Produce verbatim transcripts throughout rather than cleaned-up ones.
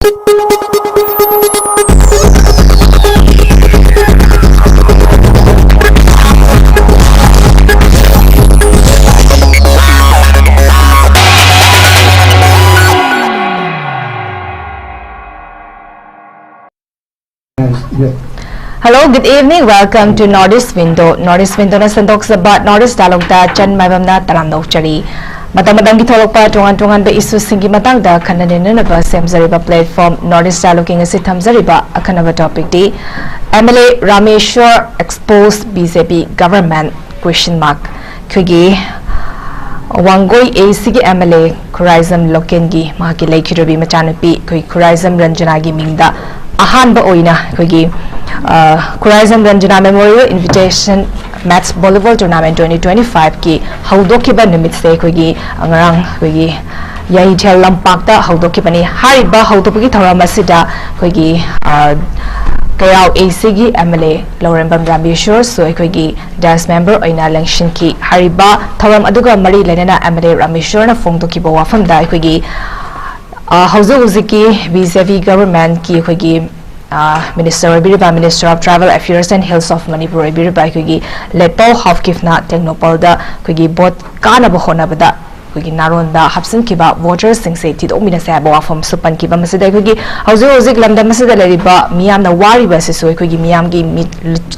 Hello, good evening. Welcome to North East Window. North East Window ꯅ ꯁꯟꯗꯣꯛꯆꯕ North East Dialogue ꯗ ꯆꯟ ꯃꯥꯏꯕꯝꯅ ꯇꯔꯥꯝꯅ ꯑꯣꯛꯆꯔꯤ꯫ ꯃꯇꯝ ꯃꯇꯝꯒꯤ ꯊꯣꯛꯂꯛꯄ ꯇꯣꯉꯥꯟ ꯇꯣꯉꯥꯟꯕ issue ꯁꯤꯡꯒꯤ ꯃꯇꯥꯡꯗ ꯈꯟꯅ ꯅꯩꯅꯅꯕ ꯁꯦꯝꯖꯔꯤꯕ platform North East Dialogue ꯀꯤ ꯉꯁꯤ ꯊꯝꯖꯔꯤꯕ ꯑꯈꯟꯅꯕ topic T M L A Rameshwar expose B J P government question mark꯫ ꯑꯩꯈꯣꯏꯒꯤ ꯋꯥꯡꯒꯣꯏ A C ꯒꯤ M L A ꯈꯨꯔꯥꯏꯖꯝ ꯂꯣꯀꯦꯟꯒꯤ ꯃꯍꯥꯛꯀꯤ ꯂꯩꯈꯤꯗ꯭ꯔꯕꯤ ꯃꯆꯥꯅꯨꯄꯤ ꯑꯩꯈꯣꯏ ꯈꯨꯔꯥꯏꯖꯝ ꯔꯟꯖꯅꯥꯒꯤ ꯃꯤꯡꯗ ꯑꯍꯥꯟꯕ ꯑꯣꯏꯅ ꯑꯩꯈꯣꯏꯒꯤ, ꯑ, Khuraijam Ranjana Memorial Invitation Match Volleyball Tournament twenty twenty-five ꯀꯤ ꯍꯧꯗꯣꯛꯈꯤꯕ ꯅꯨꯃꯤꯠꯁꯦ ꯑꯩꯈꯣꯏꯒꯤ ꯉꯔꯥꯡ ꯑꯩꯈꯣꯏꯒꯤ ꯌꯥꯏꯊꯦꯜ ꯂꯝꯄꯥꯛꯇ ꯍꯧꯗꯣꯛꯈꯤꯕꯅꯤ꯫ ꯍꯥꯏꯔꯤꯕ ꯍꯧꯗꯣꯛꯄꯒꯤ ꯊꯧꯔꯝ ꯑꯁꯤꯗ ꯑꯩꯈꯣꯏꯒꯤ, ꯑ, ꯀꯩꯔꯥꯎ A C ꯒꯤ M L A ꯂꯧꯔꯦꯝꯕꯝ ꯔꯥꯃꯦꯁꯣꯔꯁꯨ ꯑꯩꯈꯣꯏꯒꯤ dais member ꯑꯣꯏꯅ ꯂꯦꯡꯁꯤꯟꯈꯤ꯫ ꯍꯥꯏꯔꯤꯕ ꯊꯧꯔꯝ ꯑꯗꯨꯒ ꯃꯔꯤ ꯂꯩꯅꯅ M L A ꯔꯥꯃꯦꯁꯣꯔꯅ ꯐꯣꯡꯗꯣꯛꯈꯤꯕ ꯋꯥꯐꯝꯗ ꯑꯩꯈꯣꯏꯒꯤ, ꯑ, ꯍꯧꯖꯤꯛ ꯍꯧꯖꯤꯛꯀꯤ B J P government ꯀꯤ ꯑꯩꯈꯣꯏꯒꯤ, ꯑ, minister ꯑꯣꯏꯕꯤꯔꯤꯕ Minister of Tribal Affairs and Hills of Manipur ꯑꯣꯏꯕꯤꯔꯤꯕ ꯑꯩꯈꯣꯏꯒꯤ ꯂꯦꯠꯄꯥꯎ ꯍꯥꯎꯀꯤꯞꯅ ꯇꯦꯡꯅꯧꯄꯜꯗ ꯑꯩꯈꯣꯏꯒꯤ vote ꯀꯥꯅꯕ ꯍꯣꯠꯅꯕꯗ ꯑꯩꯈꯣꯏꯒꯤ ꯅꯥꯔꯣꯟꯗ ꯍꯥꯞꯆꯤꯟꯈꯤꯕ voters ꯁꯤꯡꯁꯦ ꯊꯤꯗꯣꯛꯃꯤꯟꯅꯁꯦ ꯍꯥꯏꯕ ꯋꯥꯐꯝꯁꯨ ꯄꯟꯈꯤꯕ꯫ ꯃꯁꯤꯗ ꯑꯩꯈꯣꯏꯒꯤ ꯍꯧꯖꯤꯛ ꯍꯧꯖꯤꯛ ꯂꯝꯗꯝ ꯑꯁꯤꯗ ꯂꯩꯔꯤꯕ ꯃꯤꯌꯥꯝꯅ ꯋꯥꯔꯤꯕ ꯑꯁꯤꯁꯨ ꯑꯩꯈꯣꯏꯒꯤ ꯃꯤꯌꯥꯝꯒꯤ ꯃꯤꯠ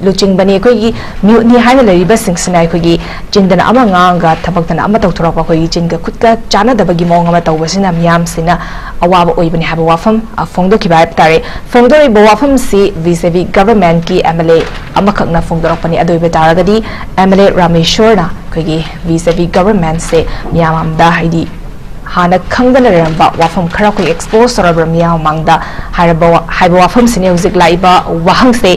ꯂꯨꯆꯤꯡꯕꯅꯤ꯫ ꯑꯩꯈꯣꯏꯒꯤ ꯃꯤꯍꯨꯠꯅꯤ ꯍꯥꯏꯅ ꯂꯩꯔꯤꯕꯁꯤꯡꯁꯤꯅ ꯑꯩꯈꯣꯏꯒꯤ ꯆꯤꯟꯗꯅ ꯑꯃ ꯉꯥꯡꯉꯒ ꯊꯕꯛꯇꯅ ꯑꯃ ꯇꯧꯊꯣꯔꯛꯄ, ꯑꯩꯈꯣꯏꯒꯤ ꯆꯤꯟꯒ ꯈꯨꯠꯀ ꯆꯥꯟꯅꯗꯕꯒꯤ ꯃꯑꯣꯡ ꯑꯃ ꯇꯧꯕꯁꯤꯅ ꯃꯤꯌꯥꯝꯁꯤꯅ ꯑꯋꯥꯕ ꯑꯣꯏꯕꯅꯤ ꯍꯥꯏꯕ ꯋꯥꯐꯝ, ꯑ, ꯐꯣꯡꯗꯣꯛꯈꯤꯕ ꯍꯥꯏꯕ ꯇꯥꯔꯦ꯫ ꯐꯣꯡꯗꯣꯔꯛꯏꯕ ꯋꯥꯐꯝꯁꯤ B J P government ꯀꯤ M L A ꯑꯃꯈꯛꯅ ꯐꯣꯡꯗꯣꯔꯛꯄꯅꯤ꯫ ꯑꯗꯨ ꯑꯣꯏꯕ ꯇꯥꯔꯒꯗꯤ M L A ꯔꯥꯃꯦꯁꯣꯔꯅ ꯑꯩꯈꯣꯏꯒꯤ B J P government ꯁꯦ ꯃꯤꯌꯥꯝ ꯑꯃꯗ, ꯍꯥꯏꯗꯤ ꯍꯥꯟꯅ ꯈꯪꯗꯅ ꯂꯩꯔꯝꯕ ꯋꯥꯐꯝ ꯈꯔ ꯑꯩꯈꯣꯏ expose ꯇꯧꯔꯕ꯭ꯔꯥ ꯃꯤꯌꯥꯝ ꯃꯃꯥꯡꯗ ꯍꯥꯏꯔꯕ ꯋꯥ-, ꯍꯥꯏꯕ ꯋꯥꯐꯝꯁꯤꯅꯤ ꯍꯧꯖꯤꯛ ꯂꯥꯛꯏꯕ ꯋꯥꯍꯪꯁꯦ꯫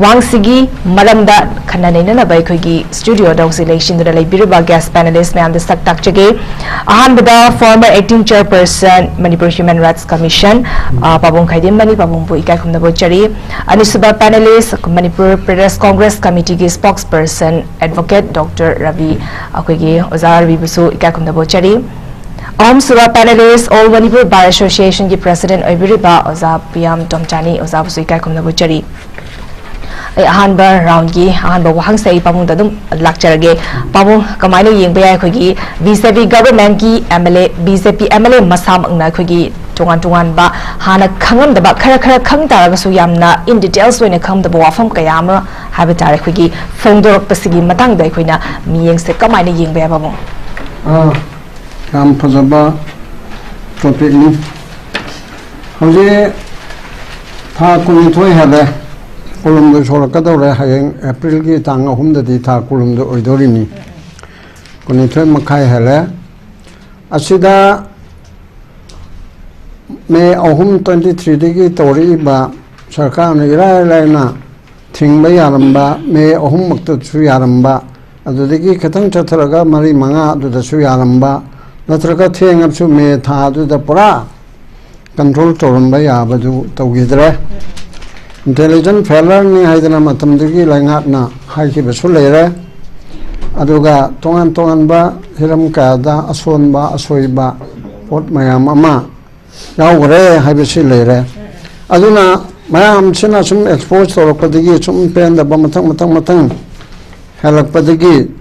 ꯋꯥꯍꯪꯁꯤꯒꯤ ꯃꯔꯝꯗ ꯈꯟꯅ ꯅꯩꯅꯅꯕ ꯑꯩꯈꯣꯏꯒꯤ studio ꯗ ꯍꯧꯖꯤꯛ ꯂꯩꯁꯤꯟꯗꯨꯅ ꯂꯩꯕꯤꯔꯤꯕ guest panelist ꯃꯌꯥꯝꯗ ꯁꯛ ꯇꯥꯛꯆꯒꯦ꯫ ꯑꯍꯥꯟꯕꯗ former acting chairperson Manipur Human Rights Commission, ꯑ, ꯄꯥꯕꯨꯡ ꯈꯥꯏꯗꯦꯝꯕꯅꯤ, ꯄꯥꯕꯨꯡꯕꯨ ꯏꯀꯥꯏ ꯈꯨꯝꯅꯕ ꯎꯠꯆꯔꯤ꯫ ꯑꯅꯤꯁꯨꯕ panelist Manipur Pradesh Congress Committee ꯒꯤ spokesperson advocate Doctor ꯔꯕꯤ, ꯑꯩꯈꯣꯏꯒꯤ ꯑꯣꯖꯥ ꯔꯕꯤꯕꯨꯁꯨ ꯏꯀꯥꯏ ꯈꯨꯝꯅꯕ ꯎꯠꯆꯔꯤ꯫ ꯑꯍꯨꯝꯁꯨꯕ panelist, All Manipur Bar Association ꯒꯤ president ꯑꯣꯏꯕꯤꯔꯤꯕ ꯑꯣꯖꯥ ꯄꯤꯌꯥꯝ ꯇꯣꯝꯆꯥꯅꯤ, ꯑꯣꯖꯥꯕꯨꯁꯨ ꯏꯀꯥꯏ ꯈꯨꯝꯅꯕ ꯎꯠꯆꯔꯤ꯫ ꯑꯩ ꯑꯍꯥꯟꯕ round ꯒꯤ ꯑꯍꯥꯟꯕ ꯋꯥꯍꯪꯁꯦ ꯑꯩ ꯄꯥꯕꯨꯡꯗ ꯑꯗꯨꯝ ꯂꯥꯛꯆꯔꯒꯦ꯫ ꯄꯥꯕꯨꯡ, ꯀꯃꯥꯏꯅ ꯌꯦꯡꯕ ꯌꯥꯏ ꯑꯩꯈꯣꯏꯒꯤ BJP government ꯀꯤ MLA, BJP MLA ꯃꯁꯥꯃꯛꯅ ꯑꯩꯈꯣꯏꯒꯤ ꯇꯣꯉꯥꯟ ꯇꯣꯉꯥꯟꯕ ꯍꯥꯟꯅ ꯈꯪꯉꯝꯗꯕ, ꯈꯔ ꯈꯔ ꯈꯪ ꯇꯥꯔꯒꯁꯨ ꯌꯥꯝꯅ in details ꯑꯣꯏꯅ ꯈꯪꯉꯝꯗꯕ ꯋꯥꯐꯝ ꯀꯌꯥ ꯑꯃ ꯍꯥꯏꯕ ꯇꯥꯔꯦ, ꯑꯩꯈꯣꯏꯒꯤ ꯐꯣꯡꯗꯣꯔꯛꯄꯁꯤꯒꯤ ꯃꯇꯥꯡꯗ ꯑꯩꯈꯣꯏꯅ ꯃꯤꯠꯌꯦꯡꯁꯦ ꯀꯃꯥꯏꯅ ꯌꯦꯡꯕ ꯌꯥꯏ ꯄꯥꯕꯨꯡ? ꯑꯥ, ꯌꯥꯝ ꯐꯖꯕ topic ꯅꯤ꯫ ꯍꯧꯖꯤꯛ ꯊꯥ ꯀꯨꯟꯅꯤꯊꯣꯏ ꯍꯦꯜꯂꯦ, ꯀꯨꯟꯍꯨꯝꯗꯣꯏ ꯁꯣꯔꯛꯀꯗꯧꯔꯦ, ꯍꯌꯦꯡ April ꯒꯤ ꯇꯥꯡ ꯑꯍꯨꯝꯗꯗꯤ ꯊꯥ ꯀꯨꯟꯍꯨꯝꯗꯣꯏ ꯑꯣꯏꯗꯣꯔꯤꯅꯤ꯫ ꯀꯨꯟꯅꯤꯊꯣꯏ ꯃꯈꯥꯏ ꯍꯦꯜꯂꯦ꯫ ꯑꯁꯤꯗ May ꯑꯍꯨꯝ, twenty three ꯗꯒꯤ ꯇꯧꯔꯛꯏꯕ ꯁꯔꯀꯥꯔꯅ ꯏꯔꯥꯏ ꯂꯥꯏꯅ ꯊꯤꯡꯕ ꯌꯥꯔꯝꯕ, May ꯑꯍꯨꯝꯃꯛꯇꯁꯨ ꯌꯥꯔꯝꯕ, ꯑꯗꯨꯗꯒꯤ ꯈꯤꯇꯪ ꯆꯠꯊꯔꯒ ꯃꯔꯤ ꯃꯉꯥ ꯑꯗꯨꯗꯁꯨ ꯌꯥꯔꯝꯕ, ꯅꯠꯇ꯭ꯔꯒ ꯊꯦꯡꯉꯕꯁꯨ May ꯊꯥ ꯑꯗꯨꯗ ꯄꯨꯔꯥ control ꯇꯧꯔꯝꯕ ꯌꯥꯕꯗꯨ ꯇꯧꯈꯤꯗ꯭ꯔꯦ꯫ Intelligence failure ꯅꯤ ꯍꯥꯏꯗꯅ ꯃꯇꯝꯗꯨꯒꯤ ꯂꯩꯉꯥꯛꯅ ꯍꯥꯏꯈꯤꯕꯁꯨ ꯂꯩꯔꯦ꯫ ꯑꯗꯨꯒ ꯇꯣꯉꯥꯟ ꯇꯣꯉꯥꯟꯕ ꯍꯤꯔꯝ ꯀꯌꯥꯗ ꯑꯁꯣꯟꯕ ꯑꯁꯣꯏꯕ ꯄꯣꯠ ꯃꯌꯥꯝ ꯑꯃ ꯌꯥꯎꯈ꯭ꯔꯦ ꯍꯥꯏꯕꯁꯤ ꯂꯩꯔꯦ꯫ ꯑꯗꯨꯅ ꯃꯌꯥꯝꯁꯤꯅ ꯁꯨꯝ expose ꯇꯧꯔꯛꯄꯗꯒꯤ ꯁꯨꯝ ꯄꯦꯟꯗꯕ ꯃꯊꯪ ꯃꯊꯪ ꯃꯊꯪ ꯍꯦꯜꯂꯛꯄꯗꯒꯤ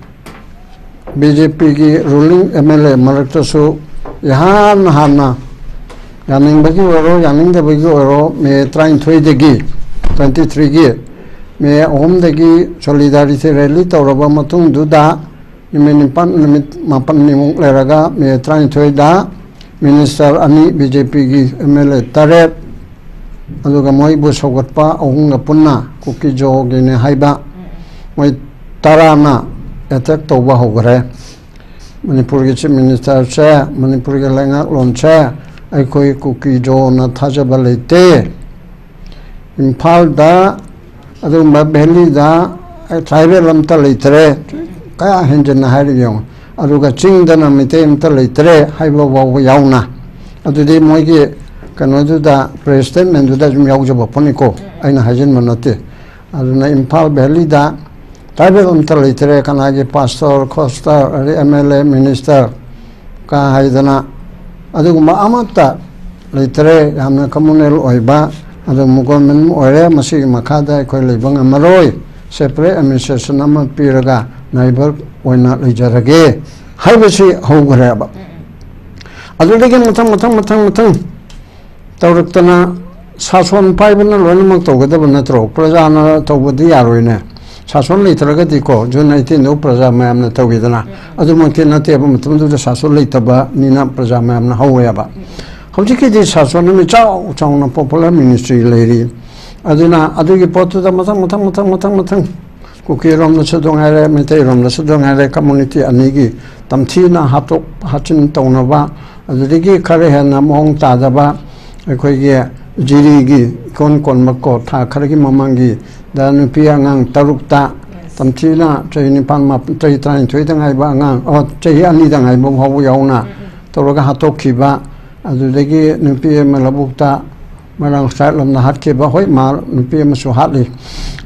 BJP ꯒꯤ ruling MLA ꯃꯔꯛꯇꯁꯨ ꯏꯍꯥꯟ ꯍꯥꯟꯅ ꯌꯥꯅꯤꯡꯕꯒꯤ ꯑꯣꯏꯔꯣ ꯌꯥꯅꯤꯡꯗꯕꯒꯤ ꯑꯣꯏꯔꯣ May ꯇꯔꯥꯅꯤꯊꯣꯏꯗꯒꯤ, twenty three ꯒꯤ May ꯑꯍꯨꯝꯗꯒꯤ solidarity rally ꯇꯧꯔꯕ ꯃꯇꯨꯡꯗꯨꯗ ꯅꯨꯃꯤꯠ ꯅꯤꯄꯥꯜ, ꯅꯨꯃꯤꯠ ꯃꯥꯄꯜꯅꯤꯃꯨꯛ ꯂꯩꯔꯒ May ꯇꯔꯥꯅꯤꯊꯣꯏꯗ minister ꯑꯅꯤ, BJP ꯒꯤ MLA ꯇꯔꯦꯠ, ꯑꯗꯨꯒ ꯃꯣꯏꯕꯨ ꯁꯧꯒꯠꯄ ꯑꯍꯨꯝꯒ ꯄꯨꯟꯅ ꯀꯨꯀꯤꯖꯣꯒꯤꯅꯦ ꯍꯥꯏꯕ ꯃꯣꯏ ꯇꯔꯥꯅ attack ꯇꯧꯕ ꯍꯧꯈ꯭ꯔꯦ꯫ ꯃꯅꯤꯄꯨꯔꯒꯤ chief minister ꯁꯦ, ꯃꯅꯤꯄꯨꯔꯒꯤ ꯂꯩꯉꯥꯛꯂꯣꯟꯁꯦ ꯑꯩꯈꯣꯏ ꯀꯨꯀꯤꯖꯣꯅ ꯊꯥꯖꯕ ꯂꯩꯇꯦ꯫ ꯏꯝꯐꯥꯜꯗ ꯑꯗꯨꯒꯨꯝꯕ valley ꯗ tribal ꯑꯝꯇ ꯂꯩꯇ꯭ꯔꯦ, ꯀꯌꯥ ꯍꯦꯟꯖꯟꯅ ꯍꯥꯏꯔꯤꯕ ꯌꯦꯡꯉꯨ꯫ ꯑꯗꯨꯒ ꯆꯤꯡꯗꯅ ꯃꯩꯇꯩ ꯑꯝꯇ ꯂꯩꯇ꯭ꯔꯦ ꯍꯥꯏꯕ ꯐꯥꯎꯕ ꯌꯥꯎꯅ꯫ ꯑꯗꯨꯗꯤ ꯃꯣꯏꯒꯤ ꯀꯩꯅꯣꯗꯨꯗ, press statement ꯗꯨꯗ ꯑꯗꯨꯝ ꯌꯥꯎꯖꯕ ꯄꯣꯠꯅꯤꯀꯣ, ꯑꯩꯅ ꯍꯥꯏꯖꯤꯟꯕ ꯅꯠꯇꯦ꯫ ꯑꯗꯨꯅ ꯏꯝꯐꯥꯜ valley ꯗ tribal ꯑꯝꯇ ꯂꯩꯇ꯭ꯔꯦ, ꯀꯅꯥꯒꯤ pastor, ꯈꯣꯁꯇꯔ, ꯑꯗꯩ MLA, minister, ꯀꯥ ꯍꯥꯏꯗꯅ ꯑꯗꯨꯒꯨꯝꯕ ꯑꯃꯠꯇ ꯂꯩꯇꯔꯦ꯫ ꯌꯥꯝꯅ ꯀꯃꯨꯅꯦꯜ ꯑꯣꯏꯕ ꯑꯗꯨꯒꯨꯝꯕ ꯒꯣꯔꯃꯦꯟ ꯑꯃ ꯑꯣꯏꯔꯦ꯫ ꯃꯁꯤꯒꯤ ꯃꯈꯥꯗ ꯑꯩꯈꯣꯏ ꯂꯩꯕ ꯉꯝꯃꯔꯣꯏ, ꯁꯦꯄꯔꯦꯠ ꯑꯦꯗꯃꯤꯅꯤꯁꯇ꯭ꯔꯦꯁꯟ ꯑꯃ ꯄꯤꯔꯒ ꯅꯥꯏꯕꯔ ꯑꯣꯏꯅ ꯂꯩꯖꯔꯒꯦ ꯍꯥꯏꯕꯁꯤ ꯍꯧꯈ꯭ꯔꯦꯕ꯫ ꯑꯗꯨꯗꯒꯤ ꯃꯊꯪ ꯃꯊꯪ ꯃꯊꯪ ꯃꯊꯪ ꯇꯧꯔꯛꯇꯅ ꯁꯥꯁꯣꯟ ꯄꯥꯏꯕꯅ ꯂꯣꯏꯅꯃꯛ ꯇꯧꯒꯗꯕ ꯅꯠꯇ꯭ꯔꯣ? ꯄ꯭ꯔꯖꯥꯅ ꯇꯧꯕꯗꯤ ꯌꯥꯔꯣꯏꯅꯦ꯫ ꯁꯥꯁꯣꯟ ꯂꯩꯇ꯭ꯔꯒꯗꯤꯀꯣ, ꯖꯨꯟ ꯑꯩꯠꯇꯤꯟꯗꯨ ꯄ꯭ꯔꯖꯥ ꯃꯌꯥꯝꯅ ꯇꯧꯋꯤꯗꯅ, ꯑꯗꯨꯃꯛꯇꯤ ꯅꯠꯇꯦꯕ꯫ ꯃꯇꯝꯗꯨꯗ ꯁꯥꯁꯣꯟ ꯂꯩꯇꯕꯅꯤꯅ ꯄ꯭ꯔꯖꯥ ꯃꯌꯥꯝꯅ ꯍꯧꯋꯦꯕ꯫ ꯍꯧꯖꯤꯛꯀꯤꯗꯤ ꯁꯥꯁꯣꯟ ꯑꯃ ꯆꯥꯎ ꯆꯥꯎꯅ ꯄꯣꯄꯨꯂꯔ ꯃꯤꯅꯤꯁꯇ꯭ꯔꯤ ꯂꯩꯔꯤ꯫ ꯑꯗꯨꯅ ꯑꯗꯨꯒꯤ ꯄꯣꯠꯇꯨꯗ ꯃꯊꯪ ꯃꯊꯪ ꯃꯊꯪ ꯃꯊꯪ ꯃꯊꯪ ꯀꯨꯀꯤꯔꯣꯝꯗꯁꯨ ꯑꯗꯨ ꯉꯥꯏꯔꯦ, ꯃꯩꯇꯩꯔꯣꯝꯗꯁꯨ ꯑꯗꯨ ꯉꯥꯏꯔꯦ, ꯀꯝꯃꯨꯅꯤꯇꯤ ꯑꯅꯤꯒꯤ ꯇꯝꯊꯤꯅ ꯍꯥꯠꯇꯣꯛ ꯍꯥꯠꯆꯤꯟ ꯇꯧꯅꯕ, ꯑꯗꯨꯗꯒꯤ ꯈꯔ ꯍꯦꯟꯅ ꯃꯑꯣꯡ ꯇꯥꯗꯕ ꯑꯩꯈꯣꯏꯒꯤ ꯖꯤꯔꯤꯒꯤ ꯏꯀꯣꯟ ꯀꯣꯟꯕ ꯀꯣ, ꯊꯥ ꯈꯔꯒꯤ ꯃꯃꯥꯡꯒꯤꯗ ꯅꯨꯄꯤ ꯑꯉꯥꯡ ꯇꯔꯨꯛꯇ ꯇꯝꯊꯤꯅ ꯆꯍꯤ ꯅꯤꯄꯥꯟ, ꯃꯥꯄꯟ, ꯆꯍꯤ ꯇꯔꯥꯅꯤꯊꯣꯏꯗ ꯉꯥꯏꯕ ꯑꯉꯥꯡ, ꯑꯣ, ꯆꯍꯤ ꯑꯅꯤꯗ ꯉꯥꯏꯕ ꯐꯥꯎꯕ ꯌꯥꯎꯅ ꯇꯧꯔꯒ ꯍꯥꯠꯇꯣꯛꯈꯤꯕ, ꯑꯗꯨꯗꯒꯤ ꯅꯨꯄꯤ ꯑꯃ ꯂꯧꯕꯨꯛꯇ ꯃꯣꯏꯔꯥꯡ ꯁꯥꯏꯠ ꯂꯣꯝꯗ ꯍꯥꯠꯈꯤꯕ, ꯍꯣꯏ, ꯃꯥ ꯅꯨꯄꯤ ꯑꯃꯁꯨ ꯍꯥꯠꯂꯤ꯫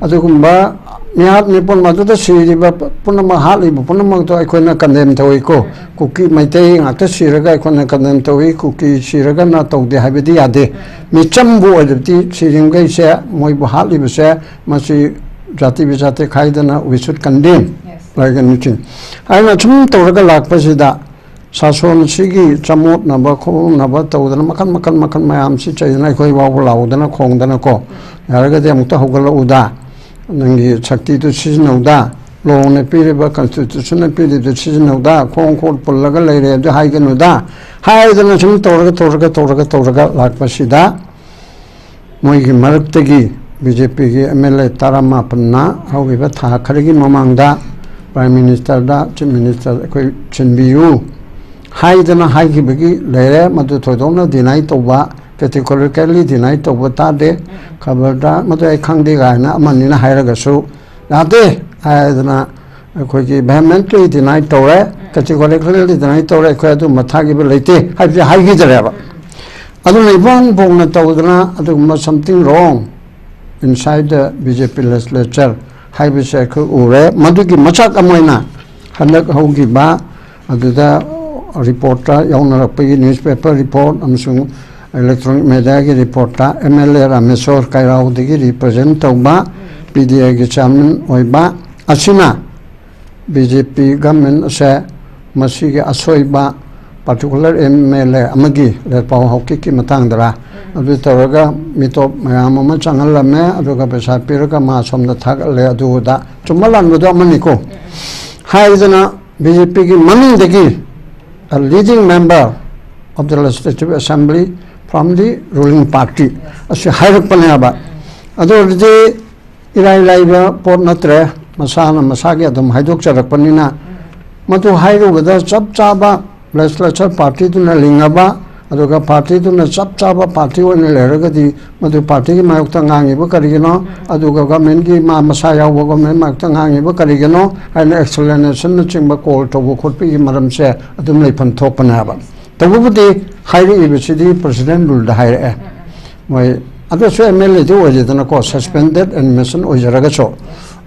ꯑꯗꯨꯒꯨꯝꯕ ꯃꯤꯍꯥꯠ ꯃꯤꯄꯨꯟ ꯃꯗꯨꯗ ꯁꯤꯔꯤꯕ ꯄꯨꯝꯅꯃꯛ, ꯍꯥꯠꯂꯤꯕ ꯄꯨꯝꯅꯃꯛꯇꯣ ꯑꯩꯈꯣꯏꯅ ꯀꯟꯗꯦꯝ ꯇꯧꯏꯀꯣ꯫ ꯀꯨꯀꯤ ꯃꯩꯇꯩ ꯉꯥꯛꯇ ꯁꯤꯔꯒ ꯑꯩꯈꯣꯏꯅ ꯀꯟꯗꯦꯝ ꯇꯧꯏ, ꯀꯨꯀꯤ ꯁꯤꯔꯒꯅ ꯇꯧꯗꯦ ꯍꯥꯏꯕꯗꯤ ꯌꯥꯗꯦ꯫ ꯃꯤꯆꯝꯕꯨ ꯑꯣꯏꯔꯕꯗꯤ ꯁꯤꯔꯤꯕꯈꯩꯁꯦ, ꯃꯣꯏꯕꯨ ꯍꯥꯠꯂꯤꯕꯁꯦ, ꯃꯁꯤ ꯖꯥꯇꯤ ꯕꯤꯖꯥꯇꯤ ꯈꯥꯏꯗꯅ we should condemn꯫ Yes. Like anything꯫ ꯍꯥꯏꯅ ꯁꯨꯝ ꯇꯧꯔꯒ ꯂꯥꯛꯄꯁꯤꯗ ꯁꯥꯁꯣꯟꯁꯤꯒꯤ ꯆꯃꯣꯠꯅꯕ ꯈꯣꯠꯅꯕ ꯇꯧꯗꯅ ꯃꯈꯜ ꯃꯈꯜ ꯃꯈꯜ ꯃꯌꯥꯝꯁꯤ ꯆꯩꯗꯅ ꯑꯩꯈꯣꯏ ꯐꯥꯎꯕ ꯂꯥꯎꯗꯅ ꯈꯣꯡꯗꯅꯀꯣ, ꯌꯥꯔꯒꯗꯤ ꯑꯃꯨꯛꯇ ꯍꯧꯒꯠꯂꯛꯎꯗ, ꯅꯪꯒꯤ ꯁꯛꯇꯤꯗꯨ ꯁꯤꯖꯤꯟꯅꯧꯗ, ꯂꯣꯅ ꯄꯤꯔꯤꯕ, ꯀꯟꯁꯇꯤꯇ꯭ꯌꯨꯁꯟꯅ ꯄꯤꯔꯤꯕꯗꯨ ꯁꯤꯖꯤꯟꯅꯧꯗ, ꯈꯣꯡ ꯈꯣꯠ ꯄꯨꯜꯂꯒ ꯂꯩꯔꯦ ꯑꯗꯨ ꯍꯥꯏꯒꯅꯨꯗ ꯍꯥꯏꯗꯅ ꯁꯨꯝ ꯇꯧꯔꯒ ꯇꯧꯔꯒ ꯇꯧꯔꯒ ꯇꯧꯔꯒ ꯂꯥꯛꯄꯁꯤꯗ ꯃꯣꯏꯒꯤ ꯃꯔꯛꯇꯒꯤ ꯕꯤ ꯖꯦ ꯄꯤꯒꯤ ꯑꯦꯝ ꯑꯦꯜ ꯑꯦ ꯇꯔꯥꯃꯥꯄꯟꯅ ꯍꯧꯈꯤꯕ ꯊꯥ ꯈꯔꯒꯤ ꯃꯃꯥꯡꯗ ꯄ꯭ꯔꯥꯏꯝ ꯃꯤꯅꯤꯁꯇꯔꯗ, ꯆꯤꯐ ꯃꯤꯅꯤꯁꯇꯔ ꯑꯩꯈꯣꯏ ꯁꯤꯟꯕꯤꯌꯨ ꯍꯥꯏꯗꯅ ꯍꯥꯏꯈꯤꯕꯒꯤ ꯂꯩꯔꯦ꯫ ꯃꯗꯨ ꯊꯣꯏꯗꯣꯛꯅ ꯗꯤꯅꯥꯏ ꯇꯧꯕ, ꯀꯦꯇꯤꯒꯣꯔꯤꯀꯦꯜꯂꯤ ꯗꯤꯅꯥꯏ ꯇꯧꯕ ꯇꯥꯗꯦ꯫ ꯈꯕꯔꯗ ꯃꯗꯨ ꯑꯩ ꯈꯪꯗꯦ ꯀꯥꯏꯅ ꯑꯃꯅꯤꯅ ꯍꯥꯏꯔꯒꯁꯨ ꯌꯥꯗꯦ ꯍꯥꯏꯗꯅ ꯑꯩꯈꯣꯏꯒꯤ ꯚꯦꯍꯦꯃꯦꯟꯠꯂꯤ ꯗꯤꯅꯥꯏ ꯇꯧꯔꯦ, ꯀꯦꯇꯤꯒꯣꯔꯤꯀꯦꯜꯂꯤ ꯗꯤꯅꯥꯏ ꯇꯧꯔꯦ꯫ ꯑꯩꯈꯣꯏ ꯑꯗꯨꯝꯕ ꯊꯥꯈꯤꯕ ꯂꯩꯇꯦ ꯍꯥꯏꯕꯗꯤ ꯍꯥꯏꯈꯤꯗꯔꯦꯕ꯫ ꯑꯗꯨꯅ ꯏꯕꯣꯡ ꯕꯣꯡꯅ ꯇꯧꯗꯅ ꯑꯗꯨꯒꯨꯝꯕ something wrong inside the B J P legislature ꯍꯥꯏꯕꯁꯦ ꯑꯩꯈꯣꯏ ꯎꯔꯦ꯫ ꯃꯗꯨꯒꯤ ꯃꯆꯥꯛ ꯑꯃ ꯑꯣꯏꯅ ꯍꯟꯗꯛ ꯍꯧꯈꯤꯕ ꯑꯗꯨꯗ ꯔꯤꯄꯣꯔꯠꯇ ꯌꯥꯎꯅꯔꯛꯄꯒꯤ, ꯅ꯭ꯌꯨꯁꯄꯦꯄꯔ ꯔꯤꯄꯣꯔꯠ ꯑꯃꯁꯨꯡ ꯏꯂꯦꯛꯇ꯭ꯔꯣꯅꯤꯛ ꯃꯦꯗꯤꯌꯥꯒꯤ ꯔꯤꯄꯣꯔꯠꯇ ꯑꯦꯝ ꯑꯦꯜ ꯑꯦ ꯔꯥꯃꯦꯁꯣꯔ ꯀꯩꯔꯥꯎꯗꯒꯤ ꯔꯤꯄ꯭ꯔꯖꯦꯟ ꯇꯧꯕ, ꯄꯤ ꯗꯤ ꯑꯦꯒꯤ ꯆꯤꯌꯥꯔꯃꯦꯟ ꯑꯣꯏꯕ ꯑꯁꯤꯅ ꯕꯤ ꯖꯦ ꯄꯤ ꯒꯃꯦꯟ ꯑꯁꯦ ꯃꯁꯤꯒꯤ ꯑꯁꯣꯏꯕ ꯄꯥꯔꯇꯤꯀꯨꯂꯔ ꯑꯦꯝ ꯑꯦꯜ ꯑꯦ ꯑꯃꯒꯤ ꯂꯦꯠꯄꯥꯎ ꯍꯥꯎꯀꯤꯛꯀꯤ ꯃꯇꯥꯡꯗꯔ ꯑꯗꯨ ꯇꯧꯔꯒ ꯃꯤꯇꯣꯞ ꯃꯌꯥꯝ ꯑꯃ ꯆꯪꯍꯜꯂꯝꯃꯦ, ꯑꯗꯨꯒ ꯄꯩꯁꯥ ꯄꯤꯔꯒ ꯃꯥ ꯁꯣꯝꯗ ꯊꯥꯒꯠꯂꯦ, ꯑꯗꯨꯗ ꯆꯨꯝꯕ ꯂꯥꯟꯕꯗꯣ ꯑꯃꯅꯤꯀꯣ ꯍꯥꯏꯗꯅ ꯕꯤ ꯖꯦ ꯄꯤꯒꯤ ꯃꯅꯨꯡꯗꯒꯤ a leading member of the Legislative Assembly from the ruling party ꯑꯁꯤ ꯍꯥꯏꯔꯛꯄꯅꯦꯕ꯫ ꯑꯗꯨ ꯑꯣꯏꯔꯗꯤ ꯏꯔꯥꯏ ꯂꯥꯏꯕ ꯄꯣꯠ ꯅꯠꯇ꯭ꯔꯦ, ꯃꯁꯥꯅ ꯃꯁꯥꯒꯤ ꯑꯗꯨꯝ ꯍꯥꯏꯗꯣꯛꯆꯔꯛꯄꯅꯤꯅ꯫ ꯃꯗꯨ ꯍꯥꯏꯔꯨꯕꯗ ꯆꯞ ꯆꯥꯕ ꯂꯦꯖꯤꯁꯂꯦꯆꯔ ꯄꯥꯔꯇꯤꯗꯨꯅ ꯂꯤꯡꯉꯕ, ꯑꯗꯨꯒ ꯄꯥꯔꯇꯤꯗꯨꯅ ꯆꯞ ꯆꯥꯕ ꯄꯥꯔꯇꯤ ꯑꯣꯏꯅ ꯂꯩꯔꯒꯗꯤ ꯃꯗꯨ ꯄꯥꯔꯇꯤꯒꯤ ꯃꯥꯌꯣꯛꯇ ꯉꯥꯡꯉꯤꯕ ꯀꯔꯤꯒꯤꯅꯣ, ꯑꯗꯨꯒ ꯒꯚꯔꯟꯃꯦꯟꯒꯤ ꯃꯥ ꯃꯁꯥ ꯌꯥꯎꯕ ꯒꯚꯔꯟꯃꯦꯟ ꯃꯥꯌꯣꯛꯇ ꯉꯥꯡꯉꯤꯕ ꯀꯔꯤꯒꯤꯅꯣ ꯍꯥꯏꯅ ꯑꯦꯛꯁꯄ꯭ꯂꯦꯅꯦꯁꯟꯅꯆꯤꯡꯕ ꯀꯣꯜ ꯇꯧꯕ ꯈꯣꯠꯄꯒꯤ ꯃꯔꯝꯁꯦ ꯑꯗꯨꯝ ꯂꯩꯐꯝ ꯊꯣꯛꯄꯅꯦꯕ꯫ ꯇꯧꯕꯕꯨꯗꯤ ꯍꯥꯏꯔꯛꯏꯕꯁꯤꯗꯤ ꯄ꯭ꯔꯁꯤꯗꯦꯟ ꯔꯨꯜꯗ ꯍꯥꯏꯔꯛꯑꯦ꯫ ꯃꯣꯏ ꯑꯗꯨꯁꯨ ꯑꯦꯝ ꯑꯦꯜ ꯑꯦꯗꯤ ꯑꯣꯏꯔꯦꯗꯅꯀꯣ, ꯁꯁꯄꯦꯟꯗꯦꯠ ꯑꯦꯅꯤꯃꯦꯁꯟ ꯑꯣꯏꯖꯔꯒꯁꯨ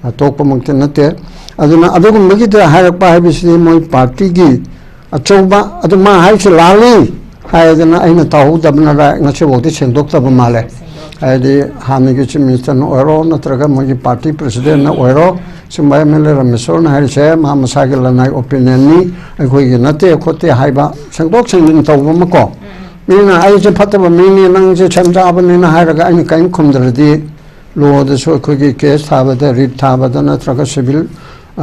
ꯑꯇꯣꯞꯄꯃꯛꯇꯤ ꯅꯠꯇꯦ꯫ ꯑꯗꯨꯅ ꯑꯗꯨꯒꯨꯝꯕꯒꯤꯗ ꯍꯥꯏꯔꯛꯄ ꯍꯥꯏꯕꯁꯤꯗꯤ ꯃꯣꯏ ꯄꯥꯔꯇꯤꯒꯤ ꯑꯆꯧꯕ, ꯑꯗꯨ ꯃꯥ ꯍꯥꯏꯁꯤ ꯂꯥꯜꯂꯤ ꯍꯥꯏꯗꯅ ꯑꯩꯅ ꯇꯥꯍꯧꯗꯕꯅ ꯉꯁꯤꯐꯥꯎꯗꯤ ꯁꯦꯡꯗꯣꯛꯇꯕ ꯃꯥꯜꯂꯦ꯫ ꯍꯥꯏꯗꯤ ꯍꯥꯟꯅꯒꯤ ꯆꯤꯐ ꯃꯤꯅꯤꯁꯇꯔꯅ ꯑꯣꯏꯔꯣ, ꯅꯠꯇ꯭ꯔꯒ ꯃꯣꯏꯒꯤ ꯄꯥꯔꯇꯤ ꯄ꯭ꯔꯁꯤꯗꯦꯟꯅ ꯑꯣꯏꯔꯣ, ꯁꯨꯝꯕ ꯑꯦꯝ ꯑꯦꯜ ꯑꯦ ꯔꯥꯃꯦꯁꯣꯔꯅ ꯍꯥꯏꯔꯤꯁꯦ ꯃꯥ ꯃꯁꯥꯒꯤ ꯂꯅꯥꯏ ꯑꯣꯄꯤꯅꯤꯌꯟꯅꯤ, ꯑꯩꯈꯣꯏꯒꯤ ꯅꯠꯇꯦ ꯈꯣꯠꯇꯦ ꯍꯥꯏꯕ ꯁꯦꯡꯗꯣꯛ ꯁꯦꯡꯖꯤꯟ ꯇꯧꯕ ꯑꯃꯀꯣ꯫ ꯃꯤꯅ "ꯑꯩꯁꯦ ꯐꯠꯇꯕ ꯃꯤꯅꯤ, ꯅꯪꯁꯦ ꯁꯦꯝꯖꯥꯕꯅꯤꯅ" ꯍꯥꯏꯔꯒ ꯑꯩꯅ ꯀꯔꯤꯝ ꯈꯨꯝꯗ꯭ꯔꯗꯤ, ꯂꯣꯗꯁꯨ ꯑꯩꯈꯣꯏꯒꯤ ꯀꯦꯁ ꯊꯥꯕꯗ, ꯔꯤꯠ ꯊꯥꯕꯗ ꯅꯠꯇ꯭ꯔꯒ ꯁꯤꯚꯤꯜ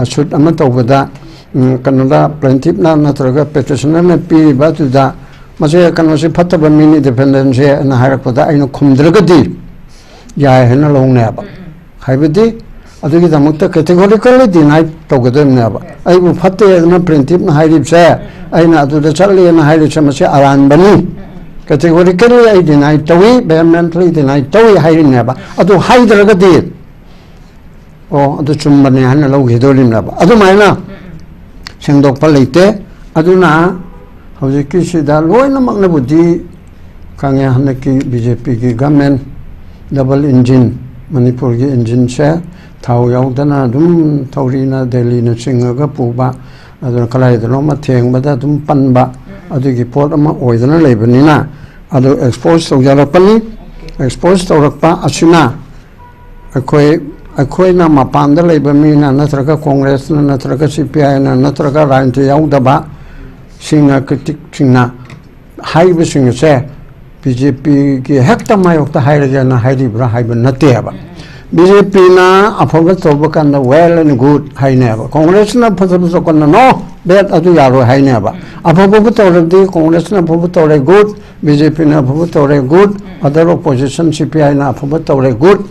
ꯁꯨꯠ ꯑꯃ ꯇꯧꯕꯗ, ꯎꯝ, ꯀꯩꯅꯣꯗ ꯄ꯭ꯂꯦꯟꯇꯤꯞꯅ ꯅꯠꯇ꯭ꯔꯒ ꯄꯦꯇꯤꯁꯅꯔꯅ ꯄꯤꯔꯤꯕ ꯑꯗꯨꯗ ꯃꯁꯦ ꯀꯩꯅꯣꯁꯦ ꯐꯠꯇꯕ ꯃꯤꯅꯤ, ꯗꯤꯐꯦꯟꯗꯦꯟꯁꯦ ꯑꯅ ꯍꯥꯏꯔꯛꯄꯗ ꯑꯩꯅ ꯈꯨꯝꯗ꯭ꯔꯒꯗꯤ ꯌꯥꯏ ꯍꯥꯏꯅ ꯂꯧꯅꯦꯕ꯫ ꯍꯥꯏꯕꯗꯤ ꯑꯗꯨꯒꯤꯗꯃꯛꯇ ꯀꯦꯇꯦꯒꯣꯔꯤꯀꯦꯜꯂꯤ ꯗꯤꯅꯥꯏ ꯇꯧꯒꯗꯕꯅꯦꯕ꯫ ꯑꯩꯕꯨ ꯐꯠꯇꯦ ꯑꯗꯨꯅ ꯄ꯭ꯂꯦꯟꯇꯤꯞꯅ ꯍꯥꯏꯔꯤꯕꯁꯦ ꯑꯩꯅ ꯑꯗꯨꯗ ꯆꯠꯂꯦꯅ ꯍꯥꯏꯔꯤꯕꯁꯦ ꯃꯁꯤ ꯑꯔꯥꯟꯕꯅꯤ, ꯀꯦꯇꯦꯒꯣꯔꯤꯀꯦꯜꯂꯤ ꯑꯩ ꯗꯤꯅꯥꯏ ꯇꯧꯏ, ꯚꯦꯍꯦꯃꯦꯟꯠꯂꯤ ꯗꯤꯅꯥꯏ ꯇꯧꯏ ꯍꯥꯏꯔꯤꯅꯦꯕ꯫ ꯑꯗꯨ ꯍꯥꯏꯗ꯭ꯔꯒꯗꯤ ꯑꯣ, ꯑꯗꯨ ꯆꯨꯝꯕꯅꯦ ꯍꯥꯏꯅ ꯂꯧꯈꯤꯗꯣꯔꯤꯕꯅꯦꯕ꯫ ꯑꯗꯨꯃꯥꯏꯅ ꯁꯦꯡꯗꯣꯛꯄ ꯂꯩꯇꯦ꯫ ꯑꯗꯨꯅ ꯍꯧꯖꯤꯛꯀꯤꯁꯤꯗ ꯂꯣꯏꯅꯃꯛꯅꯕꯨꯗꯤ ꯈꯪꯉꯦ, ꯍꯟꯗꯛꯀꯤ ꯕꯤ ꯖꯦ ꯄꯤꯒꯤ ꯒꯃꯦꯟ ꯗꯕꯜ ꯏꯟꯖꯤꯟ, ꯃꯅꯤꯄꯨꯔꯒꯤ ꯏꯟꯖꯤꯟꯁꯦ ꯊꯥꯎ ꯌꯥꯎꯗꯅ ꯑꯗꯨꯝ ꯊꯧꯔꯤꯅ ꯗꯦꯜꯂꯤꯅ ꯆꯤꯡꯉꯒ ꯄꯨꯕ, ꯑꯗꯨꯅ ꯀꯗꯥꯏꯗꯅꯣꯃ ꯊꯦꯡꯕꯗ ꯑꯗꯨꯝ ꯄꯟꯕ, ꯑꯗꯨꯒꯤ ꯄꯣꯠ ꯑꯃ ꯑꯣꯏꯗꯅ ꯂꯩꯕꯅꯤꯅ, ꯑꯗꯨ ꯑꯦꯛꯁꯄꯣꯖ ꯇꯧꯖꯔꯛꯄꯅꯤ꯫ ꯑꯦꯛꯁꯄꯣꯖ ꯇꯧꯔꯛꯄ ꯑꯁꯤꯅ ꯑꯩꯈꯣꯏ, ꯑꯩꯈꯣꯏꯅ ꯃꯄꯥꯟꯗ ꯂꯩꯕ ꯃꯤꯅ, ꯅꯠꯇ꯭ꯔꯒ ꯀꯣꯡꯒ꯭ꯔꯦꯁꯅ, ꯅꯠꯇ꯭ꯔꯒ ꯁꯤ ꯄꯤ ꯑꯥꯏꯅ, ꯅꯠꯇ꯭ꯔꯒ ꯔꯥꯖꯅꯤꯇꯤ ꯌꯥꯎꯗꯕ ꯁꯤꯡꯅ, ꯀ꯭ꯔꯤꯇꯤꯛꯁꯤꯡꯅ ꯍꯥꯏꯔꯤꯕꯁꯤꯡ ꯑꯁꯦ ꯕꯤ ꯖꯦ ꯄꯤꯒꯤ ꯍꯦꯛꯇ ꯃꯥꯌꯣꯛꯇ ꯍꯥꯏꯔꯒꯦꯅ ꯍꯥꯏꯔꯤꯕ꯭ꯔꯥ ꯍꯥꯏꯕ ꯅꯠꯇꯦꯕ꯫ ꯕꯤ ꯖꯦ ꯄꯤꯅ ꯑꯐꯕ ꯇꯧꯕ ꯀꯥꯟꯗ well and good ꯍꯥꯏꯅꯦꯕ, ꯀꯣꯡꯒ꯭ꯔꯦꯁꯅ ꯐꯖꯕ ꯇꯧꯀꯥꯟꯗ no, bad, ꯑꯗꯨ ꯌꯥꯔꯣꯏ ꯍꯥꯏꯅꯦꯕ꯫ ꯑꯐꯕꯕꯨ ꯇꯧꯔꯗꯤ ꯀꯣꯡꯒ꯭ꯔꯦꯁꯅ ꯑꯐꯕ ꯇꯧꯔꯦ, good, ꯕꯤ ꯖꯦ ꯄꯤꯅ ꯑꯐꯕ ꯇꯧꯔꯦ, good, other opposition ꯁꯤ ꯄꯤ ꯑꯥꯏꯅ ꯑꯐꯕ ꯇꯧꯔꯦ, good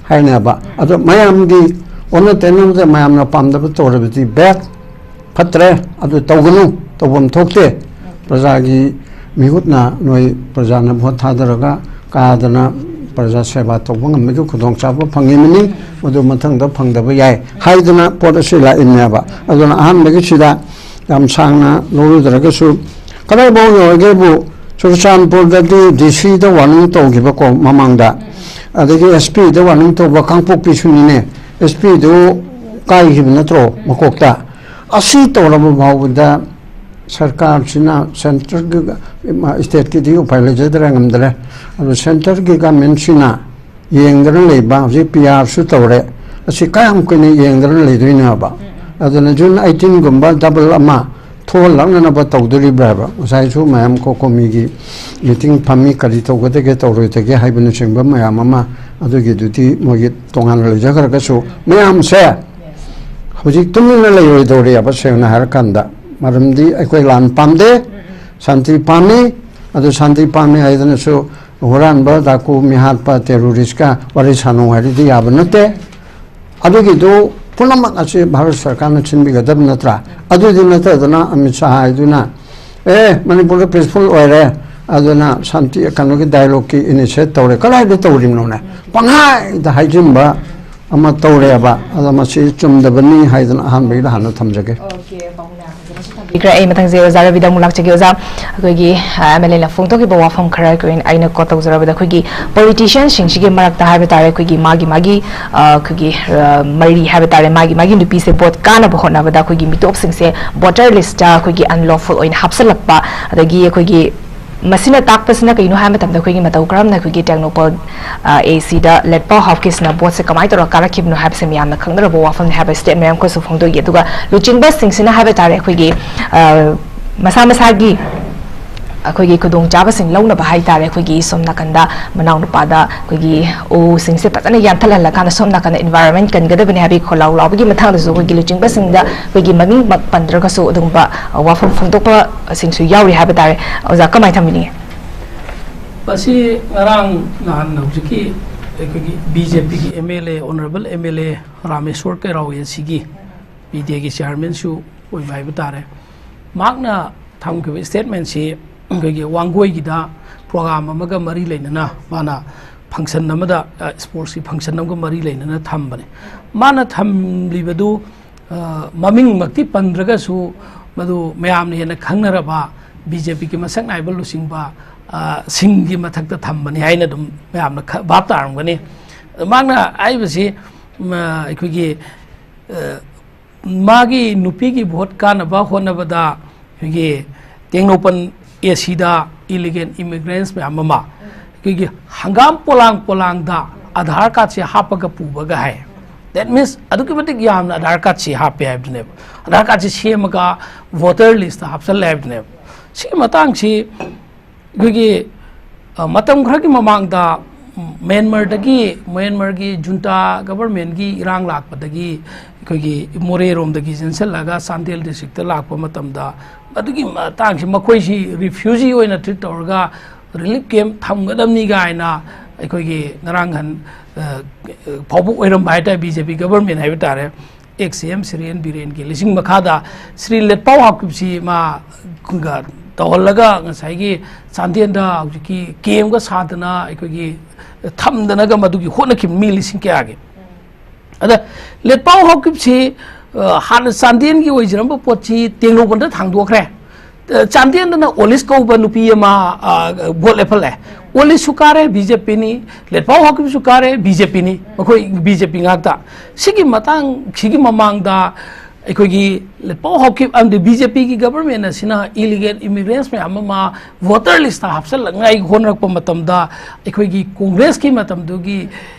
ꯍꯥꯏꯅꯦꯕ꯫ ꯑꯗꯣ ꯃꯌꯥꯝꯒꯤ ꯑꯣꯟꯅ ꯇꯩꯅꯕꯗ ꯃꯌꯥꯝꯅ ꯄꯥꯝꯗꯕ ꯇꯧꯔꯕꯗꯤ bad, ꯐꯠꯇ꯭ꯔꯦ, ꯑꯗꯨ ꯇꯧꯒꯅꯨ, ꯇꯧꯐꯝ ꯊꯣꯛꯇꯦ꯫ ꯄ꯭ꯔꯖꯥꯒꯤ ꯃꯤꯍꯨꯠꯅ ꯅꯣꯏ, ꯄ꯭ꯔꯖꯥꯅ ꯚꯣꯠ ꯊꯥꯗꯔꯒ ꯀꯥꯗꯅ ꯄ꯭ꯔꯖꯥ ꯁꯦꯕꯥ ꯇꯧꯕ ꯉꯝꯕꯒꯤ ꯈꯨꯗꯣꯡꯆꯥꯕ ꯐꯪꯉꯤꯕꯅꯤ, ꯃꯗꯨ ꯃꯊꯪꯗ ꯐꯪꯗꯕ ꯌꯥꯏ ꯍꯥꯏꯗꯅ ꯄꯣꯠ ꯑꯁꯤ ꯂꯥꯛꯏꯕꯅꯦꯕ꯫ ꯑꯗꯨꯅ ꯑꯍꯥꯟꯕꯒꯤꯁꯤꯗ ꯌꯥꯝ ꯁꯥꯡꯅ ꯂꯧꯔꯨꯗ꯭ꯔꯒꯁꯨ, ꯀꯗꯥꯏꯐꯥꯎ ꯌꯧꯔꯒꯦꯕꯨ, ꯆꯨꯔꯆꯥꯟꯄꯨꯔꯗꯗꯤ ꯗꯤ ꯁꯤꯗ ꯋꯥꯔꯅꯤꯡ ꯇꯧꯈꯤꯕꯀꯣ ꯃꯃꯥꯡꯗ, ꯑꯗꯒꯤ ꯑꯦꯁ ꯄꯤꯗ ꯋꯥꯔꯅꯤꯡ ꯇꯧꯕ ꯀꯥꯡꯄꯣꯛꯄꯤꯁꯨꯅꯤꯅꯦ, ꯑꯦꯁ ꯄꯤꯗꯨ ꯀꯥꯏꯈꯤꯕ ꯅꯠꯇ꯭ꯔꯣ ꯃꯀꯣꯛꯇ? ꯑꯁꯤ ꯇꯧꯔꯕ ꯐꯥꯎꯕꯗ ꯁꯔꯀꯥꯔꯁꯤꯅ, ꯁꯦꯟꯇꯔꯒꯤ, ꯁ꯭ꯇꯦꯠꯀꯤꯗꯤ ꯎꯄꯥꯏ ꯂꯩꯖꯗ꯭ꯔꯦ, ꯉꯝꯗ꯭ꯔꯦ꯫ ꯑꯗꯨ ꯁꯦꯟꯇꯔꯒꯤ ꯒꯃꯦꯟꯁꯤꯅ ꯌꯦꯡꯗꯅ ꯂꯩꯕ, ꯍꯧꯖꯤꯛ ꯄꯤ ꯑꯥꯔꯁꯨ ꯇꯧꯔꯦ, ꯑꯁꯤ ꯀꯌꯥꯝ ꯀꯨꯏꯅ ꯌꯦꯡꯗꯅ ꯂꯩꯗꯣꯏꯅꯣꯕ? ꯑꯗꯨꯅ ꯖꯨꯟ ꯑꯩꯠꯇꯤꯟꯒꯨꯝꯕ ꯗꯕꯜ ꯑꯃ ꯊꯣꯛꯍꯜꯂꯛꯅꯅꯕ ꯇꯧꯗꯣꯔꯤꯕ꯭ꯔꯥ ꯍꯥꯏꯕ? ꯉꯁꯥꯏꯁꯨ ꯃꯌꯥꯝ ꯀꯣꯀꯣꯃꯤꯒꯤ ꯃꯤꯇꯤꯡ ꯐꯝꯃꯤ, ꯀꯔꯤ ꯇꯧꯒꯗꯒꯦ ꯇꯧꯔꯣꯏꯗꯒꯦ ꯍꯥꯏꯕꯅꯆꯤꯡꯕ ꯃꯌꯥꯝ ꯑꯃ, ꯑꯗꯨꯒꯤꯗꯨꯗꯤ ꯃꯣꯏꯒꯤ ꯇꯣꯉꯥꯟꯅ ꯂꯩꯖꯈ꯭ꯔꯒꯁꯨ, ꯃꯌꯥꯝꯁꯦ ꯍꯧꯖꯤꯛ ꯇꯨꯃꯤꯟꯅ ꯂꯩꯔꯣꯏꯗꯧꯔꯤꯑꯕ, ꯁꯦꯡꯅ ꯍꯥꯏꯔꯀꯥꯟꯗ꯫ ꯃꯔꯝꯗꯤ ꯑꯩꯈꯣꯏ ꯂꯥꯟ ꯄꯥꯝꯗꯦ, ꯁꯥꯟꯇꯤ ꯄꯥꯝꯃꯤ꯫ ꯑꯗꯨ ꯁꯥꯟꯇꯤ ꯄꯥꯝꯃꯤ ꯍꯥꯏꯗꯅꯁꯨ ꯍꯨꯔꯥꯟꯕ, ꯗꯥꯀꯨ, ꯃꯤꯍꯥꯠꯄ, ꯇꯦꯔꯣꯔꯤꯁꯀ ꯋꯥꯔꯤ ꯁꯥꯟꯅꯧ ꯍꯥꯏꯔꯗꯤ ꯌꯥꯕ ꯅꯠꯇꯦ꯫ ꯑꯗꯨꯒꯤꯗꯨ ꯄꯨꯝꯅꯃꯛ ꯑꯁꯤ ꯚꯥꯔꯠ ꯁꯔꯀꯥꯔꯅ ꯁꯤꯟꯕꯤꯒꯗꯕ ꯅꯠꯇ꯭ꯔꯥ? ꯑꯗꯨꯗꯤ ꯅꯠꯇꯗꯅ ꯑꯃꯤꯠ ꯁꯥꯍ ꯍꯥꯏꯗꯨꯅ, "ꯑꯦ, ꯃꯅꯤꯄꯨꯔꯗ ꯄꯤꯁꯐꯨꯜ ꯑꯣꯏꯔꯦ, ꯑꯗꯨꯅ ꯁꯥꯟꯇꯤ, ꯀꯩꯅꯣꯒꯤ ꯗꯥꯏꯂꯣꯒꯀꯤ ꯏꯅꯤꯁꯤꯌꯦꯠ ꯇꯧꯔꯦ"꯫ ꯀꯗꯥꯏꯗ ꯇꯧꯔꯤꯕꯅꯣꯅꯦ? ꯄꯪꯍꯥꯏꯗ ꯍꯥꯏꯖꯤꯟꯕ ꯑꯃ ꯇꯧꯔꯦꯕ꯫ ꯑꯗꯣ ꯃꯁꯤ ꯆꯨꯝꯗꯕꯅꯤ ꯍꯥꯏꯗꯅ ꯑꯍꯥꯟꯕꯒꯤꯗ ꯍꯥꯟꯅ ꯊꯝꯖꯒꯦ꯫ ꯑꯣꯀꯦ, ꯄꯥꯎꯃꯤ ꯃꯌꯥꯝ꯫ ꯄꯤꯈ꯭ꯔꯦ꯫ ꯑꯩ ꯃꯊꯪꯁꯦ ꯑꯣꯖꯥ ꯔꯕꯤꯗ ꯑꯃꯨꯛ ꯂꯥꯛꯆꯒꯦ꯫ ꯑꯣꯖꯥ, ꯑꯩꯈꯣꯏꯒꯤ ꯑꯦꯝ ꯑꯦꯜ ꯑꯦꯅ ꯐꯣꯡꯗꯣꯛꯈꯤꯕ ꯋꯥꯐꯝ ꯈꯔ ꯑꯩꯈꯣꯏ, ꯑꯩꯅ ꯀꯣꯠ ꯇꯧꯖꯔꯕꯗ, ꯑꯩꯈꯣꯏꯒꯤ ꯄꯣꯂꯤꯇꯤꯁꯤꯌꯟꯁꯤꯡꯁꯤꯒꯤ ꯃꯔꯛꯇ ꯍꯥꯏꯕ ꯇꯥꯔꯦ, ꯑꯩꯈꯣꯏꯒꯤ ꯃꯥꯒꯤ ꯃꯥꯒꯤ ꯑ, ꯑꯩꯈꯣꯏꯒꯤ ꯑ, ꯃꯔꯤ ꯍꯥꯏꯕ ꯇꯥꯔꯦ, ꯃꯥꯒꯤ ꯃꯥꯒꯤ ꯅꯨꯄꯤꯁꯦ ꯚꯣꯠ ꯀꯥꯅꯕ ꯍꯣꯠꯅꯕꯗ ꯑꯩꯈꯣꯏꯒꯤ ꯃꯤꯇꯣꯞꯁꯤꯡꯁꯦ ꯚꯣꯇꯔ ꯂꯤꯁꯇ ꯑꯩꯈꯣꯏꯒꯤ ꯑꯟꯂꯣꯐꯨꯜ ꯑꯣꯏꯅ ꯍꯥꯞꯆꯤꯜꯂꯛꯄ, ꯑꯗꯒꯤ ꯑꯩꯈꯣꯏꯒꯤ ꯃꯁꯤꯅ ꯇꯥꯛꯄꯁꯤꯅ ꯀꯩꯅꯣ ꯍꯥꯏꯕ ꯃꯇꯝꯗ, ꯑꯩꯈꯣꯏꯒꯤ ꯃꯇꯧ ꯀꯔꯝꯅ ꯑꯩꯈꯣꯏꯒꯤ ꯇꯦꯡꯅꯧꯄꯜ ꯑꯦ ꯁꯤꯗ ꯂꯦꯠꯄꯥꯎ ꯍꯥꯎꯀꯤꯁꯅ ꯚꯣꯠꯁꯦ ꯀꯃꯥꯏꯅ ꯇꯧꯔꯒ ꯀꯥꯔꯛꯈꯤꯕꯅꯣ ꯍꯥꯏꯕꯁꯦ ꯃꯌꯥꯝꯅ ꯈꯪꯅꯔꯕ ꯋꯥꯐꯝꯅꯤ ꯍꯥꯏꯕ ꯁ꯭ꯇꯦꯠꯃꯦꯟ ꯑꯃꯈꯛꯁꯨ ꯐꯣꯡꯗꯣꯛꯏ꯫ ꯑꯗꯨꯒ ꯂꯨꯆꯤꯡꯕꯁꯤꯡꯁꯤꯅ ꯍꯥꯏꯕ ꯇꯥꯔꯦ, ꯑꯩꯈꯣꯏꯒꯤ ꯑ, ꯃꯁꯥ ꯃꯁꯥꯒꯤ ꯑꯩꯈꯣꯏꯒꯤ ꯈꯨꯗꯣꯡꯆꯥꯕꯁꯤꯡ ꯂꯧꯅꯕ ꯍꯥꯏ ꯇꯥꯔꯦ, ꯑꯩꯈꯣꯏꯒꯤ ꯁꯣꯝ ꯅꯥꯀꯟꯗ ꯃꯅꯥꯎꯅꯨꯄꯥꯗ ꯑꯩꯈꯣꯏꯒꯤ ꯎꯁꯤꯡꯁꯦ ꯐꯖꯅ ꯌꯥꯟꯊꯠꯍꯜꯂꯀꯥꯟꯗ ꯁꯣꯝ ꯅꯥꯀꯟꯗ ꯏꯟꯚꯥꯏꯔꯣꯟꯃꯦꯟ ꯀꯟꯒꯗꯕꯅꯤ ꯍꯥꯏꯕꯒꯤ ꯈꯣꯜꯂꯥꯎ ꯂꯥꯎꯕꯒꯤ ꯃꯇꯥꯡꯗꯁꯨ ꯑꯩꯈꯣꯏꯒꯤ ꯂꯨꯆꯤꯡꯕꯁꯤꯡꯗ ꯑꯩꯈꯣꯏꯒꯤ ꯃꯃꯤꯡꯃꯛ ꯄꯟꯗ꯭ꯔꯒꯁꯨ ꯑꯗꯨꯒꯨꯝꯕ ꯋꯥꯐꯝ ꯐꯣꯡꯗꯣꯛꯄꯁꯤꯡꯁꯨ ꯌꯥꯎꯔꯤ ꯍꯥꯏꯕ ꯇꯥꯔꯦ꯫ ꯑꯣꯖꯥ, ꯀꯃꯥꯏꯅ ꯊꯝꯕꯤꯅꯤꯡꯉꯤ? ꯃꯁꯤ ꯉꯔꯥꯡ ꯅꯍꯥꯟ ꯍꯧꯖꯤꯛꯀꯤ ꯑꯩꯈꯣꯏꯒꯤ ꯕꯤ ꯖꯦ ꯄꯤꯒꯤ M L A, honourable M L A Rameshwar Keirao A ꯁꯤꯒꯤ ꯄꯤ ꯗꯤ ꯑꯦꯒꯤ ꯆꯤꯌꯥꯔꯃꯦꯟꯁꯨ ꯑꯣꯏꯕ ꯍꯥꯏꯕ ꯇꯥꯔꯦ꯫ ꯃꯍꯥꯛꯅ ꯊꯝꯈꯤꯕ ꯁ꯭ꯇꯦꯠꯃꯦꯟꯁꯤ ꯑꯩꯈꯣꯏꯒꯤ ꯋꯥꯡꯒꯣꯏꯒꯤꯗ ꯄ꯭ꯔꯣꯒ꯭ꯔꯥꯝ ꯑꯃꯒ ꯃꯔꯤ ꯂꯩꯅꯅ, ꯃꯥꯅ ꯐꯪꯁꯟ ꯑꯃꯗ, ꯑ, ꯁ꯭ꯄꯣꯔꯠꯁꯀꯤ ꯐꯪꯁꯟ ꯑꯃꯒ ꯃꯔꯤ ꯂꯩꯅꯅ ꯊꯝꯕꯅꯦ꯫ ꯃꯥꯅ ꯊꯝꯂꯤꯕꯗꯨ, ꯑ, ꯃꯃꯤꯡꯃꯛꯇꯤ ꯄꯟꯗ꯭ꯔꯒꯁꯨ, ꯃꯗꯨ ꯃꯌꯥꯝꯅ ꯍꯦꯟꯅ ꯈꯪꯅꯔꯕ ꯕꯤ ꯖꯦ ꯄꯤꯒꯤ ꯃꯁꯛ ꯅꯥꯏꯕ ꯂꯨꯆꯤꯡꯕ, ꯑ, ꯁꯤꯡꯒꯤ ꯃꯊꯛꯇ ꯊꯝꯕꯅꯤ ꯍꯥꯏꯅ ꯑꯗꯨꯝ ꯃꯌꯥꯝꯅ ꯈ-, ꯚꯥꯞ ꯇꯥꯔꯝꯒꯅꯤ꯫ ꯃꯥꯅ ꯍꯥꯏꯔꯤꯕꯁꯤ, ꯃ-, ꯑꯩꯈꯣꯏꯒꯤ, ꯑ, ꯃꯥꯒꯤ ꯅꯨꯄꯤꯒꯤ ꯚꯣꯠ ꯀꯥꯅꯕ ꯍꯣꯠꯅꯕꯗ ꯑꯩꯈꯣꯏꯒꯤ ꯇꯦꯡꯅꯧꯄꯜ ꯑꯦ ꯁꯤꯗ ꯏꯂꯤꯒꯦꯜ ꯏꯃꯤꯒ꯭ꯔꯦꯟꯁ ꯃꯌꯥꯝ ꯑꯃ ꯑꯩꯈꯣꯏꯒꯤ ꯍꯪꯒꯥꯝ ꯄꯣꯂꯥꯡ ꯄꯣꯂꯥꯡꯗ ꯑꯙꯥꯔ ꯀꯥꯔꯗꯁꯦ ꯍꯥꯞꯄꯒ ꯄꯨꯕꯒ ꯍꯥꯏ꯫ That means ꯑꯗꯨꯛꯀꯤ ꯃꯇꯤꯛ ꯌꯥꯝꯅ ꯑꯙꯥꯔ ꯀꯥꯔꯗꯁꯤ ꯍꯥꯞꯄꯦ ꯍꯥꯏꯕꯗꯨꯅꯦꯕ꯫ ꯑꯙꯥꯔ ꯀꯥꯔꯗꯁꯤ ꯁꯦꯝꯃꯒ ꯚꯣꯇꯔ ꯂꯤꯁꯇ ꯍꯥꯞꯆꯜꯂꯦ ꯍꯥꯏꯕꯗꯨꯅꯦꯕ꯫ ꯁꯤꯒꯤ ꯃꯇꯥꯡꯁꯤ ꯑꯩꯈꯣꯏꯒꯤ, ꯑ, ꯃꯇꯝ ꯈꯔꯒꯤ ꯃꯃꯥꯡꯗ ꯃ꯭ꯌꯥꯟꯃꯥꯔꯗꯒꯤ, ꯃ꯭ꯌꯥꯟꯃꯥꯔꯒꯤ ꯖꯨꯟꯇꯥ ꯒꯚꯔꯟꯃꯦꯟꯒꯤ ꯏꯔꯥꯡ ꯂꯥꯛꯄꯗꯒꯤ ꯑꯩꯈꯣꯏꯒꯤ ꯃꯣꯔꯦꯔꯣꯝꯗꯒꯤ ꯆꯦꯟꯁꯤꯜꯂꯒ ꯆꯥꯟꯗꯦꯜ ꯗꯤꯁꯇ꯭ꯔꯤꯛꯇ ꯂꯥꯛꯄ ꯃꯇꯝꯗ, ꯑꯗꯨꯒꯤ ꯃꯇꯥꯡꯁꯤ ꯃꯈꯣꯏꯁꯤ ꯔꯤꯐ꯭ꯌꯨꯖꯤ ꯑꯣꯏꯅ ꯇ꯭ꯔꯤꯠ ꯇꯧꯔꯒ ꯔꯤꯂꯤꯐ ꯀꯦꯝꯞ ꯊꯝꯒꯗꯕꯅꯤ ꯀꯥꯏꯅ ꯑꯩꯈꯣꯏꯒꯤ ꯉꯔꯥꯡ ꯅꯍꯥꯟ, ꯑ, ꯐꯥꯎꯕ ꯑꯣꯏꯔꯝꯕ ꯍꯥꯏ ꯇꯥꯔꯦ, ꯕꯤ ꯖꯦ ꯄꯤ ꯒꯚꯔꯟꯃꯦꯟ ꯍꯥꯏꯕ ꯇꯥꯔꯦ꯫ ꯑꯦꯛꯁ ꯁꯤ ꯑꯦꯝ ꯁꯤꯔꯦꯟ ꯕꯤꯔꯦꯟꯒꯤ ꯂꯤꯁꯤꯡ ꯃꯈꯥꯗ ꯁ꯭ꯔꯤ ꯂꯦꯠꯄꯥꯎ ꯍꯥꯎꯀꯤꯞꯁꯤ ꯃꯥ ꯒ ꯇꯧꯍꯜꯂꯒ ꯉꯁꯥꯏꯒꯤ ꯆꯥꯟꯗꯦꯜꯗ ꯍꯧꯖꯤꯛꯀꯤ ꯀꯦꯝꯒ ꯁꯥꯗꯅ ꯑꯩꯈꯣꯏꯒꯤ ꯊꯝꯗꯅꯒ ꯃꯗꯨꯒꯤ ꯍꯣꯠꯅꯈꯤꯕ ꯃꯤ ꯂꯤꯁꯤꯡ ꯀꯌꯥꯒꯤ꯫ ꯑꯗ ꯂꯦꯠꯄꯥꯎ ꯍꯥꯎꯀꯤꯞꯁꯤ ꯑ, ꯍꯥꯟꯅ ꯆꯥꯟꯗꯦꯜꯒꯤ ꯑꯣꯏꯖꯔꯝꯕ ꯄꯣꯠꯁꯤ ꯇꯦꯡꯅꯧꯄꯜꯗ ꯊꯥꯡꯗꯣꯛꯈ꯭ꯔꯦ꯫ ꯑ, ꯆꯥꯟꯗꯦꯜꯗꯅ ꯑꯣꯂꯤꯁ ꯀꯧꯕ ꯅꯨꯄꯤ ꯑꯃ, ꯑ, ꯚꯣꯠ ꯂꯦꯞꯍꯜꯂꯦ꯫ ꯑꯣꯂꯤꯁꯁꯨ ꯀꯥꯔꯦ, ꯕꯤ ꯖꯦ ꯄꯤꯅꯤ꯫ ꯂꯦꯠꯄꯥꯎ ꯍꯥꯎꯀꯤꯞꯁꯨ ꯀꯥꯔꯦ, ꯕꯤ ꯖꯦ ꯄꯤꯅꯤ꯫ ꯃꯈꯣꯏ ꯕꯤ ꯖꯦ ꯄꯤ ꯉꯥꯛꯇ꯫ ꯁꯤꯒꯤ ꯃꯇꯥꯡ, ꯁꯤꯒꯤ ꯃꯃꯥꯡꯗ ꯑꯩꯈꯣꯏꯒꯤ ꯂꯦꯠꯄꯥꯎ ꯍꯥꯎꯀꯤꯞ ꯑꯃꯗꯤ ꯕꯤ ꯖꯦ ꯄꯤꯒꯤ ꯒꯕꯔꯃꯦꯟ ꯑꯁꯤꯅ ꯏꯂꯤꯒꯦꯜ ꯏꯃꯤꯒ꯭ꯔꯦꯟꯁ ꯃꯌꯥꯝ ꯑꯃ ꯚꯣꯇꯔ ꯂꯤꯁꯇ ꯍꯥꯞꯆꯤꯜꯂꯛꯅꯉꯥꯏꯒꯤ ꯍꯣꯠꯅꯔꯛꯄ ꯃꯇꯝꯗ, ꯑꯩꯈꯣꯏꯒꯤ ꯀꯣꯡꯒ꯭ꯔꯦꯁꯀꯤ ꯃꯇꯝꯗꯨꯒꯤ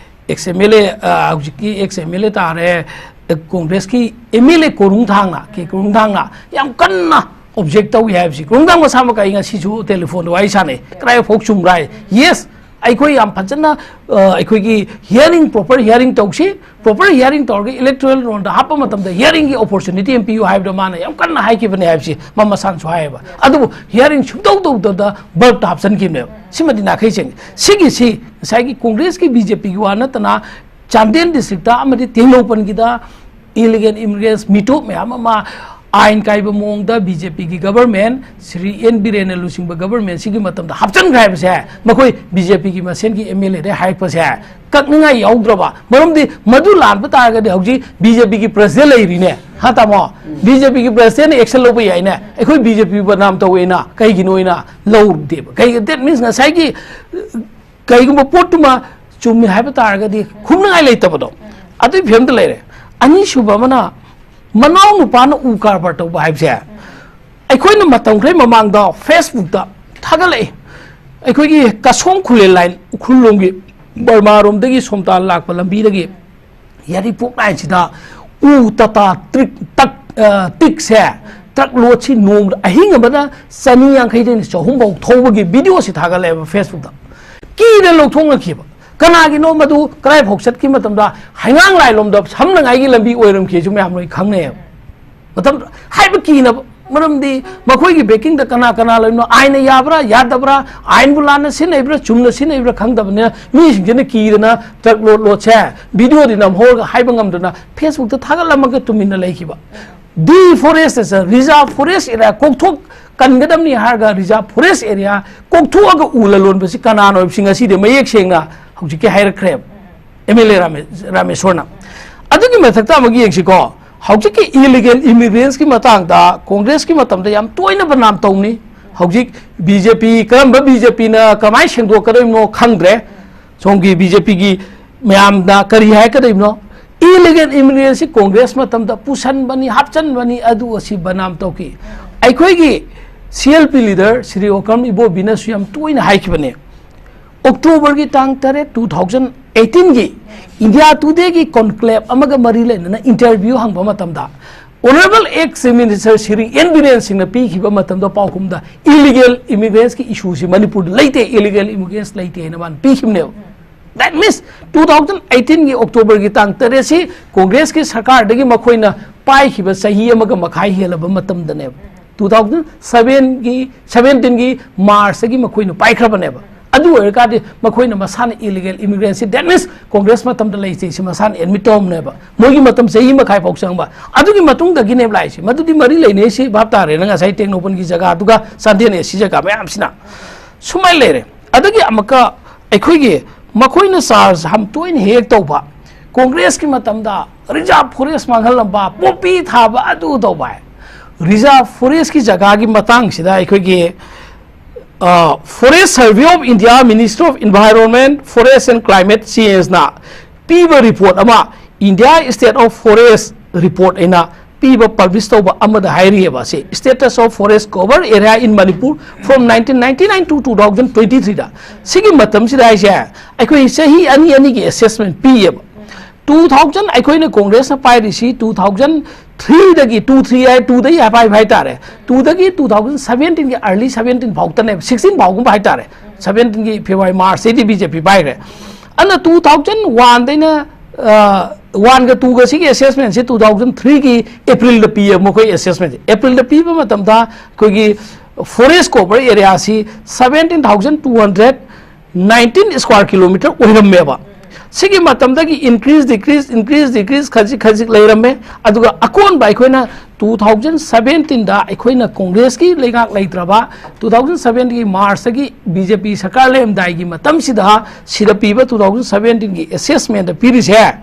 ꯑꯦꯛꯁ ꯑꯦꯝ ꯑꯦꯜ ꯑꯦ, ꯑ, ꯍꯧꯖꯤꯛꯀꯤ ꯑꯦꯛꯁ ꯑꯦꯝ ꯑꯦꯜ ꯑꯦ ꯇꯥꯔꯦ, ꯑ, ꯀꯣꯡꯒ꯭ꯔꯦꯁꯀꯤ ꯑꯦꯝ ꯑꯦꯜ ꯑꯦ ꯀꯣꯔꯨꯡ ꯊꯥꯡꯅ, ꯀꯦ ꯀꯣꯔꯨꯡ ꯊꯥꯡꯅ ꯌꯥꯝ ꯀꯟꯅ ꯑꯣꯕꯖꯦꯛ ꯇꯧꯏ ꯍꯥꯏꯕꯁꯤ, ꯀꯣꯔꯨꯡ ꯊꯥꯡ ꯃꯁꯥꯃꯛ ꯑꯩ ꯉꯁꯤꯁꯨ ꯇꯦꯂꯤꯐꯣꯟꯗ ꯋꯥꯔꯤ ꯁꯥꯟꯅꯩ, ꯀꯗꯥꯏꯐꯥꯎ ꯆꯨꯝꯕ꯭ꯔꯥ ꯍꯥꯏ꯫ ꯌꯦꯁ, ꯑꯩꯈꯣꯏ ꯌꯥꯝ ꯐꯖꯅ, ꯑ, ꯑꯩꯈꯣꯏꯒꯤ ꯍꯤꯌꯥꯔꯤꯡ, ꯄ꯭ꯔꯣꯄꯔ ꯍꯤꯌꯥꯔꯤꯡ ꯇꯧꯁꯤ, ꯄ꯭ꯔꯣꯄꯔ ꯍꯤꯌꯥꯔꯤꯡ ꯇꯧꯔꯒ ꯏꯂꯦꯛꯇꯣꯔꯦꯜ ꯔꯣꯜꯗ ꯍꯥꯞꯄ ꯃꯇꯝꯗ ꯍꯤꯌꯥꯔꯤꯡꯒꯤ ꯑꯣꯄꯣꯔꯆꯨꯅꯤꯇꯤ ꯑꯃ ꯄꯤꯌꯨ ꯍꯥꯏꯕꯗꯣ ꯃꯥꯅ ꯌꯥꯝ ꯀꯟꯅ ꯍꯥꯏꯈꯤꯕꯅꯦ ꯍꯥꯏꯕꯁꯤ ꯃꯥ ꯃꯁꯥꯅꯁꯨ ꯍꯥꯏꯌꯦꯕ꯫ ꯑꯗꯨꯕꯨ ꯍꯤꯌꯥꯔꯤꯡ ꯁꯨꯡꯇꯧ ꯇꯧꯗꯕꯗ ꯕꯜꯕꯇ ꯍꯥꯞꯆꯤꯟꯈꯤꯕꯅꯦꯕ꯫ ꯁꯤꯃꯗꯤ ꯅꯥꯈꯩ ꯁꯦꯡꯉꯤ꯫ ꯁꯤꯒꯤꯁꯤ ꯉꯁꯥꯏꯒꯤ ꯀꯣꯡꯒ꯭ꯔꯦꯁꯀꯤ ꯕꯤ ꯖꯦ ꯄꯤꯒꯤ ꯋꯥ ꯅꯠꯇꯅ ꯆꯥꯟꯗꯦꯜ ꯗꯤꯁꯇ꯭ꯔꯤꯛꯇ ꯑꯃꯗꯤ ꯇꯦꯡꯅꯧꯄꯜꯒꯤꯗ ꯏꯂꯤꯒꯦꯜ ꯏꯃꯤꯒ꯭ꯔꯦꯟꯁ ꯃꯤꯇꯣꯞ ꯃꯌꯥꯝ ꯑꯃ ꯑꯥꯏꯟ ꯀꯥꯏꯕ ꯃꯑꯣꯡꯗ ꯕꯤ ꯖꯦ ꯄꯤꯒꯤ ꯒꯕꯔꯃꯦꯟ, ꯁ꯭ꯔꯤ ꯑꯦꯟ ꯕꯤꯔꯦꯟꯅ ꯂꯨꯆꯤꯡꯕ ꯒꯕꯔꯃꯦꯟꯁꯤꯒꯤ ꯃꯇꯝꯗ ꯍꯥꯞꯆꯤꯟꯈ꯭ꯔꯦ ꯍꯥꯏꯕꯁꯦ ꯃꯈꯣꯏ ꯕꯤ ꯖꯦ ꯄꯤꯒꯤ ꯃꯁꯦꯟꯒꯤ ꯑꯦꯝ ꯑꯦꯜ ꯑꯦꯗ ꯍꯥꯏꯔꯛꯄꯁꯦ ꯀꯛꯅꯤꯡꯉꯥꯏ ꯌꯥꯎꯗ꯭ꯔꯕ꯫ ꯃꯔꯝꯗꯤ ꯃꯗꯨ ꯂꯥꯟꯕ ꯇꯥꯔꯒꯗꯤ ꯍꯧꯖꯤꯛ ꯕꯤ ꯖꯦ ꯄꯤꯒꯤ ꯄ꯭ꯔꯁꯤꯗꯦꯟ ꯂꯩꯔꯤꯅꯦ, ꯍꯥ ꯇꯥꯃꯣ? ꯕꯤ ꯖꯦ ꯄꯤꯒꯤ ꯄ꯭ꯔꯁꯤꯗꯦꯟꯅ ꯑꯦꯛꯁꯟ ꯂꯧꯕ ꯌꯥꯏꯅꯦ, ꯑꯩꯈꯣꯏ ꯕꯤ ꯖꯦ ꯄꯤ ꯕꯗꯅꯥꯝ ꯇꯧꯋꯦꯅ ꯀꯩꯒꯤꯅꯣꯅ ꯂꯧꯗꯦꯕ꯫ ꯀꯩ, that means ꯉꯁꯥꯏꯒꯤ ꯀꯩꯒꯨꯝꯕ ꯄꯣꯠꯇꯨꯃ ꯆꯨꯝꯃꯤ ꯍꯥꯏꯕ ꯇꯥꯔꯒꯗꯤ ꯈꯨꯝꯅꯉꯥꯏ ꯂꯩꯇꯕꯗꯣ, ꯑꯗꯨꯒꯤ ꯐꯤꯕꯝꯗ ꯂꯩꯔꯦ꯫ ꯑꯅꯤꯁꯨꯕ ꯑꯃꯅ, ꯃꯅꯥꯎ ꯅꯨꯄꯥꯅ ꯎ ꯀꯔꯕꯥꯔ ꯇꯧꯕ ꯍꯥꯏꯕꯁꯦ, ꯑꯩꯈꯣꯏꯅ ꯃꯇꯝ ꯈꯔ ꯃꯃꯥꯡꯗ ꯐꯦꯁꯕꯨꯛꯇ ꯊꯥꯒꯠꯂꯛꯏ꯫ ꯑꯩꯈꯣꯏꯒꯤ ꯀꯁꯣꯡ ꯈꯨꯂꯦꯟ ꯂꯥꯏꯟ, ꯎꯈ꯭ꯔꯨꯜ ꯂꯣꯝꯒꯤ ꯕꯔꯃꯥꯔꯣꯝꯗꯒꯤ ꯁꯣꯝꯇꯥ ꯂꯥꯛꯄ ꯂꯝꯕꯤꯗꯒꯤ ꯌꯥꯏꯔꯤꯄꯣꯛ ꯂꯥꯏꯟꯁꯤꯗ ꯎ ꯇꯇꯥ ꯇ꯭ꯔꯤꯛ, ꯇꯛ, ꯑ, ꯇꯤꯛꯁꯦ, ꯇ꯭ꯔꯛ ꯂꯣꯗꯁꯤ ꯅꯣꯡꯃꯗ ꯑꯍꯤꯡ ꯑꯃꯗ ꯆꯅꯤ ꯌꯥꯡꯈꯩꯗꯩꯅ ꯆꯍꯨꯝ ꯐꯥꯎ ꯊꯧꯕꯒꯤ ꯚꯤꯗꯤꯑꯣꯁꯤ ꯊꯥꯒꯠꯂꯛꯑꯦꯕ ꯐꯦꯁꯕꯨꯛꯇ꯫ ꯀꯤꯅ ꯂꯧꯊꯣꯛꯅꯈꯤꯕ꯫ ꯀꯅꯥꯒꯤꯅꯣ ꯃꯗꯨ? ꯀꯗꯥꯏꯐꯥꯎ ꯆꯠꯈꯤ ꯃꯇꯝꯗ ꯍꯩꯉꯥꯡ ꯂꯥꯏꯂꯣꯝꯗ ꯁꯝꯅꯉꯥꯏꯒꯤ ꯂꯝꯕꯤ ꯑꯣꯏꯔꯝꯈꯤꯁꯨ ꯃꯌꯥꯝ ꯂꯣꯏ ꯈꯪꯅꯩꯌꯦꯕ꯫ ꯃꯇꯝ ꯍꯥꯏꯕ ꯀꯤꯅꯕ, ꯃꯔꯝꯗꯤ ꯃꯈꯣꯏꯒꯤ ꯕꯦꯀꯤꯡꯗ ꯀꯅꯥ ꯀꯅꯥ ꯂꯩꯕꯅꯣ, ꯑꯥꯏꯟꯅ ꯌꯥꯕ꯭ꯔꯥ ꯌꯥꯗꯕ꯭ꯔꯥ, ꯑꯥꯏꯟꯕꯨ ꯂꯥꯟꯅ ꯁꯤꯖꯤꯟꯅꯩꯕ꯭ꯔꯥ ꯆꯨꯝꯅ ꯁꯤꯖꯤꯟꯅꯩꯕ꯭ꯔꯥ ꯈꯪꯗꯕꯅꯤꯅ ꯃꯤꯁꯤꯡꯁꯤꯅ ꯀꯤꯗꯅ ꯇ꯭ꯔꯛ ꯂꯣꯗ ꯂꯣꯗꯁꯦ ꯚꯤꯗꯤꯑꯣꯗꯤ ꯅꯝꯍꯧꯔꯒ ꯍꯥꯏꯕ ꯉꯝꯗꯅ ꯐꯦꯁꯕꯨꯛꯇ ꯊꯥꯒꯠꯂꯝꯃꯒ ꯇꯨꯃꯤꯟꯅ ꯂꯩꯈꯤꯕ꯫ ꯗꯤꯐꯣꯔꯦꯁꯇꯦꯁꯟ, ꯔꯤꯖꯥꯔꯚ ꯐꯣꯔꯦꯁ ꯑꯦꯔꯤꯌꯥ ꯀꯣꯛꯊꯣꯛ ꯀꯟꯒꯗꯕꯅꯤ ꯍꯥꯏꯔꯒ ꯔꯤꯖꯥꯔꯚ ꯐꯣꯔꯦꯁ ꯑꯦꯔꯤꯌꯥ ꯀꯣꯛꯊꯣꯛꯑꯒ ꯎ ꯂꯂꯣꯟꯕꯁꯤ ꯀꯅꯥꯅꯣ ꯍꯥꯏꯕꯁꯤ ꯉꯁꯤꯗꯤ ꯃꯌꯦꯛ ꯁꯦꯡꯅ ꯍꯧꯖꯤꯛꯀꯤ ꯍꯥꯏꯔꯛꯈ꯭ꯔꯦꯕ ꯑꯦꯝ ꯑꯦꯜ ꯑꯦ ꯔꯥꯃꯦ-, ꯔꯥꯃꯦꯁꯣꯔꯅ꯫ ꯑꯗꯨꯒꯤ ꯃꯊꯛꯇ ꯑꯃꯨꯛ ꯌꯦꯡꯁꯤꯀꯣ, ꯍꯧꯖꯤꯛꯀꯤ ꯏꯂꯤꯒꯦꯜ ꯏꯃꯤꯒ꯭ꯔꯦꯟꯁꯀꯤ ꯃꯇꯥꯡꯗ ꯀꯣꯡꯒ꯭ꯔꯦꯁꯀꯤ ꯃꯇꯝꯗ ꯌꯥꯝ ꯇꯣꯏꯅ ꯕꯗꯅꯥꯝ ꯇꯧꯅꯤ꯫ ꯍꯧꯖꯤꯛ ꯕꯤ ꯖꯦ ꯄꯤ, ꯀꯔꯝꯕ ꯕꯤ ꯖꯦ ꯄꯤꯅ ꯀꯃꯥꯏꯅ ꯁꯦꯡꯗꯣꯛꯀꯗꯣꯏꯅꯣ ꯈꯪꯗ꯭ꯔꯦ꯫ ꯁꯣꯝꯒꯤ ꯕꯤ ꯖꯦ ꯄꯤꯒꯤ ꯃꯌꯥꯝꯅ ꯀꯔꯤ ꯍꯥꯏꯔꯛꯀꯗꯣꯏꯅꯣ? ꯏꯂꯤꯒꯦꯜ ꯏꯃꯤꯒ꯭ꯔꯦꯟꯁꯤ ꯀꯣꯡꯒ꯭ꯔꯦꯁ ꯃꯇꯝꯗ ꯄꯨꯁꯟꯕꯅꯤ, ꯍꯥꯞꯆꯟꯕꯅꯤ, ꯑꯗꯨ ꯑꯁꯤ ꯕꯗꯅꯥꯝ ꯇꯧꯈꯤ꯫ ꯑꯩꯈꯣꯏꯒꯤ C L P leader Shri Okram ꯏꯕꯣꯕꯤꯅꯁꯨ ꯌꯥꯝ ꯇꯣꯏꯅ ꯍꯥꯏꯈꯤꯕꯅꯦ꯫ ꯑꯣꯛꯇꯣꯕꯔꯒꯤ ꯇꯥꯡ ꯇꯔꯦꯠ, two thousand eighteen ꯒꯤ ꯏꯟꯗꯤꯌꯥ ꯇꯨꯗꯦꯒꯤ ꯀꯣꯟꯀ꯭ꯂꯦꯕ ꯑꯃꯒ ꯃꯔꯤ ꯂꯩꯅꯅ ꯏꯟꯇꯔꯚ꯭ꯌꯨ ꯍꯪꯕ ꯃꯇꯝꯗ, honourable ex chief minister Shri N Biren ꯁꯤꯡꯅ ꯄꯤꯈꯤꯕ ꯃꯇꯝꯗ ꯄꯥꯎꯈꯨꯝꯗ, ꯏꯂꯤꯒꯦꯜ ꯏꯃꯤꯒ꯭ꯔꯦꯟꯁꯀꯤ ꯏꯁꯨꯁꯤ ꯃꯅꯤꯄꯨꯔꯗ ꯂꯩꯇꯦ, ꯏꯂꯤꯒꯦꯜ ꯏꯃꯤꯒ꯭ꯔꯦꯟꯁ ꯂꯩꯇꯦ ꯍꯥꯏꯅ ꯃꯥꯅ ꯄꯤꯈꯤꯕꯅꯦꯕ꯫ That means, two thousand eighteen ꯒꯤ ꯑꯣꯛꯇꯣꯕꯔꯒꯤ ꯇꯥꯡ ꯇꯔꯦꯠꯁꯤ ꯀꯣꯡꯒ꯭ꯔꯦꯁꯀꯤ ꯁꯔꯀꯥꯔꯗꯒꯤ ꯃꯈꯣꯏꯅ ꯄꯥꯏꯈꯤꯕ ꯆꯍꯤ ꯑꯃꯒ ꯃꯈꯥꯏ ꯍꯦꯜꯂꯕ ꯃꯇꯝꯗꯅꯦꯕ꯫ Two thousand sevenꯒꯤ, seventeenꯒꯤ ꯃꯥꯔꯆꯇꯒꯤ ꯃꯈꯣꯏꯅ ꯄꯥꯏꯈ꯭ꯔꯕꯅꯦꯕ꯫ ꯑꯗꯨ ꯑꯣꯏꯔꯀꯥꯟꯗꯤ ꯃꯈꯣꯏꯅ ꯃꯁꯥꯅ ꯏꯂꯤꯒꯦꯜ ꯏꯃꯤꯒ꯭ꯔꯦꯟꯁꯤ, that means, ꯀꯣꯡꯒ꯭ꯔꯦꯁ ꯃꯇꯝꯗ ꯂꯩꯇꯦ, ꯁꯤ ꯃꯁꯥꯅ ꯑꯦꯗꯃꯤꯠ ꯇꯧꯔꯝꯅꯦꯕ꯫ ꯃꯣꯏꯒꯤ ꯃꯇꯝ ꯆꯍꯤ ꯃꯈꯥꯏ ꯐꯥꯎ ꯆꯪꯕ꯫ ꯑꯗꯨꯒꯤ ꯃꯇꯨꯡꯗꯒꯤꯅꯦꯕ ꯂꯥꯛꯏꯁꯦ꯫ ꯃꯗꯨꯗꯤ ꯃꯔꯤ ꯂꯩꯅꯩ, ꯁꯤ ꯚꯥꯞ ꯇꯥꯔꯦ ꯅꯪ ꯉꯁꯥꯏ ꯇꯦꯡꯅꯧꯄꯜꯒꯤ ꯖꯒꯥꯗꯨꯒ ꯆꯥꯟꯗꯦꯜ ꯑꯦ ꯁꯤ ꯖꯒꯥ ꯃꯌꯥꯝꯁꯤꯅ꯫ ꯁꯨꯃꯥꯏꯅ ꯂꯩꯔꯦ꯫ ꯑꯗꯒꯤ ꯑꯃꯨꯛꯀ ꯑꯩꯈꯣꯏꯒꯤ ꯃꯈꯣꯏꯅ ꯆꯥꯔꯖ ꯌꯥꯝ ꯇꯣꯏꯅ ꯍꯦꯛ ꯇꯧꯕ, ꯀꯣꯡꯒ꯭ꯔꯦꯁꯀꯤ ꯃꯇꯝꯗ ꯔꯤꯖꯥꯔꯚ ꯐꯣꯔꯦꯁ ꯃꯥꯡꯍꯜꯂꯝꯕ, ꯄꯣꯄꯤ ꯊꯥꯕ, ꯑꯗꯨ ꯇꯧꯕ ꯍꯥꯏ꯫ ꯔꯤꯖꯥꯔꯚ ꯐꯣꯔꯦꯁꯀꯤ ꯖꯒꯥꯒꯤ ꯃꯇꯥꯡꯁꯤꯗ ꯑꯩꯈꯣꯏꯒꯤ, ꯑ, Forest Survey of India, Ministry of Environment, Forest and Climate Changeꯅ ꯄꯤꯕ ꯔꯤꯄꯣꯔꯠ ꯑꯃ, India State of Forest Report ꯍꯥꯏꯅ ꯄꯤꯕ, ꯄꯕ꯭ꯂꯤꯁ ꯇꯧꯕ ꯑꯃꯗ ꯍꯥꯏꯔꯤꯑꯕ, ꯁꯤ Status of Forest Cover Area in Manipur from nineteen ninety-nine to two thousand twenty-threeꯗ꯫ ꯁꯤꯒꯤ ꯃꯇꯝꯁꯤꯗ ꯍꯥꯏꯁꯦ, ꯑꯩꯈꯣꯏ ꯆꯍꯤ ꯑꯅꯤ ꯑꯅꯤꯒꯤ ꯑꯦꯁꯦꯁꯃꯦꯟ ꯄꯤꯌꯦꯕ꯫ Two thousand, ꯑꯩꯈꯣꯏꯅ ꯀꯣꯡꯒ꯭ꯔꯦꯁꯅ ꯄꯥꯏꯔꯤꯁꯤ two thousand threeꯗꯒꯤ, two three ꯍꯥꯏ, twoꯗꯒꯤ ꯄꯥꯏꯕ ꯍꯥꯏꯇꯥꯔꯦ, twoꯗꯒꯤ two thousand seventeenꯒꯤ, early seventeen ꯐꯥꯎꯇꯅꯦꯕ, sixteen ꯐꯥꯎꯒꯨꯝꯕ ꯍꯥꯏꯇꯥꯔꯦ꯫ Seventeenꯒꯤ February, Marchꯇꯩꯗꯤ ꯕꯤ ꯖꯦ ꯄꯤ ꯄꯥꯏꯈ꯭ꯔꯦ꯫ ꯑꯗꯨꯅ two thousand oneꯗꯩꯅ, ꯑ, oneꯒ twoꯒ ꯁꯤꯒꯤ ꯑꯦꯁꯦꯁꯃꯦꯟꯁꯤ two thousand threeꯒꯤ Aprilꯗ ꯄꯤꯌꯦꯕ, ꯃꯈꯣꯏ ꯑꯦꯁꯦꯁꯃꯦꯟꯁꯤ꯫ Aprilꯗ ꯄꯤꯕ ꯃꯇꯝꯗ ꯑꯩꯈꯣꯏꯒꯤ forest cover areaꯁꯤ seventeen thousand two hundred nineteen square kilometer ꯑꯣꯏꯔꯝꯃꯦꯕ꯫ ꯁꯤꯒꯤ ꯃꯇꯝꯗꯒꯤ increase, decrease, increase, decrease, ꯈꯖꯤꯛ ꯈꯖꯤꯛ ꯂꯩꯔꯝꯃꯦ꯫ ꯑꯗꯨꯒ ꯑꯀꯣꯟꯕ ꯑꯩꯈꯣꯏꯅ two thousand seventeenꯗ ꯑꯩꯈꯣꯏꯅ ꯀꯣꯡꯒ꯭ꯔꯦꯁꯀꯤ ꯂꯩꯉꯥꯛ ꯂꯩꯇ꯭ꯔꯕ, two thousand sevenꯒꯤ Marchꯇꯒꯤ ꯕꯤ ꯖꯦ ꯄꯤ ꯁꯔꯀꯥꯔ ꯂꯩꯔꯝꯗꯥꯏꯒꯤ ꯃꯇꯝꯁꯤꯗ, ꯁꯤꯗ ꯄꯤꯕ two thousand seventeenꯒꯤ ꯑꯦꯁꯦꯁꯃꯦꯟꯗ ꯄꯤꯔꯤꯁꯦ,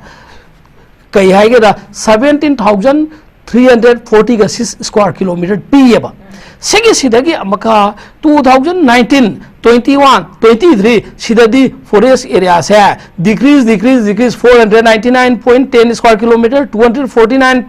ꯀꯩ ꯍꯥꯏꯒꯦꯗ, seventeen thousand three hundred forty ꯒ six square kilometer ꯄꯤꯌꯦꯕ꯫ ꯁꯤꯒꯤꯁꯤꯗꯒꯤ ꯑꯃꯨꯛꯀ two thousand nineteen, twenty-one, twenty-three ꯁꯤꯗꯗꯤ forest area ꯁꯦ decrease, decrease, decrease, four hundred ninety nine point ten square kilometer, two hundred forty nine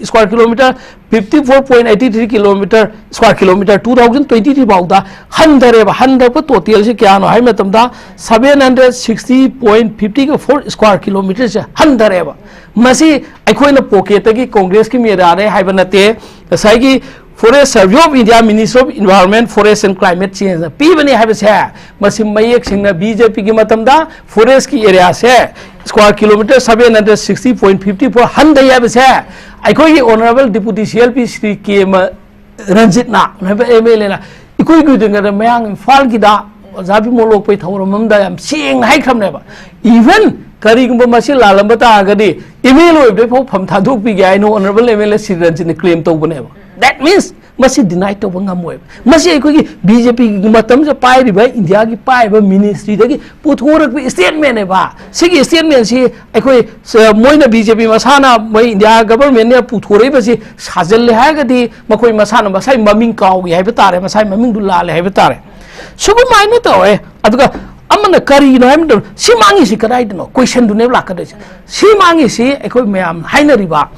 square kilometer, fifty four point eighty three kilometer, square kilometer, two thousand twenty three ꯐꯥꯎꯗ ꯍꯟꯊꯔꯦꯕ꯫ ꯍꯟꯊꯔꯛꯄ total ꯁꯦ ꯀꯌꯥꯅꯣ ꯍꯥꯏꯕ ꯃꯇꯝꯗ seven hundred sixty point fifty four square kilometer ꯁꯦ ꯍꯟꯊꯔꯦꯕ꯫ ꯃꯁꯤ ꯑꯩꯈꯣꯏꯅ pocket ꯇꯒꯤ Congress ꯀꯤ ꯃꯦꯔꯥꯅꯦ ꯍꯥꯏꯕ ꯅꯠꯇꯦ꯫ ꯉꯁꯥꯏꯒꯤ Forest Survey of India, Ministry of Environment, Forest and Climate Change ꯅ ꯄꯤꯕꯅꯤ ꯍꯥꯏꯕꯁꯦ ꯃꯁꯤ ꯃꯌꯦꯛ ꯁꯦꯡꯅ B J P ꯒꯤ ꯃꯇꯝꯗ forest ꯀꯤ area ꯁꯦ square kilometer seven hundred sixty point fifty four ꯍꯟꯊꯩ ꯍꯥꯏꯕꯁꯦ ꯑꯩꯈꯣꯏꯒꯤ Honourable Deputy C L P Shri ꯀꯦ ꯔꯟꯖꯤꯠꯅ ꯍꯥꯏꯕ M L A ꯅ ꯏꯀꯨꯏ ꯀꯨꯏꯗ꯭ꯔꯤꯉꯩꯗ ꯃꯌꯥꯡ ꯏꯝꯐꯥꯜꯒꯤꯗ ꯑꯣꯖꯥ ꯕꯤꯃꯣꯜ ꯑꯣꯛꯄꯩ ꯊꯧꯔꯝ ꯑꯃꯗ ꯌꯥꯝ ꯁꯦꯡꯅ ꯍꯥꯏꯈ꯭ꯔꯕꯅꯦꯕ꯫ Even ꯀꯔꯤꯒꯨꯝꯕ ꯃꯁꯤ ꯂꯥꯜꯂꯝꯕ ꯇꯥꯔꯒꯗꯤ M L A ꯑꯣꯏꯕꯗꯩ ꯐꯥꯎ ꯐꯝ ꯊꯥꯗꯣꯛꯄꯤꯒꯦ ꯍꯥꯏꯅ Honourable M L A Shri ꯔꯟꯖꯤꯠꯅ claim ꯇꯧꯕꯅꯦꯕ꯫ That means ꯃꯁꯤ deny ꯇꯧꯕ ꯉꯝꯃꯣꯏꯕ꯫ ꯃꯁꯤ ꯑꯩꯈꯣꯏꯒꯤ B J P ꯒꯤ ꯃꯇꯝꯁꯤꯗ ꯄꯥꯏꯔꯤꯕ, ꯏꯟꯗꯤꯌꯥꯒꯤ ꯄꯥꯏꯔꯤꯕ ministry ꯗꯒꯤ ꯄꯨꯊꯣꯔꯛꯄ statement ꯅꯦꯕ꯫ ꯁꯤꯒꯤ statement ꯁꯤ ꯑꯩꯈꯣꯏ, ꯁ-, ꯃꯣꯏꯅ B J P ꯃꯁꯥꯅ, ꯃꯣꯏ ꯏꯟꯗꯤꯌꯥ government ꯅ ꯄꯨꯊꯣꯔꯛꯏꯕꯁꯤ ꯁꯥꯖꯜꯂꯦ ꯍꯥꯏꯔꯒꯗꯤ ꯃꯈꯣꯏ ꯃꯁꯥꯅ ꯃꯁꯥꯏ ꯃꯃꯤꯡ ꯀꯥꯎꯏ ꯍꯥꯏꯕ ꯇꯥꯔꯦ, ꯃꯁꯥꯏ ꯃꯃꯤꯡꯗꯨ ꯂꯥꯜꯂꯦ ꯍꯥꯏꯕ ꯇꯥꯔꯦ꯫ ꯁꯨꯒꯨꯃꯥꯏꯅ ꯇꯧꯋꯦ꯫ ꯑꯗꯨꯒ ꯑꯃꯅ ꯀꯔꯤꯅꯣ ꯍꯥꯏꯕ ꯃꯇꯝꯗ ꯁꯤ ꯃꯥꯡꯉꯤꯁꯤ ꯀꯗꯥꯏꯗꯅꯣ? Question ꯗꯨꯅꯦꯕ ꯂꯥꯛꯀꯗꯣꯏꯁꯦ꯫ ꯁꯤ ꯃꯥꯡꯉꯤꯁꯤ ꯑꯩꯈꯣꯏ ꯃꯌꯥꯝ ꯍꯥꯏꯅꯔꯤꯕ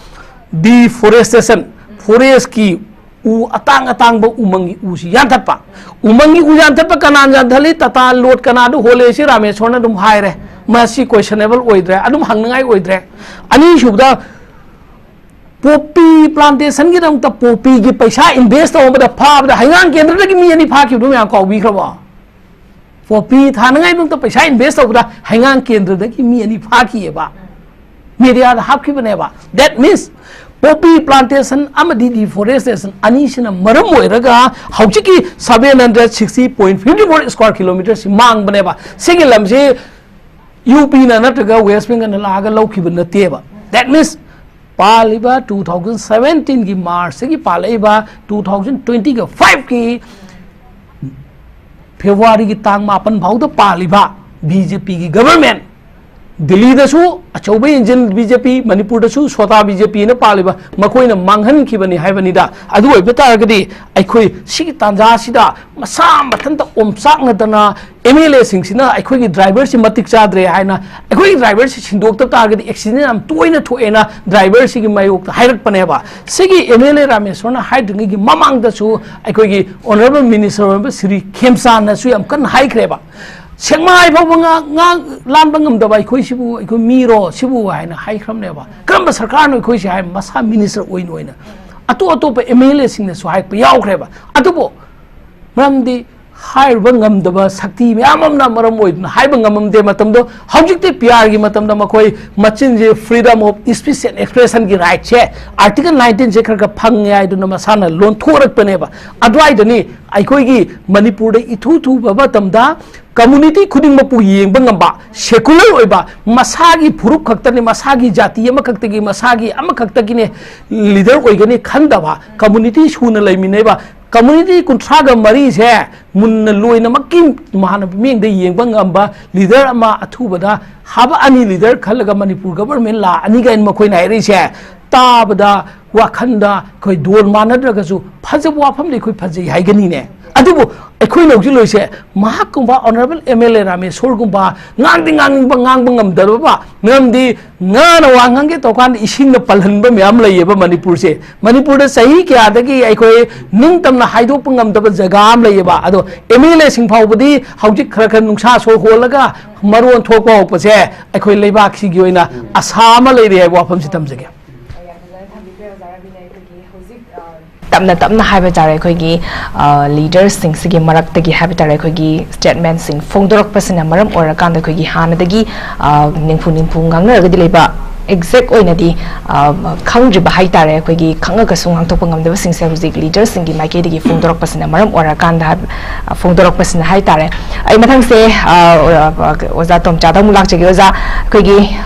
deforestation, forest ꯀꯤ ꯎ ꯑꯇꯥꯡ ꯑꯇꯥꯡꯕ ꯎꯃꯪꯒꯤ ꯎꯁꯤ ꯌꯥꯟꯊꯠꯄ꯫ ꯎꯃꯪꯒꯤ ꯎ ꯌꯥꯟꯊꯠꯄ ꯀꯅꯥꯅ ꯌꯥꯟꯊꯠꯂꯤ? ꯇꯥꯇꯥ ꯂꯣꯠ ꯀꯅꯥꯗ ꯍꯣꯜꯂꯦ? ꯁꯤ ꯔꯥꯃꯦꯁꯣꯔꯅ ꯑꯗꯨꯝ ꯍꯥꯏꯔꯦ꯫ ꯃꯁꯤ questionable ꯑꯣꯏꯗ꯭ꯔꯦ, ꯑꯗꯨꯝ ꯍꯪꯅꯉꯥꯏ ꯑꯣꯏꯗ꯭ꯔꯦ꯫ ꯑꯅꯤꯁꯨꯕꯗ, poppy plantation ꯒꯤꯗꯃꯛꯇ poppy ꯒꯤ ꯄꯩꯁꯥ invest ꯇꯧꯕꯗ ꯐꯥꯕꯗ ꯍꯩꯉꯥꯡ ꯀꯦꯟꯗ꯭ꯔꯗꯒꯤ ꯃꯤ ꯑꯅꯤ ꯐꯥꯈꯤꯕꯗꯨ ꯃꯌꯥꯝ ꯀꯥꯎꯕꯤꯈ꯭ꯔꯕꯣ? Poppy ꯊꯥꯅꯉꯥꯏꯗꯃꯛꯇ ꯄꯩꯁꯥ invest ꯇꯧꯕꯗ ꯍꯩꯉꯥꯡ ꯀꯦꯟꯗ꯭ꯔꯗꯒꯤ ꯃꯤ ꯑꯅꯤ ꯐꯥꯈꯤꯑꯕ꯫ Media the ꯍꯥꯞꯈꯤꯕꯅꯦꯕ꯫ That means, poppy plantation ꯑꯃꯗꯤ deforestation ꯑꯅꯤꯁꯤꯅ ꯃꯔꯝ ꯑꯣꯏꯔꯒ ꯍꯧꯖꯤꯛꯀꯤ seven hundred sixty point fifty four square kilometer ꯁꯤ ꯃꯥꯡꯕꯅꯦꯕ꯫ ꯁꯤꯒꯤ ꯂꯝꯁꯤ U P ꯅ ꯅꯠꯇ꯭ꯔꯒ West Bengal ꯅ ꯂꯥꯛꯑꯒ ꯂꯧꯈꯤꯕ ꯅꯠꯇꯦꯕ꯫ That means, ꯄꯥꯜꯂꯤꯕ two thousand seventeen ꯒꯤ March ꯇꯒꯤ ꯄꯥꯜꯂꯛꯏꯕ two thousand twenty five ꯀꯤ February ꯒꯤ ꯇꯥꯡ ꯃꯥꯄꯟ ꯐꯥꯎꯗ ꯄꯥꯜꯂꯤꯕ B J P ꯒꯤ government ꯗꯤꯜꯂꯤꯗꯁꯨ ꯑꯆꯧꯕ ꯏꯟꯖꯤꯟ ꯕꯤ ꯖꯦ ꯄꯤ, ꯃꯅꯤꯄꯨꯔꯗꯁꯨ ꯁꯣꯇꯥ ꯕꯤ ꯖꯦ ꯄꯤꯅ ꯄꯥꯜꯂꯤꯕ, ꯃꯈꯣꯏꯅ ꯃꯥꯡꯍꯟꯈꯤꯕꯅꯤ ꯍꯥꯏꯕꯅꯤꯗ꯫ ꯑꯗꯨ ꯑꯣꯏꯕ ꯇꯥꯔꯒꯗꯤ ꯑꯩꯈꯣꯏ ꯁꯤꯒꯤ ꯇꯥꯟꯖꯥꯁꯤꯗ ꯃꯁꯥ ꯃꯊꯟꯇ ꯑꯣꯝꯆꯥꯛꯅꯗꯅ ꯑꯦꯝ ꯑꯦꯜ ꯑꯦꯁꯤꯡꯁꯤꯅ ꯑꯩꯈꯣꯏꯒꯤ ꯗ꯭ꯔꯥꯏꯚꯔꯁꯤ ꯃꯇꯤꯛ ꯆꯥꯗ꯭ꯔꯦ ꯍꯥꯏꯅ, ꯑꯩꯈꯣꯏꯒꯤ ꯗ꯭ꯔꯥꯏꯚꯔꯁꯤ ꯁꯤꯟꯗꯣꯛꯇꯕ ꯇꯥꯔꯒꯗꯤ ꯑꯦꯛꯁꯤꯗꯦꯟ ꯌꯥꯝ ꯇꯣꯏꯅ ꯊꯣꯛꯑꯦꯅ ꯗ꯭ꯔꯥꯏꯚꯔꯁꯤꯒꯤ ꯃꯥꯌꯣꯛꯇ ꯍꯥꯏꯔꯛꯄꯅꯦꯕ꯫ ꯁꯤꯒꯤ ꯑꯦꯝ ꯑꯦꯜ ꯑꯦ ꯔꯥꯃꯦꯁꯣꯔꯅ ꯍꯥꯏꯗ꯭ꯔꯤꯉꯩꯒꯤ ꯃꯃꯥꯡꯗꯁꯨ ꯑꯩꯈꯣꯏꯒꯤ ꯑꯣꯅꯔꯦꯕꯜ ꯃꯤꯅꯤꯁꯇꯔ ꯑꯣꯏꯔꯤꯕ ꯁ꯭ꯔꯤ ꯈꯦꯝꯆꯥꯟꯅꯁꯨ ꯌꯥꯝ ꯀꯟꯅ ꯍꯥꯏꯈ꯭ꯔꯦꯕ꯫ ꯁꯦꯛꯃꯥꯏ ꯐꯥꯎꯕ ꯉꯥ, ꯉꯥ ꯂꯥꯟꯕ ꯉꯝꯗꯕ ꯑꯩꯈꯣꯏꯁꯤꯕꯨ, ꯑꯩꯈꯣꯏ ꯃꯤꯔꯣ ꯁꯤꯕꯨ ꯍꯥꯏꯅ ꯍꯥꯏꯈ꯭ꯔꯕꯅꯦꯕ꯫ ꯀꯔꯝꯕ ꯁꯔꯀꯥꯔꯅꯣ ꯑꯩꯈꯣꯏꯁꯦ ꯍꯥꯏ ꯃꯁꯥ ꯃꯤꯅꯤꯁꯇꯔ ꯑꯣꯏꯅ ꯑꯣꯏꯅ ꯑꯇꯣꯞ ꯑꯇꯣꯞꯄ ꯑꯦꯝ ꯑꯦꯜ ꯑꯦꯁꯤꯡꯅꯁꯨ ꯍꯥꯏꯔꯛꯄ ꯌꯥꯎꯈ꯭ꯔꯦꯕ꯫ ꯑꯗꯨꯕꯨ ꯃꯔꯝꯗꯤ ꯍꯥꯏꯔꯨꯕ ꯉꯝꯗꯕ ꯁꯛꯇꯤ ꯃꯌꯥꯝ ꯑꯃꯅ ꯃꯔꯝ ꯑꯣꯏꯗꯨꯅ ꯍꯥꯏꯕ ꯉꯝꯃꯝꯗꯦ ꯃꯇꯝꯗꯣ꯫ ꯍꯧꯖꯤꯛꯇꯤ ꯄꯤ ꯑꯥꯔꯒꯤ ꯃꯇꯝꯗ ꯃꯈꯣꯏ ꯃꯆꯤꯟꯁꯦ freedom of speech and expressionꯒꯤ rightꯁꯦ Article nineteenꯁꯦ ꯈꯔ ꯈꯔ ꯐꯪꯉꯦ ꯍꯥꯏꯗꯨꯅ ꯃꯁꯥꯅ ꯂꯣꯟꯊꯣꯔꯛꯄꯅꯦꯕ꯫ ꯑꯗꯨꯋꯥꯏꯗꯅꯤ ꯑꯩꯈꯣꯏꯒꯤ ꯃꯅꯤꯄꯨꯔꯗ ꯏꯊꯨ ꯊꯨꯕ ꯃꯇꯝꯗ community ꯈꯨꯗꯤꯡꯃꯛꯄꯨ ꯌꯦꯡꯕ ꯉꯝꯕ, secular ꯑꯣꯏꯕ, ꯃꯁꯥꯒꯤ ꯐꯨꯔꯨꯞ ꯈꯛꯇꯅꯤ, ꯃꯁꯥꯒꯤ ꯖꯥꯇꯤ ꯑꯃꯈꯛꯇꯒꯤ, ꯃꯁꯥꯒꯤ ꯑꯃꯈꯛꯇꯒꯤꯅꯦ leader ꯑꯣꯏꯒꯅꯤ ꯈꯟꯗꯕ, community ꯁꯨꯅ ꯂꯩꯃꯤꯟꯅꯩꯕ, community ꯀꯨꯟꯊ꯭ꯔꯥꯒ ꯃꯔꯤꯁꯦ ꯃꯨꯟꯅ ꯂꯣꯏꯅꯃꯛꯀꯤ ꯃꯥꯟꯅꯕ ꯃꯤꯠꯌꯦꯡꯗ ꯌꯦꯡꯕ ꯉꯝꯕ leader ꯑꯃ ꯑꯊꯨꯕꯗ ꯍꯥꯕ ꯑꯅꯤ leader ꯈꯜꯂꯒ ꯃꯅꯤꯄꯨꯔ government ꯂꯥꯛꯑꯅꯤ ꯀꯥꯏꯅ ꯃꯈꯣꯏꯅ ꯍꯥꯏꯔꯛꯏꯁꯦ ꯇꯥꯕꯗ, ꯋꯥꯈꯟꯗ ꯑꯩꯈꯣꯏ ꯗꯣꯟ ꯃꯥꯟꯅꯗ꯭ꯔꯒꯁꯨ ꯐꯖꯕ ꯋꯥꯐꯝꯗꯤ ꯑꯩꯈꯣꯏ ꯐꯖꯩ ꯍꯥꯏꯒꯅꯤꯅꯦ꯫ ꯑꯗꯨꯕꯨ ꯑꯩꯈꯣꯏꯅ ꯍꯧꯖꯤꯛ ꯂꯣꯏꯁꯦ ꯃꯍꯥꯛꯀꯨꯝꯕ honourable M L A ꯔꯥꯃꯦꯁꯣꯔꯒꯨꯝꯕ ꯉꯥꯡꯗꯤ ꯉꯥꯡꯅꯤꯡꯕ ꯉꯥꯡꯕ ꯉꯝꯗꯕ, ꯃꯔꯝꯗꯤ ꯉꯥꯅ ꯋꯥ ꯉꯥꯡꯒꯦ ꯇꯧꯀꯥꯟꯗ ꯏꯁꯤꯡꯅ ꯄꯜꯍꯟꯕ ꯃꯌꯥꯝ ꯂꯩꯌꯦꯕ ꯃꯅꯤꯄꯨꯔꯁꯦ꯫ ꯃꯅꯤꯄꯨꯔꯗ ꯆꯍꯤ ꯀꯌꯥꯗꯒꯤ ꯑꯩꯈꯣꯏ ꯅꯤꯡꯇꯝꯅ ꯍꯥꯏꯗꯣꯛꯄ ꯉꯝꯗꯕ ꯖꯒꯥ ꯑꯃ ꯂꯩꯌꯦꯕ꯫ ꯑꯗꯣ M L A ꯁꯤꯡ ꯐꯥꯎꯕꯗꯤ ꯍꯧꯖꯤꯛ ꯈꯔ ꯈꯔ ꯅꯨꯡꯁꯥ ꯁꯣꯔ ꯍꯣꯜꯂꯒ ꯃꯔꯣꯟ ꯊꯣꯛꯄ ꯍꯧꯔꯛꯄꯁꯦ ꯑꯩꯈꯣꯏ ꯂꯩꯕꯥꯛꯁꯤꯒꯤ ꯑꯣꯏꯅ ꯑꯁꯥ ꯑꯃ ꯂꯩꯔꯤ ꯍꯥꯏꯕ ꯋꯥꯐꯝꯁꯤ ꯊꯝꯖꯒꯦ꯫ ꯌꯥꯝ ꯐꯖꯅ ꯊꯝꯕꯤꯈ꯭ꯔꯦ ꯑꯣꯖꯥ ꯔꯕꯤꯅ꯫ ꯑꯩꯈꯣꯏꯒꯤ ꯍꯧꯖꯤꯛ, ꯑ, ꯇꯞꯅ ꯇꯞꯅ ꯍꯥꯏꯕ ꯇꯥꯔꯦ, ꯑꯩꯈꯣꯏꯒꯤ, ꯑ, leaderꯁꯤꯡꯁꯤꯒꯤ ꯃꯔꯛꯇꯒꯤ ꯍꯥꯏꯕ ꯇꯥꯔꯦ, ꯑꯩꯈꯣꯏꯒꯤ statementꯁꯤꯡ ꯐꯣꯡꯗꯣꯔꯛꯄꯁꯤꯅ ꯃꯔꯝ ꯑꯣꯏꯔꯀꯥꯟꯗ ꯑꯩꯈꯣꯏꯒꯤ ꯍꯥꯟꯅꯗꯒꯤ, ꯑ, ꯅꯤꯡꯐꯨ ꯅꯤꯡꯐꯨ ꯉꯥꯡꯅꯔꯒꯗꯤ ꯂꯩꯕ, exact ꯑꯣꯏꯅꯗꯤ, ꯑ, ꯈꯪꯗ꯭ꯔꯤꯕ ꯍꯥꯏ ꯇꯥꯔꯦ, ꯑꯩꯈꯣꯏꯒꯤ ꯈꯪꯉꯒꯁꯨ ꯉꯥꯡꯊꯣꯛꯄ ꯉꯝꯗꯕꯁꯤꯡꯁꯦ ꯍꯧꯖꯤꯛ leaderꯁꯤꯡꯒꯤ ꯃꯥꯏꯀꯩꯗꯒꯤ ꯐꯣꯡꯗꯣꯔꯛꯄꯁꯤꯅ ꯃꯔꯝ ꯑꯣꯏꯔꯀꯥꯟꯗ ꯍꯥꯏꯕ, ꯑ, ꯐꯣꯡꯗꯣꯔꯛꯄꯁꯤꯅ ꯍꯥꯏ ꯇꯥꯔꯦ꯫ ꯑꯩ ꯃꯊꯪꯁꯦ, ꯑ, ꯑꯣꯖꯥ ꯇꯣꯝꯆꯥꯗ ꯑꯃꯨꯛ ꯂꯥꯛꯆꯒꯦ꯫ ꯑꯣꯖꯥ, ꯑꯩꯈꯣꯏꯒꯤ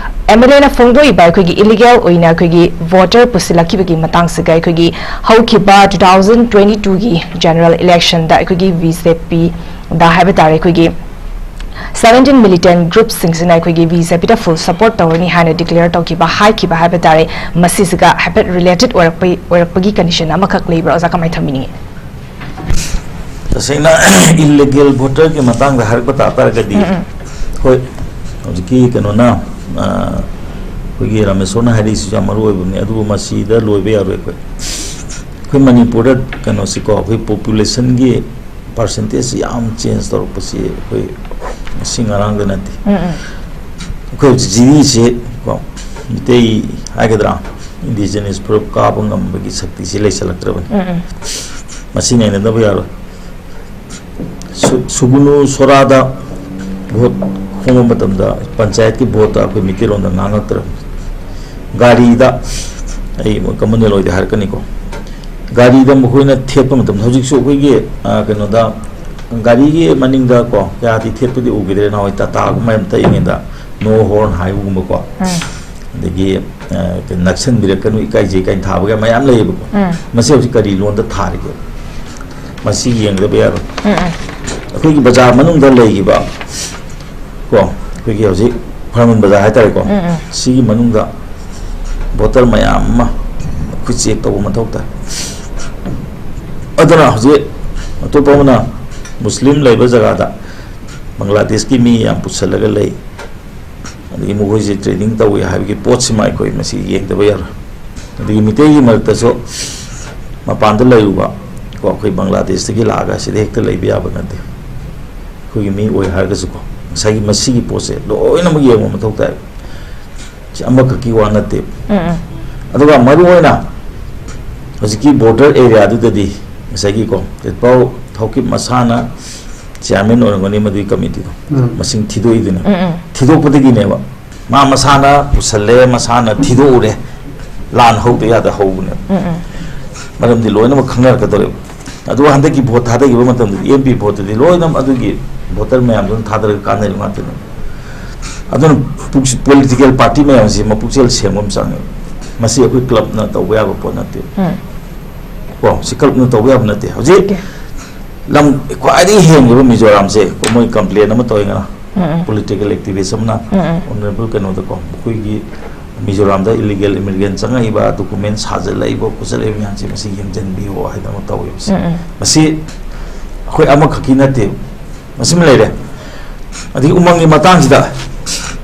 M L Aꯅ ꯐꯣꯡꯗꯣꯛꯏꯕ ꯑꯩꯈꯣꯏꯒꯤ illegal ꯑꯣꯏꯅ ꯑꯩꯈꯣꯏꯒꯤ voter ꯄꯨꯁꯤꯜꯂꯛꯈꯤꯕꯒꯤ ꯃꯇꯥꯡꯁꯤꯒ ꯑꯩꯈꯣꯏꯒꯤ ꯍꯧꯈꯤꯕ two thousand twenty twoꯒꯤ general electionꯗ ꯑꯩꯈꯣꯏꯒꯤ BJPꯗ ꯍꯥꯏꯕ ꯇꯥꯔꯦ, ꯑꯩꯈꯣꯏꯒꯤ ꯁꯚꯦꯟꯇꯤꯟ ꯃꯤꯂꯤꯇꯦꯟ ꯒ꯭ꯔꯨꯞꯁꯤꯡꯁꯤꯅ ꯑꯩꯈꯣꯏꯒꯤ ꯕꯤ ꯖꯦ ꯄꯤꯗ ꯐꯨꯜ ꯁꯄꯣꯔꯠ ꯇꯧꯔꯅꯤ ꯍꯥꯏꯅ ꯗꯤꯀ꯭ꯂꯦꯌꯔ ꯇꯧꯈꯤꯕ, ꯍꯥꯏꯈꯤꯕ ꯍꯥꯏꯕ ꯇꯥꯔꯦ꯫ ꯃꯁꯤꯁꯤꯒ ꯍꯥꯏꯐꯦꯠ ꯔꯤꯂꯦꯇꯦꯗ ꯑꯣꯏꯔꯛꯄ, ꯑꯣꯏꯔꯛꯄꯒꯤ ꯀꯟꯗꯤꯁꯟ ꯑꯃꯈꯛ ꯂꯩꯕ꯭ꯔꯥ? ꯑꯣꯖꯥ, ꯀꯃꯥꯏꯅ ꯊꯝꯕꯤꯅꯤꯡꯉꯤ? ꯇꯁꯦꯡꯅ ꯏꯂꯤꯒꯦꯜ ꯚꯣꯇꯔꯒꯤ ꯃꯇꯥꯡꯗ ꯍꯥꯏꯔꯛꯄ ꯇꯥ ꯇꯥꯔꯒꯗꯤ, ꯎꯝ, ꯎꯝ꯫ ꯍꯣꯏ, ꯍꯧꯖꯤꯛꯀꯤ ꯀꯩꯅꯣꯅ, ꯑ, ꯑꯩꯈꯣꯏꯒꯤ ꯔꯥꯃꯦꯁꯣꯔꯅ ꯍꯥꯏꯔꯛꯏꯁꯤꯁꯨ ꯌꯥꯝ ꯃꯔꯨ ꯑꯣꯏꯕꯅꯤ, ꯑꯗꯨꯕꯨ ꯃꯁꯤꯗ ꯂꯣꯏꯕ ꯌꯥꯔꯣꯏ꯫ ꯑꯩꯈꯣꯏ, ꯑꯩꯈꯣꯏ ꯃꯅꯤꯄꯨꯔꯗ ꯀꯩꯅꯣꯁꯤꯀꯣ, ꯑꯩꯈꯣꯏ ꯄꯣꯄꯨꯂꯦꯁꯟꯒꯤ ꯄꯥꯔꯁꯦꯟꯇꯦꯖꯁꯤ ꯌꯥꯝ ꯆꯦꯟꯖ ꯇꯧꯔꯛꯄꯁꯤ ꯑꯩꯈꯣꯏ ꯉꯁꯤ ꯉꯔꯥꯡꯗ ꯅꯠꯇꯦ꯫ ꯎꯝ, ꯎꯝ꯫ ꯑꯩꯈꯣꯏ ꯍꯧꯖꯤꯛ ꯖꯤꯔꯤꯁꯦ ꯀꯣ, ꯃꯤꯇꯩ ꯍꯥꯏꯒꯗ꯭ꯔꯥ, ꯏꯟꯗꯤꯖꯤꯅꯁ ꯐꯨꯔꯨꯞ ꯀꯥꯕ ꯉꯝꯕꯒꯤ ꯁꯛꯇꯤꯁꯤ ꯂꯩꯁꯜꯂꯛꯇ꯭ꯔꯕꯅꯤ꯫ ꯎꯝ, ꯎꯝ꯫ ꯃꯁꯤ ꯅꯩꯅꯗꯕ ꯌꯥꯔꯣꯏ꯫ ꯁꯨ-, ꯁꯨꯒꯨꯅꯨ ꯁꯣꯔꯥꯗ ꯚꯣꯠ ꯈꯣꯝꯕ ꯃꯇꯝꯗ ꯄꯟꯆꯥꯌꯠꯀꯤ ꯚꯣꯠꯇ ꯑꯩꯈꯣꯏ ꯃꯤꯇꯩꯔꯣꯟꯗ ꯉꯥꯡꯉꯛꯇ꯭ꯔꯕꯅꯤ꯫ ꯒꯥꯔꯤꯗ, ꯑꯩ ꯀꯃꯟ ꯂꯣꯏꯗ ꯍꯥꯏꯔꯛꯀꯅꯤꯀꯣ, ꯒꯥꯔꯤꯗ ꯃꯈꯣꯏꯅ ꯊꯦꯠꯄ ꯃꯇꯝꯗ, ꯍꯧꯖꯤꯛꯁꯨ ꯑꯩꯈꯣꯏꯒꯤ, ꯑ, ꯀꯩꯅꯣꯗ, ꯒꯥꯔꯤꯒꯤ ꯃꯅꯤꯡꯗ ꯀꯣ, ꯀꯌꯥꯗꯤ ꯊꯦꯠꯄꯗꯤ ꯎꯈꯤꯗ꯭ꯔꯦ, ꯅꯍꯥꯟꯋꯥꯏ ꯇꯥꯇꯥꯒꯨꯝꯕ ꯌꯥꯝ ꯇꯛꯏꯉꯩꯗ "No horn" ꯍꯥꯏꯕꯒꯨꯝꯕꯀꯣ꯫ ꯎꯝ꯫ ꯑꯗꯒꯤ, ꯑ, "ꯅꯛꯁꯟꯕꯤꯔꯛꯀꯅꯨ, ꯏꯀꯥꯏꯖꯩ" ꯀꯥꯏꯅ ꯊꯥꯕꯒ ꯃꯌꯥꯝ ꯂꯩꯌꯦꯕꯀꯣ꯫ ꯎꯝ꯫ ꯃꯁꯤ ꯍꯧꯖꯤꯛ ꯀꯔꯤ ꯂꯣꯟꯗ ꯊꯥꯔꯤꯒꯦ? ꯃꯁꯤ ꯌꯦꯡꯗꯕ ꯌꯥꯔꯣꯏ꯫ ꯎꯝ, ꯎꯝ꯫ ꯑꯩꯈꯣꯏꯒꯤ ꯕꯖꯥꯔ ꯃꯅꯨꯡꯗ ꯂꯩꯈꯤꯕ ꯀꯣ, ꯑꯩꯈꯣꯏꯒꯤ ꯍꯧꯖꯤꯛ ꯈ꯭ꯋꯥꯏꯔꯝꯕꯟ ꯕꯖꯥꯔ ꯍꯥꯏꯇꯥꯔꯦꯀꯣ, ꯎꯝ, ꯎꯝ꯫ ꯁꯤꯒꯤ ꯃꯅꯨꯡꯗ ꯚꯣꯇꯔ ꯃꯌꯥꯝ ꯑꯃ ꯑꯩꯈꯣꯏ ꯆꯦꯛ ꯇꯧꯕ ꯃꯊꯧ ꯇꯥꯏ꯫ ꯑꯗꯨꯅ ꯍꯧꯖꯤꯛ ꯑꯇꯣꯞꯄ ꯑꯃꯅ ꯃꯨꯁꯂꯤꯝ ꯂꯩꯕ ꯖꯒꯥꯗ ꯕꯪꯒ꯭ꯂꯥꯗꯦꯁꯀꯤ ꯃꯤ ꯌꯥꯝ ꯄꯨꯁꯜꯂꯒ ꯂꯩ, ꯑꯗꯒꯤ ꯃꯈꯣꯏꯁꯦ ꯇ꯭ꯔꯦꯅꯤꯡ ꯇꯧꯏ ꯍꯥꯏꯕꯒꯤ ꯄꯣꯠꯁꯤꯃ ꯑꯩꯈꯣꯏ ꯃꯁꯤ ꯌꯦꯡꯗꯕ ꯌꯥꯔꯣꯏ꯫ ꯑꯗꯒꯤ ꯃꯤꯇꯩꯒꯤ ꯃꯔꯛꯇꯁꯨ ꯃꯄꯥꯟꯗ ꯂꯩꯔꯨꯕ ꯀꯣ, ꯑꯩꯈꯣꯏ ꯕꯪꯒ꯭ꯂꯥꯗꯦꯁꯇꯒꯤ ꯂꯥꯛꯑꯒ ꯁꯤꯗ ꯍꯦꯛꯇ ꯂꯩꯕ ꯌꯥꯕ ꯅꯠꯇꯦ꯫ ꯑꯩꯈꯣꯏꯒꯤ ꯃꯤ ꯑꯣꯏ ꯍꯥꯏꯔꯒꯁꯨꯀꯣ, ꯉꯁꯥꯏꯒꯤ ꯃꯁꯤꯒꯤ ꯄꯣꯠꯁꯦ ꯂꯣꯏꯅꯃꯛ ꯌꯦꯡꯕ ꯃꯊꯧ ꯇꯥꯏ꯫ ꯁꯤ ꯑꯃꯈꯛꯀꯤ ꯋꯥ ꯅꯠꯇꯦ꯫ ꯎꯝ, ꯎꯝ꯫ ꯑꯗꯨꯒ ꯃꯔꯨꯑꯣꯏꯅ ꯍꯧꯖꯤꯛꯀꯤ ꯕꯣꯔꯗꯔ ꯑꯦꯔꯤꯌꯥꯗꯨꯗꯗꯤ ꯉꯁꯥꯏꯒꯤꯀꯣ, ꯇꯦꯠꯄꯥꯎ ꯊꯥꯎꯀꯤꯞ ꯃꯁꯥꯅ ꯆꯤꯌꯥꯔꯃꯦꯟ ꯑꯣꯏꯔꯝꯒꯅꯤ ꯃꯗꯨꯒꯤ ꯀꯃꯤꯇꯤꯗꯣ꯫ ꯎꯝ꯫ ꯃꯁꯤꯡ ꯊꯤꯗꯣꯛꯏꯗꯨꯅꯤ꯫ ꯎꯝ, ꯎꯝ꯫ ꯊꯤꯗꯣꯛꯄꯗꯒꯤꯅꯦꯕ꯫ ꯃꯥ ꯃꯁꯥꯅ ꯄꯨꯁꯜꯂꯦ, ꯃꯁꯥꯅ ꯊꯤꯗꯣꯛꯎꯔꯦ, ꯂꯥꯟ ꯍꯧꯗ ꯌꯥꯗ ꯍꯧꯕꯅꯦꯕ꯫ ꯎꯝ, ꯎꯝ꯫ ꯃꯔꯝꯗꯤ ꯂꯣꯏꯅꯃꯛ ꯈꯪꯅꯔꯛꯀꯗꯧꯔꯦꯕ꯫ ꯑꯗꯨꯒ ꯍꯟꯗꯛꯀꯤ ꯚꯣꯠ ꯊꯥꯗꯈꯤꯕ ꯃꯇꯝꯗꯗꯤ, ꯑꯦꯝ ꯄꯤ ꯚꯣꯠꯇꯗꯤ ꯂꯣꯏꯅꯃꯛ ꯑꯗꯨꯒꯤ ꯚꯣꯇꯔ ꯃꯌꯥꯝꯗꯨꯅ ꯊꯥꯗꯔꯒ ꯀꯥꯟꯅꯔꯤꯕ ꯉꯥꯛꯇꯅꯦꯕ꯫ ꯑꯗꯨꯅ ꯄꯨꯛ-, ꯄꯣꯂꯤꯇꯤꯀꯦꯜ ꯄꯥꯔꯇꯤ ꯃꯌꯥꯝꯁꯤ ꯃꯄꯨꯛꯆꯦꯜ ꯁꯦꯡꯕ ꯑꯃ ꯆꯪꯉꯦꯕ꯫ ꯃꯁꯤ ꯑꯩꯈꯣꯏ ꯀ꯭ꯂꯕꯅ ꯇꯧꯕ ꯌꯥꯕ ꯄꯣꯠ ꯅꯠꯇꯦ꯫ ꯎꯝ꯫ ꯀꯣ, ꯁꯤ ꯀ꯭ꯂꯕꯅ ꯇꯧꯕ ꯌꯥꯕ ꯅꯠꯇꯦ꯫ ꯍꯧꯖꯤꯛ ꯅꯠꯇꯦ꯫ ꯂꯝ ꯈ꯭ꯋꯥꯏꯗꯒꯤ ꯍꯦꯟꯈꯤꯕ ꯃꯤꯖꯣꯔꯥꯝꯁꯦ ꯃꯣꯏ complain ꯑꯃ ꯇꯧꯋꯦ ꯉꯔꯥꯡ꯫ ꯎꯝ, ꯎꯝ. Political activist ꯑꯃꯅ ꯎꯝ, ꯎꯝ. Honourable ꯀꯩꯅꯣꯗꯀꯣ, ꯑꯩꯈꯣꯏꯒꯤ ꯃꯤꯖꯣꯔꯥꯝꯗ illegal immigrant ꯆꯪꯉꯛꯏꯕ, document ꯁꯥꯖꯤꯜꯂꯛꯏꯕ ꯈꯣꯠꯆꯜꯂꯛꯏꯕ ꯃꯌꯥꯝꯁꯦ ꯃꯁꯤ ꯌꯦꯡꯁꯤꯟꯕꯤꯌꯣ ꯍꯥꯏꯗꯅ ꯑꯃ ꯇꯧꯋꯦꯕꯁꯦ꯫ ꯎꯝ, ꯎꯝ. ꯃꯁꯤ ꯑꯩꯈꯣꯏ ꯑꯃꯈꯛꯀꯤ ꯅꯠꯇꯦ, ꯃꯁꯤꯃ ꯂꯩꯔꯦ꯫ ꯑꯗꯒꯤ ꯎꯃꯪꯒꯤ ꯃꯇꯥꯡꯁꯤꯗ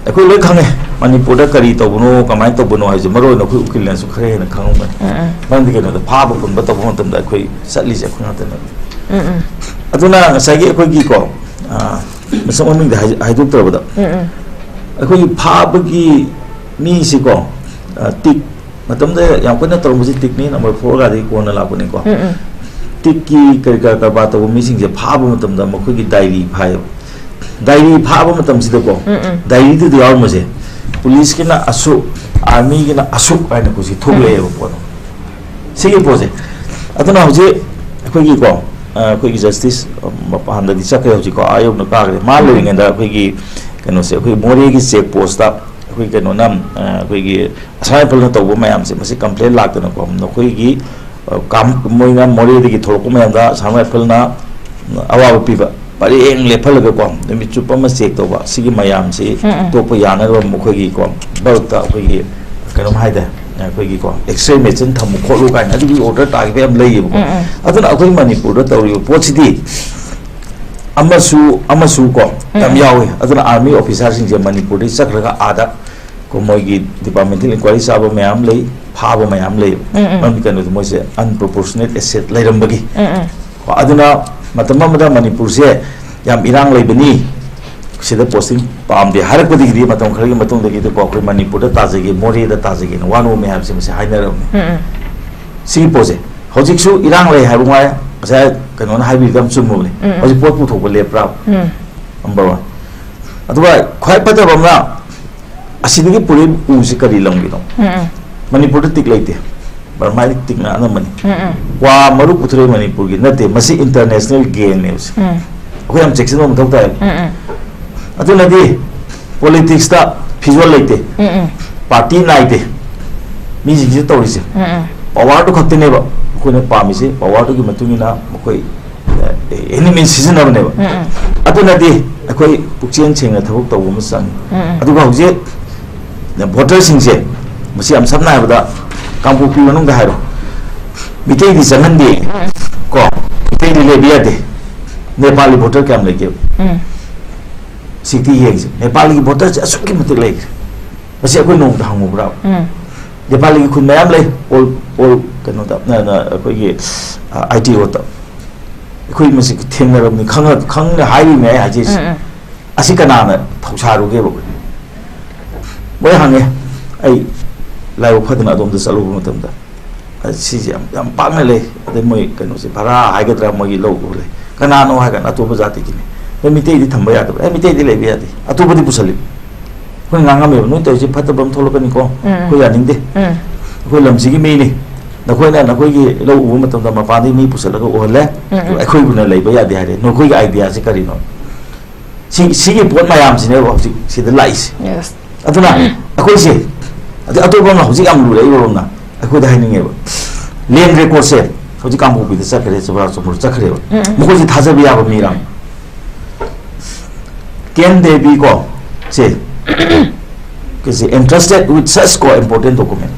ꯑꯩꯈꯣꯏ ꯂꯣꯏ ꯈꯪꯉꯦ, ꯃꯅꯤꯄꯨꯔꯗ ꯀꯔꯤ ꯇꯧꯕꯅꯣ, ꯀꯃꯥꯏꯅ ꯇꯧꯕꯅꯣ ꯍꯥꯏꯕꯁꯦ, ꯃꯔꯨ ꯑꯣꯏꯅ ꯑꯩꯈꯣꯏ ꯎꯀꯤꯜꯅꯁꯨ ꯈꯔ ꯍꯦꯟꯅ ꯈꯪꯉꯝꯒꯅꯤ꯫ ꯎꯝ, ꯎꯝ. ꯃꯔꯝꯗꯤ ꯀꯩꯅꯣꯗ, ꯐꯥꯕ ꯄꯨꯟꯕ ꯇꯧꯕ ꯃꯇꯝꯗ ꯑꯩꯈꯣꯏ ꯆꯠꯂꯤꯁꯦ ꯑꯩꯈꯣꯏ ꯉꯥꯛꯇꯅꯦꯕ꯫ ꯎꯝ, ꯎꯝ. ꯑꯗꯨꯅ ꯉꯁꯥꯏꯒꯤ ꯑꯩꯈꯣꯏꯒꯤꯀꯣ, ꯑ, ꯃꯁꯛ ꯃꯃꯤꯡꯗꯤ ꯍꯥꯏ-, ꯍꯥꯏꯗꯣꯛꯇ꯭ꯔꯕꯗ, ꯎꯝ, ꯎꯝ. ꯑꯩꯈꯣꯏꯒꯤ ꯐꯥꯕꯒꯤ ꯃꯤꯁꯤꯀꯣ, ꯑ, ꯇꯤꯛ ꯃꯇꯝꯗ ꯌꯥꯝ ꯀꯟꯅ ꯇꯧꯔꯝꯕꯁꯤ ꯇꯤꯛꯅꯤ, number four ꯒꯗꯤ ꯀꯣꯟꯅ ꯂꯥꯛꯄꯅꯤꯀꯣ꯫ ꯎꯝ, ꯎꯝ. ꯇꯤꯛꯀꯤ ꯀꯔꯤ ꯀꯔꯥ ꯀꯔꯕꯥꯔ ꯇꯧꯕ ꯃꯤꯁꯤꯡꯁꯦ ꯐꯥꯕ ꯃꯇꯝꯗ ꯃꯈꯣꯏꯒꯤ diary ꯐꯥꯏꯌꯦꯕ꯫ Diary ꯐꯥꯕ ꯃꯇꯝꯁꯤꯗꯀꯣ, ꯎꯝ, ꯎꯝ. Diary ꯗꯨꯗ ꯌꯥꯎꯔꯝꯕꯁꯦ, police ꯀꯤꯅ ꯑꯁꯨꯛ, army ꯒꯤꯅ ꯑꯁꯨꯛ ꯍꯥꯏꯅ ꯑꯩꯈꯣꯏꯁꯦ ꯊꯣꯛꯂꯛꯑꯦꯕ ꯄꯣꯠ ꯑꯃ꯫ ꯁꯤꯒꯤ ꯄꯣꯠꯁꯦ꯫ ꯑꯗꯨꯅ ꯍꯧꯖꯤꯛ ꯑꯩꯈꯣꯏꯒꯤꯀꯣ, ꯑ, ꯑꯩꯈꯣꯏꯒꯤ justice, ꯑ, ꯃꯄꯥꯟꯗꯗꯤ ꯆꯠꯈ꯭ꯔꯦ ꯍꯧꯖꯤꯛꯀꯣ, ꯑꯥ ꯌꯧꯅ ꯀꯥꯈ꯭ꯔꯦ꯫ ꯃꯥ ꯎꯝ. ꯂꯩꯔꯤꯉꯩꯗ ꯑꯩꯈꯣꯏꯒꯤ ꯀꯩꯅꯣꯁꯦ, ꯑꯩꯈꯣꯏ ꯃꯣꯔꯦꯒꯤ check post ꯇ ꯑꯩꯈꯣꯏ ꯀꯩꯅꯣꯅ, ꯑ, ꯑꯩꯈꯣꯏꯒꯤ ꯑꯁꯥꯝ ꯔꯥꯏꯐꯜꯅ ꯇꯧꯕ ꯃꯌꯥꯝꯁꯦ, ꯃꯁꯤ complain ꯂꯥꯛꯇꯅꯀꯣ, ꯅꯈꯣꯏꯒꯤ, ꯑ, ꯀꯥꯝ-, ꯃꯣꯏꯅ ꯃꯣꯔꯦꯗꯒꯤ ꯊꯣꯛꯂꯛꯄ ꯃꯌꯥꯝꯗ ꯑꯁꯥꯝ ꯔꯥꯏꯐꯜꯅ ꯑꯋꯥꯕ ꯄꯤꯕ, ꯄꯔꯦꯡ ꯂꯦꯞꯍꯜꯂꯒꯀꯣ, ꯅꯨꯃꯤꯠ ꯆꯨꯞꯄ ꯑꯃ check ꯇꯧꯕ, ꯁꯤꯒꯤ ꯃꯌꯥꯝꯁꯤ ꯎꯝ, ꯎꯝ. ꯇꯣꯛꯄ ꯌꯥꯅꯅꯕ ꯃꯈꯣꯏꯒꯤꯀꯣ, bulk ꯇ ꯑꯩꯈꯣꯏꯒꯤ ꯀꯩꯅꯣꯝ ꯍꯥꯏꯇꯥꯔꯦ, ꯑꯩꯈꯣꯏꯒꯤꯀꯣ, X-ray machine ꯊꯝꯃꯨ ꯈꯣꯠꯂꯨ ꯀꯥꯏꯅ ꯑꯗꯨꯒꯤ order ꯇꯥꯈꯤꯕ ꯌꯥꯝ ꯂꯩꯌꯦꯕꯀꯣ꯫ ꯎꯝ, ꯎꯝ. ꯑꯗꯨꯅ ꯑꯩꯈꯣꯏ ꯃꯅꯤꯄꯨꯔꯗ ꯇꯧꯔꯤꯕ ꯄꯣꯠꯁꯤꯗꯤ ꯑꯃꯁꯨ, ꯑꯃꯁꯨ ꯀꯣ, ꯌꯥꯝ ꯎꯝ. ꯌꯥꯎꯋꯤ꯫ ꯑꯗꯨꯅ army officer ꯁꯤꯡꯁꯦ ꯃꯅꯤꯄꯨꯔꯗꯒꯤ ꯆꯠꯈ꯭ꯔꯒ ꯑꯥꯗ ꯀꯣ, ꯃꯣꯏꯒꯤ departmental inquiry ꯆꯥꯕ ꯃꯌꯥꯝ ꯂꯩ, ꯐꯥꯕ ꯃꯌꯥꯝ ꯂꯩ꯫ ꯎꯝ, ꯎꯝ. ꯃꯔꯝꯗꯤ ꯀꯩꯅꯣꯗ ꯃꯣꯏꯁꯦ unproportionate asset ꯂꯩꯔꯝꯕꯒꯤ꯫ ꯎꯝ, ꯎꯝ. ꯀꯣ, ꯑꯗꯨꯅ ꯃꯇꯝ ꯑꯃꯗ ꯃꯅꯤꯄꯨꯔꯁꯦ ꯌꯥꯝ ꯏꯔꯥꯡ ꯂꯩꯕꯅꯤ, ꯁꯤꯗ posting ꯄꯥꯝꯗꯦ ꯍꯥꯏꯔꯛꯄꯗꯒꯤꯗꯤ, ꯃꯇꯝ ꯈꯔꯒꯤ ꯃꯇꯨꯡꯗꯒꯤꯗꯤꯀꯣ, ꯑꯩꯈꯣꯏ ꯃꯅꯤꯄꯨꯔꯗ ꯇꯥꯖꯒꯦ, ꯃꯣꯔꯦꯗ ꯇꯥꯖꯒꯦꯅ ꯋꯥꯅꯣꯝꯃꯦ ꯍꯥꯏꯕꯁꯦ ꯃꯁꯤ ꯍꯥꯏꯅꯔꯕꯅꯤ꯫ ꯎꯝ, ꯎꯝ. ꯁꯤꯒꯤ ꯄꯣꯠꯁꯦ ꯍꯧꯖꯤꯛꯁꯨ ꯏꯔꯥꯡ ꯂꯩ ꯍꯥꯏꯕ ꯉꯥꯏ, ꯉꯁꯥꯏ ꯀꯩꯅꯣꯅ ꯍꯥꯏꯕꯤꯕꯗ ꯌꯥꯝ ꯆꯨꯝꯃꯕꯅꯤ꯫ ꯎꯝ, ꯎꯝ. ꯍꯧꯖꯤꯛ ꯄꯣꯠ ꯄꯨꯊꯣꯛꯄ ꯂꯦꯞꯄ꯭ꯔꯥ? ꯎꯝ. Number one꯫ ꯑꯗꯨꯒ ꯈ꯭ꯋꯥꯏ ꯐꯠꯇꯕ ꯑꯃꯅ, ꯑꯁꯤꯗꯒꯤ ꯄꯨꯔꯛꯏ ꯎꯁꯤ ꯀꯔꯤ ꯂꯝꯒꯤꯅꯣ? ꯎꯝ, ꯎꯝ. ꯃꯅꯤꯄꯨꯔꯗ ꯇꯤꯛ ꯂꯩꯇꯦ, ꯕꯔꯃꯥꯒꯤ ꯇꯤꯛꯅ ꯑꯅꯝꯕꯅꯤ꯫ ꯎꯝ, ꯎꯝ. ꯀ꯭ꯋꯥ ꯃꯔꯨ ꯄꯨꯊꯣꯔꯛꯏ ꯃꯅꯤꯄꯨꯔꯒꯤ ꯅꯠꯇꯦ, ꯃꯁꯤ international gang ꯅꯦꯕ ꯁꯤ꯫ ꯎꯝ. ꯑꯩꯈꯣꯏ ꯌꯥꯝ ꯆꯦꯛꯁꯤꯟꯕ ꯃꯊꯧ ꯇꯥꯏ꯫ ꯎꯝ, ꯎꯝ. ꯑꯗꯨꯅꯗꯤ politics ꯇ ꯐꯤꯖꯣꯜ ꯂꯩꯇꯦ, ꯎꯝ, ꯎꯝ. party ꯅꯥꯏꯗꯦ, ꯃꯤꯁꯤꯡꯁꯤꯅ ꯇꯧꯔꯤꯁꯦ꯫ ꯎꯝ, ꯎꯝ. Power ꯗꯨ ꯈꯛꯇꯅꯦꯕ ꯑꯩꯈꯣꯏꯅ ꯄꯥꯝꯃꯤꯁꯦ, power ꯗꯨꯒꯤ ꯃꯇꯨꯡ ꯏꯟꯅ ꯃꯈꯣꯏ ꯑꯦꯅꯤ ꯃꯤꯟꯁ ꯁꯤꯖꯤꯟꯅꯕꯅꯦꯕ꯫ ꯑꯗꯨꯅꯗꯤ ꯑꯩꯈꯣꯏ ꯄꯨꯛꯆꯦꯜ ꯁꯦꯡꯅ ꯊꯕꯛ ꯇꯧꯕ ꯑꯃ ꯆꯪꯉꯤ꯫ ꯑꯗꯨꯒ ꯍꯧꯖꯤꯛ ꯚꯣꯇꯔꯁꯤꯡꯁꯦ, ꯃꯁꯤ ꯌꯥꯝ ꯁꯝꯅ ꯍꯥꯏꯔꯕꯗ, ꯀꯥꯡꯄꯣꯛꯄꯤ ꯃꯅꯨꯡꯗ ꯍꯥꯏꯔꯣ, ꯃꯤꯇꯩꯗꯤ ꯆꯪꯍꯟꯗꯦ꯫ ꯀꯣ, ꯃꯤꯇꯩꯗꯤ ꯂꯩꯕ ꯌꯥꯗꯦ꯫ ꯅꯦꯄꯥꯂꯤ ꯚꯣꯇꯔ ꯀꯌꯥꯝ ꯂꯩꯒꯦꯕ? ꯁꯤꯛꯇꯤ ꯌꯦꯡꯁꯦ, ꯅꯦꯄꯥꯂꯤꯒꯤ ꯚꯣꯇꯔꯁꯦ ꯑꯁꯨꯛꯀꯤ ꯃꯇꯤꯛ ꯂꯩꯈ꯭ꯔꯦ꯫ ꯃꯁꯤ ꯑꯩꯈꯣꯏ ꯅꯣꯡꯃꯗ ꯍꯪꯉꯨꯕ꯭ꯔꯥ? ꯅꯦꯄꯥꯂꯤꯒꯤ ꯈꯨꯟ ꯃꯌꯥꯝ ꯂꯩ, ꯑꯣꯜ ꯑꯣꯜ ꯀꯩꯅꯣꯗ, ꯅ- ꯅ- ꯑꯩꯈꯣꯏꯒꯤ ꯑꯥꯏ ꯇꯤ ꯔꯣꯗꯇ꯫ ꯑꯩꯈꯣꯏ ꯃꯁꯤ ꯊꯦꯡꯅꯔꯕꯅꯤ, ꯈꯪꯅ ꯈꯪꯅ ꯍꯥꯏꯔꯤꯕꯅꯦ ꯑꯩ ꯍꯥꯏꯖꯔꯤꯁꯦ꯫ ꯑꯁꯤ ꯀꯅꯥꯅ ꯊꯧꯁꯥꯔꯨꯒꯦꯕ? ꯃꯣꯏ ꯍꯪꯉꯦ, ꯑꯩ ꯂꯥꯏꯕꯛ ꯐꯗꯅ ꯑꯗꯣꯝꯗ ꯆꯠꯂꯨꯕ ꯃꯇꯝꯗ, ꯑ, ꯁꯤꯁꯦ ꯌꯥꯝ ꯌꯥꯝ ꯄꯥꯛꯅ ꯂꯩ꯫ ꯑꯗꯩ ꯃꯣꯏ ꯀꯩꯅꯣꯁꯦ, ꯚꯔꯥ ꯍꯥꯏꯒꯗ꯭ꯔꯥ, ꯃꯣꯏꯒꯤ ꯂꯧ ꯂꯩ꯫ ꯀꯅꯥꯅꯣ ꯍꯥꯏ ꯀꯥꯟꯗ ꯑꯇꯣꯞꯄ ꯖꯥꯇꯤꯒꯤꯅꯤ꯫ ꯑꯗꯩ ꯃꯤꯇꯩꯗꯤ ꯊꯝꯕ ꯌꯥꯗꯕ, ꯑꯦ, ꯃꯤꯇꯩꯗꯤ ꯂꯩꯕ ꯌꯥꯗꯦ, ꯑꯇꯣꯞꯄꯗꯤ ꯄꯨꯁꯜꯂꯤ꯫ ꯑꯩꯈꯣꯏ ꯉꯥꯡꯉꯝꯃꯦꯕ, "ꯅꯣꯏ ꯇꯧꯔꯤꯁꯦ ꯐꯠꯇꯕ ꯑꯃ ꯊꯣꯛꯂꯛꯀꯅꯤꯀꯣ, ꯑꯩꯈꯣꯏ ꯌꯥꯅꯤꯡꯗꯦ꯫ ꯑꯩꯈꯣꯏ ꯂꯝꯁꯤꯒꯤ ꯃꯤꯅꯤ, ꯅꯈꯣꯏꯅ ꯅꯈꯣꯏꯒꯤ ꯂꯧ ꯎꯕ ꯃꯇꯝꯗ ꯃꯄꯥꯟꯗꯒꯤ ꯃꯤ ꯄꯨꯁꯜꯂꯒ ꯎꯍꯜꯂꯦ, ꯑꯗꯨꯒ ꯑꯩꯈꯣꯏꯕꯨꯅ ꯂꯩꯕ ꯌꯥꯗꯦ ꯍꯥꯏꯔꯦ, ꯅꯈꯣꯏꯒꯤ ꯑꯥꯏꯗꯤꯌꯥꯁꯦ ꯀꯔꯤꯅꯣ?" ꯁꯤ ꯁꯤꯒꯤ ꯄꯣꯠ ꯃꯌꯥꯝꯁꯤꯅꯦꯕ ꯍꯧꯖꯤꯛ ꯁꯤꯗ ꯂꯥꯛꯏꯁꯦ꯫ ꯑꯗꯨꯅ ꯑꯩꯈꯣꯏꯁꯦ, ꯑꯗꯩ ꯑꯇꯣꯞꯄ ꯑꯃ ꯍꯧꯖꯤꯛ ꯌꯥꯝ ꯂꯨꯔꯛꯏꯕ ꯃꯔꯝꯅ ꯑꯩꯈꯣꯏꯗ ꯍꯥꯏꯅꯤꯡꯉꯦꯕ, ꯂꯦꯟ ꯔꯦꯀꯣꯔꯠꯁꯦ ꯍꯧꯖꯤꯛ ꯀꯥꯡꯄꯣꯛꯄꯤꯗ ꯆꯠꯈ꯭ꯔꯦ, ꯆꯨꯔꯆꯥꯟꯄꯨꯔ ꯆꯠꯈ꯭ꯔꯦꯕ꯫ ꯃꯈꯣꯏꯁꯦ ꯊꯥꯖꯕ ꯌꯥꯕ ꯃꯤꯔꯥ? Can they be, ꯀꯣ, ꯁꯦ, ꯀꯩꯁꯦ, entrusted with such, ꯀꯣ, important document?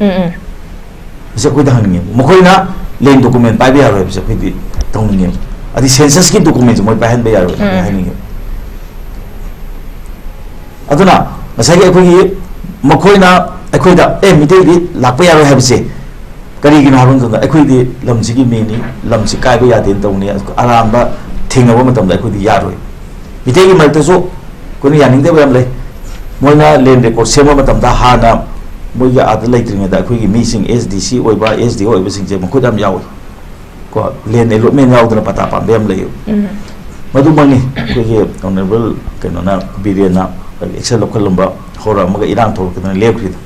ꯁꯤ ꯑꯩꯈꯣꯏꯗ ꯍꯪꯅꯤꯡꯉꯦꯕ꯫ ꯃꯈꯣꯏꯅ ꯂꯦꯟ ꯗꯣꯀꯨꯃꯦꯟ ꯄꯥꯏꯕ ꯌꯥꯔꯣꯏ ꯍꯥꯏꯕꯁꯦ ꯑꯩꯈꯣꯏꯗꯤ ꯇꯧꯅꯤꯡꯉꯦꯕ꯫ ꯑꯗꯤ ꯁꯦꯟꯁꯁꯀꯤ ꯗꯣꯀꯨꯃꯦꯟꯁꯦ ꯃꯣꯏ ꯄꯥꯏꯍꯟꯕ ꯌꯥꯔꯣꯏ ꯍꯥꯏꯅꯤꯡꯉꯦꯕ꯫ ꯑꯗꯨꯅ ꯉꯁꯥꯏꯒꯤ ꯑꯩꯈꯣꯏꯒꯤ ꯃꯈꯣꯏꯅ ꯑꯩꯈꯣꯏꯗ, "ꯑꯦ, ꯃꯤꯇꯩꯗꯤ ꯂꯥꯛꯄ ꯌꯥꯔꯣꯏ" ꯍꯥꯏꯕꯁꯦ ꯀꯔꯤꯒꯤꯅꯣ ꯍꯥꯏꯕ ꯃꯇꯝꯗ, ꯑꯩꯈꯣꯏꯗꯤ ꯂꯝꯁꯤꯒꯤ ꯃꯤꯅꯤ, ꯂꯝꯁꯤ ꯀꯥꯏꯕ ꯌꯥꯗꯦꯅ ꯇꯧꯅꯤ, ꯑꯔꯥꯟꯕ ꯊꯦꯡꯅꯕ ꯃꯇꯝꯗ ꯑꯩꯈꯣꯏꯗꯤ ꯌꯥꯔꯣꯏ꯫ ꯃꯤꯇꯩꯒꯤ ꯃꯔꯛꯇꯁꯨ ꯑꯩꯈꯣꯏꯅ ꯌꯥꯅꯤꯡꯗꯕ ꯌꯥꯝ ꯂꯩ꯫ ꯃꯣꯏꯅ ꯂꯦꯟ ꯔꯦꯀꯣꯔꯠ ꯁꯦꯝꯕ ꯃꯇꯝꯗ ꯍꯥꯟꯅ ꯃꯣꯏꯒꯤ ꯑꯥꯗ ꯂꯩꯇ꯭ꯔꯤꯉꯩꯗ ꯑꯩꯈꯣꯏꯒꯤ ꯃꯤꯁꯤꯡ, ꯑꯦꯁ ꯗꯤ ꯁꯤ ꯑꯣꯏꯕ, ꯑꯦꯁ ꯗꯤ ꯑꯣ ꯑꯣꯏꯕꯁꯤꯡꯁꯦ ꯃꯈꯣꯏꯗ ꯌꯥꯝ ꯌꯥꯎꯏ꯫ ꯀꯣ, ꯂꯦꯟ ꯑꯦꯂꯣꯠꯃꯦꯟ ꯌꯥꯎꯗꯅ ꯄꯇꯥ ꯄꯥꯟꯕ ꯌꯥꯝ ꯂꯩꯌꯦꯕ꯫ ꯃꯗꯨꯃꯛꯅꯤ ꯑꯩꯈꯣꯏꯒꯤ ꯑꯣꯅꯔꯦꯕꯜ ꯀꯩꯅꯣꯅ, ꯕꯤꯔꯦꯟꯅ ꯑꯦꯛꯁꯟ ꯂꯧꯈꯠꯂꯝꯕ, ꯍꯧꯔꯛꯑꯝꯃꯒ ꯏꯔꯥꯡ ꯊꯣꯛꯂꯛꯇꯅ ꯂꯦꯞꯈ꯭ꯔꯤꯗꯣ꯫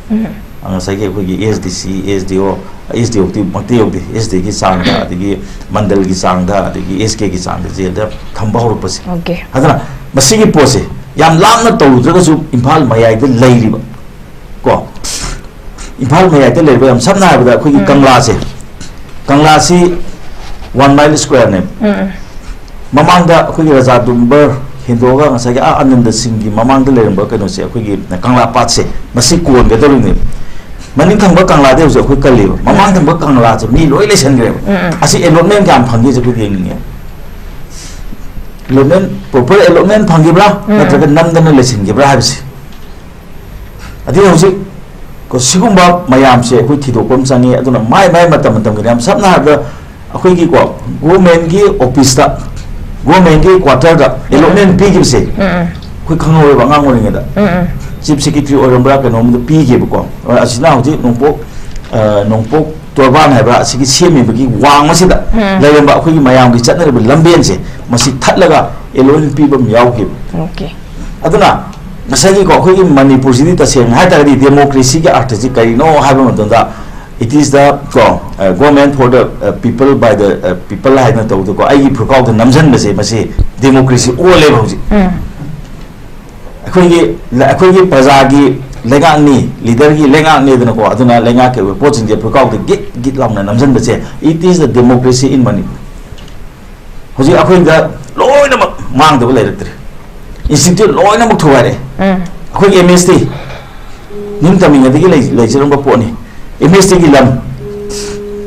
ꯉꯁꯥꯏꯒꯤ ꯑꯩꯈꯣꯏꯒꯤ ꯑꯦꯁ ꯗꯤ ꯁꯤ, ꯑꯦꯁ ꯗꯤ ꯑꯣ, ꯑꯦꯁ ꯗꯤ ꯑꯣ ꯃꯛꯇꯤ ꯌꯧꯗꯦ, ꯑꯦꯁ ꯗꯤꯒꯤ ꯆꯥꯡꯗ, ꯑꯗꯒꯤ ꯃꯟꯗꯜꯒꯤ ꯆꯥꯡꯗ, ꯑꯗꯒꯤ ꯑꯦꯁ ꯀꯦꯒꯤ ꯆꯥꯡꯗ ꯖꯦꯜꯗ ꯊꯝꯕ ꯍꯧꯔꯛꯄꯁꯦ꯫ ꯑꯗꯨꯅ ꯃꯁꯤꯒꯤ ꯄꯣꯠꯁꯦ ꯌꯥꯝ ꯂꯥꯞꯅ ꯇꯧꯔꯨꯗ꯭ꯔꯒꯁꯨ ꯏꯝꯐꯥꯜ ꯃꯌꯥꯏꯗ ꯂꯩꯔꯤꯕ, ꯀꯣ, ꯏꯝꯐꯥꯜ ꯃꯌꯥꯏꯗ ꯂꯩꯔꯤꯕ, ꯌꯥꯝ ꯁꯝꯅ ꯍꯥꯏꯔꯕꯗ ꯑꯩꯈꯣꯏꯒꯤ ꯀꯪꯂꯥꯁꯦ, ꯀꯪꯂꯥꯁꯤ ꯋꯥꯟ ꯃꯥꯏꯜ ꯁ꯭ꯀ꯭ꯋꯥꯔꯅꯦꯕ꯫ ꯃꯃꯥꯡꯗ ꯑꯩꯈꯣꯏꯒꯤ ꯔꯥꯖꯥ ꯗꯨꯝꯕꯔ ꯍꯦꯟꯗꯣꯛꯑꯒ ꯉꯁꯥꯏꯒꯤ ꯑꯥ ꯑꯅꯟꯗ ꯁꯤꯡꯒꯤ ꯃꯃꯥꯡꯗ ꯂꯩꯔꯝꯕ ꯀꯩꯅꯣꯁꯦ, ꯑꯩꯈꯣꯏꯒꯤ ꯀꯪꯂꯥ ꯄꯥꯠꯁꯦ, ꯃꯁꯤ ꯀꯣꯟꯒꯗꯧꯔꯤꯕꯅꯦꯕ꯫ ꯃꯅꯤꯡ ꯊꯪꯕ ꯀꯪꯂꯥꯗꯤ ꯍꯧꯖꯤꯛ ꯑꯩꯈꯣꯏ ꯀꯜꯂꯤꯕ, ꯃꯃꯥꯡ ꯊꯪꯕ ꯀꯪꯂꯥꯁꯦ ꯃꯤ ꯂꯣꯏ ꯂꯩꯁꯟꯈ꯭ꯔꯦꯕ꯫ ꯎꯝ, ꯎꯝ꯫ ꯑꯁꯤ allotment ꯀꯌꯥꯝ ꯐꯪꯒꯦꯁꯦ ꯑꯩꯈꯣꯏ ꯌꯦꯡꯅꯤꯡꯉꯦ꯫ Allotment, proper allotment ꯐꯪꯈꯤꯕ꯭ꯔꯥ, ꯎꯝ꯫ ꯅꯠꯇ꯭ꯔꯒ ꯅꯝꯗꯅ ꯂꯩꯁꯤꯟꯈꯤꯕ꯭ꯔꯥ ꯍꯥꯏꯕꯁꯤ꯫ ꯑꯗꯩ ꯍꯧꯖꯤꯛ ꯀꯣ, ꯁꯤꯒꯨꯝꯕ ꯃꯌꯥꯝꯁꯦ ꯑꯩꯈꯣꯏ ꯊꯤꯗꯣꯛꯄ ꯑꯃ ꯆꯪꯉꯤ꯫ ꯑꯗꯨꯅ ꯃꯥꯏ ꯃꯥꯏ ꯃꯇꯝ ꯃꯇꯝꯒꯤꯅꯦ꯫ ꯌꯥꯝ ꯁꯝꯅ ꯍꯥꯏꯔꯕꯗ, ꯑꯩꯈꯣꯏꯒꯤꯀꯣ, government ꯀꯤ office ꯇ, government ꯀꯤ quarter ꯗ allotment ꯄꯤꯈꯤꯕꯁꯦ, ꯎꯝ, ꯎꯝ꯫ ꯑꯩꯈꯣꯏ ꯈꯪꯍꯧꯋꯦꯕ ꯑꯉꯥꯡ ꯑꯣꯏꯔꯤꯉꯩꯗ꯫ ꯎꯝ, ꯎꯝ꯫ Chief Secretary ꯑꯣꯏꯔꯝꯕ꯭ꯔꯥ ꯀꯩꯅꯣꯝꯗ ꯄꯤꯈꯤꯕꯀꯣ꯫ ꯑꯁꯤꯅ ꯍꯧꯖꯤꯛ ꯅꯣꯡꯄꯣꯛ, ꯑ, ꯅꯣꯡꯄꯣꯛ ꯇꯣꯔꯕꯥꯟ ꯍꯥꯏꯕ꯭ꯔꯥ, ꯑꯁꯤꯒꯤ ꯁꯦꯝꯃꯤꯕꯒꯤ ꯋꯥꯡꯃꯁꯤꯗ ꯎꯝ꯫ ꯂꯩꯔꯝꯕ ꯑꯩꯈꯣꯏꯒꯤ ꯃꯌꯥꯝꯒꯤ ꯆꯠꯅꯔꯤꯕ ꯂꯝꯕꯦꯟꯁꯦ, ꯃꯁꯤ ꯊꯠꯂꯒ allotment ꯄꯤꯕ ꯑꯃ ꯌꯥꯎꯈꯤꯕ꯫ Okay꯫ ꯑꯗꯨꯅ ꯉꯁꯥꯏꯒꯤꯀꯣ, ꯑꯩꯈꯣꯏꯒꯤ ꯃꯅꯤꯄꯨꯔꯁꯤꯗꯤ ꯇꯁꯦꯡꯅ ꯍꯥꯏ ꯇꯥꯔꯒꯗꯤ democracy ꯒꯤ ꯑꯔꯊꯁꯤ ꯀꯔꯤꯅꯣ ꯍꯥꯏꯕ ꯃꯇꯝꯗ, it is the, ꯀꯣ, ꯑ, government for the, ꯑ, people by the, ꯑ, people ꯍꯥꯏꯅ ꯇꯧꯕꯗꯀꯣ, ꯑꯩꯒꯤ ꯐꯨꯔꯨꯀꯥꯎꯗ ꯅꯝꯁꯤꯟꯕꯁꯦ, ꯃꯁꯤ democracy ꯑꯣꯜꯂꯦꯕ ꯍꯧꯖꯤꯛ꯫ ꯎꯝ꯫ ꯑꯩꯈꯣꯏꯒꯤ, ꯑꯩꯈꯣꯏꯒꯤ ꯄ꯭ꯔꯖꯥꯒꯤ ꯂꯩꯉꯥꯛꯅꯤ, leader ꯒꯤ ꯂꯩꯉꯥꯛꯅꯤꯗꯅꯀꯣ, ꯑꯗꯨꯅ ꯂꯩꯉꯥꯛꯀꯤ ꯑꯣꯏꯕ ꯄꯣꯠꯁꯤꯡꯁꯦ ꯐꯨꯔꯨꯀꯥꯎꯗ ꯒꯤꯠ ꯒꯤꯠ ꯂꯥꯎꯅ ꯅꯝꯁꯤꯟꯕꯁꯦ, it is the democracy in Manipur꯫ ꯍꯧꯖꯤꯛ ꯑꯩꯈꯣꯏꯗ ꯂꯣꯏꯅꯃꯛ ꯃꯥꯡꯗꯕ ꯂꯩꯔꯛꯇ꯭ꯔꯦ꯫ Institute ꯂꯣꯏꯅꯃꯛ ꯊꯨꯒꯥꯏꯔꯛꯑꯦ꯫ ꯎꯝ꯫ ꯑꯩꯈꯣꯏꯒꯤ M S T ꯅꯤꯡꯇꯝꯃꯤꯉꯩꯗꯒꯤ ꯂꯩ-, ꯂꯩꯖꯔꯝꯕ ꯄꯣꯠꯅꯤ꯫ M S T ꯒꯤ ꯂꯝ,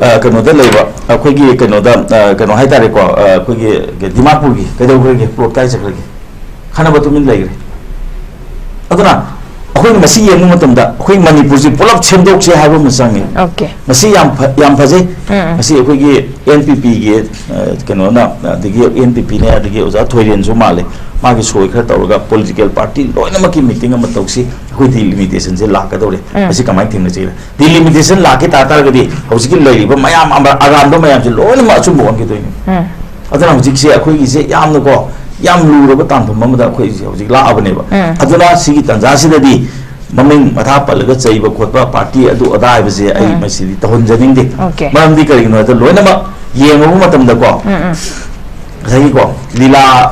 ꯑ, ꯀꯩꯅꯣꯗ ꯂꯩꯕ, ꯑꯩꯈꯣꯏꯒꯤ ꯀꯩꯅꯣꯗ, ꯑ, ꯀꯩꯅꯣ ꯍꯥꯏꯇꯥꯔꯦꯀꯣ, ꯑ, ꯑꯩꯈꯣꯏꯒꯤ ꯗꯤꯃꯥꯄꯨꯔꯒꯤ ꯀꯩꯗꯧꯈ꯭ꯔꯒꯦ? Plot ꯀꯥꯏ ꯆꯠꯈ꯭ꯔꯒꯦ? ꯈꯟꯅꯕ ꯇꯨꯃꯤꯟ ꯂꯩꯈ꯭ꯔꯦ꯫ ꯑꯗꯨꯅ ꯑꯩꯈꯣꯏꯅ ꯃꯁꯤ ꯌꯦꯡꯕ ꯃꯇꯝꯗ ꯑꯩꯈꯣꯏ ꯃꯅꯤꯄꯨꯔꯁꯤ ꯄꯨꯂꯞ ꯁꯦꯝꯗꯣꯛꯁꯦ ꯍꯥꯏꯕ ꯑꯃ ꯆꯪꯉꯦ꯫ Okay꯫ ꯃꯁꯤ ꯌꯥꯝ ꯐ-, ꯌꯥꯝ ꯐꯖꯩ꯫ ꯎꯝ, ꯎꯝ꯫ ꯃꯁꯤ ꯑꯩꯈꯣꯏꯒꯤ N P P ꯒꯤ, ꯑ, ꯀꯩꯅꯣꯅ, ꯑꯗꯒꯤ N P P ꯅꯦ, ꯑꯗꯒꯤ ꯑꯣꯖꯥ ꯊꯣꯏꯔꯦꯟꯁꯨ ꯃꯥꯜꯂꯦ, ꯃꯥꯒꯤ ꯁꯣꯏ ꯈꯔ ꯇꯧꯔꯒ political party ꯂꯣꯏꯅꯃꯛꯀꯤ meeting ꯑꯃ ꯇꯧꯁꯤ, ꯑꯩꯈꯣꯏ delimitation ꯁꯦ ꯂꯥꯛꯀꯗꯧꯔꯦ꯫ ꯎꯝ꯫ ꯃꯁꯤ ꯀꯃꯥꯏꯅ ꯊꯦꯡꯅꯁꯤꯒꯦ? Delimitation ꯂꯥꯛꯈꯤ ꯇꯥ ꯇꯥꯔꯒꯗꯤ ꯍꯧꯖꯤꯛꯀꯤ ꯂꯩꯔꯤꯕ ꯃꯌꯥꯝ ꯑꯃ-, ꯑꯔꯥꯟꯕ ꯃꯌꯥꯝꯁꯦ ꯂꯣꯏꯅꯃꯛ ꯑꯆꯨꯝꯕ ꯑꯣꯟꯈꯤꯗꯣꯏꯅꯤ꯫ ꯎꯝ꯫ ꯑꯗꯨꯅ ꯍꯧꯖꯤꯛꯁꯦ ꯑꯩꯈꯣꯏꯒꯤꯁꯦ ꯌꯥꯝꯅꯀꯣ, ꯌꯥꯝ ꯂꯨꯔꯕ ꯇꯥꯟꯐꯝ ꯑꯃꯗ ꯑꯩꯈꯣꯏꯁꯦ ꯍꯧꯖꯤꯛ ꯂꯥꯛꯑꯕꯅꯦꯕ꯫ ꯎꯝ꯫ ꯑꯗꯨꯅ ꯁꯤꯒꯤ ꯇꯥꯟꯖꯥꯁꯤꯗꯗꯤ ꯃꯃꯤꯡ ꯃꯊꯥ ꯄꯜꯂꯒ ꯆꯩꯕ ꯈꯣꯠꯄ, party ꯑꯗꯨ ꯑꯗꯥ ꯍꯥꯏꯕꯁꯦ ꯑꯩ ꯎꯝ꯫ ꯃꯁꯤꯗꯤ ꯇꯧꯍꯟꯖꯅꯤꯡꯗꯦ꯫ Okay꯫ ꯃꯔꯝꯗꯤ ꯀꯔꯤꯒꯤꯅꯣ ꯍꯥꯏꯕꯗ ꯂꯣꯏꯅꯃꯛ ꯌꯦꯡꯉꯨꯕ ꯃꯇꯝꯗꯀꯣ, ꯎꯝ, ꯎꯝ꯫ ꯉꯁꯥꯏꯒꯤꯀꯣ, ꯂꯤꯂꯥ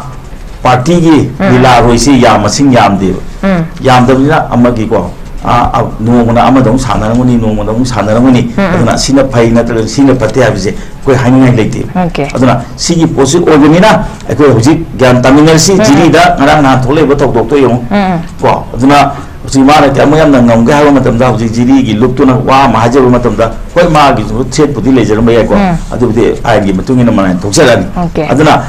party ꯒꯤ ꯎꯝ꯫ ꯂꯤꯂꯥꯔꯣꯏꯁꯤ ꯌꯥꯝ ꯃꯁꯤꯡ ꯌꯥꯝꯗꯦꯕ꯫ ꯎꯝ꯫ ꯌꯥꯝꯗꯕꯅꯤꯅ ꯑꯃꯒꯤꯀꯣ, ꯑ, ꯑ, ꯅꯣꯡꯃꯅ ꯑꯃꯗ ꯑꯃꯨꯛ ꯁꯥꯟꯅꯔꯝꯒꯅꯤ, ꯅꯣꯡꯃꯗ ꯑꯃꯨꯛ ꯁꯥꯟꯅꯔꯝꯒꯅꯤ꯫ ꯎꯝ, ꯎꯝ꯫ ꯑꯗꯨꯅ ꯁꯤꯅ ꯐꯩ ꯅꯠꯇ꯭ꯔꯒ ꯁꯤꯅ ꯐꯠꯇꯦ ꯍꯥꯏꯕꯁꯦ ꯑꯩꯈꯣꯏ ꯍꯥꯏꯅꯤꯡꯉꯥꯏ ꯂꯩꯇꯦ꯫ Okay. ꯑꯗꯨꯅ ꯁꯤꯒꯤ ꯄꯣꯠꯁꯤ ꯑꯣꯏꯕꯅꯤꯅ ꯑꯩꯈꯣꯏ ꯍꯧꯖꯤꯛ ꯒ꯭ꯌꯥꯟ ꯇꯥꯃꯤꯟꯅꯔꯁꯤ꯫ ꯎꯝ, ꯎꯝ꯫ ꯖꯤꯔꯤꯗ ꯉꯔꯥꯡ ꯅꯍꯥꯟ ꯊꯣꯛꯂꯛꯏꯕ ꯊꯧꯗꯣꯛꯇꯣ ꯌꯦꯡꯉꯨ꯫ ꯎꯝ, ꯎꯝ꯫ ꯀꯣ, ꯑꯗꯨꯅ ꯍꯧꯖꯤꯛ ꯃꯥꯅ ꯀꯌꯥꯃꯨꯛ ꯌꯥꯝꯅ ꯉꯝꯒꯦ ꯍꯥꯏꯕ ꯃꯇꯝꯗ, ꯍꯧꯖꯤꯛ ꯖꯤꯔꯤꯒꯤ ꯂꯨꯞꯇꯨꯅ ꯋꯥ ꯑꯃ ꯍꯥꯏꯖꯕ ꯃꯇꯝꯗ, ꯍꯣꯏ, ꯃꯥꯒꯤꯁꯨ ꯊ꯭ꯔꯦꯠꯄꯨꯗꯤ ꯂꯩꯖꯔꯝꯕ ꯌꯥꯏꯀꯣ꯫ ꯎꯝ꯫ ꯑꯗꯨꯕꯨꯗꯤ ꯑꯥꯏꯟꯒꯤ ꯃꯇꯨꯡ ꯏꯟꯅ ꯃꯔꯥꯏꯅ ꯊꯣꯛꯆꯔꯛꯑꯅꯤ꯫ Okay. ꯑꯗꯨꯅ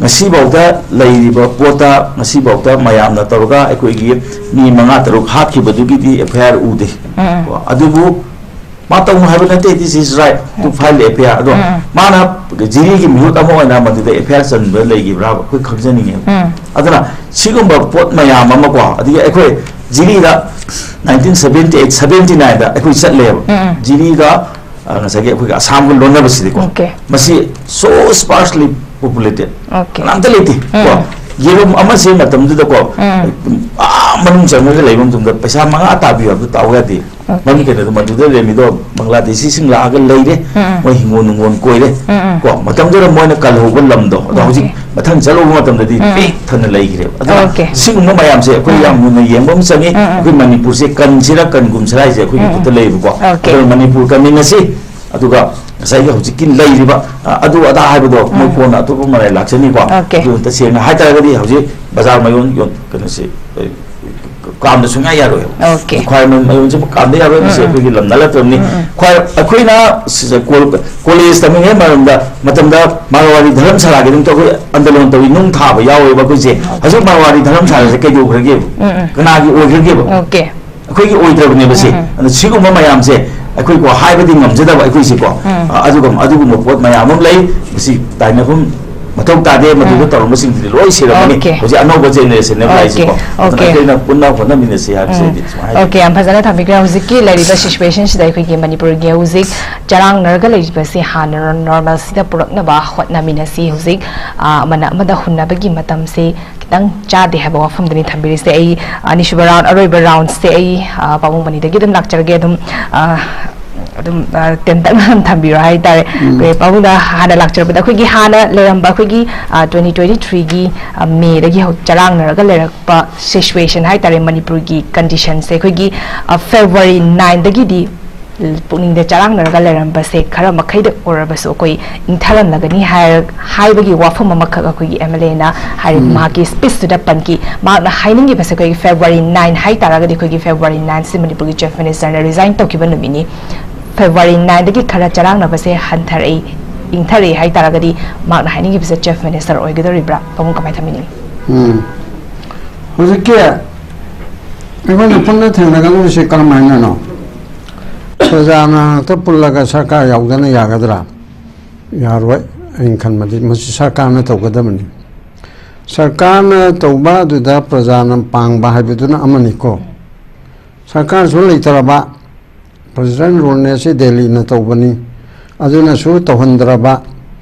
ꯉꯁꯤꯐꯥꯎꯗ ꯂꯩꯔꯤꯕ ꯄꯣꯠꯇ, ꯉꯁꯤꯐꯥꯎꯗ ꯃꯌꯥꯝꯅ ꯇꯧꯔꯒ ꯑꯩꯈꯣꯏꯒꯤ ꯃꯤ ꯃꯉꯥ ꯇꯔꯨꯛ ꯍꯥꯠꯈꯤꯕꯗꯨꯒꯤꯗꯤ ꯑꯦꯐ ꯑꯥꯏ ꯑꯥꯔ ꯎꯗꯦ꯫ ꯎꯝ, ꯎꯝ꯫ ꯀꯣ, ꯑꯗꯨꯕꯨ ꯃꯥ ꯇꯧꯅꯨ ꯍꯥꯏꯕ ꯅꯠꯇꯦ, this is right to file the F I R꯫ ꯑꯗꯣ ꯎꯝ, ꯎꯝ꯫ ꯃꯥꯅ ꯖꯤꯔꯤꯒꯤ ꯃꯤꯍꯨꯠ ꯑꯃ ꯑꯣꯏꯅ ꯃꯗꯨꯗ ꯑꯦꯐ ꯑꯥꯏ ꯑꯥꯔ ꯆꯟꯕ ꯂꯩꯈꯤꯕ꯭ꯔꯥ, ꯑꯩꯈꯣꯏ ꯈꯪꯖꯅꯤꯡꯉꯦꯕ꯫ ꯎꯝ꯫ ꯑꯗꯨꯅ ꯁꯤꯒꯨꯝꯕ ꯄꯣꯠ ꯃꯌꯥꯝ ꯑꯃ ꯀꯣ, ꯑꯗꯒꯤ ꯑꯩꯈꯣꯏ ꯖꯤꯔꯤꯗ nineteen seventy eight seventy nine ꯗ ꯑꯩꯈꯣꯏ ꯆꯠꯂꯦꯕ꯫ ꯎꯝ, ꯎꯝ꯫ ꯖꯤꯔꯤꯒ, ꯑ, ꯉꯁꯥꯏꯒꯤ ꯑꯩꯈꯣꯏꯒꯤ ꯑꯁꯥꯝꯒ ꯂꯣꯟꯅꯕꯁꯤꯗꯤꯀꯣ, Okay. ꯃꯁꯤ so sparsely populated, Okay. ꯀꯅꯥꯝꯇ ꯂꯩꯇꯦ ꯀꯣ꯫ ꯎꯝ꯫ ꯌꯦꯔꯨꯝ ꯑꯃꯁꯦ ꯃꯇꯝꯗꯨꯗꯀꯣ, ꯎꯝ꯫ ꯑꯥ ꯃꯅꯨꯡ ꯆꯪꯉꯒ ꯂꯩꯕ ꯃꯇꯝꯗ ꯄꯩꯁꯥ ꯃꯉꯥ ꯇꯥꯕꯤꯌꯨ ꯍꯥꯏꯕꯗꯣ ꯇꯥꯎ ꯌꯥꯗꯦ꯫ Okay. ꯃꯔꯝꯗꯤ ꯀꯩꯅꯣꯗ, ꯃꯗꯨꯗ ꯂꯩꯔꯝꯃꯤꯗꯣ ꯕꯪꯒ꯭ꯂꯥꯗꯦꯁꯤꯁꯤꯡ ꯂꯥꯛꯑꯒ ꯂꯩꯔꯦ, ꯎꯝ, ꯎꯝ꯫ ꯃꯣꯏ ꯍꯤꯡꯒꯣꯜ ꯅꯨꯡꯒꯣꯜ ꯀꯣꯏꯔꯦ꯫ ꯎꯝ, ꯎꯝ꯫ ꯀꯣ, ꯃꯇꯝꯗꯨꯗ ꯃꯣꯏꯅ ꯀꯜꯍꯧꯕ ꯂꯝꯗꯣ, ꯑꯗꯣ Okay. ꯍꯧꯖꯤꯛ ꯃꯊꯪ ꯆꯠꯂꯨꯕ ꯃꯇꯝꯗꯗꯤ ꯎꯝ, ꯎꯝ꯫ ꯄꯤꯛ ꯊꯟꯅ ꯂꯩꯈ꯭ꯔꯦꯕ꯫ ꯑꯗꯨꯅ Okay. ꯁꯤꯒꯨꯝꯕ ꯃꯌꯥꯝꯁꯦ ꯑꯩꯈꯣꯏ ꯎꯝ, ꯌꯥꯝ ꯎꯝ꯫ ꯃꯨꯟꯅ ꯌꯦꯡꯕ ꯑꯃ ꯆꯪꯉꯤ꯫ ꯎꯝ, ꯎꯝ꯫ ꯑꯩꯈꯣꯏ ꯃꯅꯤꯄꯨꯔꯁꯦ ꯀꯟꯁꯤꯔ ꯀꯟꯒꯨꯝꯁꯤꯔ ꯍꯥꯏꯁꯦ ꯑꯩꯈꯣꯏꯒꯤ ꯎꯝ, ꯎꯝ꯫ ꯈꯨꯠꯇ ꯂꯩꯌꯦꯕꯀꯣ꯫ Okay. ꯑꯗꯨꯅ ꯃꯅꯤꯄꯨꯔ ꯀꯟꯃꯤꯟꯅꯁꯤ, ꯑꯗꯨꯒ ꯉꯁꯥꯏꯒꯤ ꯍꯧꯖꯤꯛꯀꯤ ꯂꯩꯔꯤꯕ, ꯑ, ꯑꯗꯨ ꯑꯗꯥ ꯍꯥꯏꯕꯗꯣ ꯃꯣꯏ ꯎꯝ꯫ ꯀꯣꯟꯅ ꯑꯇꯣꯞꯄ ꯃꯔꯥꯏ ꯂꯥꯛꯆꯅꯤꯀꯣ꯫ Okay. ꯑꯗꯨ ꯇꯁꯦꯡꯅ ꯍꯥꯏꯇꯥꯔꯒꯗꯤ ꯍꯧꯖꯤꯛ ꯕꯖꯥꯔ ꯃꯌꯣꯟ ꯌꯣꯟ-, ꯀꯩꯅꯣꯁꯤ, ꯑ, ꯀꯥꯝꯗ ꯁꯨꯡꯌꯥ ꯌꯥꯔꯣꯏꯕ꯫ Okay. ꯈ꯭ꯋꯥꯏ ꯃꯌꯣꯟꯁꯤꯕꯨ ꯀꯥꯝꯗ ꯌꯥꯔꯣꯏ, ꯃꯁꯤ ꯎꯝ, ꯎꯝ꯫ ꯑꯩꯈꯣꯏꯒꯤ ꯂꯝ ꯅꯠꯇꯕꯅꯤ꯫ ꯎꯝ, ꯎꯝ꯫ ꯈ꯭ꯋꯥꯏ ꯑꯩꯈꯣꯏꯅ ꯁꯤꯗ ꯀꯣꯜ-, ꯀꯣꯂꯦꯖ ꯇꯝꯃꯤꯉꯩ ꯃꯔꯝꯗ, ꯃꯇꯝꯗ ꯃꯥꯔꯋꯥꯔꯤ ꯙꯔꯝꯁꯥꯂꯥꯒꯤꯗꯃꯛꯇ ꯑꯩꯈꯣꯏ ꯑꯟꯗꯂꯣꯟ ꯇꯧꯋꯤ, ꯅꯨꯡ ꯊꯥꯕ ꯌꯥꯎꯋꯦꯕ ꯑꯩꯈꯣꯏꯁꯦ꯫ ꯍꯧꯖꯤꯛ ꯃꯥꯔꯋꯥꯔꯤ ꯙꯔꯝꯁꯥꯂꯥꯁꯦ ꯀꯩꯗꯧꯈ꯭ꯔꯒꯦꯕ? ꯎꯝ, ꯎꯝ꯫ ꯀꯅꯥꯒꯤ ꯑꯣꯏꯈ꯭ꯔꯒꯦꯕ? Okay. ꯑꯩꯈꯣꯏꯒꯤ ꯑꯣꯏꯗ꯭ꯔꯕꯅꯦꯕ ꯁꯤ꯫ ꯎꯝ, ꯎꯝ꯫ ꯑꯗꯣ ꯁꯤꯒꯨꯝꯕ ꯃꯌꯥꯝꯁꯦ ꯑꯩꯈꯣꯏꯀꯣ ꯍꯥꯏꯕꯗꯤ ꯉꯝꯖꯗꯕ ꯑꯩꯈꯣꯏꯁꯤꯀꯣ꯫ ꯎꯝ꯫ ꯑ, ꯑꯗꯨꯒꯨꯝ-, ꯑꯗꯨꯒꯨꯝꯕ ꯄꯣꯠ ꯃꯌꯥꯝ ꯑꯃ ꯂꯩ꯫ ꯃꯁꯤ ꯇꯥꯏꯅꯐꯝ ꯃꯊꯧ ꯇꯥꯗꯦ꯫ ꯃꯗꯨꯗ ꯎꯝ꯫ ꯇꯧꯔꯝꯕꯁꯤꯡꯗꯨꯗꯤ ꯂꯣꯏ ꯁꯤꯔꯝꯃꯅꯤ꯫ Okay. ꯍꯧꯖꯤꯛ ꯑꯅꯧꯕ generation ꯅꯦꯕ Okay, ꯂꯥꯛꯏꯁꯤꯀꯣ꯫ ꯑꯗꯨꯅ okay. ꯑꯩꯈꯣꯏꯅ ꯄꯨꯟꯅ ꯍꯣꯠꯅꯃꯤꯟꯅꯁꯤ ꯍꯥꯏꯕꯁꯦ ꯎꯝ꯫ ꯑꯩꯗꯤ ꯁꯨꯃꯥꯏꯅ ꯍꯥꯏꯖꯒꯦ꯫ Okay, ꯌꯥꯝ ꯐꯖꯅ ꯊꯝꯕꯤꯈ꯭ꯔꯦ꯫ ꯍꯧꯖꯤꯛꯀꯤ ꯂꯩꯔꯤꯕ situation ꯁꯤꯗ ꯑꯩꯈꯣꯏꯒꯤ ꯃꯅꯤꯄꯨꯔꯒꯤ ꯍꯧꯖꯤꯛ ꯆꯔꯥꯡꯅꯔꯒ ꯂꯩꯔꯤꯕꯁꯤ ꯍꯥꯟꯅ ꯅꯣꯔ-, normalꯁꯤꯗ ꯄꯨꯔꯛꯅꯕ ꯍꯣꯠꯅꯃꯤꯟꯅꯁꯤ꯫ ꯍꯧꯖꯤꯛ, ꯑ, ꯑꯃꯅ ꯑꯃꯗ ꯍꯨꯟꯅꯕꯒꯤ ꯃꯇꯝꯁꯤ ꯈꯤꯇꯪ ꯆꯥꯗꯦ ꯍꯥꯏꯕ ꯋꯥꯐꯝꯗꯨꯅꯤ ꯊꯝꯕꯤꯔꯤꯁꯦ꯫ ꯑꯩ ꯑꯅꯤꯁꯨꯕ round, ꯑꯔꯣꯏꯕ roundꯁꯦ ꯑꯩ, ꯑ, ꯄꯥꯕꯨꯡ ꯃꯅꯤꯗꯒꯤ ꯑꯗꯨꯝ ꯂꯥꯛꯆꯔꯒꯦ꯫ ꯑꯗꯨꯝ, ꯑ, ꯑꯗꯨꯝ, ꯑ, ꯇꯦꯟꯇꯛꯅ ꯑꯗꯨꯝ ꯊꯝꯕꯤꯔꯣ ꯍꯥꯏꯇꯥꯔꯦ꯫ ꯎꯝ꯫ ꯑꯩꯈꯣꯏ ꯄꯥꯕꯨꯡꯗ ꯍꯥꯟꯅ ꯂꯥꯛꯆꯔꯛꯄꯗ ꯑꯩꯈꯣꯏꯒꯤ ꯍꯥꯟꯅ ꯂꯩꯔꯝꯕ ꯑꯩꯈꯣꯏꯒꯤ, ꯑ, twenty twenty threeꯒꯤ, ꯑ, Mayꯗꯒꯤ ꯍꯧ-, ꯆꯔꯥꯡꯅꯔꯒ ꯂꯩꯔꯛꯄ situation ꯍꯥꯏꯇꯥꯔꯦ, ꯃꯅꯤꯄꯨꯔꯒꯤ conditionꯁꯦ ꯑꯩꯈꯣꯏꯒꯤ, ꯑ, February nineꯗꯒꯤꯗꯤ ꯄꯨꯛꯅꯤꯡꯗ ꯆꯔꯥꯡꯅꯔꯒ ꯂꯩꯔꯝꯕꯁꯦ ꯈꯔ ꯃꯈꯩꯗ ꯑꯣꯏꯔꯕꯁꯨ ꯑꯩꯈꯣꯏ ꯏꯪꯊꯔꯝꯂꯒꯅꯤ ꯍꯥꯏꯔ-, ꯍꯥꯏꯕꯒꯤ ꯋꯥꯐꯝ ꯑꯃꯈꯛ ꯑꯩꯈꯣꯏꯒꯤ ꯑꯦꯝ ꯑꯦꯜ ꯑꯦꯅ ꯍꯥꯏꯔꯤꯕ ꯎꯝ꯫ ꯃꯍꯥꯛꯀꯤ ꯁ꯭ꯄꯤꯆꯇꯨꯗ ꯄꯟꯈꯤ꯫ ꯃꯍꯥꯛꯅ ꯍꯥꯏꯅꯤꯡꯉꯤꯕꯁꯦ ꯑꯩꯈꯣꯏꯒꯤ ꯐꯦꯕ꯭ꯔꯨꯋꯥꯔꯤ ꯅꯥꯏꯟ ꯍꯥꯏ ꯇꯥꯔꯒꯗꯤ ꯑꯩꯈꯣꯏꯒꯤ ꯐꯦꯕ꯭ꯔꯨꯋꯥꯔꯤ ꯅꯥꯏꯟꯁꯤ ꯃꯅꯤꯄꯨꯔꯒꯤ ꯆꯤꯐ ꯃꯤꯅꯤꯁꯇꯔꯅ ꯔꯤꯖꯥꯏꯟ ꯇꯧꯈꯤꯕ ꯅꯨꯃꯤꯠꯅꯤ꯫ ꯐꯦꯕ꯭ꯔꯨꯋꯥꯔꯤ ꯅꯥꯏꯟꯗꯒꯤ ꯈꯔ ꯆꯔꯥꯡꯅꯕꯁꯦ ꯍꯟꯊꯔꯛꯏ, ꯏꯪꯊꯔꯛꯏ ꯍꯥꯏ ꯇꯥꯔꯒꯗꯤ ꯃꯍꯥꯛꯅ ꯍꯥꯏꯅꯤꯡꯉꯤꯕꯁꯦ ꯆꯤꯐ ꯃꯤꯅꯤꯁꯇꯔ ꯑꯣꯏꯒꯗꯧꯔꯤꯕ꯭ꯔꯥ? ꯄꯥꯕꯨꯡ ꯀꯃꯥꯏꯅ ꯊꯝꯕꯤꯅꯤꯡꯉꯤ? ꯎꯝ꯫ ꯍꯧꯖꯤꯛꯀꯤ ꯑꯩꯈꯣꯏꯅ ꯄꯨꯟꯅ ꯊꯦꯡꯅꯒꯗꯧꯔꯤꯁꯦ ꯀꯔꯝꯍꯥꯏꯅꯅꯣ? ꯄ꯭ꯔꯖꯥ ꯃꯅꯥꯛꯇ ꯄꯨꯜꯂꯒ ꯁꯔꯀꯥꯔ ꯌꯥꯎꯗꯅ ꯌꯥꯒꯗ꯭ꯔꯥ? ꯌꯥꯔꯣꯏ꯫ ꯑꯩꯅ ꯈꯟꯕꯗꯤ ꯃꯁꯤ ꯁꯔꯀꯥꯔꯅ ꯇꯧꯒꯗꯕꯅꯤ꯫ ꯁꯔꯀꯥꯔꯅ ꯇꯧꯕ ꯑꯗꯨꯗ ꯄ꯭ꯔꯖꯥꯅ ꯄꯥꯡꯕ ꯍꯥꯏꯕꯗꯨꯅ ꯑꯃꯅꯤꯀꯣ꯫ ꯁꯔꯀꯥꯔꯁꯨ ꯂꯩꯇ꯭ꯔꯕ, ꯄ꯭ꯔꯁꯤꯗꯦꯟ ꯔꯨꯜꯅꯦ ꯁꯤ ꯗꯦꯜꯂꯤꯅ ꯇꯧꯕꯅꯤ, ꯑꯗꯨꯅꯁꯨ ꯇꯧꯍꯟꯗ꯭ꯔꯕ,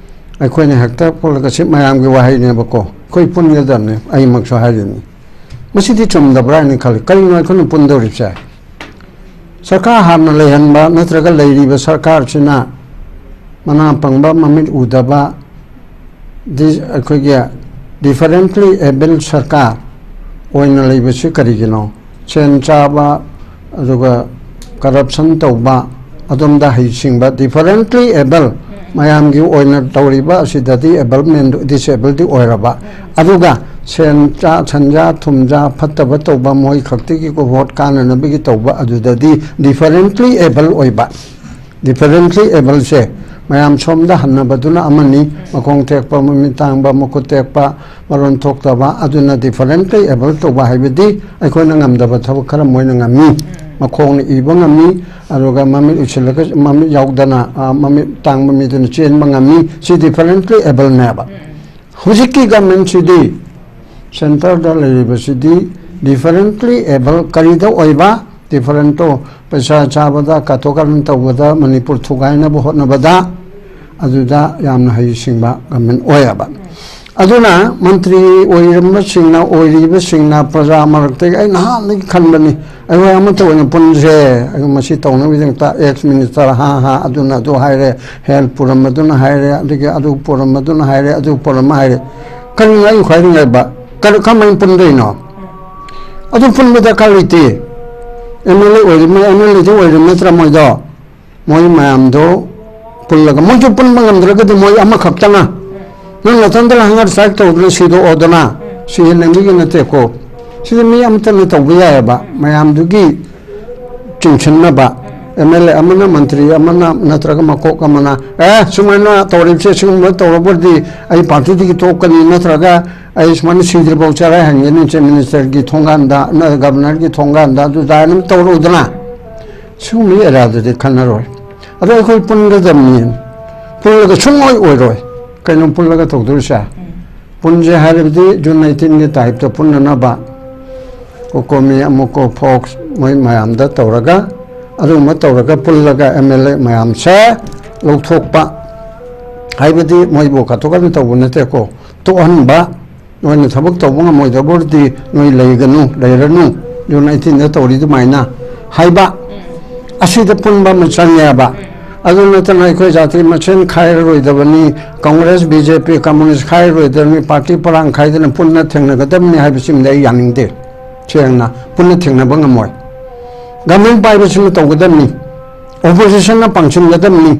ꯑꯩꯈꯣꯏꯅ ꯍꯦꯛꯇ ꯄꯨꯜꯂꯒ ꯁꯤ ꯃꯌꯥꯝꯒꯤ ꯋꯥꯍꯩꯅꯦꯕꯀꯣ, ꯑꯩꯈꯣꯏ ꯄꯨꯟꯒꯗꯕꯅꯤ, ꯑꯩꯃꯛꯁꯨ ꯍꯥꯏꯔꯤꯅꯤ꯫ ꯃꯁꯤꯗꯤ ꯆꯨꯝꯗꯕ꯭ꯔꯥ ꯍꯥꯏꯅ ꯈꯜꯂꯤ꯫ ꯀꯔꯤꯅꯣ ꯑꯩꯈꯣꯏꯅ ꯄꯨꯟꯗꯧꯔꯤꯕꯁꯦ? ꯁꯔꯀꯥꯔ ꯍꯥꯟꯅ ꯂꯩꯍꯟꯕ ꯅꯠꯇ꯭ꯔꯒ ꯂꯩꯔꯤꯕ ꯁꯔꯀꯥꯔꯁꯤꯅ ꯃꯅꯥ ꯄꯪꯕ, ꯃꯃꯤꯠ ꯎꯗꯕ, ꯗꯤ-, ꯑꯩꯈꯣꯏꯒꯤ ꯗꯤꯐꯔꯦꯟꯠꯂꯤ ꯑꯦꯕꯜ ꯁꯔꯀꯥꯔ ꯑꯣꯏꯅ ꯂꯩꯕꯁꯤ ꯀꯔꯤꯒꯤꯅꯣ? ꯁꯦꯟ ꯆꯥꯕ, ꯑꯗꯨꯒ ꯀꯔꯞꯁꯟ ꯇꯧꯕ, ꯑꯗꯣꯝꯗ ꯍꯩꯁꯤꯡꯕ, ꯗꯤꯐꯔꯦꯟꯠꯂꯤ ꯑꯦꯕꯜ ꯃꯌꯥꯝꯒꯤ ꯑꯣꯏꯅ ꯇꯧꯔꯤꯕ ꯑꯁꯤꯗꯗꯤ ꯑꯦꯕꯜ ꯃꯦꯟ, ꯗꯤꯁꯑꯦꯕꯜꯗꯤ ꯑꯣꯏꯔꯕ, ꯑꯗꯨꯒ ꯁꯦꯟ ꯆꯥ, ꯁꯟꯖꯥ ꯊꯨꯝꯖꯥ ꯐꯠꯇꯕ ꯇꯧꯕ, ꯃꯣꯏ ꯈꯛꯇꯒꯤ ꯚꯣꯠ ꯀꯥꯟꯅꯅꯕꯒꯤ ꯇꯧꯕ, ꯑꯗꯨꯗꯗꯤ ꯗꯤꯐꯔꯦꯟꯠꯂꯤ ꯑꯦꯕꯜ ꯑꯣꯏꯕ꯫ ꯗꯤꯐꯔꯦꯟꯠꯂꯤ ꯑꯦꯕꯜꯁꯦ ꯃꯌꯥꯝ ꯁꯣꯝꯗ ꯍꯟꯅꯕꯗꯨꯅ ꯑꯃꯅꯤ, ꯃꯈꯣꯡ ꯇꯦꯛꯄ, ꯃꯃꯤꯠ ꯇꯥꯡꯕ, ꯃꯈꯨꯠ ꯇꯦꯛꯄ, ꯃꯔꯣꯟ ꯊꯣꯛꯇꯕ, ꯑꯗꯨꯅ ꯗꯤꯐꯔꯦꯟꯠꯂꯤ ꯑꯦꯕꯜ ꯇꯧꯕ ꯍꯥꯏꯕꯗꯤ ꯑꯩꯈꯣꯏꯅ ꯉꯝꯗꯕ ꯊꯕꯛ ꯈꯔ ꯃꯣꯏꯅ ꯉꯝꯃꯤ꯫ ꯃꯈꯣꯡꯅ ꯏꯕ ꯉꯝꯃꯤ, ꯑꯗꯨꯒ ꯃꯃꯤꯠ ꯎꯏꯁꯤꯜꯂꯒ, ꯃꯃꯤꯠ ꯌꯥꯎꯗꯅ, ꯑ, ꯃꯃꯤꯠ ꯇꯥꯡꯕ ꯃꯤꯗꯨꯅ ꯆꯦꯟꯕ ꯉꯝꯃꯤ꯫ ꯁꯤ ꯗꯤꯐꯔꯦꯟꯠꯂꯤ ꯑꯦꯕꯜꯅꯦꯕ꯫ ꯍꯧꯖꯤꯛꯀꯤ ꯒꯃꯦꯟꯁꯤꯗꯤ, ꯁꯦꯟꯇꯔꯗ ꯂꯩꯔꯤꯕꯁꯤꯗꯤ ꯗꯤꯐꯔꯦꯟꯠꯂꯤ ꯑꯦꯕꯜ ꯀꯔꯤꯗ ꯑꯣꯏꯕ? ꯗꯤꯐꯔꯦꯟꯠꯇꯣ ꯄꯩꯁꯥ ꯆꯥꯕꯗ, ꯀꯥꯊꯣꯛ ꯀꯥꯔꯟ ꯇꯧꯕꯗ, ꯃꯅꯤꯄꯨꯔ ꯊꯨꯒꯥꯏꯅꯕ ꯍꯣꯠꯅꯕꯗ, ꯑꯗꯨꯗ ꯌꯥꯝꯅ ꯍꯩꯁꯤꯡꯕ ꯒꯃꯦꯟ ꯑꯣꯏꯌꯦꯕ꯫ ꯑꯗꯨꯅ ꯃꯟꯇ꯭ꯔꯤ ꯑꯣꯏꯔꯝꯕꯁꯤꯡꯅ, ꯑꯣꯏꯔꯤꯕꯁꯤꯡꯅ ꯄ꯭ꯔꯖꯥ ꯃꯔꯛꯇꯒꯤ, ꯑꯩ ꯅꯍꯥꯟꯗꯒꯤ ꯈꯟꯕꯅꯤ, ꯑꯩꯈꯣꯏ ꯑꯃꯠꯇ ꯑꯣꯏꯅ ꯄꯨꯟꯁꯦ, ꯑꯩꯈꯣꯏ ꯃꯁꯤ ꯇꯧꯅꯕꯒꯤꯗꯃꯛꯇ ꯑꯦꯛꯁ ꯃꯤꯅꯤꯁꯇꯔ ꯍꯥ ꯍꯥ, ꯑꯗꯨꯅ ꯑꯗꯨ ꯍꯥꯏꯔꯦ, ꯍꯦꯜꯊ ꯄꯨꯔꯝꯕꯗꯨꯅ ꯍꯥꯏꯔꯦ, ꯑꯗꯒꯤ ꯑꯗꯨ ꯄꯨꯔꯝꯕꯗꯨꯅ ꯍꯥꯏꯔꯦ, ꯑꯗꯨ ꯄꯨꯔꯝꯕ ꯍꯥꯏꯔꯦ꯫ ꯀꯔꯤꯅꯣ ꯑꯩ ꯈ꯭ꯋꯥꯏꯗꯒꯤ ꯉꯛꯏꯕ? ꯀꯔ-, ꯀꯃꯥꯏꯅ ꯄꯨꯟꯗꯣꯏꯅꯣ? ꯑꯗꯨ ꯄꯨꯟꯕ ꯗꯔꯀꯥꯔ ꯂꯩꯇꯦ꯫ ꯑꯦꯝ ꯑꯦꯜ ꯑꯦ ꯑꯣꯏꯔꯤ-, ꯃꯣꯏ ꯑꯦꯝ ꯑꯦꯜ ꯑꯦꯗꯤ ꯑꯣꯏꯔꯤ ꯅꯠꯇ꯭ꯔꯥ ꯃꯣꯏꯗꯣ? ꯃꯣꯏ ꯃꯌꯥꯝꯗꯣ ꯄꯨꯜꯂꯒ, ꯃꯣꯏꯁꯨ ꯄꯨꯟꯕ ꯉꯝꯗ꯭ꯔꯒꯗꯤ ꯃꯣꯏ ꯑꯃꯈꯛꯇꯅ, "ꯅꯪ ꯅꯊꯟꯗꯅ ꯍꯪꯒꯔ ꯁ꯭ꯇ꯭ꯔꯥꯏꯛ ꯇꯧꯗꯅ ꯁꯤꯗꯣꯛꯑꯣꯗꯅ", ꯁꯤ ꯍꯦꯟꯅ ꯃꯤꯒꯤ ꯅꯠꯇꯦꯀꯣ꯫ ꯁꯤꯗꯤ ꯃꯤ ꯑꯃꯠꯇꯅ ꯇꯧꯕ ꯌꯥꯏꯑꯕ, ꯃꯌꯥꯝꯗꯨꯒꯤ ꯆꯤꯡꯁꯤꯟꯅꯕ꯫ ꯑꯦꯝ ꯑꯦꯜ ꯑꯦ ꯑꯃꯅ, ꯃꯟꯇ꯭ꯔꯤ ꯑꯃꯅ, ꯅꯠꯇ꯭ꯔꯒ ꯃꯀꯣꯛ ꯑꯃꯅ, "ꯑꯦ, ꯁꯨꯃꯥꯏꯅ ꯇꯧꯔꯤꯕꯁꯦ, ꯁꯤꯒꯨꯝꯕ ꯇꯧꯔꯕꯗꯤ ꯑꯩ ꯄꯥꯔꯇꯤꯗꯒꯤ ꯇꯣꯛꯀꯅꯤ, ꯅꯠꯇ꯭ꯔꯒ ꯑꯩ ꯁꯨꯃꯥꯏꯅ ꯁꯤꯗ꯭ꯔꯤꯐꯥꯎ ꯆꯔꯥꯏ ꯍꯟꯒꯅꯤ, ꯆꯤꯐ ꯃꯤꯅꯤꯁꯇꯔꯒꯤ ꯊꯣꯡꯒꯥꯟꯗ, ꯅ-, ꯒꯕꯔꯅꯔꯒꯤ ꯊꯣꯡꯒꯥꯟꯗ", ꯑꯗꯨ ꯇꯥꯏꯅ ꯇꯧꯔꯨꯗꯅ꯫ ꯁꯤꯒꯨꯝꯕꯒꯤ ꯑꯦꯔꯥꯗꯨꯗꯤ ꯈꯟꯅꯔꯣꯏ꯫ ꯑꯗꯣ ꯑꯩꯈꯣꯏ ꯄꯨꯟꯒꯗꯕꯅꯤ꯫ ꯄꯨꯜꯂꯒ ꯁꯨꯡꯑꯣꯏ ꯑꯣꯏꯔꯣꯏ꯫ ꯀꯩꯅꯣ ꯄꯨꯜꯂꯒ ꯇꯧꯗꯣꯔꯤꯁꯦ? ꯄꯨꯟꯁꯦ ꯍꯥꯏꯔꯕꯗꯤ ꯖꯨꯟ ꯑꯩꯠꯇꯤꯟꯒꯤ ꯇꯥꯏꯞꯇ ꯄꯨꯟꯅꯅꯕ꯫ ꯀꯣꯀꯣꯃꯤ, ꯑꯃꯨꯀꯣ, ꯐꯣꯛꯁ, ꯃꯣꯏ ꯃꯌꯥꯝꯗ ꯇꯧꯔꯒ, ꯑꯗꯨꯒꯨꯝꯕ ꯇꯧꯔꯒ ꯄꯨꯜꯂꯒ ꯑꯦꯝ ꯑꯦꯜ ꯑꯦ ꯃꯌꯥꯝꯁꯦ ꯂꯧꯊꯣꯛꯄ꯫ ꯍꯥꯏꯕꯗꯤ ꯃꯣꯏꯕꯨ ꯀꯥꯊꯣꯛ ꯀꯥꯖꯤꯟ ꯇꯧꯕ ꯅꯠꯇꯦꯀꯣ, ꯇꯣꯛꯍꯟꯕ꯫ "ꯅꯣꯏꯅ ꯊꯕꯛ ꯇꯧꯕ ꯉꯝꯃꯣꯏꯗꯕ ꯑꯣꯏꯔꯗꯤ ꯅꯣꯏ ꯂꯩꯒꯅꯨ, ꯂꯩꯔꯅꯨ, ꯖꯨꯟ ꯑꯩꯠꯇꯤꯟꯗ ꯇꯧꯔꯤ ꯑꯗꯨꯃꯥꯏꯅ" ꯍꯥꯏꯕ꯫ ꯑꯁꯤꯗ ꯄꯨꯟꯕ ꯑꯃ ꯆꯪꯉꯦꯕ꯫ ꯑꯗꯨ ꯅꯠꯇꯅ ꯑꯩꯈꯣꯏ ꯖꯥꯇꯤ ꯃꯁꯦꯟ ꯈꯥꯏꯔꯔꯣꯏꯗꯕꯅꯤ, ꯀꯪꯒ꯭ꯔꯦꯁ, ꯕꯤ ꯖꯦ ꯄꯤ, ꯀꯝꯃꯨꯅꯤꯁ ꯈꯥꯏꯔꯔꯣꯏꯗꯕꯅꯤ, ꯄꯥꯔꯇꯤ ꯄꯔꯥꯡ ꯈꯥꯏꯗꯅ ꯄꯨꯟꯅ ꯊꯦꯡꯅꯒꯗꯕꯅꯤ ꯍꯥꯏꯕꯁꯤꯃꯗꯤ ꯑꯩ ꯌꯥꯅꯤꯡꯗꯦ꯫ ꯁꯦꯡꯅ ꯄꯨꯟꯅ ꯊꯦꯡꯅꯕ ꯉꯝꯃꯣꯏ꯫ ꯒꯃꯦꯟ ꯄꯥꯏꯕꯁꯤꯅ ꯇꯧꯒꯗꯕꯅꯤ, ꯑꯣꯄꯣꯖꯤꯁꯟꯅ ꯄꯥꯡꯁꯤꯟꯒꯗꯕꯅꯤ꯫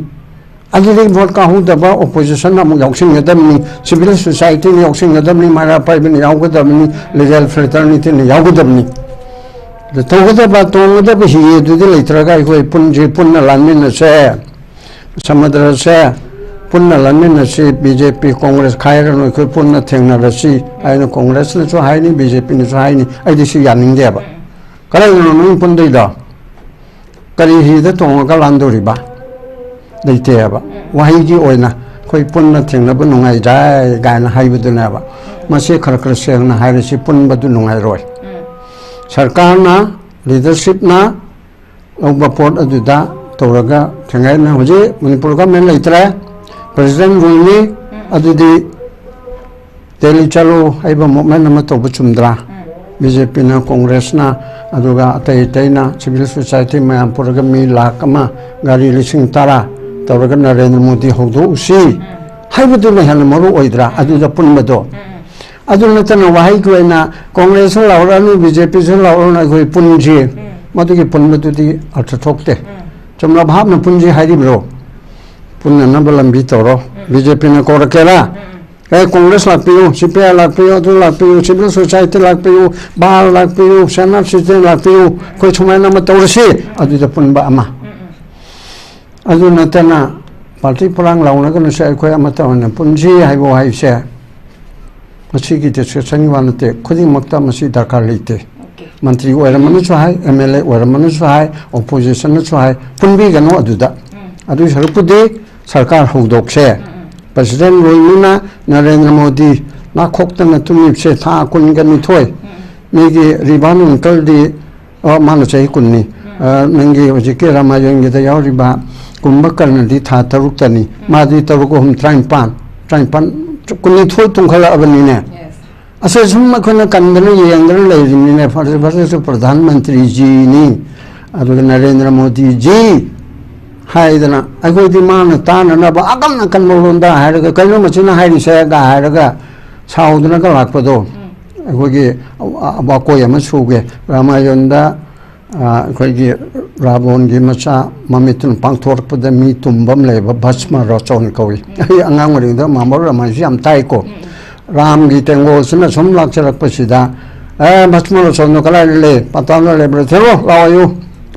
ꯑꯗꯨꯗꯒꯤ ꯚꯣꯠ ꯀꯥꯍꯧꯗꯕ ꯑꯣꯄꯣꯖꯤꯁꯟꯅ ꯑꯃꯨꯛ ꯌꯥꯎꯁꯤꯟꯒꯗꯕꯅꯤ, ꯁꯤꯚꯤꯜ ꯁꯣꯁꯥꯏꯇꯤꯅ ꯌꯥꯎꯁꯤꯟꯒꯗꯕꯅꯤ, ꯃꯩꯔꯥ ꯄꯥꯏꯕꯤꯅ ꯌꯥꯎꯒꯗꯕꯅꯤ, ꯂꯤꯒꯦꯜ ꯐ꯭ꯔꯦꯇꯔꯅꯤꯇꯤꯅ ꯌꯥꯎꯒꯗꯕꯅꯤ꯫ ꯑꯗꯨ ꯇꯧꯒꯗꯕ, ꯇꯣꯡꯒꯗꯕ ꯍꯤ ꯑꯗꯨꯗꯤ ꯂꯩꯇ꯭ꯔꯒ ꯑꯩꯈꯣꯏ ꯄꯨꯟꯁꯤ, ꯄꯨꯟꯅ ꯂꯥꯟꯃꯤꯟꯅꯁꯦ, ꯁꯃꯨꯗ꯭ꯔꯁꯦ ꯄꯨꯟꯅ ꯂꯥꯟꯃꯤꯟꯅꯁꯤ, ꯕꯤ ꯖꯦ ꯄꯤ, ꯀꯣꯡꯒ꯭ꯔꯦꯁ ꯈꯥꯏꯔꯅꯨ, ꯑꯩꯈꯣꯏ ꯄꯨꯟꯅ ꯊꯦꯡꯅꯔꯁꯤ ꯍꯥꯏꯅ ꯀꯣꯡꯒ꯭ꯔꯦꯁꯅꯁꯨ ꯍꯥꯏꯅꯤ, ꯕꯤ ꯖꯦ ꯄꯤꯅꯁꯨ ꯍꯥꯏꯅꯤ꯫ ꯑꯩꯗꯤ ꯁꯤ ꯌꯥꯅꯤꯡꯗꯦꯕ꯫ ꯀꯗꯥꯏꯗꯅꯣ ꯅꯣꯏ ꯄꯨꯟꯗꯣꯏꯗꯣ? ꯀꯔꯤ ꯍꯤꯗ ꯇꯣꯡꯉꯒ ꯂꯥꯟꯗꯣꯔꯤꯕ? ꯂꯩꯇꯦꯕ꯫ ꯋꯥꯍꯩꯒꯤ ꯑꯣꯏꯅ ꯑꯩꯈꯣꯏ ꯄꯨꯟꯅ ꯊꯦꯡꯅꯕ ꯅꯨꯡꯉꯥꯏꯗ꯭ꯔꯥ ꯀꯥꯏꯅ ꯍꯥꯏꯕꯗꯨꯅꯦꯕ꯫ ꯃꯁꯤ ꯈꯔ ꯈꯔ ꯁꯦꯡꯅ ꯍꯥꯏꯔꯁꯤ, ꯄꯨꯟꯕꯗꯨ ꯅꯨꯡꯉꯥꯏꯔꯣꯏ꯫ ꯁꯔꯀꯥꯔꯅ, ꯂꯤꯗꯔꯁꯤꯞꯅ ꯂꯧꯕ ꯄꯣꯠ ꯑꯗꯨꯗ ꯇꯧꯔꯒ ꯊꯦꯡꯒꯥꯏꯅ, ꯍꯧꯖꯤꯛ ꯃꯅꯤꯄꯨꯔ ꯒꯃꯦꯟ ꯂꯩꯇ꯭ꯔꯦ, ꯄ꯭ꯔꯦꯁꯤꯗꯦꯟ ꯔꯨꯜꯅꯤ, ꯑꯗꯨꯗꯤ ꯗꯦꯜꯂꯤ ꯆꯠꯂꯣ ꯍꯥꯏꯕ ꯃꯨꯞꯃꯦꯟ ꯑꯃ ꯇꯧꯕ ꯆꯨꯝꯗ꯭ꯔꯥ? ꯕꯤ ꯖꯦ ꯄꯤꯅ, ꯀꯣꯡꯒ꯭ꯔꯦꯁꯅ, ꯑꯗꯨꯒ ꯑꯇꯩ ꯑꯇꯩꯅ, ꯁꯤꯚꯤꯜ ꯁꯣꯁꯥꯏꯇꯤ ꯃꯌꯥꯝ ꯄꯨꯔꯒ ꯃꯤ ꯂꯥꯈ ꯑꯃ, ꯒꯥꯔꯤ ꯂꯤꯁꯤꯡ ꯇꯔꯥ ꯇꯧꯔꯒ ꯅꯔꯦꯟꯗ꯭ꯔ ꯃꯣꯗꯤ ꯍꯧꯗꯣꯛꯎꯁꯤ ꯍꯥꯏꯕꯗꯨꯅ ꯍꯦꯟꯅ ꯃꯔꯨ ꯑꯣꯏꯗ꯭ꯔꯥ? ꯑꯗꯨꯗ ꯄꯨꯟꯕꯗꯣ꯫ ꯑꯗꯨ ꯅꯠꯇꯅ ꯋꯥꯍꯩꯒꯤ ꯑꯣꯏꯅ ꯀꯣꯡꯒ꯭ꯔꯦꯁꯁꯨ ꯂꯥꯎꯔꯛꯑꯅꯨ, ꯕꯤ ꯖꯦ ꯄꯤꯁꯨ ꯂꯥꯎꯔꯛꯑꯅꯨ, ꯑꯩꯈꯣꯏ ꯄꯨꯟꯁꯤ, ꯃꯗꯨꯒꯤ ꯄꯨꯟꯕꯗꯨꯗꯤ ꯑꯔꯊ ꯊꯣꯛꯇꯦ꯫ ꯆꯨꯝꯅ ꯚꯥꯞꯅ ꯄꯨꯟꯁꯤ ꯍꯥꯏꯔꯤꯕ꯭ꯔꯣ? ꯄꯨꯟꯅꯅꯕ ꯂꯝꯕꯤ ꯇꯧꯔꯣ꯫ ꯎꯝ꯫ ꯕꯤ ꯖꯦ ꯄꯤꯅ ꯀꯧꯔꯛꯀꯦꯔꯥ? ꯎꯝ, ꯎꯝ꯫ ꯑꯦ, ꯀꯣꯡꯒ꯭ꯔꯦꯁ ꯂꯥꯛꯄꯤꯌꯨ, ꯁꯤ ꯄꯤ ꯑꯥꯏ ꯂꯥꯛꯄꯤꯌꯨ, ꯑꯗꯨ ꯂꯥꯛꯄꯤꯌꯨ, ꯁꯤꯚꯤꯜ ꯁꯣꯁꯥꯏꯇꯤ ꯂꯥꯛꯄꯤꯌꯨ, ꯕꯥꯔ ꯂꯥꯛꯄꯤꯌꯨ, ꯁꯦꯟ ꯑꯣꯐ ꯁꯤꯇꯤꯖꯦꯟ ꯂꯥꯛꯄꯤꯌꯨ, ꯑꯩꯈꯣꯏ ꯁꯨꯃꯥꯏꯅ ꯑꯃ ꯇꯧꯔꯁꯤ, ꯑꯗꯨꯗ ꯄꯨꯟꯕ ꯑꯃ꯫ ꯎꯝ, ꯎꯝ꯫ ꯑꯗꯨ ꯅꯠꯇꯅ ꯄꯥꯔꯇꯤ ꯄꯣꯂꯥꯡ ꯂꯥꯎꯅꯒꯅꯨꯁꯦ, ꯑꯩꯈꯣꯏ ꯑꯃꯠꯇ ꯑꯣꯏꯅ ꯄꯨꯟꯁꯤ ꯍꯥꯏꯕ ꯋꯥꯍꯩꯁꯦ ꯃꯁꯤꯒꯤ ꯗꯤꯁꯀꯁꯟꯒꯤ ꯋꯥ ꯅꯠꯇꯦ, ꯈꯨꯗꯤꯡꯃꯛꯇ ꯃꯁꯤ ꯗꯔꯀꯥꯔ ꯂꯩꯇꯦ꯫ ꯑꯣꯀꯦ꯫ ꯃꯟꯇ꯭ꯔꯤ ꯑꯣꯏꯔꯝꯕꯅꯁꯨ ꯍꯥꯏ, ꯑꯦꯝ ꯑꯦꯜ ꯑꯦ ꯑꯣꯏꯔꯝꯕꯅꯁꯨ ꯍꯥꯏ, ꯑꯣꯄꯣꯖꯤꯁꯟꯅꯁꯨ ꯍꯥꯏ, ꯄꯨꯟꯕꯤꯒꯅꯨ ꯑꯗꯨꯗ꯫ ꯎꯝ꯫ ꯑꯗꯨꯒꯤ ꯁꯔꯨꯛꯄꯨꯗꯤ ꯁꯔꯀꯥꯔ ꯍꯧꯗꯣꯛꯁꯦ꯫ ꯎꯝ, ꯎꯝ꯫ ꯄ꯭ꯔꯁꯤꯗꯦꯟ ꯂꯣꯏꯅꯅ ꯅꯔꯦꯟꯗ꯭ꯔ ꯃꯣꯗꯤ ꯅꯥꯈꯣꯛꯇꯅ ꯇꯨꯝꯂꯤꯕꯁꯦ ꯊꯥ ꯀꯨꯟꯒ ꯅꯤꯊꯣꯏ꯫ ꯎꯝ, ꯎꯝ꯫ ꯃꯤꯒꯤ ꯔꯤꯕꯥꯟ ꯑꯪꯀꯜꯗꯤ, ꯑꯣ, ꯃꯥꯅ ꯆꯍꯤ ꯀꯨꯟꯅꯤ꯫ ꯎꯝ꯫ ꯑ, ꯅꯪꯒꯤ ꯍꯧꯖꯤꯛꯀꯤ ꯔꯥꯃꯥꯌꯟꯒꯤꯗ ꯌꯥꯎꯔꯤꯕ ꯀꯨꯝꯚꯀꯔꯅꯗꯤ ꯊꯥ ꯇꯔꯨꯛꯇꯅꯤ꯫ ꯎꯝ꯫ ꯃꯥꯗꯤ ꯇꯔꯨꯛ ꯑꯍꯨꯝ ꯇꯔꯥꯅꯤꯄꯥꯟ, ꯇꯔꯥꯅꯤꯄꯥꯟ, ꯀꯨꯟꯅꯤꯊꯣꯏ ꯇꯨꯝꯈꯠꯂꯛꯑꯕꯅꯤꯅꯦ꯫ Yes꯫ ꯑꯁꯦ ꯁꯨꯝ ꯑꯩꯈꯣꯏꯅ ꯀꯟꯗꯅ ꯌꯦꯡꯗꯅ ꯂꯩꯔꯤꯕꯅꯤꯅꯦ꯫ ꯐꯔꯁꯨ ꯐꯔꯁꯨ ꯄ꯭ꯔꯙꯥꯟ ꯃꯟꯇ꯭ꯔꯤ ꯖꯤꯅꯤ, ꯑꯗꯨꯒ ꯅꯔꯦꯟꯗ꯭ꯔ ꯃꯣꯗꯤ ꯖꯤ ꯍꯥꯏꯗꯅ ꯑꯩꯈꯣꯏꯗꯤ ꯃꯥꯅ ꯇꯥꯅꯅꯕ ꯑꯀꯟ ꯑꯀꯟꯕ ꯂꯣꯟꯗ ꯍꯥꯏꯔꯒ, "ꯀꯩꯅꯣ ꯃꯁꯤꯅ ꯍꯥꯏꯔꯤꯁꯦꯒ" ꯍꯥꯏꯔꯒ ꯁꯥꯎꯗꯅꯒ ꯂꯥꯛꯄꯗꯣ꯫ ꯎꯝ꯫ ꯑꯩꯈꯣꯏꯒꯤ ꯑ-, ꯑ-, ꯋꯥꯀꯣꯏ ꯑꯃ ꯁꯨꯒꯦ꯫ ꯔꯥꯃꯥꯌꯟꯗ, ꯑ, ꯑꯩꯈꯣꯏꯒꯤ ꯔꯥꯕꯣꯟꯒꯤ ꯃꯆꯥ ꯃꯃꯤꯠꯇꯨꯅ ꯄꯥꯡꯊꯣꯔꯛꯄꯗ ꯃꯤ ꯇꯨꯝꯕ ꯑꯃ ꯂꯩꯌꯦꯕ, ꯚꯁꯃ ꯔꯆꯣꯟ ꯀꯧꯏ꯫ ꯎꯝ꯫ ꯑꯩ ꯑꯉꯥꯡ ꯑꯣꯏꯔꯤꯉꯩꯗ ꯃꯍꯥꯚꯥꯔꯠ ꯔꯥꯃꯥꯌꯟꯁꯤ ꯌꯥꯝ ꯇꯥꯏꯀꯣ꯫ ꯎꯝ, ꯎꯝ꯫ ꯔꯥꯝꯒꯤ ꯇꯦꯡꯒꯣꯜꯁꯤꯅ ꯁꯨꯝ ꯂꯥꯛꯆꯔꯛꯄꯁꯤꯗ, "ꯑꯦ, ꯚꯁꯃ ꯔꯆꯣꯟꯗꯣ ꯀꯗꯥꯏꯗ ꯂꯩ? ꯄꯥꯇꯥꯟꯗ ꯂꯩꯕ꯭ꯔꯥ? ꯊꯤꯔꯣ, ꯂꯥꯛꯑꯣ, ꯌꯨ꯫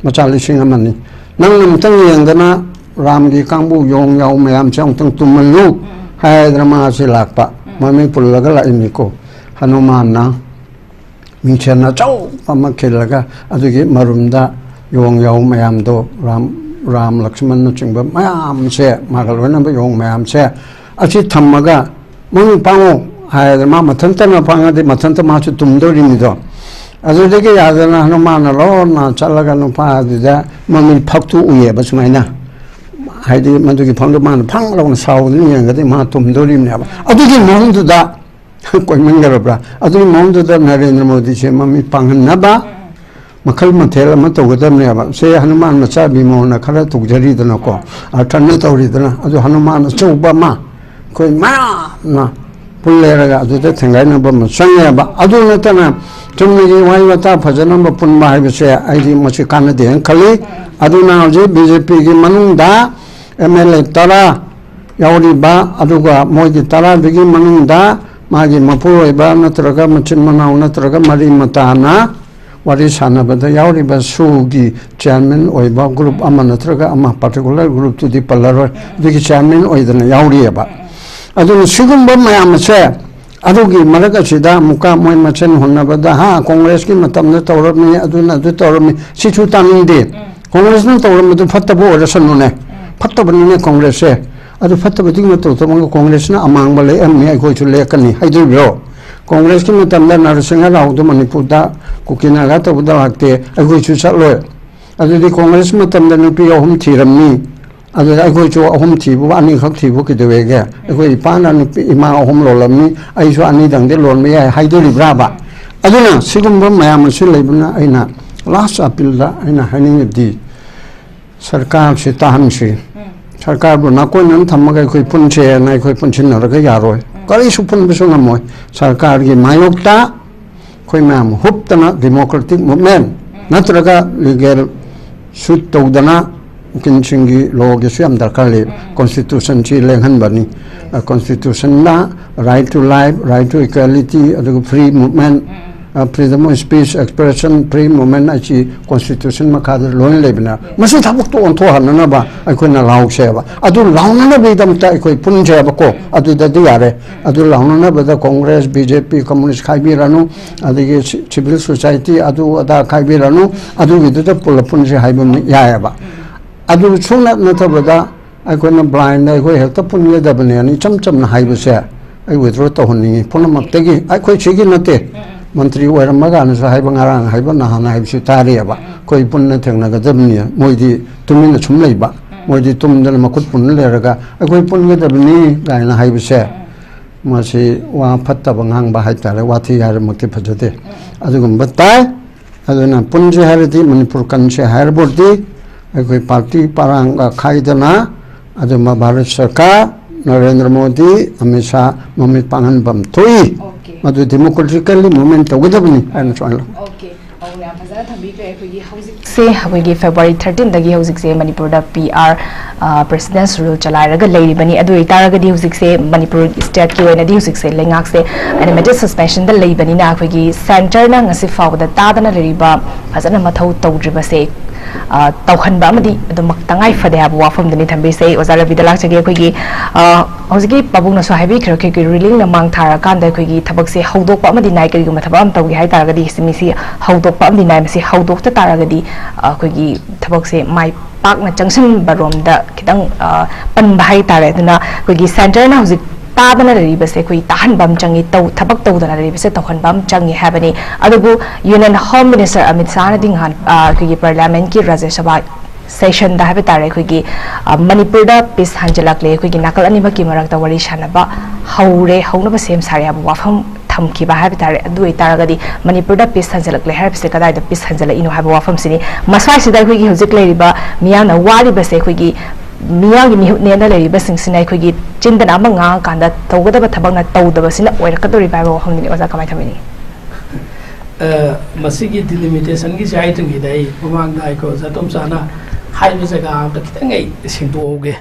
ꯃꯆꯥ ꯂꯤꯁꯤꯡ ꯑꯃꯅꯤ꯫ ꯅꯪꯅ ꯑꯃꯨꯛꯇꯪ ꯌꯦꯡꯗꯅ ꯔꯥꯝꯒꯤ ꯀꯥꯡꯕꯨ ꯌꯣꯡ ꯌꯥꯎ ꯃꯌꯥꯝꯁꯦ ꯑꯃꯨꯛꯇꯪ ꯇꯨꯝꯍꯜꯂꯨ", ꯎꯝ꯫ ꯍꯥꯏꯗꯅ ꯃꯥꯁꯤ ꯂꯥꯛꯄ꯫ ꯎꯝ꯫ ꯃꯃꯤꯠ ꯄꯨꯜꯂꯒ ꯂꯥꯛꯏꯅꯤꯀꯣ꯫ ꯍꯅꯨꯃꯥꯟꯅ ꯃꯤꯡꯁꯦꯟ ꯑꯆꯧꯕ ꯑꯃ ꯈꯤꯜꯂꯒ ꯑꯗꯨꯒꯤ ꯃꯔꯨꯝꯗ ꯌꯣꯡ ꯌꯥꯎ ꯃꯌꯥꯝꯗꯣ, ꯔꯥꯝ, ꯔꯥꯝ ꯂꯛꯁꯃꯟꯅꯆꯤꯡꯕ ꯃꯌꯥꯝꯁꯦ, ꯃꯥꯒ ꯂꯣꯏꯅꯕ ꯌꯣꯡ ꯃꯌꯥꯝꯁꯦ ꯑꯁꯤ ꯊꯝꯃꯒ, "ꯃꯃꯤꯠ ꯄꯥꯡꯉꯨ" ꯍꯥꯏꯔꯒ ꯃꯥ ꯃꯊꯟꯇꯅ ꯄꯥꯡꯉꯗꯤ ꯃꯊꯟꯇ ꯃꯥꯁꯨ ꯇꯨꯝꯗꯧꯔꯤꯅꯤꯗꯣ꯫ ꯑꯗꯨꯗꯒꯤ ꯌꯥꯗꯅ ꯍꯅꯨꯃꯥꯟꯅ ꯂꯣꯟꯅ ꯆꯠꯂꯒ ꯅꯨꯄꯥ ꯑꯗꯨꯗ ꯃꯃꯤꯠ ꯐꯛꯇꯨ ꯎꯏꯌꯦꯕ ꯁꯨꯃꯥꯏꯅ꯫ ꯍꯥꯏꯗꯤ ꯃꯗꯨꯒꯤ ꯐꯝꯗꯨ ꯃꯥꯅ ꯐꯪ ꯂꯥꯎꯅ ꯁꯥꯎꯗꯨꯅ ꯌꯦꯡꯉꯒꯗꯤ ꯃꯥ ꯇꯨꯝꯗꯧꯔꯤꯕꯅꯦꯕ꯫ ꯑꯗꯨꯒꯤ ꯃꯑꯣꯡꯗꯨꯗ ꯀꯣꯏꯃꯟꯈ꯭ꯔꯕ꯭ꯔꯥ? ꯑꯗꯨꯒꯤ ꯃꯑꯣꯡꯗꯨꯗ ꯅꯔꯦꯟꯗ꯭ꯔ ꯃꯣꯗꯤꯁꯦ ꯃꯃꯤꯠ ꯄꯥꯡꯍꯟꯅꯕ ꯃꯈꯜ ꯃꯊꯦꯜ ꯑꯃ ꯇꯧꯒꯗꯕꯅꯦꯕ꯫ ꯁꯦ ꯍꯅꯨꯃꯥꯟ ꯃꯆꯥ ꯕꯤꯃꯣꯅ ꯈꯔ ꯇꯧꯖꯔꯤꯗꯅꯀꯣ, ꯑꯥ, ꯑꯔꯊꯅ ꯇꯧꯔꯤꯗꯅ, ꯑꯗꯨ ꯍꯅꯨꯃꯥꯟ ꯑꯆꯧꯕ ꯑꯃ ꯑꯩꯈꯣꯏ ꯃꯌꯥꯝꯅ ꯄꯨꯜꯂꯦꯔꯒ ꯑꯗꯨꯗ ꯊꯦꯡꯒꯥꯏꯅꯕ ꯑꯃ ꯆꯪꯉꯦꯕ꯫ ꯑꯗꯨ ꯅꯠꯇꯅ ꯆꯨꯝꯅꯒꯤ ꯋꯥꯍꯩ ꯋꯥꯇꯥ ꯐꯖꯅꯕ ꯄꯨꯟꯕ ꯍꯥꯏꯕꯁꯦ ꯑꯩꯗꯤ ꯃꯁꯤ ꯀꯥꯟꯅꯗꯦꯅ ꯈꯜꯂꯤ꯫ ꯑꯗꯨꯅ ꯍꯧꯖꯤꯛ ꯕꯤ ꯖꯦ ꯄꯤꯒꯤ ꯃꯅꯨꯡꯗ ꯑꯦꯝ ꯑꯦꯜ ꯑꯦ ꯇꯔꯥ ꯌꯥꯎꯔꯤꯕ, ꯑꯗꯨꯒ ꯃꯣꯏꯒꯤ ꯇꯔꯥꯗꯨꯒꯤ ꯃꯅꯨꯡꯗ ꯃꯥꯒꯤ ꯃꯄꯨꯔꯣꯏꯕ ꯅꯠꯇ꯭ꯔꯒ ꯃꯆꯤꯟ ꯃꯅꯥꯎ ꯅꯠꯇ꯭ꯔꯒ ꯃꯔꯤ ꯃꯇꯥꯅ ꯋꯥꯔꯤ ꯁꯥꯟꯅꯕꯗ ꯌꯥꯎꯔꯤꯕ ꯁꯨꯒꯤ ꯆꯤꯌꯥꯔꯃꯦꯟ ꯑꯣꯏꯕ ꯒ꯭ꯔꯨꯞ ꯑꯃ ꯅꯠꯇ꯭ꯔꯒ ꯑꯃ, ꯄꯥꯔꯇꯤꯀꯨꯂꯔ ꯒ꯭ꯔꯨꯞꯇꯨꯗꯤ ꯄꯜꯂꯔꯣꯏ, ꯑꯗꯨꯒꯤ ꯆꯤꯌꯥꯔꯃꯦꯟ ꯑꯣꯏꯗꯅ ꯌꯥꯎꯔꯤꯑꯕ꯫ ꯑꯗꯨꯅ ꯁꯤꯒꯨꯝꯕ ꯃꯌꯥꯝ ꯑꯁꯦ, ꯑꯗꯨꯒꯤ ꯃꯔꯛ ꯑꯁꯤꯗ ꯑꯃꯨꯛꯀ ꯃꯣꯏ ꯃꯁꯦꯟ ꯍꯨꯟꯅꯕꯗ, "ꯍꯥ, ꯀꯣꯡꯒ꯭ꯔꯦꯁꯀꯤ ꯃꯇꯝꯗ ꯇꯧꯔꯝꯃꯤ, ꯑꯗꯨꯅ ꯑꯗꯨ ꯇꯧꯔꯝꯃꯤ", ꯁꯤꯁꯨ ꯇꯥꯅꯤꯡꯗꯦ꯫ ꯀꯣꯡꯒ꯭ꯔꯦꯁꯅ ꯇꯧꯔꯝꯕꯗꯨ ꯐꯠꯇꯕ ꯑꯣꯏꯔꯁꯅꯨꯅꯦ, ꯐꯠꯇꯕꯅꯤꯅꯦ ꯀꯣꯡꯒ꯭ꯔꯦꯁꯁꯦ꯫ ꯑꯗꯨ ꯐꯠꯇꯕꯗꯨꯒꯤ ꯃꯇꯧ ꯇꯧꯔꯒ ꯀꯣꯡꯒ꯭ꯔꯦꯁꯅ ꯑꯃꯥꯡꯕ ꯂꯦꯛꯑꯝꯃꯤ, ꯑꯩꯈꯣꯏꯁꯨ ꯂꯦꯛꯀꯅꯤ ꯍꯥꯏꯗꯣꯔꯤꯕ꯭ꯔꯣ? ꯀꯣꯡꯒ꯭ꯔꯦꯁꯀꯤ ꯃꯇꯝꯗ ꯅꯔꯁꯤꯡꯍ ꯔꯥꯎꯗꯨ ꯃꯅꯤꯄꯨꯔꯗ ꯀꯨꯀꯤ ꯅꯥꯒꯥ ꯇꯧꯕꯗ ꯂꯥꯛꯇꯦ, ꯑꯩꯈꯣꯏꯁꯨ ꯆꯠꯂꯣꯏ꯫ ꯑꯗꯨꯗꯤ ꯀꯣꯡꯒ꯭ꯔꯦꯁ ꯃꯇꯝꯗ ꯅꯨꯄꯤ ꯑꯍꯨꯝ ꯊꯤꯔꯝꯃꯤ, ꯑꯗꯨꯗ ꯑꯩꯈꯣꯏꯁꯨ ꯑꯍꯨꯝ ꯊꯤꯕꯕꯨ, ꯑꯅꯤꯈꯛ ꯊꯤꯕꯨ ꯀꯩꯗꯧꯋꯦꯒꯦ? ꯑꯩꯈꯣꯏ ꯏꯄꯥꯅ ꯅꯨꯄꯤ, ꯏꯃꯥ ꯑꯍꯨꯝ ꯂꯣꯜꯂꯝꯃꯤ, ꯑꯩꯁꯨ ꯑꯅꯤꯗꯪꯗꯤ ꯂꯣꯟꯕ ꯌꯥꯏ ꯍꯥꯏꯗꯣꯔꯤꯕ꯭ꯔꯥꯕ? ꯑꯗꯨꯅ ꯁꯤꯒꯨꯝꯕ ꯃꯌꯥꯝ ꯑꯁꯤ ꯂꯩꯕꯅ ꯑꯩꯅ ꯂꯥꯁ ꯑꯄꯤꯜꯗ ꯑꯩꯅ ꯍꯥꯏꯅꯤꯡꯉꯤꯕꯗꯤ, ꯁꯔꯀꯥꯔꯁꯤ ꯇꯥꯍꯟꯁꯤ꯫ ꯁꯔꯀꯥꯔꯕꯨ ꯅꯥꯀꯣꯏꯅꯅ ꯊꯝꯃꯒ ꯑꯩꯈꯣꯏ ꯄꯨꯟꯁꯦꯅ ꯑꯩꯈꯣꯏ ꯄꯨꯟꯁꯤꯟꯅꯔꯒ ꯌꯥꯔꯣꯏ, ꯀꯔꯤꯁꯨ ꯄꯨꯟꯕꯁꯨ ꯉꯝꯃꯣꯏ꯫ ꯁꯔꯀꯥꯔꯒꯤ ꯃꯥꯌꯣꯛꯇ ꯑꯩꯈꯣꯏ ꯃꯌꯥꯝ ꯍꯨꯞꯇꯅ democratic movement ꯅꯠꯇ꯭ꯔꯒ ꯂꯤꯒꯦꯜ ꯁꯨꯠ ꯇꯧꯗꯅ ꯎꯀꯤꯜꯁꯤꯡꯒꯤ ꯂꯣꯒꯤꯁꯨ ꯌꯥꯝ ꯗꯔꯀꯥꯔ ꯂꯩ꯫ ꯀꯣꯟꯁꯇꯤꯇ꯭ꯌꯨꯁꯟꯁꯤ ꯂꯦꯡꯍꯟꯕꯅꯤ꯫ ꯀꯣꯟꯁꯇꯤꯇ꯭ꯌꯨꯁꯟꯅ right to life, right to equality, ꯑꯗꯨꯒ free movement, freedom of speech, expression, free movement ꯑꯁꯤ ꯀꯣꯟꯁꯇꯤꯇ꯭ꯌꯨꯁꯟ ꯃꯈꯥꯗ ꯂꯣꯏꯅ ꯂꯩꯕꯅ, ꯃꯁꯤ ꯊꯕꯛꯇꯣ ꯑꯣꯟꯊꯣꯛꯍꯟꯅꯅꯕ ꯑꯩꯈꯣꯏꯅ ꯂꯥꯎꯁꯦꯕ꯫ ꯑꯗꯨ ꯂꯥꯎꯅꯅꯕꯒꯤꯗꯃꯛꯇ ꯑꯩꯈꯣꯏ ꯄꯨꯟꯁꯦꯕꯀꯣ, ꯑꯗꯨꯗꯗꯤ ꯌꯥꯔꯦ꯫ ꯑꯗꯨ ꯂꯥꯎꯅꯅꯕꯗ ꯀꯣꯡꯒ꯭ꯔꯦꯁ, ꯕꯤ ꯖꯦ ꯄꯤ, ꯀꯝꯃꯨꯅꯤꯁ ꯈꯥꯏꯕꯤꯔꯅꯨ, ꯑꯗꯒꯤ ꯁꯤ-, ꯁꯤꯚꯤꯜ ꯁꯣꯁꯥꯏꯇꯤ, ꯑꯗꯨ ꯑꯗꯥ ꯈꯥꯏꯕꯤꯔꯅꯨ, ꯑꯗꯨꯒꯤꯗꯨꯗ ꯄꯨꯂꯞ ꯄꯨꯟꯁꯦ ꯍꯥꯏꯕ ꯑꯃ ꯌꯥꯏꯑꯕ꯫ ꯑꯗꯨ ꯁꯨꯡꯅ ꯅꯠꯇꯕꯗ ꯑꯩꯈꯣꯏꯅ ꯕ꯭ꯂꯥꯏꯟꯗ ꯑꯩꯈꯣꯏ ꯍꯦꯛꯇ ꯄꯨꯟꯒꯗꯕꯅꯦꯅ ꯏꯆꯝ ꯆꯝꯅ ꯍꯥꯏꯕꯁꯦ ꯑꯩ ꯋꯤꯗ꯭ꯔꯣ ꯇꯧꯍꯟꯅꯤꯡꯉꯤ꯫ ꯄꯨꯝꯅꯃꯛꯇꯒꯤ, ꯑꯩꯈꯣꯏ ꯁꯤꯒꯤ ꯅꯠꯇꯦ, ꯃꯟꯇ꯭ꯔꯤ ꯑꯣꯏꯔꯝꯃ ꯀꯥꯟꯗꯁꯨ ꯍꯥꯏꯕ, ꯉꯔꯥꯡ ꯍꯥꯏꯕ, ꯅꯍꯥꯟ ꯍꯥꯏꯕꯁꯨ ꯇꯥꯔꯤꯑꯕ꯫ ꯑꯩꯈꯣꯏ ꯄꯨꯟꯅ ꯊꯦꯡꯅꯒꯗꯕꯅꯤ, ꯃꯣꯏꯗꯤ ꯇꯨꯃꯤꯟꯅ ꯁꯨꯝ ꯂꯩꯕ, ꯃꯣꯏꯗꯤ ꯇꯨꯝꯗꯅ ꯃꯈꯨꯠ ꯄꯨꯟꯅ ꯂꯩꯔꯒ ꯑꯩꯈꯣꯏ ꯄꯨꯟꯒꯗꯕꯅꯤ ꯀꯥꯏꯅ ꯍꯥꯏꯕꯁꯦ, ꯃꯁꯤ ꯋꯥ ꯐꯠꯇꯕ ꯉꯥꯡꯕ ꯍꯥꯏꯇꯥꯔꯦ, ꯋꯥꯊꯤ ꯍꯥꯏꯔꯃꯛꯇꯤ ꯐꯖꯗꯦ꯫ ꯑꯗꯨꯒꯨꯝꯕ ꯇꯥꯏ꯫ ꯑꯗꯨꯅ ꯄꯨꯟꯁꯦ ꯍꯥꯏꯔꯗꯤ, ꯃꯅꯤꯄꯨꯔ ꯀꯟꯁꯦ ꯍꯥꯏꯔꯕꯗꯤ, ꯑꯩꯈꯣꯏ ꯄꯥꯔꯇꯤ ꯄꯔꯥꯡꯒ ꯈꯥꯏꯗꯅ ꯑꯗꯨꯝꯕ ꯚꯥꯔꯠ ꯁꯔꯀꯥꯔ ꯅꯔꯦꯟꯗ꯭ꯔ ꯃꯣꯗꯤ, ꯑꯃꯤꯠ ꯁꯥꯍ ꯃꯃꯤꯠ ꯄꯥꯡꯍꯟꯐꯝ ꯊꯣꯛꯏ꯫ Okay꯫ ꯃꯗꯨ democratically movement ꯇꯧꯒꯗꯕꯅꯤ ꯍꯥꯏꯅꯁꯨ ꯍꯥꯏꯂꯣ꯫ Okay꯫ ꯑꯣ, ꯌꯥꯝ ꯐꯖꯅ ꯊꯝꯕꯤꯈ꯭ꯔꯦ꯫ ꯑꯩꯈꯣꯏꯒꯤ ꯍꯧꯖꯤꯛꯁꯦ ꯑꯩꯈꯣꯏꯒꯤ February thirteenꯗꯒꯤ ꯍꯧꯖꯤꯛꯁꯦ ꯃꯅꯤꯄꯨꯔꯗ P R, ꯑ, President's Rule ꯆꯂꯥꯏꯔꯒ ꯂꯩꯔꯤꯕꯅꯤ꯫ ꯑꯗꯨ ꯑꯣꯏꯇꯥꯔꯒꯗꯤ ꯍꯧꯖꯤꯛꯁꯦ ꯃꯅꯤꯄꯨꯔ stateꯀꯤ ꯑꯣꯏꯅꯗꯤ ꯍꯧꯖꯤꯛꯁꯦ ꯂꯩꯉꯥꯛꯁꯦ animated suspensionꯗ ꯂꯩꯕꯅꯤꯅ ꯑꯩꯈꯣꯏꯒꯤ centreꯅ ꯉꯁꯤ ꯐꯥꯎꯕꯗ ꯇꯥꯗꯅ ꯂꯩꯔꯤꯕ, ꯐꯖꯅ ꯃꯊꯧ ꯇꯧꯗ꯭ꯔꯤꯕꯁꯦ, ꯑ, ꯇꯧꯍꯟꯕ ꯑꯃꯗꯤ ꯑꯗꯨꯃꯛ ꯇꯉꯥꯏ ꯐꯗꯦ ꯍꯥꯏꯕ ꯋꯥꯐꯝꯗꯨꯅꯤ ꯊꯝꯕꯤꯔꯤꯁꯦ꯫ ꯑꯣꯖꯥ ꯔꯕꯤꯗ ꯂꯥꯛꯆꯒꯦ꯫ ꯑꯩꯈꯣꯏꯒꯤ, ꯑ, ꯍꯧꯖꯤꯛꯀꯤ ꯄꯥꯕꯨꯡꯅꯁꯨ ꯍꯥꯏꯕꯤꯈ꯭ꯔꯦ, ꯑꯩꯈꯣꯏꯒꯤ ruling ꯃꯥꯡ ꯊꯥꯔꯀꯥꯟꯗ ꯑꯩꯈꯣꯏꯒꯤ ꯊꯕꯛꯁꯦ ꯍꯧꯗꯣꯛꯄ ꯑꯃꯗꯤ ꯅꯥꯏ꯫ ꯀꯔꯤꯒꯨꯝꯕ ꯊꯕꯛ ꯑꯃ ꯇꯧꯒꯦ ꯍꯥꯏ ꯇꯥꯔꯒꯗꯤ ꯁꯤ ꯃꯤꯁꯤ ꯍꯧꯗꯣꯛꯄ ꯑꯃꯗꯤ ꯅꯥꯏ꯫ ꯃꯁꯤ ꯍꯧꯗꯣꯛꯇ ꯇꯥꯔꯒꯗꯤ, ꯑ, ꯑꯩꯈꯣꯏꯒꯤ ꯊꯕꯛꯁꯦ ꯃꯥꯏ ꯄꯥꯛꯅ ꯆꯪꯁꯤꯟꯕ ꯔꯣꯝꯗ ꯈꯤꯇꯪ, ꯑ, ꯄꯟꯕ ꯍꯥꯏ ꯇꯥꯔꯦ꯫ ꯑꯗꯨꯅ ꯑꯩꯈꯣꯏꯒꯤ centreꯅ ꯍꯧꯖꯤꯛ ꯇꯥꯗꯅ ꯂꯩꯔꯤꯕꯁꯦ ꯑꯩꯈꯣꯏ ꯇꯥꯍꯟꯕ ꯑꯃ ꯆꯪꯉꯤ, ꯇꯧ-, ꯊꯕꯛ ꯇꯧꯗꯅ ꯂꯩꯔꯤꯕꯁꯦ ꯇꯧꯍꯟꯕ ꯑꯃ ꯆꯪꯉꯤ ꯍꯥꯏꯕꯅꯤ꯫ ꯑꯗꯨꯕꯨ Union Home Minister ꯑꯃꯤꯠ ꯁꯥꯍꯅꯗꯤ ꯅꯍꯥꯟ, ꯑ, ꯑꯩꯈꯣꯏꯒꯤ Parliamentꯀꯤ ꯔꯥꯖ꯭ꯌ ꯁꯚꯥ sessionꯗ ꯍꯥꯏꯕ ꯇꯥꯔꯦ, ꯑꯩꯈꯣꯏꯒꯤ, ꯑ, ꯃꯅꯤꯄꯨꯔꯗ peace ꯍꯟꯖꯤꯜꯂꯛꯂꯦ, ꯑꯩꯈꯣꯏꯒꯤ ꯅꯥꯀꯜ ꯑꯅꯤꯃꯛꯀꯤ ꯃꯔꯛꯇ ꯋꯥꯔꯤ ꯁꯥꯟꯅꯕ ꯍꯧꯔꯦ, ꯍꯧꯅꯕ ꯁꯦꯝ ꯁꯥꯔꯦ ꯍꯥꯏꯕ ꯋꯥꯐꯝ ꯊꯝꯈꯤꯕ ꯍꯥꯏꯕ ꯇꯥꯔꯦ꯫ ꯑꯗꯨ ꯑꯣꯏꯇꯥꯔꯒꯗꯤ ꯃꯅꯤꯄꯨꯔꯗ peace ꯍꯟꯖꯤꯜꯂꯛꯂꯦ ꯍꯥꯏꯔꯤꯕꯁꯦ ꯀꯗꯥꯏꯗ peace ꯍꯟꯖꯤꯜꯂꯛꯏꯅꯣ ꯍꯥꯏꯕ ꯋꯥꯐꯝꯁꯤꯅꯤ꯫ ꯃꯁ꯭ꯋꯥꯏꯁꯤꯗ ꯑꯩꯈꯣꯏꯒꯤ ꯍꯧꯖꯤꯛ ꯂꯩꯔꯤꯕ ꯃꯤꯌꯥꯝꯅ ꯋꯥꯔꯤꯕꯁꯦ ꯑꯩꯈꯣꯏꯒꯤ ꯃꯤꯌꯥꯝꯒꯤ ꯃꯤꯍꯨꯠꯅꯦꯅ ꯂꯩꯔꯤꯕꯁꯤꯡꯁꯤꯅ ꯑꯩꯈꯣꯏꯒꯤ ꯆꯤꯟꯗꯅ ꯑꯃ ꯉꯥꯡꯉꯀꯥꯟꯗ ꯇꯧꯒꯗꯕ ꯊꯕꯛꯅ ꯇꯧꯗꯕꯁꯤꯅ ꯑꯣꯏꯔꯛꯀꯗꯧꯔꯤꯕ ꯍꯥꯏꯕ ꯋꯥꯐꯝꯗꯨꯅꯤ꯫ ꯑꯣꯖꯥ, ꯀꯃꯥꯏꯅ ꯊꯝꯕꯤꯅꯤ? ꯑ, ꯃꯁꯤꯒꯤ delimitationꯒꯤꯁꯦ ꯍꯥꯏꯗ꯭ꯔꯤꯉꯩꯗ ꯑꯩ ꯃꯃꯥꯡꯗ ꯑꯩꯈꯣꯏ ꯑꯣꯖꯥ ꯇꯣꯝꯆꯥꯅ ꯍꯥꯏꯕ ꯖꯒꯥ ꯑꯝꯗ ꯈꯤꯇꯪ ꯑꯩ ꯁꯦꯡꯗꯣꯛꯍꯧꯒꯦ꯫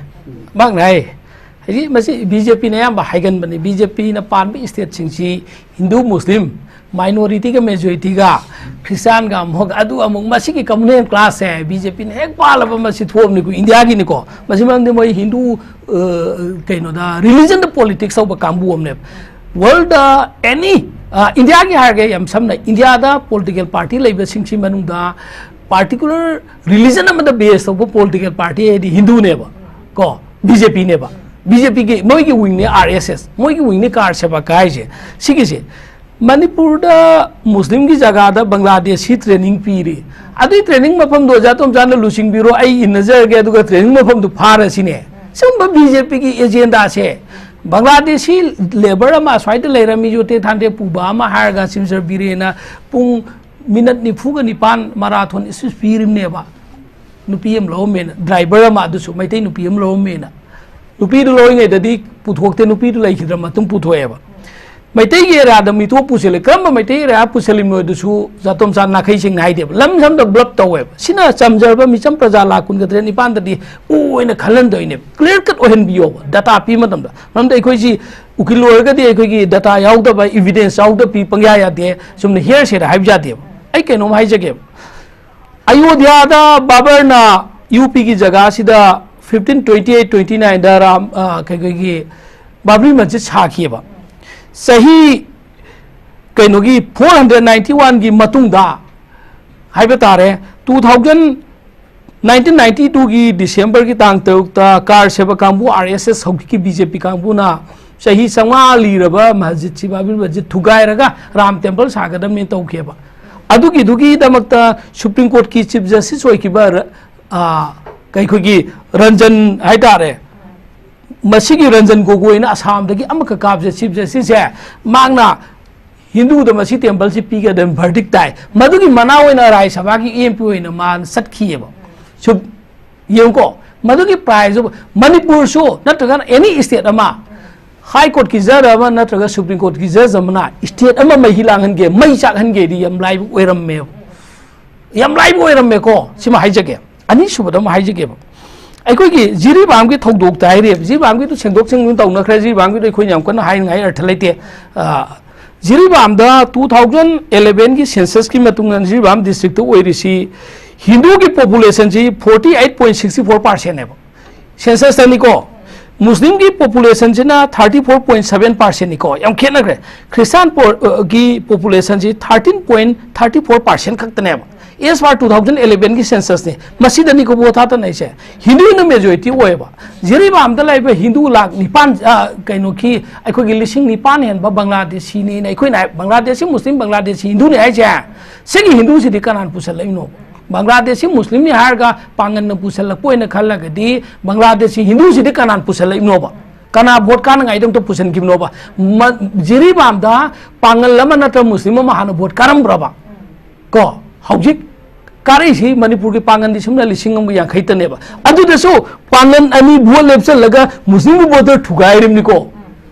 ꯃꯍꯥꯛꯅ ꯍꯥꯏ, ꯍꯧꯖꯤꯛ ꯃꯁꯤ BJPꯅ ꯑꯌꯥꯝꯕ ꯍꯥꯏꯒꯟꯕꯅꯤ꯫ BJPꯅ ꯄꯥꯟꯕ stateꯁꯤꯡꯁꯤ ꯍꯤꯟꯗꯨ, ꯃꯨꯁꯂꯤꯝ, minorityꯒ majorityꯒ, ꯈ꯭ꯔꯤꯁꯇꯥꯟꯒ ꯑꯃꯨꯛ, ꯑꯗꯨ ꯑꯃꯨꯛ, ꯃꯁꯤꯒꯤ communal classꯁꯦ BJPꯅ ꯍꯦꯛ ꯄꯥꯜꯂꯕ ꯃꯁꯤ ꯊꯣꯛꯑꯕꯅꯤꯀꯣ, ꯏꯟꯗꯤꯌꯥꯒꯤꯅꯤꯀꯣ꯫ ꯃꯁꯤ ꯃꯔꯝꯗꯤ ꯃꯣꯏ ꯍꯤꯟꯗꯨ, ꯑ, ꯀꯩꯅꯣꯗ, religionꯗ politics ꯇꯧꯕ ꯀꯥꯡꯕꯨ ꯑꯃꯅꯦꯕ꯫ Worldꯗ any, ꯑ, ꯏꯟꯗꯤꯌꯥꯒꯤ ꯍꯥꯏꯔꯒꯦ ꯌꯥꯝ ꯁꯝꯅ, ꯏꯟꯗꯤꯌꯥꯗ political party ꯂꯩꯕꯁꯤꯡꯁꯤ ꯃꯅꯨꯡꯗ particular religion ꯑꯃꯗ base ꯇꯧꯕ political party ꯍꯥꯏꯗꯤ ꯍꯤꯟꯗꯨꯅꯦꯕ, ꯀꯣ, BJPꯅꯦꯕ꯫ BJPꯒꯤ ꯃꯣꯏꯒꯤ wingꯅꯦ RSS, ꯃꯣꯏꯒꯤ wingꯅꯦ ꯀꯥꯔ ꯁꯦꯕꯥ ꯀꯥ ꯍꯥꯏꯁꯦ꯫ ꯁꯤꯒꯤꯁꯦ ꯃꯅꯤꯄꯨꯔꯗ ꯃꯨꯁꯂꯤꯝꯒꯤ ꯖꯒꯥꯗ ꯕꯪꯒ꯭ꯂꯥꯗꯦꯁꯤ training ꯄꯤꯔꯤ꯫ ꯑꯗꯨꯒꯤ training ꯃꯐꯝꯗꯣ ꯑꯣꯖꯥ ꯇꯣꯝꯆꯥꯅ ꯂꯨꯆꯤꯡꯕꯤꯔꯣ, ꯑꯩ ꯏꯟꯅꯖꯔꯒꯦ, ꯑꯗꯨꯒ training ꯃꯐꯝꯗꯣ ꯐꯥꯔꯁꯤꯅꯦ꯫ ꯁꯤꯒꯨꯝꯕ BJPꯒꯤ agendaꯁꯦ, ꯕꯪꯒ꯭ꯂꯥꯗꯦꯁꯤ labour ꯑꯃ ꯑꯁ꯭ꯋꯥꯏꯗ ꯂꯩꯔꯝꯃꯤ, ꯌꯣꯇꯦ ꯊꯥꯟꯗꯦ ꯄꯨꯕ ꯑꯃ ꯍꯥꯏꯔꯒ ꯁꯤꯝꯁꯔ ꯕꯤꯔꯦꯟꯅ ꯄꯨꯡ minute ꯅꯤꯐꯨꯒ ꯅꯤꯄꯥꯟ marathon speech ꯄꯤꯔꯤꯕꯅꯦꯕ꯫ ꯅꯨꯄꯤ ꯑꯃ ꯂꯧꯔꯝꯃꯦꯅ, driver ꯑꯃ, ꯑꯗꯨꯁꯨ ꯃꯩꯇꯩ ꯅꯨꯄꯤ ꯑꯃ ꯂꯧꯔꯝꯃꯦꯅ꯫ ꯅꯨꯄꯤꯗꯨ ꯂꯧꯔꯤꯉꯩꯗꯗꯤ ꯄꯨꯊꯣꯛꯇꯦ, ꯅꯨꯄꯤꯗꯨ ꯂꯩꯈꯤꯗ꯭ꯔ ꯃꯇꯨꯡ ꯄꯨꯊꯣꯛꯑꯦꯕ꯫ ꯃꯩꯇꯩꯒꯤ ꯑꯦꯔꯤꯌꯥꯗ ꯃꯤꯇꯣꯞ ꯄꯨꯁꯤꯜꯂꯦ꯫ ꯀꯔꯝꯕ ꯃꯩꯇꯩ ꯑꯦꯔꯤꯌꯥ ꯄꯨꯁꯤꯜꯂꯤꯕꯅꯣ ꯑꯗꯨꯁꯨ ꯖꯥꯇꯣꯝꯆꯥ ꯅꯥꯈꯩ ꯁꯦꯡꯅ ꯍꯥꯏꯗꯦꯕ꯫ ꯂꯝ ꯁꯝꯗ ꯕ꯭ꯂꯞ ꯇꯧꯋꯦꯕ꯫ ꯁꯤꯅ ꯆꯝꯖꯔꯕ ꯃꯤꯆꯝ ꯄ꯭ꯔꯖꯥ ꯂꯥꯈ ꯀꯨꯟꯒ ꯇꯔꯦꯠ ꯅꯤꯄꯥꯟꯗꯗꯤ ꯑꯣ ꯑꯣꯏꯅ ꯈꯜꯍꯟꯗꯣꯏꯅꯦꯕ꯫ ꯀ꯭ꯂꯤꯌꯔ ꯀꯠ ꯑꯣꯏꯍꯟꯕꯤꯌꯣꯕ ꯗꯇꯥ ꯄꯤꯕ ꯃꯇꯝꯗ꯫ ꯃꯔꯝꯗꯤ ꯑꯩꯈꯣꯏꯁꯤ ꯎꯀꯤꯜ ꯑꯣꯏꯔꯒꯗꯤ ꯑꯩꯈꯣꯏꯒꯤ ꯗꯇꯥ ꯌꯥꯎꯗꯕ, ꯏꯕꯤꯗꯦꯟꯁ ꯌꯥꯎꯗꯕ ꯄꯤ ꯄꯪꯌꯥ ꯌꯥꯗꯦ꯫ ꯆꯨꯝꯅ ꯍꯤꯌꯔꯁꯦꯗ ꯍꯥꯏꯕ ꯌꯥꯗꯦꯕ꯫ ꯑꯩ ꯀꯩꯅꯣꯝ ꯍꯥꯏꯖꯒꯦꯕ꯫ ꯑꯌꯣꯙ꯭ꯌꯥꯗ ꯕꯥꯕꯔꯅ ꯌꯨ ꯄꯤꯒꯤ ꯖꯒꯥꯁꯤꯗ ꯐꯤꯐꯇꯤꯟ ꯇ꯭ꯋꯦꯟꯇꯤ ꯑꯩꯠ ꯇ꯭ꯋꯦꯟꯇꯤ ꯅꯥꯏꯟꯗ ꯔꯥꯝ, ꯑ, ꯀꯩ-, ꯑꯩꯈꯣꯏꯒꯤ ꯕꯥꯕ꯭ꯔꯤ ꯃꯁꯖꯤꯗ ꯁꯥꯈꯤꯑꯕ꯫ ꯆꯍꯤ ꯀꯩꯅꯣꯒꯤ ꯐꯣꯔ ꯍꯟꯗ꯭ꯔꯦꯠ ꯅꯥꯏꯟꯇꯤ ꯋꯥꯟꯒꯤ ꯃꯇꯨꯡꯗ ꯍꯥꯏꯕ ꯇꯥꯔꯦ, ꯇꯨ ꯊꯥꯎꯖꯟ, ꯅꯥꯏꯟꯇꯤꯟ ꯅꯥꯏꯟꯇꯤ ꯇꯨꯒꯤ ꯗꯤꯁꯦꯝꯕꯔꯒꯤ ꯇꯥꯡ ꯇꯔꯨꯛꯇ ꯀꯥꯔ ꯁꯦꯕ ꯀꯥꯡꯕꯨ, ꯑꯥꯔ ꯑꯦꯁ ꯑꯦꯁ, ꯍꯧꯖꯤꯛꯀꯤ ꯕꯤ ꯖꯦ ꯄꯤ ꯀꯥꯡꯕꯨꯅ ꯆꯍꯤ ꯆꯥꯝꯃꯉꯥ ꯂꯤꯔꯕ ꯃꯁꯖꯤꯗꯁꯤ, ꯕꯥꯕ꯭ꯔꯤ ꯃꯁꯖꯤꯗ ꯊꯨꯒꯥꯏꯔꯒ ꯔꯥꯝ ꯇꯦꯝꯄꯜ ꯁꯥꯒꯗꯕꯅꯦꯅ ꯇꯧꯈꯤꯑꯕ꯫ ꯑꯗꯨꯒꯤꯗꯨꯒꯤꯗꯃꯛꯇ ꯁꯨꯄ꯭ꯔꯤꯝ ꯀꯣꯔꯠꯀꯤ ꯆꯤꯐ ꯖꯁꯇꯤꯁ ꯑꯣꯏꯈꯤꯕ ꯔ-, ꯑ, ꯑꯩꯈꯣꯏꯒꯤ ꯔꯟꯖꯟ ꯍꯥꯏꯇꯥꯔꯦ, ꯃꯁꯤꯒꯤ ꯔꯟꯖꯟ ꯒꯣꯒꯣꯏꯅ ꯑꯁꯥꯝꯗꯒꯤ ꯑꯃꯈꯛ ꯀꯥꯕꯁꯦ, ꯆꯤꯐ ꯖꯁꯇꯤꯁꯁꯦ, ꯃꯍꯥꯛꯅ ꯍꯤꯟꯗꯨꯗ ꯃꯁꯤ ꯇꯦꯝꯄꯜꯁꯤ ꯄꯤꯒꯗꯕꯅꯤ ꯚꯔꯗꯤꯛ ꯇꯥꯏ꯫ ꯃꯗꯨꯒꯤ ꯃꯅꯥ ꯑꯣꯏꯅ ꯔꯥꯖ꯭ꯌ ꯁꯚꯥꯒꯤ ꯑꯦꯝ ꯄꯤ ꯑꯣꯏꯅ ꯃꯥꯅ ꯆꯠꯈꯤꯑꯕ꯫ ꯁꯨꯝ ꯌꯦꯡꯉꯨꯀꯣ, ꯃꯗꯨꯒꯤ ꯄ꯭ꯔꯥꯏꯖꯇꯨ ꯃꯅꯤꯄꯨꯔꯁꯨ ꯅꯠꯇ꯭ꯔꯒꯅ ꯑꯦꯅꯤ ꯁ꯭ꯇꯦꯠ ꯑꯃ, ꯍꯥꯏ ꯀꯣꯔꯠꯀꯤ ꯖꯖ ꯑꯃ ꯅꯠꯇ꯭ꯔꯒ ꯁꯨꯄ꯭ꯔꯤꯝ ꯀꯣꯔꯠꯀꯤ ꯖꯖ ꯑꯃꯅ ꯁ꯭ꯇꯦꯠ ꯑꯃ ꯃꯩ ꯂꯥꯡꯍꯟꯒꯦ, ꯃꯩ ꯆꯥꯛꯍꯟꯒꯦꯗꯤ ꯌꯥꯝ ꯂꯥꯏꯕ ꯑꯣꯏꯔꯝꯃꯦꯕ꯫ ꯌꯥꯝ ꯂꯥꯏꯕ ꯑꯣꯏꯔꯝꯃꯦꯀꯣ꯫ ꯁꯤꯃ ꯍꯥꯏꯖꯒꯦ꯫ ꯑꯅꯤꯁꯨꯕꯗ ꯑꯃ ꯍꯥꯏꯖꯒꯦꯕ꯫ ꯑꯩꯈꯣꯏꯒꯤ ꯖꯤꯔꯤꯕꯥꯝꯒꯤ ꯊꯧꯗꯣꯛꯇ ꯍꯥꯏꯔꯦꯕ, ꯖꯤꯔꯤꯕꯥꯝꯒꯤꯗꯨ ꯁꯦꯡꯗꯣꯛ ꯁꯦꯡꯖꯤꯟ ꯇꯧꯅꯈ꯭ꯔꯦ꯫ ꯖꯤꯔꯤꯕꯥꯝꯒꯤꯗꯨ ꯑꯩꯈꯣꯏꯅ ꯌꯥꯝ ꯀꯟꯅ ꯍꯥꯏꯅꯤꯡꯉꯥꯏ ꯑꯔꯊ ꯂꯩꯇꯦ꯫ ꯑ, ꯖꯤꯔꯤꯕꯥꯝꯗ ꯇꯨ ꯊꯥꯎꯖꯟ ꯑꯦꯂꯦꯚꯦꯟꯒꯤ ꯁꯦꯟꯁꯁꯀꯤ ꯃꯇꯨꯡ ꯏꯟꯅ ꯖꯤꯔꯤꯕꯥꯝ ꯗꯤꯁꯇ꯭ꯔꯤꯛꯇ ꯑꯣꯏꯔꯤꯁꯤ ꯍꯤꯟꯗꯨꯒꯤ ꯄꯣꯄꯨꯂꯦꯁꯟꯁꯤ forty eight point sixty four ꯄꯥꯔꯁꯦꯟꯅꯦꯕ꯫ ꯁꯦꯟꯁꯁꯇꯅꯤꯀꯣ꯫ ꯃꯨꯁꯂꯤꯝꯒꯤ ꯄꯣꯄꯨꯂꯦꯁꯟꯁꯤꯅ ꯊꯥꯔꯇꯤ ꯐꯣꯔ ꯄꯣꯏꯟ ꯁꯚꯦꯟ ꯄꯥꯔꯁꯦꯟꯅꯤꯀꯣ꯫ ꯌꯥꯝ ꯈꯦꯠꯅꯈ꯭ꯔꯦ꯫ ꯈ꯭ꯔꯤꯁꯇꯥꯟ ꯄꯣ-, ꯑ, ꯒꯤ ꯄꯣꯄꯨꯂꯦꯁꯟꯁꯤ thirteen point thirty four percent ꯈꯛꯇꯅꯦꯕ꯫ As per two thousand eleven ꯒꯤ ꯁꯦꯟꯁꯁꯅꯤ꯫ ꯃꯁꯤꯗꯅꯤꯀꯣ ꯚꯣꯠ ꯊꯥꯗꯅꯩꯁꯦ꯫ ꯍꯤꯟꯗꯨꯅ ꯃꯦꯖꯣꯔꯤꯇꯤ ꯑꯣꯏꯌꯦꯕ꯫ ꯖꯤꯔꯤꯕꯥꯝꯗ ꯂꯩꯕ ꯍꯤꯟꯗꯨ ꯂꯥꯛ ꯅꯤꯄꯥꯟ, ꯑ, ꯀꯩꯅꯣꯒꯤ ꯑꯩꯈꯣꯏꯒꯤ ꯂꯤꯁꯤꯡ ꯅꯤꯄꯥꯟ ꯍꯦꯟꯕ ꯕꯪꯒ꯭ꯂꯥꯗꯦꯁꯤꯅꯤꯅ ꯑꯩꯈꯣꯏꯅ ꯍꯥꯏ-, ꯕꯪꯒ꯭ꯂꯥꯗꯦꯁꯤ ꯃꯨꯁꯂꯤꯝ, ꯕꯪꯒ꯭ꯂꯥꯗꯦꯁꯤ ꯍꯤꯟꯗꯨꯅꯤ ꯍꯥꯏꯁꯦ꯫ ꯁꯤꯒꯤ ꯍꯤꯟꯗꯨꯁꯤꯗꯤ ꯀꯅꯥꯅ ꯄꯨꯁꯜꯂꯛꯏꯅꯣ? ꯕꯪꯒ꯭ꯂꯥꯗꯦꯁꯤ ꯃꯨꯁꯂꯤꯝꯅꯤ ꯍꯥꯏꯔꯒ ꯄꯥꯡꯒꯜꯅ ꯄꯨꯁꯜꯂꯛꯄ ꯑꯣꯏꯅ ꯈꯜꯂꯒꯗꯤ ꯕꯪꯒ꯭ꯂꯥꯗꯦꯁꯤ ꯍꯤꯟꯗꯨꯁꯤꯗꯤ ꯀꯅꯥꯅ ꯄꯨꯁꯜꯂꯛꯏꯅꯣꯕ? ꯀꯅꯥ ꯚꯣꯠ ꯀꯥꯅꯉꯥꯏꯗꯃꯛꯇ ꯄꯨꯁꯟꯈꯤꯕꯅꯣꯕ? ꯃ-, ꯖꯤꯔꯤꯕꯥꯝꯗ ꯄꯥꯡꯒꯜ ꯑꯃ ꯅꯠꯇ꯭ꯔ ꯃꯨꯁꯂꯤꯝ ꯑꯃ ꯍꯥꯟꯅ ꯚꯣꯠ ꯀꯥꯔꯝꯕ꯭ꯔꯕ? ꯀꯣ, ꯍꯧꯖꯤꯛ ꯀꯥꯔꯛꯏꯁꯤ ꯃꯅꯤꯄꯨꯔꯒꯤ ꯄꯥꯡꯒꯟꯗꯤ ꯁꯨꯝꯅ ꯂꯤꯁꯤꯡ ꯑꯃꯒ ꯌꯥꯡꯈꯩꯇꯅꯦꯕ꯫ ꯑꯗꯨꯗꯁꯨ ꯄꯥꯡꯒꯟ ꯑꯅꯤ ꯚꯣꯠ ꯂꯦꯞꯁꯜꯂꯒ ꯃꯨꯁꯂꯤꯝꯒꯤ ꯚꯣꯇꯔ ꯊꯨꯒꯥꯏꯔꯤꯕꯅꯤꯀꯣ꯫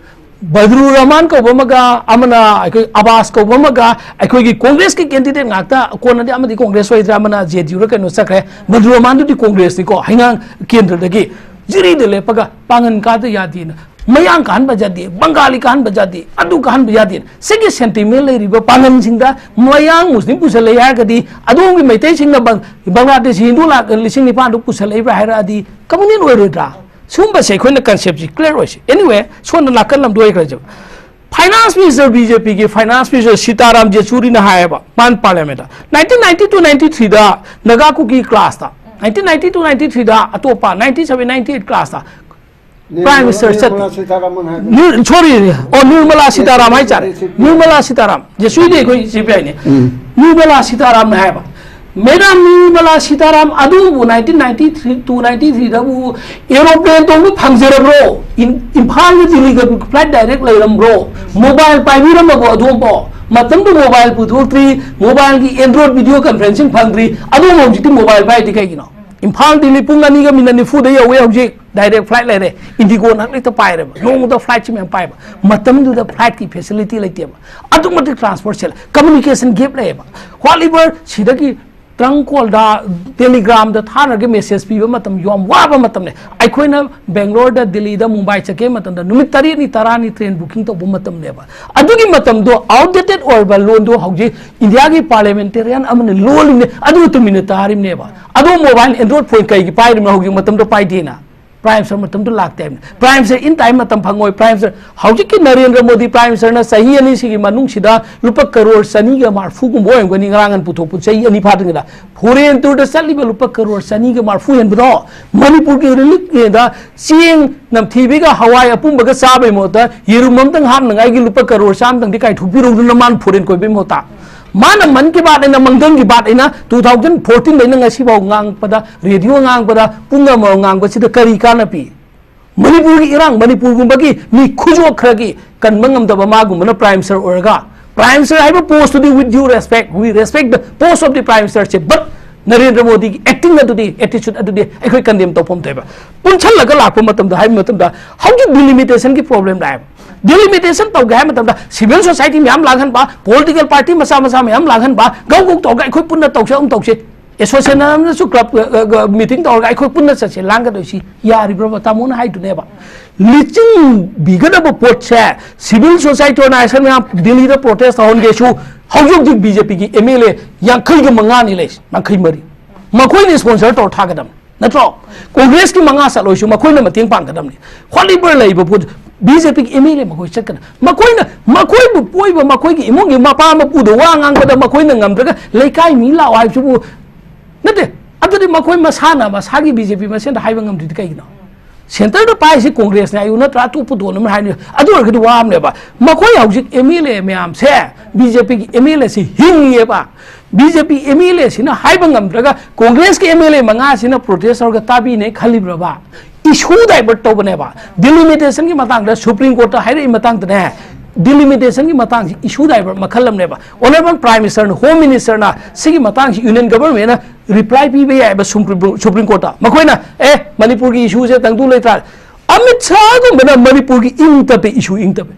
ꯕꯗ꯭ꯔꯨ ꯔꯍꯃꯥꯟ ꯀꯧꯕ ꯑꯃꯒ, ꯑꯃꯅ ꯑꯩꯈꯣꯏ ꯑꯕꯥꯁ ꯀꯧꯕ ꯑꯃꯒ, ꯑꯩꯈꯣꯏꯒꯤ ꯀꯣꯡꯒ꯭ꯔꯦꯁꯀꯤ ꯀꯦꯟꯗꯤꯗꯦꯠ ꯉꯥꯛꯇ, ꯀꯣꯟꯅꯗꯤ ꯑꯃꯗꯤ ꯀꯣꯡꯒ꯭ꯔꯦꯁ ꯑꯣꯏꯗ꯭ꯔꯥ, ꯑꯃꯅ ꯖꯦ ꯗꯤ ꯌꯨꯔ ꯀꯩꯅꯣ ꯆꯠꯈ꯭ꯔꯦ꯫ ꯕꯗ꯭ꯔꯨ ꯔꯍꯃꯥꯟꯗꯨꯗꯤ ꯀꯣꯡꯒ꯭ꯔꯦꯁꯅꯤꯀꯣ, ꯍꯩꯉꯥꯡ ꯀꯦꯟꯗ꯭ꯔꯗꯒꯤ ꯖꯤꯔꯤꯗ ꯂꯦꯞꯄꯒ ꯄꯥꯡꯒꯟ ꯀꯥꯗ ꯌꯥꯗꯦꯅ, ꯃꯌꯥꯡ ꯀꯥꯍꯟꯕ ꯌꯥꯗꯦ, ꯕꯪꯒꯥꯂꯤ ꯀꯥꯍꯟꯕ ꯌꯥꯗꯦ, ꯑꯗꯨ ꯀꯥꯍꯟꯕ ꯌꯥꯗꯦ꯫ ꯁꯤꯒꯤ ꯁꯦꯟꯇꯤꯃꯦꯟ ꯂꯩꯔꯤꯕ ꯄꯥꯡꯒꯟꯁꯤꯡꯗ ꯃꯌꯥꯡ ꯃꯨꯁꯂꯤꯝ ꯄꯨꯁꯜꯂꯛꯑꯦ ꯍꯥꯏꯔꯒꯗꯤ ꯑꯗꯣꯝꯒꯤ ꯃꯩꯇꯩꯁꯤꯡꯅ ꯕꯪ-, ꯕꯪꯒ꯭ꯂꯥꯗꯦꯁꯤ ꯍꯤꯟꯗꯨ ꯂꯥꯛ ꯂꯤꯁꯤꯡ ꯅꯤꯄꯥꯟꯗꯨ ꯄꯨꯁꯜꯂꯛꯏꯕ꯭ꯔꯥ ꯍꯥꯏꯔꯛꯑꯗꯤ ꯀꯃꯨꯅꯦꯟ ꯑꯣꯏꯔꯣꯏꯗ꯭ꯔꯥ? ꯁꯤꯒꯨꯝꯕꯁꯦ ꯑꯩꯈꯣꯏꯅ ꯀꯟꯁꯦꯞꯁꯤ ꯀ꯭ꯂꯤꯌꯔ ꯑꯣꯏꯁꯤ꯫ Anyway, ꯁꯣꯝꯗ ꯅꯥꯀꯟ ꯂꯝꯗ ꯑꯣꯏꯈ꯭ꯔꯁꯦꯕ꯫ Finance Minister, ꯕꯤ ꯖꯦ ꯄꯤꯒꯤ Finance Minister ꯁꯤꯇꯥꯔꯥꯝ ꯌꯦꯆꯨꯔꯤꯅ ꯍꯥꯏꯌꯦꯕ, ꯃꯥꯅ ꯄꯥꯔꯂꯤꯌꯥꯃꯦꯟꯗ, nineteen ninety two ninety three ꯗ ꯅꯥꯒꯥ ꯀꯨꯀꯤ ꯀ꯭ꯂꯥꯁꯇ, nineteen ninety two ninety three ꯗ ꯑꯇꯣꯞꯄ, nineteen seventy ninety eight ꯀ꯭ꯂꯥꯁꯇ Prime Minister ꯆꯠ-, ꯅꯤꯔꯃꯂꯥ ꯁꯤꯇꯥꯔꯥꯃꯟ ꯍꯥꯏꯕ꯫ ꯅꯤꯔ-, sorry, ꯑꯣ, ꯅꯤꯔꯃꯂꯥ ꯁꯤꯇꯥꯔꯥꯝ ꯍꯥꯏꯇꯥꯔꯦ꯫ ꯅꯤꯔꯃꯂꯥ ꯁꯤꯇꯥꯔꯥꯝ, ꯌꯦꯆꯨꯔꯤꯗꯤ ꯑꯩꯈꯣꯏ ꯁꯤ ꯄꯤ ꯑꯥꯏꯅꯤ꯫ ꯅꯤꯔꯃꯂꯥ ꯁꯤꯇꯥꯔꯥꯝꯅ ꯍꯥꯏꯕ, Madam Nirmala Sitharam, ꯑꯗꯨꯕꯨ nineteen ninety three to ninety three ꯗꯕꯨ aeroplane ꯇꯣꯡꯕ ꯐꯪꯖꯔꯕ꯭ꯔꯣ? ꯏꯝ-, ꯏꯝꯐꯥꯜꯒ ꯗꯤꯜꯂꯤꯒ flight direct ꯂꯩꯔꯝꯕ꯭ꯔꯣ? Mobile ꯄꯥꯏꯕꯤꯔꯝꯃꯕꯣ ꯑꯗꯣꯝꯕꯣ? ꯃꯇꯝꯗꯨ mobile ꯄꯨꯊꯣꯛꯇ꯭ꯔꯤ, mobileꯒꯤ Android video conferencing ꯐꯪꯗ꯭ꯔꯤ, ꯑꯗꯣꯝ ꯍꯧꯖꯤꯛꯇꯤ mobile ꯄꯥꯏꯗꯤ ꯀꯩꯒꯤꯅꯣ? ꯏꯝꯐꯥꯜ ꯗꯤꯜꯂꯤ ꯄꯨꯡ ꯑꯅꯤꯒ ꯃꯤꯅꯠ ꯅꯤꯐꯨꯗ ꯌꯧꯋꯦ ꯍꯧꯖꯤꯛ, direct flight ꯂꯩꯔꯦ, IndiGo ꯅꯍꯥꯛ ꯍꯦꯛꯇ ꯄꯥꯏꯔꯦꯕ, ꯅꯣꯡꯃꯗ flightꯁꯤ ꯃꯌꯥꯝ ꯄꯥꯏꯕ꯫ ꯃꯇꯝꯗꯨꯗ flightꯀꯤ facility ꯂꯩꯇꯦꯕ, ꯑꯗꯨꯛ ꯃꯇꯤꯛ transport ꯁꯦ, communication gap ꯂꯩꯌꯦꯕ꯫ Whatever ꯁꯤꯗꯒꯤ trunk callꯗ, telegramꯗ ꯊꯥꯔꯒ message ꯄꯤꯕ ꯃꯇꯝ ꯌꯥꯝ ꯋꯥꯕ ꯃꯇꯝꯅꯦ꯫ ꯑꯩꯈꯣꯏꯅ ꯕꯦꯡꯒ꯭ꯂꯣꯔꯗ, ꯗꯤꯜꯂꯤꯗ, ꯃꯨꯝꯕꯥꯏ ꯆꯠꯀꯦ ꯃꯇꯝꯗ ꯅꯨꯃꯤꯠ ꯇꯔꯦꯠꯅꯤ, ꯇꯔꯥꯅꯤ train booking ꯇꯧꯕ ꯃꯇꯝꯅꯦꯕ꯫ ꯑꯗꯨꯒꯤ ꯃꯇꯝꯗꯣ outdated ꯑꯣꯏꯔꯕ ꯂꯣꯟꯗꯣ ꯍꯧꯖꯤꯛ ꯏꯟꯗꯤꯌꯥꯒꯤ parliamentarian ꯑꯃꯅ ꯂꯣꯜꯂꯤꯕꯅꯦ, ꯑꯗꯨ ꯇꯨꯃꯤꯟꯅ ꯇꯥꯔꯤꯕꯅꯦꯕ꯫ ꯑꯗꯣ mobile Android phone ꯀꯩꯒꯤ ꯄꯥꯏꯔꯤꯕꯅꯣ ꯍꯧꯖꯤꯛ ꯃꯇꯝꯗꯣ ꯄꯥꯏꯗꯦꯅ? Prime Minister ꯃꯇꯝꯗꯨ ꯂꯥꯛꯇꯦ ꯍꯥꯏꯕꯅꯤ꯫ Prime Minister in time ꯃꯇꯝ ꯐꯪꯉꯣꯏ꯫ Prime Minister, ꯍꯧꯖꯤꯛꯀꯤ ꯅꯔꯦꯟꯗ꯭ꯔ ꯃꯣꯗꯤ Prime Ministerꯅ ꯆꯍꯤ ꯑꯅꯤꯁꯤꯒꯤ ꯃꯅꯨꯡꯁꯤꯗ ꯂꯨꯄꯥ ꯀꯔꯣꯔ ꯆꯅꯤꯒ ꯃꯔꯐꯨꯒꯨꯝꯕ ꯑꯣꯏꯔꯝꯒꯅꯤ, ꯉꯔꯥꯡ ꯉꯟ ꯄꯨꯊꯣꯛꯄ ꯆꯍꯤ ꯑꯅꯤ ꯐꯥꯗ꯭ꯔꯤꯉꯩꯗ꯫ Foreign tourꯗ ꯆꯠꯂꯤꯕ ꯂꯨꯄꯥ ꯀꯔꯣꯔ ꯆꯅꯤꯒ ꯃꯔꯐꯨ ꯍꯦꯟꯕꯗꯣ ꯃꯅꯤꯄꯨꯔꯒꯤ reliefꯗ ꯆꯦꯡ ꯅꯝꯊꯤꯕꯤꯒ ꯍꯋꯥꯏ ꯑꯄꯨꯝꯕꯒ ꯆꯥꯕꯩ ꯃꯍꯨꯠꯇ ꯌꯦꯔꯨꯝ ꯑꯝꯇꯪ ꯍꯥꯞꯅꯉꯥꯏꯒꯤ ꯂꯨꯄꯥ ꯀꯔꯣꯔ ꯆꯥꯝꯗꯪꯗꯤ ꯀꯥꯏꯊꯣꯛꯄꯤꯔꯧꯗꯅ ꯃꯥꯅ foreign ꯀꯣꯏꯕꯩ ꯃꯍꯨꯠꯇ꯫ ꯃꯥꯅ ꯃꯟ ꯀꯤ ꯕꯥꯠ ꯑꯩꯅ ꯃꯪꯗꯪꯒꯤ ꯕꯥꯠ ꯑꯩꯅ two thousand fourteen ꯗꯩꯅ ꯉꯁꯤꯐꯥꯎ ꯉꯥꯡꯉꯛꯄꯗ, ꯔꯦꯗꯤꯑꯣ ꯉꯥꯡꯕꯗ ꯄꯨꯡ ꯑꯃ ꯉꯥꯡꯕꯁꯤꯗ ꯀꯔꯤ ꯀꯥꯟꯅ ꯄꯤ? ꯃꯅꯤꯄꯨꯔꯒꯤ ꯏꯔꯥꯡ, ꯃꯅꯤꯄꯨꯔꯒꯨꯝꯕꯒꯤ ꯃꯤ ꯈꯨꯖꯣꯛ ꯈꯔꯒꯤ ꯀꯟꯕ ꯉꯝꯗꯕ ꯃꯥꯒꯨꯝꯕꯅ Prime Minister ꯑꯣꯏꯔꯒ, Prime Minister ꯍꯥꯏꯕ postꯇꯨꯗꯤ, with due respect, we respect the post of the Prime Minister say, but Narendra ꯃꯣꯗꯤꯒꯤ ꯑꯦꯛꯇꯤꯡ ꯑꯗꯨꯗꯤ, ꯑꯦꯇꯤꯆꯨꯠ ꯑꯗꯨꯗꯤ ꯑꯩꯈꯣꯏ ꯀꯟꯗꯦꯝ ꯇꯧꯐꯝ ꯊꯣꯛꯑꯦꯕ꯫ ꯄꯨꯟꯁꯜꯂꯒ ꯂꯥꯛꯄ ꯃꯇꯝꯗ, ꯍꯥꯏꯕ ꯃꯇꯝꯗ, ꯍꯧꯖꯤꯛ ꯗꯤꯂꯤꯃꯤꯇꯦꯁꯟꯒꯤ ꯄ꯭ꯔꯣꯕ꯭ꯂꯦꯝ ꯂꯥꯛꯑꯦꯕ꯫ ꯗꯤꯂꯤꯃꯤꯇꯦꯁꯟ ꯇꯧꯒꯦ ꯍꯥꯏꯕ ꯃꯇꯝꯗ ꯁꯤꯚꯤꯜ ꯁꯣꯁꯥꯏꯇꯤ ꯃꯌꯥꯝ ꯂꯥꯡꯍꯟꯕ, ꯄꯣꯂꯤꯇꯤꯀꯦꯜ ꯄꯥꯔꯇꯤ ꯃꯆꯥ ꯃꯆꯥ ꯃꯌꯥꯝ ꯂꯥꯡꯍꯟꯕ, ꯒꯧ ꯒꯧ ꯇꯧꯔꯒ ꯑꯩꯈꯣꯏ ꯄꯨꯟꯅ ꯇꯧꯁꯦ, ꯑꯗꯨꯝ ꯇꯧꯁꯦ, ꯑꯦꯁꯣꯁꯤꯌꯦꯁꯟ ꯑꯃꯅꯁꯨ ꯀ꯭ꯂꯕ ꯃꯤꯇꯤꯡ ꯇꯧꯔꯒ ꯑꯩꯈꯣꯏ ꯄꯨꯟꯅ ꯆꯠꯁꯦ ꯂꯥꯡꯒꯗꯣꯏꯁꯤ ꯌꯥꯔꯤꯕ꯭ꯔꯕ? ꯇꯥꯃꯣꯅ ꯍꯥꯏꯗꯨꯅꯦꯕ, ꯂꯤꯆꯤꯡꯕꯤꯒꯗꯕ ꯄꯣꯠꯁꯦ, ꯁꯤꯚꯤꯜ ꯁꯣꯁꯥꯏꯇꯤ ꯑꯣꯔꯒꯅꯥꯏꯖꯦꯁꯟ ꯃꯌꯥꯝ ꯗꯤꯜꯂꯤꯗ ꯄ꯭ꯔꯣꯇꯦꯁ ꯇꯧꯍꯟꯒꯦꯁꯨ, ꯍꯧꯖꯤꯛ ꯍꯧꯖꯤꯛ ꯕꯤ ꯖꯦ ꯄꯤꯒꯤ ꯑꯦꯝ ꯑꯦꯜ ꯑꯦ ꯌꯥꯡꯈꯩꯒ ꯃꯉꯥꯅꯤ ꯂꯩꯁꯦ, ꯌꯥꯡꯈꯩ ꯃꯔꯤ꯫ ꯃꯈꯣꯏꯅ ꯁ꯭ꯄꯣꯟꯁꯔ ꯇꯧꯔ ꯊꯥꯒꯗꯕꯅꯤ, ꯅꯠꯇ꯭ꯔꯣ? ꯀꯣꯡꯒ꯭ꯔꯦꯁꯀꯤ ꯃꯉꯥ ꯆꯠꯂꯣꯏꯁꯨ ꯃꯈꯣꯏꯅ ꯃꯇꯦꯡ ꯄꯥꯡꯒꯗꯕꯅꯤ꯫ ꯍꯣꯂꯤꯕꯔ ꯂꯩꯕ ꯄꯣꯠ, ꯕꯤ ꯖꯦ ꯄꯤꯒꯤ ꯑꯦꯝ ꯑꯦꯜ ꯑꯦ ꯃꯈꯣꯏ ꯆꯠꯀꯗꯕ꯫ ꯃꯈꯣꯏꯅ, ꯃꯈꯣꯏꯕꯨ ꯄꯣꯏꯕ, ꯃꯈꯣꯏꯒꯤ ꯏꯃꯨꯡꯒꯤ ꯃꯄꯥ ꯃꯄꯨꯗ ꯋꯥ ꯉꯥꯡꯕꯗ ꯃꯈꯣꯏꯅ ꯉꯝꯗ꯭ꯔꯒ ꯂꯩꯀꯥꯏ ꯃꯤ ꯂꯥꯛꯑꯣ ꯍꯥꯏꯕꯁꯤꯕꯨ ꯅꯠꯇꯦ꯫ ꯑꯗꯨꯗꯤ ꯃꯈꯣꯏ ꯃꯁꯥꯅ ꯃꯁꯥꯒꯤ ꯕꯤ ꯖꯦ ꯄꯤ ꯃꯁꯦꯟꯗ ꯍꯥꯏꯕ ꯉꯝꯗ꯭ꯔꯤꯗꯤ ꯀꯩꯒꯤꯅꯣ? ꯁꯦꯟꯇꯔꯗ ꯄꯥꯏꯔꯤꯁꯤ ꯀꯣꯡꯒ꯭ꯔꯦꯁꯅꯦ ꯍꯥꯏꯌꯨ, ꯅꯠꯇ꯭ꯔꯥ ꯑꯇꯣꯞꯄ ꯗꯣꯟ ꯑꯃ ꯍꯥꯏꯅꯤ, ꯑꯗꯨ ꯑꯣꯏꯔꯒꯗꯤ ꯋꯥ ꯑꯃꯅꯦꯕ꯫ ꯃꯈꯣꯏ ꯍꯧꯖꯤꯛ ꯑꯦꯝ ꯑꯦꯜ ꯑꯦ ꯃꯌꯥꯝꯁꯦ, ꯕꯤ ꯖꯦ ꯄꯤꯒꯤ ꯑꯦꯝ ꯑꯦꯜ ꯑꯦꯁꯤ ꯍꯤꯡꯉꯤꯑꯕ꯫ B J P M L ꯑꯦꯁꯤꯅ ꯍꯥꯏꯕ ꯉꯝꯗ꯭ꯔꯒ ꯀꯣꯡꯒ꯭ꯔꯦꯁꯀꯤ ꯑꯦꯝ ꯑꯦꯜ ꯑꯦ ꯃꯉꯥꯁꯤꯅ ꯄ꯭ꯔꯣꯇꯦꯁ ꯇꯧꯔꯒ ꯇꯥꯕꯤꯅꯦ ꯈꯜꯂꯤꯕ꯭ꯔꯕ? ꯏꯁꯨ ꯗꯥꯏꯚꯔꯠ ꯇꯧꯕꯅꯦꯕ꯫ ꯗꯤꯂꯤꯃꯤꯇꯦꯁꯟꯒꯤ ꯃꯇꯥꯡꯗ ꯁꯨꯄ꯭ꯔꯤꯝ ꯀꯣꯔꯠꯇ ꯍꯥꯏꯔꯛꯏ ꯃꯇꯥꯡꯗꯅꯦ, ꯗꯤꯂꯤꯃꯤꯇꯦꯁꯟꯒꯤ ꯃꯇꯥꯡꯁꯤ ꯏꯁꯨ ꯗꯥꯏꯚꯔꯠ ꯃꯈꯜ ꯑꯃꯅꯦꯕ꯫ ꯑꯣꯅꯔꯦꯕꯜ ꯄ꯭ꯔꯥꯏꯝ ꯃꯤꯅꯤꯁꯇꯔꯅ, ꯍꯣꯝ ꯃꯤꯅꯤꯁꯇꯔꯅ ꯁꯤꯒꯤ ꯃꯇꯥꯡꯁꯤ ꯌꯨꯅꯤꯌꯟ ꯒꯚꯔꯟꯃꯦꯟꯅ ꯔꯤꯄ꯭ꯂꯥꯏ ꯄꯤꯕ ꯌꯥꯏꯑꯕ ꯁꯨꯄ꯭ꯔꯤꯝ, ꯁꯨꯄ꯭ꯔꯤꯝ ꯀꯣꯔꯠꯇ꯫ ꯃꯈꯣꯏꯅ, "ꯑꯦ, ꯃꯅꯤꯄꯨꯔꯒꯤ ꯏꯁꯨꯁꯦ ꯇꯪꯗꯨ ꯂꯩꯇꯥꯔꯦ"꯫ ꯑꯃꯤꯠ ꯁꯥꯍꯒꯨꯝꯕꯅ ꯃꯅꯤꯄꯨꯔꯒꯤ ꯏꯪ ꯇꯞꯄꯦ, ꯏꯁꯨ ꯏꯪ ꯇꯞꯄꯦ꯫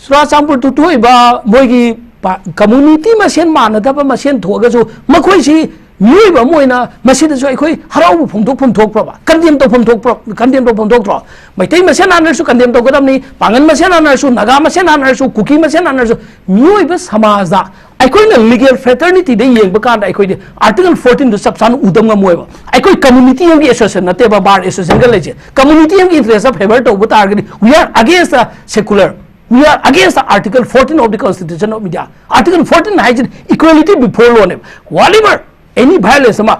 ꯆꯨꯔꯥꯆꯥꯟꯄꯨꯔ ꯊꯣꯛꯏꯕ ꯃꯣꯏꯒꯤ ꯄ-, ꯀꯝꯃꯨꯅꯤꯇꯤ ꯃꯁꯦꯟ ꯃꯥꯟꯅꯗꯕ ꯃꯁꯦꯟ ꯊꯣꯛꯑꯒꯁꯨ, ꯃꯈꯣꯏꯁꯤ ꯃꯤꯑꯣꯏꯕ ꯑꯃ ꯑꯣꯏꯅ ꯃꯁꯤꯗꯁꯨ ꯑꯩꯈꯣꯏ ꯍꯔꯥꯎꯕ ꯐꯣꯡꯗꯣꯛꯐꯝ ꯊꯣꯛꯄ꯭ꯔꯕ? ꯀꯟꯗꯦꯝ ꯇꯧꯐꯝ ꯊꯣꯛꯄ꯭ꯔꯣ? ꯀꯟꯗꯦꯝ ꯇꯧꯐꯝ ꯊꯣꯛꯇ꯭ꯔꯣ? ꯃꯩꯇꯩ ꯃꯁꯦꯟ ꯍꯥꯟꯅꯔꯁꯨ ꯀꯟꯗꯦꯝ ꯇꯧꯒꯗꯕꯅꯤ, ꯄꯥꯡꯒꯜ ꯃꯁꯦꯟ ꯍꯥꯟꯅꯔꯁꯨ, ꯅꯥꯒꯥ ꯃꯁꯦꯟ ꯍꯥꯟꯅꯔꯁꯨ, ꯀꯨꯀꯤ ꯃꯁꯦꯟ ꯍꯥꯟꯅꯔꯁꯨ, ꯃꯤꯑꯣꯏꯕ ꯁꯃꯥꯖꯗ ꯑꯩꯈꯣꯏꯅ ꯂꯤꯒꯦꯜ ꯐ꯭ꯔꯦꯇꯔꯅꯤꯇꯤꯗ ꯌꯦꯡꯕ ꯀꯥꯟꯗ ꯑꯩꯈꯣꯏꯗꯤ ꯑꯥꯔꯇꯤꯀꯜ ꯐꯣꯔꯇꯤꯟꯗꯨ ꯆꯞ ꯆꯥꯅ ꯎꯗꯕ ꯉꯝꯃꯣꯏꯕ꯫ ꯑꯩꯈꯣꯏ ꯀꯝꯃꯨꯅꯤꯇꯤ ꯑꯃꯒꯤ ꯑꯦꯁꯣꯁꯤꯌꯦꯁꯟ ꯅꯠꯇꯦꯕ ꯕꯥꯔ ꯑꯦꯁꯣꯁꯤꯌꯦꯁꯟꯒ ꯂꯩꯁꯦ, ꯀꯝꯃꯨꯅꯤꯇꯤ ꯑꯃꯒꯤ ꯏꯟꯇꯔꯦꯁꯇ ꯐꯦꯚꯔ ꯇꯧꯕ ꯇꯥꯔꯒꯗꯤ we are against the secular, we are against the Article fourteen of the Constitution of India. Article fourteen ꯍꯥꯏꯁꯤꯗꯤ equality before law ꯅꯦꯕ꯫ Whatever, any violence ꯑꯃ,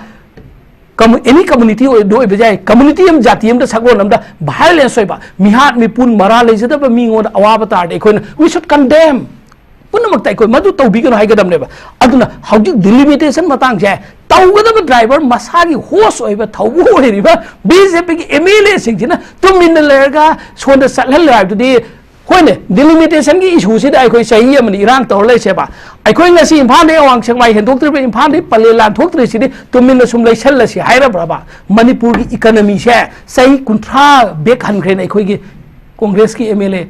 ꯀꯝꯃꯨ-, ꯑꯦꯅꯤ ꯀꯝꯃꯨꯅꯤꯇꯤ ꯑꯣꯏ-, ꯑꯣꯏꯕ ꯌꯥꯏ, ꯀꯝꯃꯨꯅꯤꯇꯤ ꯑꯃ, ꯖꯥꯇꯤ ꯑꯃꯗ, ꯁꯛꯂꯣꯟ ꯑꯃꯗ ꯚꯥꯏꯑꯣꯂꯦꯟꯁ ꯑꯣꯏꯕ, ꯃꯤꯍꯥꯠ ꯃꯤꯄꯨꯟ ꯃꯔꯥ ꯂꯩꯖꯗꯕ ꯃꯤꯉꯣꯟꯗ ꯑꯋꯥꯕ ꯇꯥꯔꯗꯤ ꯑꯩꯈꯣꯏꯅ we should condemn꯫ ꯄꯨꯝꯅꯃꯛꯇ ꯑꯩꯈꯣꯏ ꯃꯗꯨ ꯇꯧꯕꯤꯒꯅꯨ ꯍꯥꯏꯒꯗꯕꯅꯦꯕ꯫ ꯑꯗꯨꯅ ꯍꯧꯖꯤꯛ ꯗꯤꯂꯤꯃꯤꯇꯦꯁꯟ ꯃꯇꯥꯡꯁꯦ ꯇꯧꯒꯗꯕ ꯗ꯭ꯔꯥꯏꯚꯔ ꯃꯁꯥꯒꯤ ꯍꯣꯁ ꯑꯣꯏꯕ ꯊꯧꯕꯨ ꯑꯣꯏꯔꯤꯕ ꯕꯤ ꯖꯦ ꯄꯤꯒꯤ ꯑꯦꯝ ꯑꯦꯜ ꯑꯦꯁꯤꯡꯁꯤꯅ ꯇꯨꯃꯤꯟꯅ ꯂꯩꯔꯒ ꯁꯣꯝꯗ ꯆꯠꯍꯜꯂꯦ ꯍꯥꯏꯕꯗꯨꯗꯤ ꯍꯣꯏꯅꯦ, ꯗꯤꯂꯤꯃꯤꯇꯦꯁꯟꯒꯤ ꯏꯁꯨꯁꯤꯗ ꯑꯩꯈꯣꯏ ꯆꯍꯤ ꯑꯃꯅꯤ ꯏꯔꯥꯡ ꯇꯧꯔ ꯂꯩꯁꯦꯕ꯫ ꯑꯩꯈꯣꯏ ꯉꯁꯤ ꯏꯝꯐꯥꯜꯗꯒꯤ ꯑꯋꯥꯡ ꯁꯦꯛꯃꯥꯏ ꯍꯦꯟꯗꯣꯛꯇ꯭ꯔꯤꯕ, ꯏꯝꯐꯥꯜꯗꯒꯤ ꯄꯂꯦꯜ ꯂꯥꯟꯊꯣꯛꯇ꯭ꯔꯤꯁꯤꯗꯤ ꯇꯨꯃꯤꯟꯅ ꯁꯨꯝ ꯂꯩꯁꯜꯂꯁꯤ ꯍꯥꯏꯔꯕ꯭ꯔꯕ? ꯃꯅꯤꯄꯨꯔꯒꯤ ꯏꯀꯅꯃꯤꯁꯦ ꯆꯍꯤ ꯀꯨꯟꯊ꯭ꯔꯥ ꯕꯦꯛ ꯍꯟꯈ꯭ꯔꯦꯅ ꯑꯩꯈꯣꯏꯒꯤ ꯀꯣꯡꯒ꯭ꯔꯦꯁꯀꯤ ꯑꯦꯝ ꯑꯦꯜ ꯑꯦ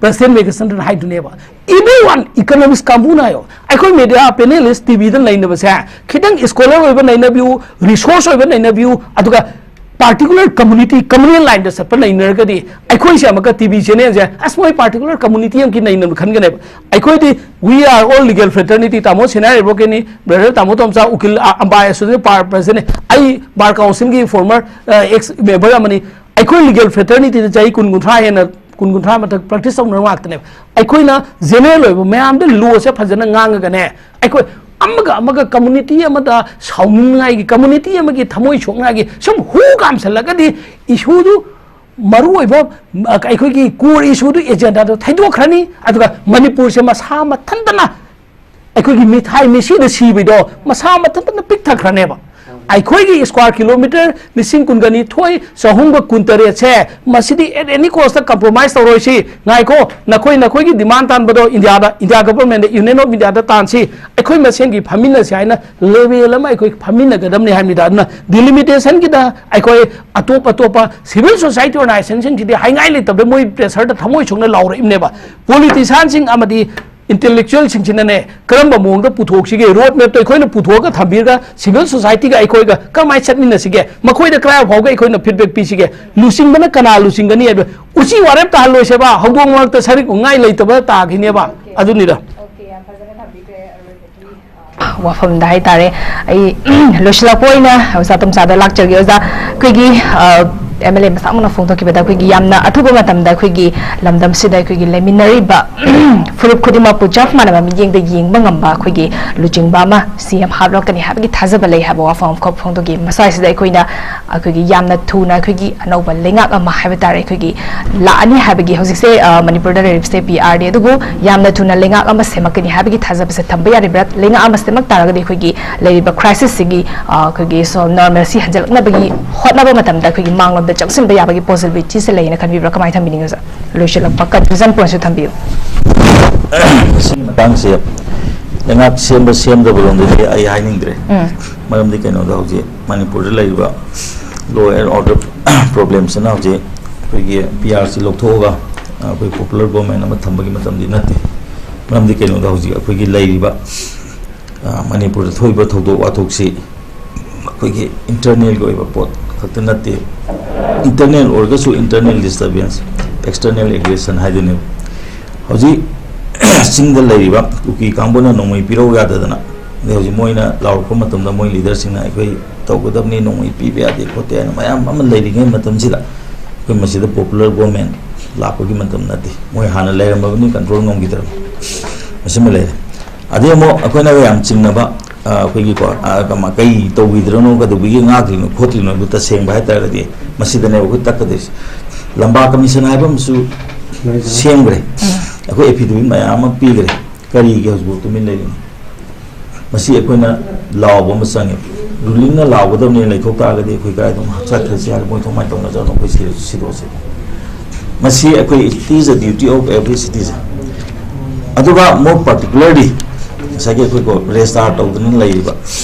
ꯄ꯭ꯔꯁꯤꯗꯦꯟ ꯃꯦꯘꯆꯟꯗ꯭ꯔꯅ ꯍꯥꯏꯗꯨꯅꯦꯕ꯫ Everyone, economist ꯀꯥꯡꯕꯨꯅ ꯍꯥꯏꯌꯣ, ꯑꯩꯈꯣꯏ ꯃꯦꯗꯤꯌꯥ ꯄꯦꯅꯦꯂꯤꯁ ꯇꯤꯚꯤꯗ ꯅꯩꯅꯕꯁꯦ ꯈꯤꯇꯪ ꯁ꯭ꯀꯣꯂꯔ ꯑꯣꯏꯕ ꯅꯩꯅꯕꯤꯌꯨ, ꯔꯤꯁꯣꯔꯁ ꯑꯣꯏꯕ ꯅꯩꯅꯕꯤꯌꯨ, ꯑꯗꯨꯒ ꯄꯥꯔꯇꯤꯀꯨꯂꯔ ꯀꯝꯃꯨꯅꯤꯇꯤ, ꯀꯝꯃꯨꯅꯦꯜ ꯂꯥꯏꯟꯗ ꯆꯠꯄ ꯅꯩꯅꯔꯒꯗꯤ ꯑꯩꯈꯣꯏꯁꯦ ꯑꯃꯨꯛꯀ ꯇꯤꯚꯤ ꯆꯦꯅꯦꯜꯁꯦ, "ꯑꯁ, ꯃꯣꯏ ꯄꯥꯔꯇꯤꯀꯨꯂꯔ ꯀꯝꯃꯨꯅꯤꯇꯤ ꯑꯃꯒꯤ ꯅꯩꯅꯕ" ꯈꯟꯒꯅꯦꯕ꯫ ꯑꯩꯈꯣꯏꯗꯤ we are all legal fraternity, ꯇꯥꯃꯣ ꯁꯦꯅꯥ ꯏꯕꯣꯀꯦꯅꯤ, ꯕ꯭ꯔꯗꯔ ꯇꯥꯃꯣ ꯇꯣꯝꯆꯥ, ꯎꯀꯤꯜ, ꯑ, ꯑꯝꯕꯥ ꯑꯦꯁꯣꯁꯤꯌꯦꯁꯟ ꯄꯥꯔ ꯄ꯭ꯔꯁꯤꯗꯦꯟꯅꯦ, ꯑꯩ ꯕꯥꯔ ꯀꯥꯎꯟꯁꯤꯜꯒꯤ ꯐꯣꯔꯃꯔ, ꯑ, ꯑꯦꯛꯁ ꯃꯦꯝꯕꯔ ꯑꯃꯅꯤ꯫ ꯑꯩꯈꯣꯏ ꯂꯤꯒꯦꯜ ꯐ꯭ꯔꯦꯇꯔꯅꯤꯇꯤꯗ ꯆꯍꯤ ꯀꯨꯟ, ꯀꯨꯟꯊ꯭ꯔꯥ ꯍꯦꯟꯅ, ꯀꯨꯟ, ꯀꯨꯟꯊ꯭ꯔꯥ ꯃꯊꯛ ꯄ꯭ꯔꯦꯛꯇꯤꯁ ꯇꯧꯅꯕ ꯉꯥꯛꯇꯅꯦꯕ꯫ ꯑꯩꯈꯣꯏꯅ ꯖꯦꯅꯔꯦꯜ ꯑꯣꯏꯕ ꯃꯌꯥꯝꯗ ꯂꯣꯁꯦ ꯐꯖꯅ ꯉꯥꯡꯉꯒꯅꯦ, ꯑꯩꯈꯣꯏ ꯑꯃꯒ ꯑꯃꯒ ꯀꯝꯃꯨꯅꯤꯇꯤ ꯑꯃꯗ ꯁꯥꯎꯅꯤꯡꯉꯥꯏꯒꯤ, ꯀꯝꯃꯨꯅꯤꯇꯤ ꯑꯃꯒꯤ ꯊꯃꯣꯏ ꯁꯣꯛꯅꯤꯡꯉꯥꯏꯒꯤ ꯁꯨꯝ ꯍꯨ ꯀꯥꯝꯁꯜꯂꯒꯗꯤ ꯏꯁꯨꯗꯨ, ꯃꯔꯨꯑꯣꯏꯕ, ꯑ, ꯑꯩꯈꯣꯏꯒꯤ ꯀꯣꯔ ꯏꯁꯨꯗꯨ, ꯑꯦꯖꯦꯟꯗꯥꯗꯣ ꯊꯩꯗꯣꯛꯈ꯭ꯔꯅꯤ꯫ ꯑꯗꯨꯒ ꯃꯅꯤꯄꯨꯔꯁꯦ ꯃꯁꯥ ꯃꯊꯟꯇꯅ ꯑꯩꯈꯣꯏꯒꯤ ꯃꯤꯊꯥꯏ ꯃꯤꯁꯤꯗ ꯁꯤꯕꯗꯣ ꯃꯁꯥ ꯃꯊꯟꯇꯅ ꯄꯤꯛꯊꯈ꯭ꯔꯅꯦꯕ꯫ ꯑꯩꯈꯣꯏꯒꯤ ꯁ꯭ꯀ꯭ꯋꯥꯔ ꯀꯤꯂꯣꯃꯤꯇꯔ ꯂꯤꯁꯤꯡ ꯀꯨꯟꯒ ꯅꯤꯊꯣꯏ ꯆꯍꯨꯝꯒ ꯀꯨꯟꯇꯔꯦꯠꯁꯦ, ꯃꯁꯤꯗꯤ at any cost compromise ꯇꯧꯔꯣꯏꯁꯤ꯫ ꯉꯥꯏꯈꯣ, ꯅꯈꯣꯏ, ꯅꯈꯣꯏꯒꯤ ꯗꯤꯃꯥꯟ ꯇꯥꯟꯕꯗꯣ ꯏꯟꯗꯤꯌꯥꯗ, ꯏꯟꯗꯤꯌꯥ ꯒꯚꯔꯟꯃꯦꯟꯗ, ꯌꯨꯅꯤꯌꯟ ꯑꯣꯐ ꯏꯟꯗꯤꯌꯥꯗ ꯇꯥꯟꯁꯤ꯫ ꯑꯩꯈꯣꯏ ꯃꯁꯦꯟꯒꯤ ꯐꯝꯃꯤꯟꯅꯁꯤ ꯍꯥꯏꯅ ꯂꯦꯕꯦꯜ ꯑꯃ ꯑꯩꯈꯣꯏ ꯐꯝꯃꯤꯟꯅꯒꯗꯕꯅꯤ ꯍꯥꯏꯕꯅꯤꯗ꯫ ꯑꯗꯨꯅ ꯗꯤꯂꯤꯃꯤꯇꯦꯁꯟꯒꯤꯗ ꯑꯩꯈꯣꯏ ꯑꯇꯣꯞ ꯑꯇꯣꯞꯄ ꯁꯤꯚꯤꯜ ꯁꯣꯁꯥꯏꯇꯤ ꯑꯣꯔꯒꯅꯥꯏꯖꯦꯁꯟꯁꯤꯡꯁꯤꯗꯤ ꯍꯥꯏꯉꯥꯏ ꯂꯩꯇꯕꯗ ꯃꯣꯏ ꯄ꯭ꯔꯦꯁꯔꯗ ꯊꯃꯣꯏ ꯁꯣꯛꯅ ꯂꯥꯎꯔꯛꯏꯕꯅꯦꯕ꯫ ꯄꯣꯂꯤꯇꯤꯁꯤꯌꯥꯟꯁꯤꯡ ꯑꯃꯗꯤ ꯏꯟꯇꯦꯂꯦꯛꯆꯨꯋꯦꯜꯁꯤꯡꯁꯤꯅꯅꯦ, ꯀꯔꯝꯕ ꯃꯑꯣꯡꯗ ꯄꯨꯊꯣꯛꯁꯤꯒꯦ, ꯔꯣꯗ ꯃꯦꯞꯇꯣ ꯑꯩꯈꯣꯏꯅ ꯄꯨꯊꯣꯛꯑꯒ ꯊꯝꯕꯤꯔꯒ ꯁꯤꯚꯤꯜ ꯁꯣꯁꯥꯏꯇꯤꯒ ꯑꯩꯈꯣꯏꯒ ꯀꯃꯥꯏꯅ ꯆꯠꯃꯤꯟꯅꯁꯤꯒꯦ, ꯃꯈꯣꯏꯗ ꯀꯔꯥꯏ ꯐꯥꯎꯒ ꯑꯩꯈꯣꯏꯅ ꯐꯤꯗꯕꯦꯛ ꯄꯤꯁꯤꯒꯦ, ꯂꯨꯆꯤꯡꯕꯅ ꯀꯅꯥ ꯂꯨꯆꯤꯡꯒꯅꯤ ꯍꯥꯏꯕ, ꯎꯆꯤ ꯋꯥꯔꯦꯞ ꯇꯥꯍꯜꯂꯣꯏꯁꯦꯕ, ꯍꯧꯗꯣꯡ ꯃꯔꯛꯇ ꯁꯔꯤꯛ ꯉꯥꯏ ꯂꯩꯇꯕ ꯇꯥꯈꯤꯅꯦꯕ꯫ ꯑꯗꯨꯅꯤꯗ꯫ ꯑꯣꯀꯦ, ꯌꯥꯝ ꯐꯖꯅ ꯊꯝꯕꯤꯈ꯭ꯔꯦ ꯑꯔꯣꯏꯕꯒꯤ, ꯑ, ꯋꯥꯐꯝꯗ ꯍꯥꯏꯇꯥꯔꯦ꯫ ꯑꯩ ꯂꯣꯏꯁꯤꯜꯂꯛꯄ ꯑꯣꯏꯅ ꯑꯣꯖꯥ ꯇꯣꯝꯆꯥꯗ ꯂꯥꯛꯆꯒꯦ꯫ ꯑꯣꯖꯥ, ꯑꯩꯈꯣꯏꯒꯤ, ꯑ, ꯑꯦꯝ ꯑꯦꯜ ꯑꯦ ꯃꯁꯥꯃꯛꯅ ꯐꯣꯡꯗꯣꯛꯈꯤꯕꯗ ꯑꯩꯈꯣꯏꯒꯤ ꯌꯥꯝꯅ ꯑꯊꯨꯕ ꯃꯇꯝꯗ ꯑꯩꯈꯣꯏꯒꯤ ꯂꯝꯗꯝꯁꯤꯗ ꯑꯩꯈꯣꯏꯒꯤ ꯂꯩꯃꯤꯟꯅꯔꯤꯕ ꯐꯨꯔꯨꯞ ꯈꯨꯗꯤꯡꯃꯛꯄꯨ ꯆꯞ ꯃꯥꯟꯅꯕ ꯃꯤꯠꯌꯦꯡꯗ ꯌꯦꯡꯕ ꯉꯝꯕ ꯑꯩꯈꯣꯏꯒꯤ ꯂꯨꯆꯤꯡꯕ ꯑꯃ ꯁꯤ ꯑꯦꯝ ꯍꯥꯞꯂꯛꯀꯅꯤ ꯍꯥꯏꯕꯒꯤ ꯊꯥꯖꯕ ꯂꯩ ꯍꯥꯏꯕ ꯋꯥꯐꯝ ꯑꯃꯈꯛ ꯐꯣꯡꯗꯣꯛꯈꯤ꯫ ꯃꯁꯥꯏꯁꯤꯗ ꯑꯩꯈꯣꯏꯅ ꯑꯩꯈꯣꯏꯒꯤ ꯌꯥꯝꯅ ꯊꯨꯅ ꯑꯩꯈꯣꯏꯒꯤ ꯑꯅꯧꯕ ꯂꯩꯉꯥꯛ ꯑꯃ ꯍꯥꯏꯕ ꯇꯥꯔꯦ, ꯑꯩꯈꯣꯏꯒꯤ ꯂꯥꯛꯑꯅꯤ ꯍꯥꯏꯕꯒꯤ, ꯍꯧꯖꯤꯛꯁꯦ, ꯑ, ꯃꯅꯤꯄꯨꯔꯗ ꯂꯩꯔꯤꯕꯁꯦ ꯄꯤ ꯑꯥꯔ ꯗꯤ, ꯑꯗꯨꯕꯨ ꯌꯥꯝꯅ ꯊꯨꯅ ꯂꯩꯉꯥꯛ ꯑꯃ ꯁꯦꯝꯃꯛꯀꯅꯤ ꯍꯥꯏꯕꯒꯤ ꯊꯥꯖꯕꯁꯦ ꯊꯝꯕ ꯌꯥꯔꯤꯕ꯭ꯔꯥ? ꯂꯩꯉꯥꯛ ꯑꯃ ꯁꯦꯝꯃꯛ ꯇꯥꯔꯒꯗꯤ ꯑꯩꯈꯣꯏꯒꯤ ꯂꯩꯔꯤꯕ ꯀ꯭ꯔꯥꯏꯁꯤꯁꯁꯤꯒꯤ, ꯑ, ꯑꯩꯈꯣꯏꯒꯤ ꯁꯣ-, ꯅꯣꯔꯃꯦꯜꯁꯤ ꯍꯟꯖꯤꯜꯂꯛꯅꯕꯒꯤ ꯍꯣꯠꯅꯕ ꯃꯇꯝꯗ ꯑꯩꯈꯣꯏꯒꯤ ꯃꯥꯡꯂꯣꯝꯗ ꯆꯪꯁꯤꯟꯕ ꯌꯥꯕꯒꯤ possibility ꯁꯦ ꯂꯩꯅ ꯈꯟꯕꯤꯕ꯭ꯔꯥ? ꯀꯃꯥꯏꯅ ꯊꯝꯕꯤꯅꯤꯡꯉꯤ, ꯑꯣꯖꯥ? ꯂꯣꯏꯁꯤꯜꯂꯛꯄ conclusion point ꯁꯨ ꯊꯝꯕꯤꯌꯨ꯫ ꯁꯤꯒꯤ ꯃꯇꯥꯡꯁꯦ ꯂꯩꯉꯥꯛ ꯁꯦꯝꯕ ꯁꯦꯝꯗꯕꯔꯣꯝꯗꯗꯤ ꯑꯩ ꯍꯥꯏꯅꯤꯡꯗ꯭ꯔꯦ꯫ ꯎꯝ꯫ ꯃꯔꯝꯗꯤ ꯀꯩꯅꯣꯗ ꯍꯧꯖꯤꯛ ꯃꯅꯤꯄꯨꯔꯗ ꯂꯩꯔꯤꯕ law and order problemꯁꯤꯅ ꯍꯧꯖꯤꯛ ꯑꯩꯈꯣꯏꯒꯤ P R C ꯂꯧꯊꯣꯛꯑꯒ ꯑꯩꯈꯣꯏ popular government ꯑꯃ ꯊꯝꯕꯒꯤ ꯃꯇꯝꯗꯤ ꯅꯠꯇꯦ꯫ ꯃꯔꯝꯗꯤ ꯀꯩꯅꯣꯗ ꯍꯧꯖꯤꯛ ꯑꯩꯈꯣꯏꯒꯤ ꯂꯩꯔꯤꯕ ꯃꯅꯤꯄꯨꯔꯗ ꯊꯣꯛꯏꯕ ꯊꯧꯗꯣꯛ ꯋꯥꯊꯣꯛꯁꯤ ꯑꯩꯈꯣꯏꯒꯤ internalꯒꯤ ꯑꯣꯏꯕ ꯄꯣꯠ ꯈꯛꯇ ꯅꯠꯇꯦ꯫ Internal ꯑꯣꯏꯔꯒꯁꯨ internal disturbance, external aggression ꯍꯥꯏꯗꯨꯅꯦꯕ꯫ ꯍꯧꯖꯤꯛ ꯆꯤꯡꯗ ꯂꯩꯔꯤꯕ ꯀꯨꯀꯤ ꯀꯥꯡꯕꯨꯅ ꯅꯣꯡꯃꯩ ꯄꯤꯔꯧ ꯌꯥꯗꯗꯅ, ꯑꯗꯩ ꯍꯧꯖꯤꯛ ꯃꯣꯏꯅ ꯂꯥꯎꯔꯛꯄ ꯃꯇꯝꯗ ꯃꯣꯏ leaderꯁꯤꯡꯅ ꯑꯩꯈꯣꯏ ꯇꯧꯒꯗꯕꯅꯤ, ꯅꯣꯡꯃꯩ ꯄꯤꯕ ꯌꯥꯗꯦ ꯈꯣꯠꯇꯦ ꯍꯥꯏꯅ ꯃꯌꯥꯝ ꯑꯃ ꯂꯩꯔꯤꯉꯩ ꯃꯇꯝꯁꯤꯗ ꯑꯩꯈꯣꯏ ꯃꯁꯤꯗ popular government ꯂꯥꯛꯄꯒꯤ ꯃꯇꯝ ꯅꯠꯇꯦ꯫ ꯃꯣꯏ ꯍꯥꯟꯅ ꯂꯩꯔꯝꯃꯕꯅꯤ, control ꯉꯝꯈꯤꯗ꯭ꯔꯕꯅꯤ꯫ ꯃꯁꯤꯃ ꯂꯩꯔꯦ꯫ ꯑꯗꯩ ꯑꯃꯨꯛ ꯑꯩꯈꯣꯏꯅ ꯌꯥꯝ ꯆꯤꯡꯅꯕ ꯑꯩꯈꯣꯏꯒꯤꯀꯣ ꯀꯩ ꯇꯧꯕꯤꯗ꯭ꯔꯤꯅꯣ, ꯀꯩꯗꯧꯕꯒꯤ ꯉꯥꯛꯇ꯭ꯔꯤꯅꯣ ꯈꯣꯠꯇ꯭ꯔꯤꯅꯣ ꯍꯥꯏꯕꯗꯨ ꯇꯁꯦꯡꯕ ꯍꯥꯏ ꯇꯥꯔꯒꯗꯤ ꯃꯁꯤꯗꯅꯦꯕ ꯑꯩꯈꯣꯏ ꯇꯛꯀꯗꯣꯏꯁꯦ꯫ ꯂꯝꯕꯥ commission ꯍꯥꯏꯕ ꯑꯃꯁꯨ ꯁꯦꯝꯈ꯭ꯔꯦ꯫ ꯑꯩꯈꯣꯏ affidavit ꯃꯌꯥꯝ ꯑꯃ ꯄꯤꯈ꯭ꯔꯦ꯫ ꯀꯔꯤꯒꯤ ꯍꯧꯖꯤꯛꯐꯥꯎ ꯇꯨꯃꯤꯟ ꯂꯩꯔꯤꯅꯣ? ꯃꯁꯤ ꯑꯩꯈꯣꯏꯅ ꯂꯥꯎꯕ ꯑꯃ ꯆꯪꯉꯦ꯫ Rulingꯅ ꯂꯥꯎꯒꯗꯕꯅꯦꯅ ꯂꯩꯊꯣꯛ ꯇꯥꯔꯒꯗꯤ ꯑꯩꯈꯣꯏ ꯀꯗꯥꯏꯗ ꯑꯃꯨꯛ ꯆꯠꯈ꯭ꯔꯁꯤ ꯍꯥꯏꯔꯒ ꯃꯣꯏ ꯊꯣꯛꯃꯥꯏ ꯇꯧꯅꯖꯔꯅꯣ, ꯑꯩꯈꯣꯏ ꯁꯤꯔꯁꯨ ꯁꯤꯗꯣꯛꯑꯁꯤ꯫ ꯃꯁꯤ ꯑꯩꯈꯣꯏ, it is a duty of every citizen꯫ ꯑꯗꯨꯒ more particularly ꯉꯁꯥꯏꯒꯤ ꯑꯩꯈꯣꯏ ꯀꯣ register ꯇꯧꯗꯨꯅ ꯂꯩꯔꯤꯕ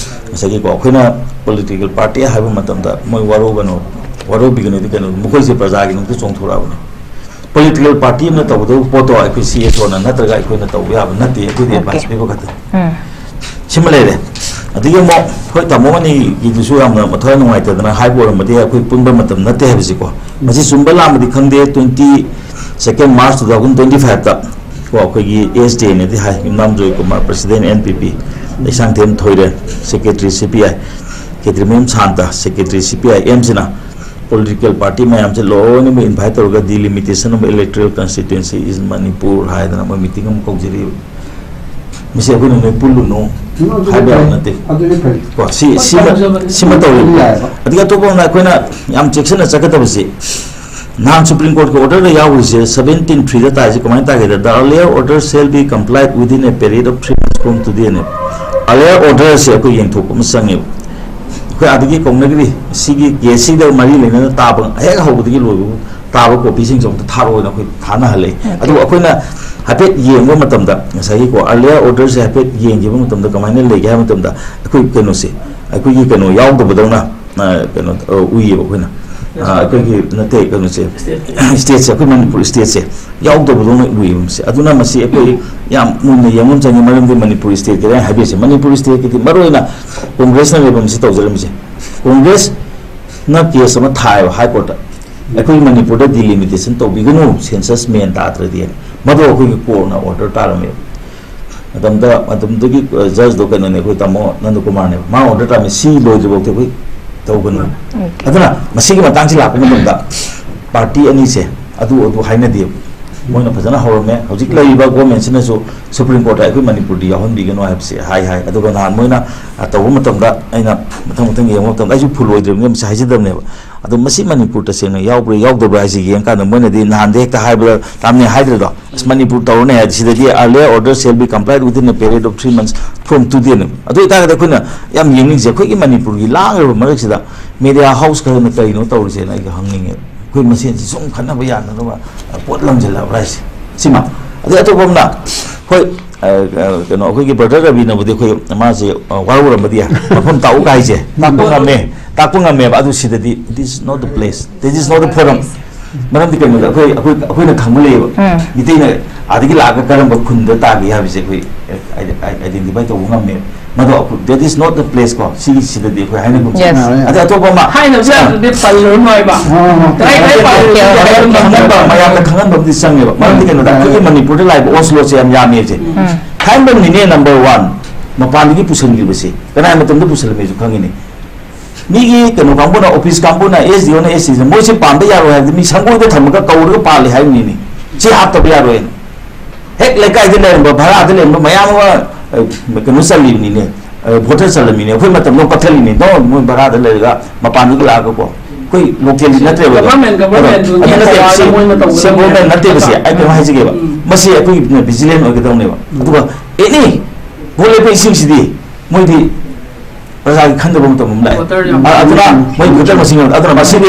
ꯉꯁꯥꯏꯒꯤꯀꯣ ꯑꯩꯈꯣꯏꯅ political party ꯍꯥꯏꯕ ꯃꯇꯝꯗ ꯃꯣꯏ ꯋꯥꯔꯧꯒꯅꯨ, ꯋꯥꯔꯧꯕꯤꯒꯅꯨꯗꯤ ꯀꯩꯅꯣ, ꯃꯈꯣꯏꯁꯦ ꯄ꯭ꯔꯖꯥꯒꯤꯗꯃꯛꯇ ꯆꯣꯡꯊꯣꯔꯛꯑꯕꯅꯤ꯫ Political party ꯑꯃꯅ ꯇꯧꯒꯗꯕ ꯄꯣꯠꯇꯣ ꯑꯩꯈꯣꯏ C S Oꯅ ꯅꯠꯇ꯭ꯔꯒ ꯑꯩꯈꯣꯏꯅ ꯇꯧꯕ ꯌꯥꯕ ꯅꯠꯇꯦ꯫ ꯑꯩꯈꯣꯏꯗꯤ advice ꯄꯤꯕ ꯈꯛꯇꯅꯤ꯫ ꯁꯤꯃ ꯂꯩꯔꯦ꯫ ꯑꯗꯒꯤ ꯑꯃꯨꯛ ꯍꯣꯏ, ꯇꯥꯃꯣ ꯑꯅꯤꯒꯤꯗꯨꯁꯨ ꯌꯥꯝꯅ ꯃꯊ꯭ꯋꯥꯏ ꯅꯨꯡꯉꯥꯏꯇꯗꯅ ꯍꯥꯏꯕ ꯑꯣꯏꯔꯝꯕꯗꯤ ꯌꯥꯏ, ꯑꯩꯈꯣꯏ ꯄꯨꯟꯕ ꯃꯇꯝ ꯅꯠꯇꯦ ꯍꯥꯏꯕꯁꯤꯀꯣ꯫ ꯃꯁꯤ ꯆꯨꯝꯕ ꯂꯥꯟꯕꯗꯤ ꯈꯪꯗꯦ꯫ Twenty second March two thousand twenty fiveꯇ ꯀꯣ ꯑꯩꯈꯣꯏꯒꯤ S D Aꯅꯗꯤ ꯍꯥꯏ, Yumnam Joykumar, President N P P, Leishangthem Thoiren, Secretary C P I, Khetrimayum Santa, Secretary C P I Mꯁꯤꯅ political party ꯃꯌꯥꯝꯁꯦ ꯂꯣꯏꯅꯃꯛ invite ꯇꯧꯔꯒ delimitation of electoral constituency in Manipur ꯍꯥꯏꯗꯅ ꯃꯣꯏ meeting ꯑꯃ ꯀꯧꯖꯔꯤꯕ꯫ ꯃꯁꯤ ꯑꯩꯈꯣꯏꯅ ꯅꯣꯏ ꯄꯨꯜꯂꯨꯅꯨ ꯍꯥꯏꯕ ꯌꯥꯕ ꯅꯠꯇꯦ꯫ ꯑꯗꯨꯗꯤ ꯐꯩ꯫ ꯀꯣ ꯁꯤ ꯁꯤꯃ ꯁꯤꯃ ꯇꯧꯔꯤꯕ꯫ ꯑꯗꯒꯤ ꯑꯇꯣꯞꯄ ꯑꯃꯅ ꯑꯩꯈꯣꯏꯅ ꯌꯥꯝ ꯆꯦꯛꯁꯤꯟꯅ ꯆꯠꯀꯗꯕꯁꯤ ꯅꯍꯥꯟ Supreme Courtꯀꯤ orderꯗ ꯌꯥꯎꯔꯤꯁꯦ seventeen threeꯗ ꯇꯥꯏꯁꯦ ꯀꯃꯥꯏꯅ ꯇꯥꯒꯦꯗ, "The earlier order shall be complied within a period of three months from today" ꯅꯦ꯫ Earlier orderꯁꯦ ꯑꯩꯈꯣꯏ ꯌꯦꯡꯊꯣꯛꯄ ꯑꯃ ꯆꯪꯉꯦꯕ꯫ ꯑꯩꯈꯣꯏ ꯑꯥꯗꯒꯤ ꯀꯧꯅꯈ꯭ꯔꯤ꯫ ꯁꯤꯒꯤ ꯀꯦꯁꯁꯤꯗ ꯃꯔꯤ ꯂꯩꯅꯅ ꯇꯥꯕ, ꯍꯦꯛ ꯍꯧꯕꯗꯒꯤ ꯂꯣꯏꯕ ꯇꯥꯕ ꯀꯣꯄꯤꯁꯤꯡꯁꯦ ꯑꯃꯨꯛꯇ ꯊꯥꯔꯛꯑꯣꯅ ꯑꯩꯈꯣꯏ ꯊꯥꯅꯍꯜꯂꯦ꯫ ꯑꯗꯨꯒ ꯑꯩꯈꯣꯏꯅ ꯍꯥꯏꯐꯦꯠ ꯌꯦꯡꯕ ꯃꯇꯝꯗ, ꯉꯁꯥꯏꯒꯤꯀꯣ, ꯑꯥꯔꯂꯤꯌꯥꯔ ꯑꯣꯔꯗꯔꯁꯦ ꯍꯥꯏꯐꯦꯠ ꯌꯦꯡꯈꯤꯕ ꯃꯇꯝꯗ ꯀꯃꯥꯏꯅ ꯂꯩꯒꯦ ꯍꯥꯏꯕ ꯃꯇꯝꯗ, ꯑꯩꯈꯣꯏ ꯀꯩꯅꯣꯁꯦ, ꯑꯩꯈꯣꯏꯒꯤ ꯀꯩꯅꯣ ꯌꯥꯎꯗꯕꯗꯧꯅ, ꯑ, ꯀꯩꯅꯣ, ꯑ, ꯎꯏꯌꯦꯕ ꯑꯩꯈꯣꯏꯅ꯫ ꯑ, ꯑꯩꯈꯣꯏꯒꯤ ꯅꯠꯇꯦ, ꯀꯩꯅꯣꯁꯦ, ꯁ꯭ꯇꯦꯠꯁꯦ, ꯑꯩꯈꯣꯏ ꯃꯅꯤꯄꯨꯔ ꯁ꯭ꯇꯦꯠꯁꯦ ꯌꯥꯎꯗꯕꯗꯧꯅ ꯎꯏꯌꯦꯕ ꯃꯁꯦ꯫ ꯑꯗꯨꯅ ꯃꯁꯤ ꯑꯩꯈꯣꯏ ꯌꯥꯝ ꯃꯨꯟꯅ ꯌꯦꯡꯕ ꯑꯃ ꯆꯪꯉꯤ, ꯃꯔꯝꯗꯤ ꯃꯅꯤꯄꯨꯔ ꯁ꯭ꯇꯦꯠꯀꯤꯗ ꯑꯩꯅ ꯍꯥꯏꯕꯤꯔꯤꯁꯦ, ꯃꯅꯤꯄꯨꯔ ꯁ꯭ꯇꯦꯠꯀꯤꯗꯤ ꯃꯔꯨꯑꯣꯏꯅ ꯀꯣꯡꯒ꯭ꯔꯦꯁꯅ ꯂꯩꯐꯝꯁꯤ ꯇꯧꯖꯔꯝꯃꯤꯁꯦ꯫ ꯀꯣꯡꯒ꯭ꯔꯦꯁꯅ ꯀꯦꯁ ꯑꯃ ꯊꯥꯏꯑꯕ ꯍꯥꯏ ꯀꯣꯔꯠꯇ, "ꯑꯩꯈꯣꯏ ꯃꯅꯤꯄꯨꯔꯗ ꯗꯤꯂꯤꯃꯤꯇꯦꯁꯟ ꯇꯧꯕꯤꯒꯅꯨ, ꯁꯦꯟꯁꯁ ꯃꯦꯟ ꯇꯥꯗ꯭ꯔꯗꯤ"꯫ ꯃꯗꯨ ꯑꯩꯈꯣꯏꯒꯤ ꯀꯣꯔꯠꯅ ꯑꯣꯔꯗꯔ ꯇꯥꯔꯝꯃꯦꯕ꯫ ꯃꯇꯝꯗ, ꯃꯇꯝꯗꯨꯒꯤ, ꯑ, ꯖꯖꯇꯣ ꯀꯩꯅꯣꯅꯦ, ꯑꯩꯈꯣꯏ ꯇꯥꯃꯣ ꯅꯟꯗꯀꯨꯃꯥꯔꯅꯦꯕ꯫ ꯃꯥ ꯑꯣꯔꯗꯔ ꯇꯥꯔꯝꯃꯤ, "ꯁꯤ ꯂꯣꯏꯗ꯭ꯔꯤꯐꯥꯎꯗꯤ ꯑꯩꯈꯣꯏ ꯇꯧꯒꯅꯨ"꯫ ꯑꯗꯨꯅ ꯃꯁꯤꯒꯤ ꯃꯇꯥꯡꯁꯤ ꯂꯥꯛꯄ ꯃꯇꯝꯗ ꯄꯥꯔꯇꯤ ꯑꯅꯤꯁꯦ ꯑꯗꯨ, ꯑꯗꯨ ꯍꯥꯏꯅꯗꯦꯕ꯫ ꯃꯣꯏꯅ ꯐꯖꯅ ꯍꯧꯔꯝꯃꯦ꯫ ꯍꯧꯖꯤꯛ ꯂꯩꯔꯤꯕ ꯒꯣꯔꯃꯦꯟꯁꯤꯅꯁꯨ ꯁꯨꯄ꯭ꯔꯤꯝ ꯀꯣꯔꯠꯇ ꯑꯩꯈꯣꯏ ꯃꯅꯤꯄꯨꯔꯗꯤ ꯌꯥꯎꯍꯟꯕꯤꯒꯅꯨ ꯍꯥꯏꯕꯁꯦ ꯍꯥꯏ, ꯍꯥꯏ꯫ ꯑꯗꯨꯒ ꯅꯍꯥꯟ ꯃꯣꯏꯅ, ꯑ, ꯇꯧꯕ ꯃꯇꯝꯗ ꯑꯩꯅ ꯃꯊꯪ ꯃꯊꯪ ꯌꯦꯡꯕ ꯃꯇꯝꯗ, ꯑꯩꯁꯨ ꯐꯨꯜ ꯑꯣꯏꯗ꯭ꯔꯤꯕꯅꯤꯅ ꯃꯁꯤ ꯍꯥꯏꯖꯗꯕꯅꯦꯕ꯫ ꯑꯗꯣ ꯃꯁꯤ ꯃꯅꯤꯄꯨꯔ ꯇꯁꯦꯡꯅ ꯌꯥꯎꯕ꯭ꯔꯥ ꯌꯥꯎꯗꯕ꯭ꯔꯥ ꯍꯥꯏꯁꯤ ꯌꯦꯡꯀꯥꯟꯗ ꯃꯣꯏꯅꯗꯤ ꯅꯍꯥꯟꯗꯤ ꯍꯦꯛꯇ ꯍꯥꯏꯕꯗ, ꯇꯥꯝꯅꯦ ꯍꯥꯏꯗ꯭ꯔꯗꯣ, "ꯑꯁ, ꯃꯅꯤꯄꯨꯔ ꯇꯧꯔꯅꯤ ꯍꯥꯏꯗꯤ ꯁꯤꯗꯗꯤ earlier order shall be complied within a period of three months from today"ꯅꯦ꯫ ꯑꯗꯨ ꯑꯣꯏꯇꯥꯔꯒꯗꯤ ꯑꯩꯈꯣꯏꯅ ꯌꯥꯝ ꯌꯦꯡꯅꯤꯡꯉꯤꯁꯦ, ꯑꯩꯈꯣꯏꯒꯤ ꯃꯅꯤꯄꯨꯔꯒꯤ ꯂꯥꯡꯉꯤꯕ ꯃꯔꯛꯁꯤꯗ ꯃꯦꯗꯤꯌꯥ ꯍꯥꯎꯁ ꯈꯔꯅ ꯀꯔꯤꯅꯣ ꯇꯧꯔꯤꯁꯦꯅ ꯑꯩꯒ ꯍꯪꯅꯤꯡꯉꯦ꯫ ꯑꯩꯈꯣꯏ ꯃꯁꯦꯟꯁꯤ ꯁꯨꯝ ꯈꯠꯅꯕ ꯌꯥꯅꯅꯕ ꯄꯣꯠ ꯂꯪꯁꯤꯜꯂꯛꯑꯕ꯭ꯔꯥ ꯍꯥꯏꯁꯦ, ꯁꯤꯃ꯫ ꯑꯗꯩ ꯑꯇꯣꯞꯄ ꯑꯃꯅ, ꯍꯣꯏ, ꯑ, ꯑ, ꯀꯩꯅꯣ, ꯑꯩꯈꯣꯏꯒꯤ ꯕ꯭ꯔꯗꯔ ꯔꯕꯤꯅꯕꯨꯗꯤ ꯑꯩꯈꯣꯏ ꯃꯥꯁꯦ, ꯑ, ꯋꯥꯔꯧꯔꯝꯕꯗꯤ ꯌꯥꯏ, ꯃꯐꯝ ꯇꯥꯛꯎꯒ ꯍꯥꯏꯁꯦ ꯇꯥꯛꯄ ꯉꯝꯃꯦ, ꯇꯥꯛꯄ ꯉꯝꯃꯦꯕ꯫ ꯑꯗꯨ ꯁꯤꯗꯗꯤ, "This is not the place, this is not the forum"꯫ ꯃꯔꯝꯗꯤ ꯀꯩꯅꯣꯗ ꯑꯩꯈꯣꯏ, ꯑꯩꯈꯣꯏ, ꯑꯩꯈꯣꯏꯅ ꯈꯪꯕ ꯂꯩꯌꯦꯕ꯫ ꯎꯝ꯫ ꯃꯤꯇꯩꯅ ꯑꯥꯗꯒꯤ ꯂꯥꯛꯑꯒ ꯀꯔꯝꯕ ꯈꯨꯟꯗ ꯇꯥꯒꯦ ꯍꯥꯏꯕꯁꯦ ꯑꯩꯈꯣꯏ, ꯑ, ꯑꯥꯏ-, ꯑꯥꯏ-, identify ꯇꯧꯕ ꯉꯝꯃꯦꯕ꯫ ꯃꯗꯣ ꯑꯩꯈꯣꯏ, "That is not the place" ꯀꯣ, ꯁꯤꯒꯤ, ꯁꯤꯗꯗꯤ ꯑꯩꯈꯣꯏ ꯍꯥꯏꯅꯒꯨꯝꯁꯤ꯫ Yes꯫ ꯑꯗꯩ ꯑꯇꯣꯞꯄ ꯑꯃ, ꯍꯥꯏꯅꯕꯁꯦ ꯑꯗꯨꯗꯤ ꯄꯜꯂꯔꯣꯏꯕ꯫ ꯍꯣꯏ, ꯍꯣꯏ, ꯍꯣꯏ꯫ ꯑꯩ, ꯑꯩ ꯄꯜꯂꯔꯣꯏꯒꯦ꯫ ꯃꯌꯥꯝꯗ ꯈꯪꯍꯟꯕ, ꯃꯌꯥꯝꯗ ꯈꯪꯍꯟꯕ ꯑꯃꯗꯤ ꯆꯪꯉꯦꯕ꯫ ꯃꯔꯝꯗꯤ ꯀꯩꯅꯣꯗ, ꯑꯩꯈꯣꯏꯒꯤ ꯃꯅꯤꯄꯨꯔꯗ ꯂꯥꯛꯏꯕ ꯑꯣꯁꯂꯣꯁꯦ ꯌꯥꯝ ꯌꯥꯝꯃꯦꯕꯁꯦ꯫ ꯎꯝ꯫ ꯊꯥꯏꯅꯗꯅꯤꯅꯦ, number one, ꯃꯄꯥꯟꯗꯒꯤ ꯄꯨꯁꯤꯟꯈꯤꯕꯁꯦ ꯀꯅꯥꯏ ꯃꯇꯝꯗ ꯄꯨꯁꯤꯜꯂꯝꯃꯦꯁꯨ ꯈꯪꯉꯤꯅꯦ꯫ ꯃꯤꯒꯤ ꯀꯩꯅꯣ ꯀꯥꯡꯕꯨꯅ, ꯑꯣꯐꯤꯁ ꯀꯥꯡꯕꯨꯅ, ꯑꯦꯁ ꯗꯤ ꯑꯣꯅ, ꯑꯦꯁ ꯁꯤꯅ, "ꯃꯣꯏꯁꯦ ꯄꯥꯟꯕ ꯌꯥꯔꯣꯏ" ꯍꯥꯏꯕꯗꯤ ꯃꯤ ꯁꯪꯒꯣꯏꯗ ꯊꯝꯃꯒ ꯀꯧꯔꯒ ꯄꯥꯜꯂꯦ ꯍꯥꯏꯕꯅꯤꯅꯦ꯫ ꯁꯤ ꯍꯥꯞꯇꯕ ꯌꯥꯔꯣꯏꯅ꯫ ꯍꯦꯛ ꯂꯩꯀꯥꯏꯗ ꯂꯩꯔꯝꯕ, ꯚꯔꯥꯗ ꯂꯩꯔꯝꯕ ꯃꯌꯥꯝ ꯑꯃ, ꯑ, ꯀꯩꯅꯣ ꯆꯜꯂꯤꯕꯅꯤꯅꯦ, ꯑ, ꯚꯣꯇꯔ ꯆꯜꯂꯝꯃꯤꯅꯦ꯫ ꯑꯩꯈꯣꯏ ꯃꯇꯝꯗ ꯀꯛꯊꯠꯂꯤꯅꯦ꯫ ꯅꯣ, ꯃꯣꯏ ꯚꯔꯥꯗ ꯂꯩꯔꯒ ꯃꯄꯥꯟꯗꯒꯤ ꯂꯥꯛꯑꯒꯀꯣ꯫ ꯑꯩꯈꯣꯏ ꯂꯣꯀꯦꯜꯗꯤ ꯅꯠꯇ꯭ꯔꯦꯕ꯫ Government, government ꯑꯗꯣ, ꯑꯗꯨ ꯅꯠꯇꯦ, ꯁꯤ, ꯃꯣꯏꯅ ꯇꯧꯒꯗꯕꯅꯦ꯫ ꯁꯤ government ꯅꯠꯇꯦꯕ ꯁꯤ꯫ ꯑꯩ ꯀꯩꯅꯣ ꯍꯥꯏꯖꯒꯦꯕ꯫ ꯎꯝ꯫ ꯃꯁꯤ ꯑꯩꯈꯣꯏ vigilant ꯑꯣꯏꯒꯗꯕꯅꯦꯕ꯫ ꯑꯗꯨꯒ ꯑꯦꯅꯤ ꯚꯣꯠ ꯂꯦꯞꯄ ꯏꯁꯤꯡꯁꯤꯗꯤ ꯃꯣꯏꯗꯤ ꯄ꯭ꯔꯖꯥꯒꯤ ꯈꯟꯗꯕ ꯃꯇꯝ ꯑꯃ ꯂꯥꯛꯑꯦ꯫ ꯑ, ꯑꯗꯨꯅ ꯃꯣꯏ ꯚꯣꯇꯔ ꯃꯁꯤꯡ ꯌꯥꯝ, ꯑꯗꯨꯅ ꯃꯁꯤꯗꯤ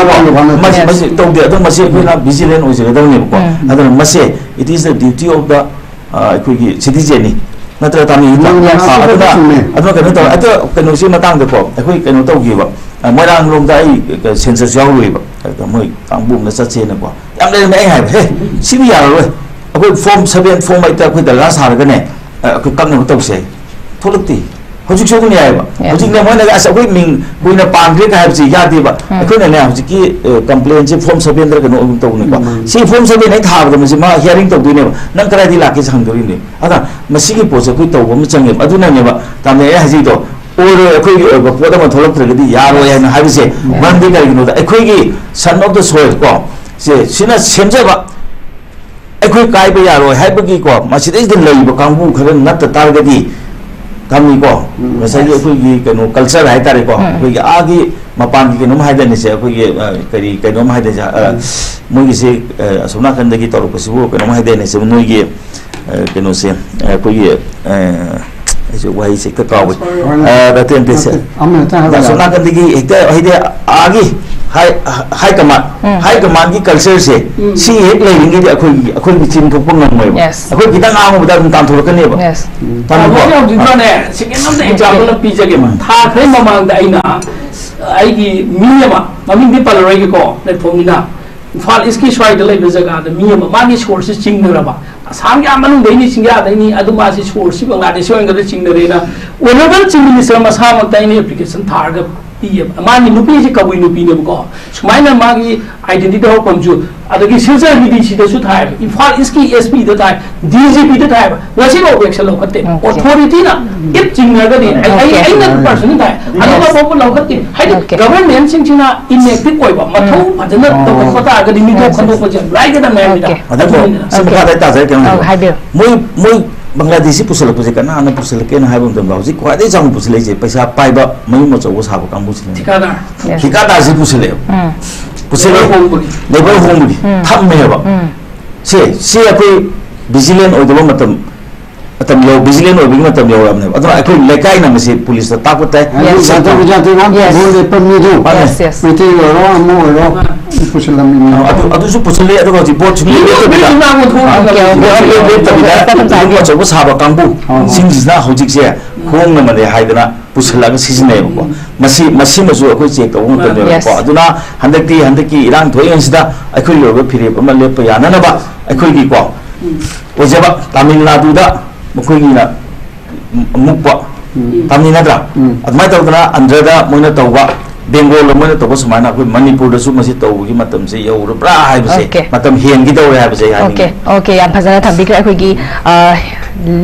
ꯃꯁꯤ, ꯃꯁꯤ ꯇꯧꯗꯦ꯫ ꯑꯗꯨ ꯃꯁꯤ ꯑꯩꯈꯣꯏꯅ vigilant ꯑꯣꯏꯖꯒꯗꯕꯅꯦꯕꯀꯣ꯫ ꯑꯗꯨꯅ ꯃꯁꯦ, it is the duty of the, ꯑ, ꯑꯩꯈꯣꯏꯒꯤ citizenꯅꯤ꯫ ꯅꯠꯇ꯭ꯔ ꯇꯥꯃꯤ? ꯑꯗꯨꯅ, ꯑꯗꯨꯅ ꯀꯩꯅꯣ ꯇꯧꯔꯦ꯫ ꯑꯗꯣ ꯀꯩꯅꯣꯁꯤ ꯃꯇꯥꯡꯗꯀꯣ, ꯑꯩꯈꯣꯏ ꯀꯩꯅꯣ ꯇꯧꯈꯤꯕ, ꯑ, ꯃꯣꯏꯔꯥꯡ ꯂꯣꯝꯗ ꯑꯩ census ꯌꯥꯎꯔꯨꯏꯕ꯫ ꯑꯗꯨꯗ ꯃꯣꯏ ꯀꯥꯡꯕꯨ ꯑꯃꯅ ꯆꯠꯁꯦꯅꯀꯣ꯫ ꯌꯥꯝ ꯂꯩꯔꯝꯃꯦ꯫ ꯑꯩ ꯍꯥꯏꯕ, "ꯍꯦ, ꯁꯤꯗꯤ ꯌꯥꯔꯔꯣꯏ꯫ ꯑꯩꯈꯣꯏ form seven, form eight ꯑꯩꯈꯣꯏ ꯗꯔꯀꯥꯔ ꯁꯥꯔꯒꯅꯦ, ꯑ, ꯑꯩꯈꯣꯏ ꯀꯛꯅꯕ ꯇꯧꯁꯦ"꯫ ꯊꯣꯛꯂꯛꯇꯦ꯫ ꯍꯧꯖꯤꯛꯁꯨ ꯑꯗꯨꯝ ꯌꯥꯏꯑꯕ꯫ ꯍꯧꯖꯤꯛꯅꯦ ꯃꯣꯏꯅ, "ꯑꯁ, ꯑꯩꯈꯣꯏ ꯃꯤꯡ ꯀꯨꯏꯅ ꯄꯥꯟꯈ꯭ꯔꯦ" ꯀ ꯍꯥꯏꯕꯁꯤ ꯌꯥꯗꯦꯕ꯫ ꯑꯩꯈꯣꯏꯅꯅꯦ ꯍꯧꯖꯤꯛꯀꯤ, ꯑ, complaintꯁꯦ form sevenꯗ ꯀꯩꯅꯣ ꯑꯗꯨꯝ ꯇꯧꯕꯅꯤꯀꯣ꯫ ꯁꯤ form seven ꯑꯩ ꯊꯥꯕꯗ ꯃꯁꯤ ꯃꯥ hearing ꯇꯧꯗꯣꯏꯅꯦꯕ꯫ "ꯅꯪ ꯀꯗꯥꯏꯗꯒꯤ ꯂꯥꯛꯀꯦꯁꯦ" ꯍꯪꯗꯣꯔꯤꯅꯦꯕ꯫ ꯑꯗ ꯃꯁꯤꯒꯤ ꯄꯣꯠꯁꯦ ꯑꯩꯈꯣꯏ ꯇꯧꯕ ꯑꯃ ꯆꯪꯉꯦꯕ꯫ ꯑꯗꯨꯅꯅꯦꯕ ꯇꯥꯃꯣ ꯑꯩ ꯍꯥꯏꯖꯩꯗꯣ, ꯑꯣꯏꯔꯣꯏ, ꯑꯩꯈꯣꯏꯒꯤ ꯑꯣꯏꯕ ꯄꯣꯠ ꯑꯃ ꯊꯣꯛꯂꯛꯇ꯭ꯔꯒꯗꯤ ꯌꯥꯔꯣꯏ ꯍꯥꯏꯅ ꯍꯥꯏꯕꯁꯦ꯫ ꯃꯔꯝꯗꯤ ꯀꯔꯤꯒꯤꯅꯣꯗ, ꯑꯩꯈꯣꯏꯒꯤ son of the soil ꯀꯣ, ꯁꯦ, ꯁꯤꯅ ꯁꯦꯝꯖꯕ, ꯑꯩꯈꯣꯏ ꯀꯥꯏꯕ ꯌꯥꯔꯣꯏ ꯍꯥꯏꯕꯒꯤꯀꯣ, ꯃꯁꯤꯗꯩꯁꯤꯗ ꯂꯩꯔꯤꯕ ꯀꯥꯡꯕꯨ ꯈꯔ ꯅꯠꯇ ꯇꯥꯔꯒꯗꯤ, ꯇꯝꯃꯤꯀꯣ, ꯉꯁꯥꯏꯒꯤ ꯑꯩꯈꯣꯏꯒꯤ ꯀꯩꯅꯣ culture ꯍꯥꯏꯇꯥꯔꯦꯀꯣ, ꯑꯩꯈꯣꯏꯒꯤ ꯑꯥꯒꯤ ꯃꯄꯥꯟꯒꯤ ꯀꯩꯅꯣꯝ ꯍꯥꯏꯗꯥꯏꯅꯦ ꯁꯦ, ꯑꯩꯈꯣꯏꯒꯤ, ꯑ, ꯀꯔꯤ ꯀꯩꯅꯣꯝ ꯍꯥꯏꯗꯥꯏꯅꯦ, ꯑ, ꯃꯣꯏꯒꯤꯁꯦ, ꯑ, ꯑꯁꯣꯝ ꯅꯥꯀꯟꯗꯒꯤ ꯇꯧꯔꯛꯄꯁꯤꯕꯨ ꯀꯩꯅꯣꯝ ꯍꯥꯏꯗꯥꯏꯅꯦ ꯁꯦ, ꯅꯣꯏꯒꯤ, ꯑ, ꯀꯩꯅꯣꯁꯦ, ꯑ, ꯑꯩꯈꯣꯏꯒꯤ, ꯑ, ꯑꯩꯁꯨ ꯋꯥꯍꯩꯁꯦ ꯍꯦꯛꯇ ꯀꯥꯎꯋꯦ꯫ ꯑ, ꯅꯠꯇꯦ, ꯅꯠꯇꯦ, ꯁꯦ꯫ ꯅꯠꯇꯦ, ꯑꯃ ꯍꯦꯛꯇ ꯍꯥꯏꯔꯣ꯫ ꯑꯁꯣꯝ ꯅꯥꯀꯟꯗꯒꯤ ꯍꯦꯛꯇ, ꯍꯥꯏꯗꯤ, ꯑꯥꯒꯤ ꯍꯥꯏ, ꯍꯥꯏ ꯀꯃꯥꯟ, ꯍꯥꯏ ꯀꯃꯥꯟꯒꯤ cultureꯁꯦ, ꯁꯤ ꯍꯦꯛ ꯂꯩꯔꯤꯉꯩꯗꯤ ꯑꯩꯈꯣꯏꯒꯤ, ꯑꯩꯈꯣꯏꯒꯤ ꯆꯤꯟ ꯊꯣꯛꯄ ꯉꯝꯃꯣꯏꯕ꯫ Yes꯫ ꯑꯩꯈꯣꯏ ꯈꯤꯇꯪ ꯉꯥꯡꯉꯨꯕꯗ ꯑꯗꯨꯝ ꯇꯥꯟꯊꯣꯔꯛꯀꯅꯦꯕ꯫ Yes꯫ ꯇꯥꯃꯣꯀꯣ? ꯑꯩꯈꯣꯏꯅ ꯍꯧꯖꯤꯛꯀꯣꯅꯦ, second ꯑꯃꯗ example ꯑꯃ ꯄꯤꯖꯒꯦꯕ꯫ ꯊꯥ ꯈꯔ ꯃꯃꯥꯡꯗ ꯑꯩꯅ ꯑꯩꯒꯤ ꯃꯤ ꯑꯃ, ꯃꯃꯤꯡꯗꯤ ꯄꯜꯂꯔꯣꯏꯒꯦꯀꯣ, platformꯅꯤꯅ, ꯏꯝꯐꯥꯜ ꯏꯁꯀꯤ ꯁ꯭ꯋꯥꯏꯗ ꯂꯩꯕ ꯖꯒꯥꯗ ꯃꯤ ꯑꯃ, ꯃꯥꯒꯤ sourceꯁꯤ ꯆꯤꯡꯅꯔꯕ, ꯑꯁꯥꯝꯒꯤ ꯑꯥ ꯃꯅꯨꯡꯗꯩꯅꯤ, ꯆꯤꯡꯌꯥꯗꯩꯅꯤ, ꯑꯗꯨ ꯃꯥꯁꯤ sourceꯁꯤ ꯕꯪꯒ꯭ꯂꯥꯗꯦꯁꯤ ꯑꯣꯏꯔꯝꯒꯗ꯭ꯔꯥ ꯆꯤꯡꯅꯔꯦꯅ Honourable Chief Minister ꯃꯁꯥꯃꯛꯇ ꯑꯩꯅ application ꯊꯥꯔꯒ ꯄꯤꯌꯦꯕ꯫ ꯃꯥꯒꯤ ꯅꯨꯄꯤꯁꯤ ꯀꯕꯨꯏ ꯅꯨꯄꯤꯅꯦꯕꯀꯣ, ꯁꯨꯃꯥꯏꯅ ꯃꯥꯒꯤ identity ꯍꯧꯔꯛꯐꯝꯁꯨ, ꯑꯗꯒꯤ ꯁꯤꯜꯆꯔꯒꯤ ꯗꯤ ꯁꯤꯗꯁꯨ ꯊꯥꯏꯕ, ꯏꯝꯐꯥꯜ ꯏꯁꯀꯤ ꯑꯦꯁ ꯄꯤꯗ ꯊꯥꯏ, ꯗꯤ ꯖꯤ ꯄꯤꯗ ꯊꯥꯏꯕ, ꯉꯁꯤꯐꯥꯎ action ꯂꯧꯈꯠꯇꯦ꯫ Okay꯫ Authorityꯅ if ꯆꯤꯡꯅꯔꯒꯗꯤ, ꯑꯩ, ꯑꯩ, Okay꯫ ꯑꯩꯅ personally ꯊꯥꯏ, ꯑꯗꯨꯒ Yes꯫ ꯐꯥꯎꯕ ꯂꯧꯈꯠꯇꯦ꯫ ꯍꯥꯏꯗꯤ Okay꯫ Governmentꯁꯤꯡꯁꯤꯅ inactive ꯑꯣꯏꯕ, ꯃꯊꯧ ꯐꯖꯅ ꯇꯧꯔꯛꯄ ꯇꯥꯔꯒꯗꯤ ꯃꯤꯊꯣꯛ Yes, yes꯫ ꯈꯟꯗꯣꯛꯄꯁꯦ ꯌꯥꯝ ꯂꯥꯏꯒꯗꯕꯅꯦ ꯍꯥꯏꯕꯅꯤꯗ꯫ Okay꯫ ꯑꯗꯨꯕꯨ ꯑꯗꯨꯅꯤꯗꯅ꯫ ꯁꯤ Okay꯫ ꯃꯈꯥꯗ ꯑꯩ ꯇꯥꯖꯔꯛꯀꯦ ꯑꯃꯨꯛ꯫ ꯑꯧ, ꯍꯥꯏꯕꯤꯌꯨ꯫ ꯃꯣꯏ, ꯃꯣꯏ ꯕꯪꯒ꯭ꯂꯥꯗꯦꯁꯤ ꯄꯨꯁꯜꯂꯛꯄꯁꯦ ꯀꯅꯥꯅ ꯄꯨꯁꯜꯂꯛꯀꯦꯅ ꯍꯥꯏꯕ ꯃꯇꯝꯗ ꯍꯧꯖꯤꯛ ꯈ꯭ꯋꯥꯏꯗꯒꯤ ꯆꯥꯎꯅ ꯄꯨꯁꯜꯂꯛꯏꯁꯦ ꯄꯩꯁꯥ ꯄꯥꯏꯕ ꯃꯌꯨꯝ ꯑꯆꯧꯕ ꯁꯥꯕ ꯀꯥꯡꯕꯨꯁꯤꯅ꯫ ꯊꯤꯀꯥꯗꯥꯔ꯫ Yes꯫ ꯊꯤꯀꯥꯗꯥꯔꯁꯤ ꯄꯨꯁꯜꯂꯛꯑꯦꯕ꯫ ꯎꯝ꯫ ꯄꯨꯁꯜꯂꯛꯑꯦ꯫ Labour ꯍꯣꯡꯕꯒꯤ꯫ Labour ꯍꯣꯡꯕꯒꯤ꯫ ꯎꯝ꯫ ꯊꯝꯃꯦꯕ꯫ ꯎꯝ꯫ ꯁꯦ, ꯁꯤ ꯑꯩꯈꯣꯏ vigilant ꯑꯣꯏꯗꯕ ꯃꯇꯝ ꯃꯇꯝ ꯌꯧ ꯚꯤꯖꯤꯂꯦꯟ ꯑꯣꯏꯕꯒꯤ ꯃꯇꯝ ꯌꯧꯔꯛꯑꯕꯅꯦꯕ꯫ ꯑꯗꯨꯅ ꯑꯩꯈꯣꯏ ꯂꯩꯀꯥꯏꯅ ꯃꯁꯤ ꯄꯨꯂꯤꯁꯇ ꯇꯥꯛꯄ ꯇꯥꯏ꯫ ꯍꯥꯏꯗꯤ ꯖꯥꯇꯤ ꯖꯥꯇꯤ ꯉꯥꯛ ꯌꯦꯁ ꯚꯣꯠ ꯂꯦꯞꯄ ꯃꯤꯗꯨ ꯃꯥꯅꯦ꯫ ꯌꯦꯁ ꯌꯦꯁ ꯃꯩꯇꯩ ꯑꯣꯏꯔꯣ ꯑꯃ ꯑꯣꯏꯔꯣ ꯄꯨꯁꯤꯜꯂꯝꯃꯤꯅꯦ꯫ ꯑꯗꯨ ꯑꯗꯨꯁꯨ ꯄꯨꯁꯤꯜꯂꯤ꯫ ꯑꯗꯨꯒ ꯍꯧꯖꯤꯛ ꯚꯣꯠꯁꯨ ꯂꯦꯞꯇꯕꯤꯗ ꯃꯤꯅ ꯉꯥꯡꯕ ꯊꯣꯛꯑꯒ ꯑꯣꯀꯦ, ꯑꯣꯀꯦ, ꯂꯦꯞꯇꯕꯤꯗ ꯑꯣꯀꯦ, ꯑꯣꯀꯦ꯫ ꯌꯨꯝ ꯑꯆꯧꯕ ꯁꯥꯕ ꯀꯥꯡꯕꯨ ꯍꯣꯏ, ꯍꯣꯏ꯫ ꯁꯤꯡꯁꯤꯅ ꯍꯧꯖꯤꯛꯁꯦ ꯍꯣꯡꯅꯕꯅꯦ ꯍꯥꯏꯗꯅ ꯄꯨꯁꯤꯜꯂꯒ ꯁꯤꯖꯤꯟꯅꯩꯕꯀꯣ꯫ ꯃꯁꯤ ꯃꯁꯤꯃꯁꯨ ꯑꯩꯈꯣꯏ ꯆꯦꯛ ꯇꯧꯕ ꯃꯇꯝꯗ ꯌꯦꯁ꯫ ꯑꯗꯨꯅ ꯍꯟꯗꯛꯇꯤ ꯍꯟꯗꯛꯀꯤ ꯏꯔꯥꯡ ꯊꯣꯛꯏꯉꯩꯁꯤꯗ ꯑꯩꯈꯣꯏꯒꯤ ꯑꯣꯏꯕ ꯐꯤꯔꯦꯞ ꯑꯃ ꯂꯦꯞꯄ ꯌꯥꯅꯅꯕ ꯑꯩꯈꯣꯏꯒꯤꯀꯣ ꯑꯣꯏꯖꯕ ꯇꯥꯃꯤꯜ ꯅꯥꯗꯨꯗ ꯃꯈꯣꯏꯒꯤꯅ ꯃꯨꯛꯄ ꯇꯥꯃꯤꯜ ꯅꯠꯇ꯭ꯔꯥ? ꯎꯝ꯫ ꯑꯗꯨꯃꯥꯏꯅ ꯇꯧꯗꯅ ꯑꯟꯙ꯭ꯔꯗ ꯃꯣꯏꯅ ꯇꯧꯕ, ꯕꯦꯡꯒꯣꯜꯗ ꯃꯣꯏꯅ ꯇꯧꯕ ꯁꯨꯃꯥꯏꯅ ꯑꯩꯈꯣꯏ ꯃꯅꯤꯄꯨꯔꯗꯁꯨ ꯃꯁꯤ ꯇꯧꯕꯒꯤ ꯃꯇꯝꯁꯦ ꯌꯧꯔꯕ꯭ꯔꯥ ꯍꯥꯏꯕꯁꯦ, ꯑꯣꯀꯦ꯫ ꯃꯇꯝ ꯍꯦꯟꯒꯗꯧꯔꯦ ꯍꯥꯏꯕꯁꯦ ꯑꯩ ꯑꯣꯀꯦ ꯍꯥꯏꯅꯤꯡꯉꯤ꯫ ꯑꯣꯀꯦ, ꯌꯥꯝ ꯐꯖꯅ ꯊꯝꯕꯤꯈ꯭ꯔꯦ꯫ ꯑꯩꯈꯣꯏꯒꯤ ꯑ,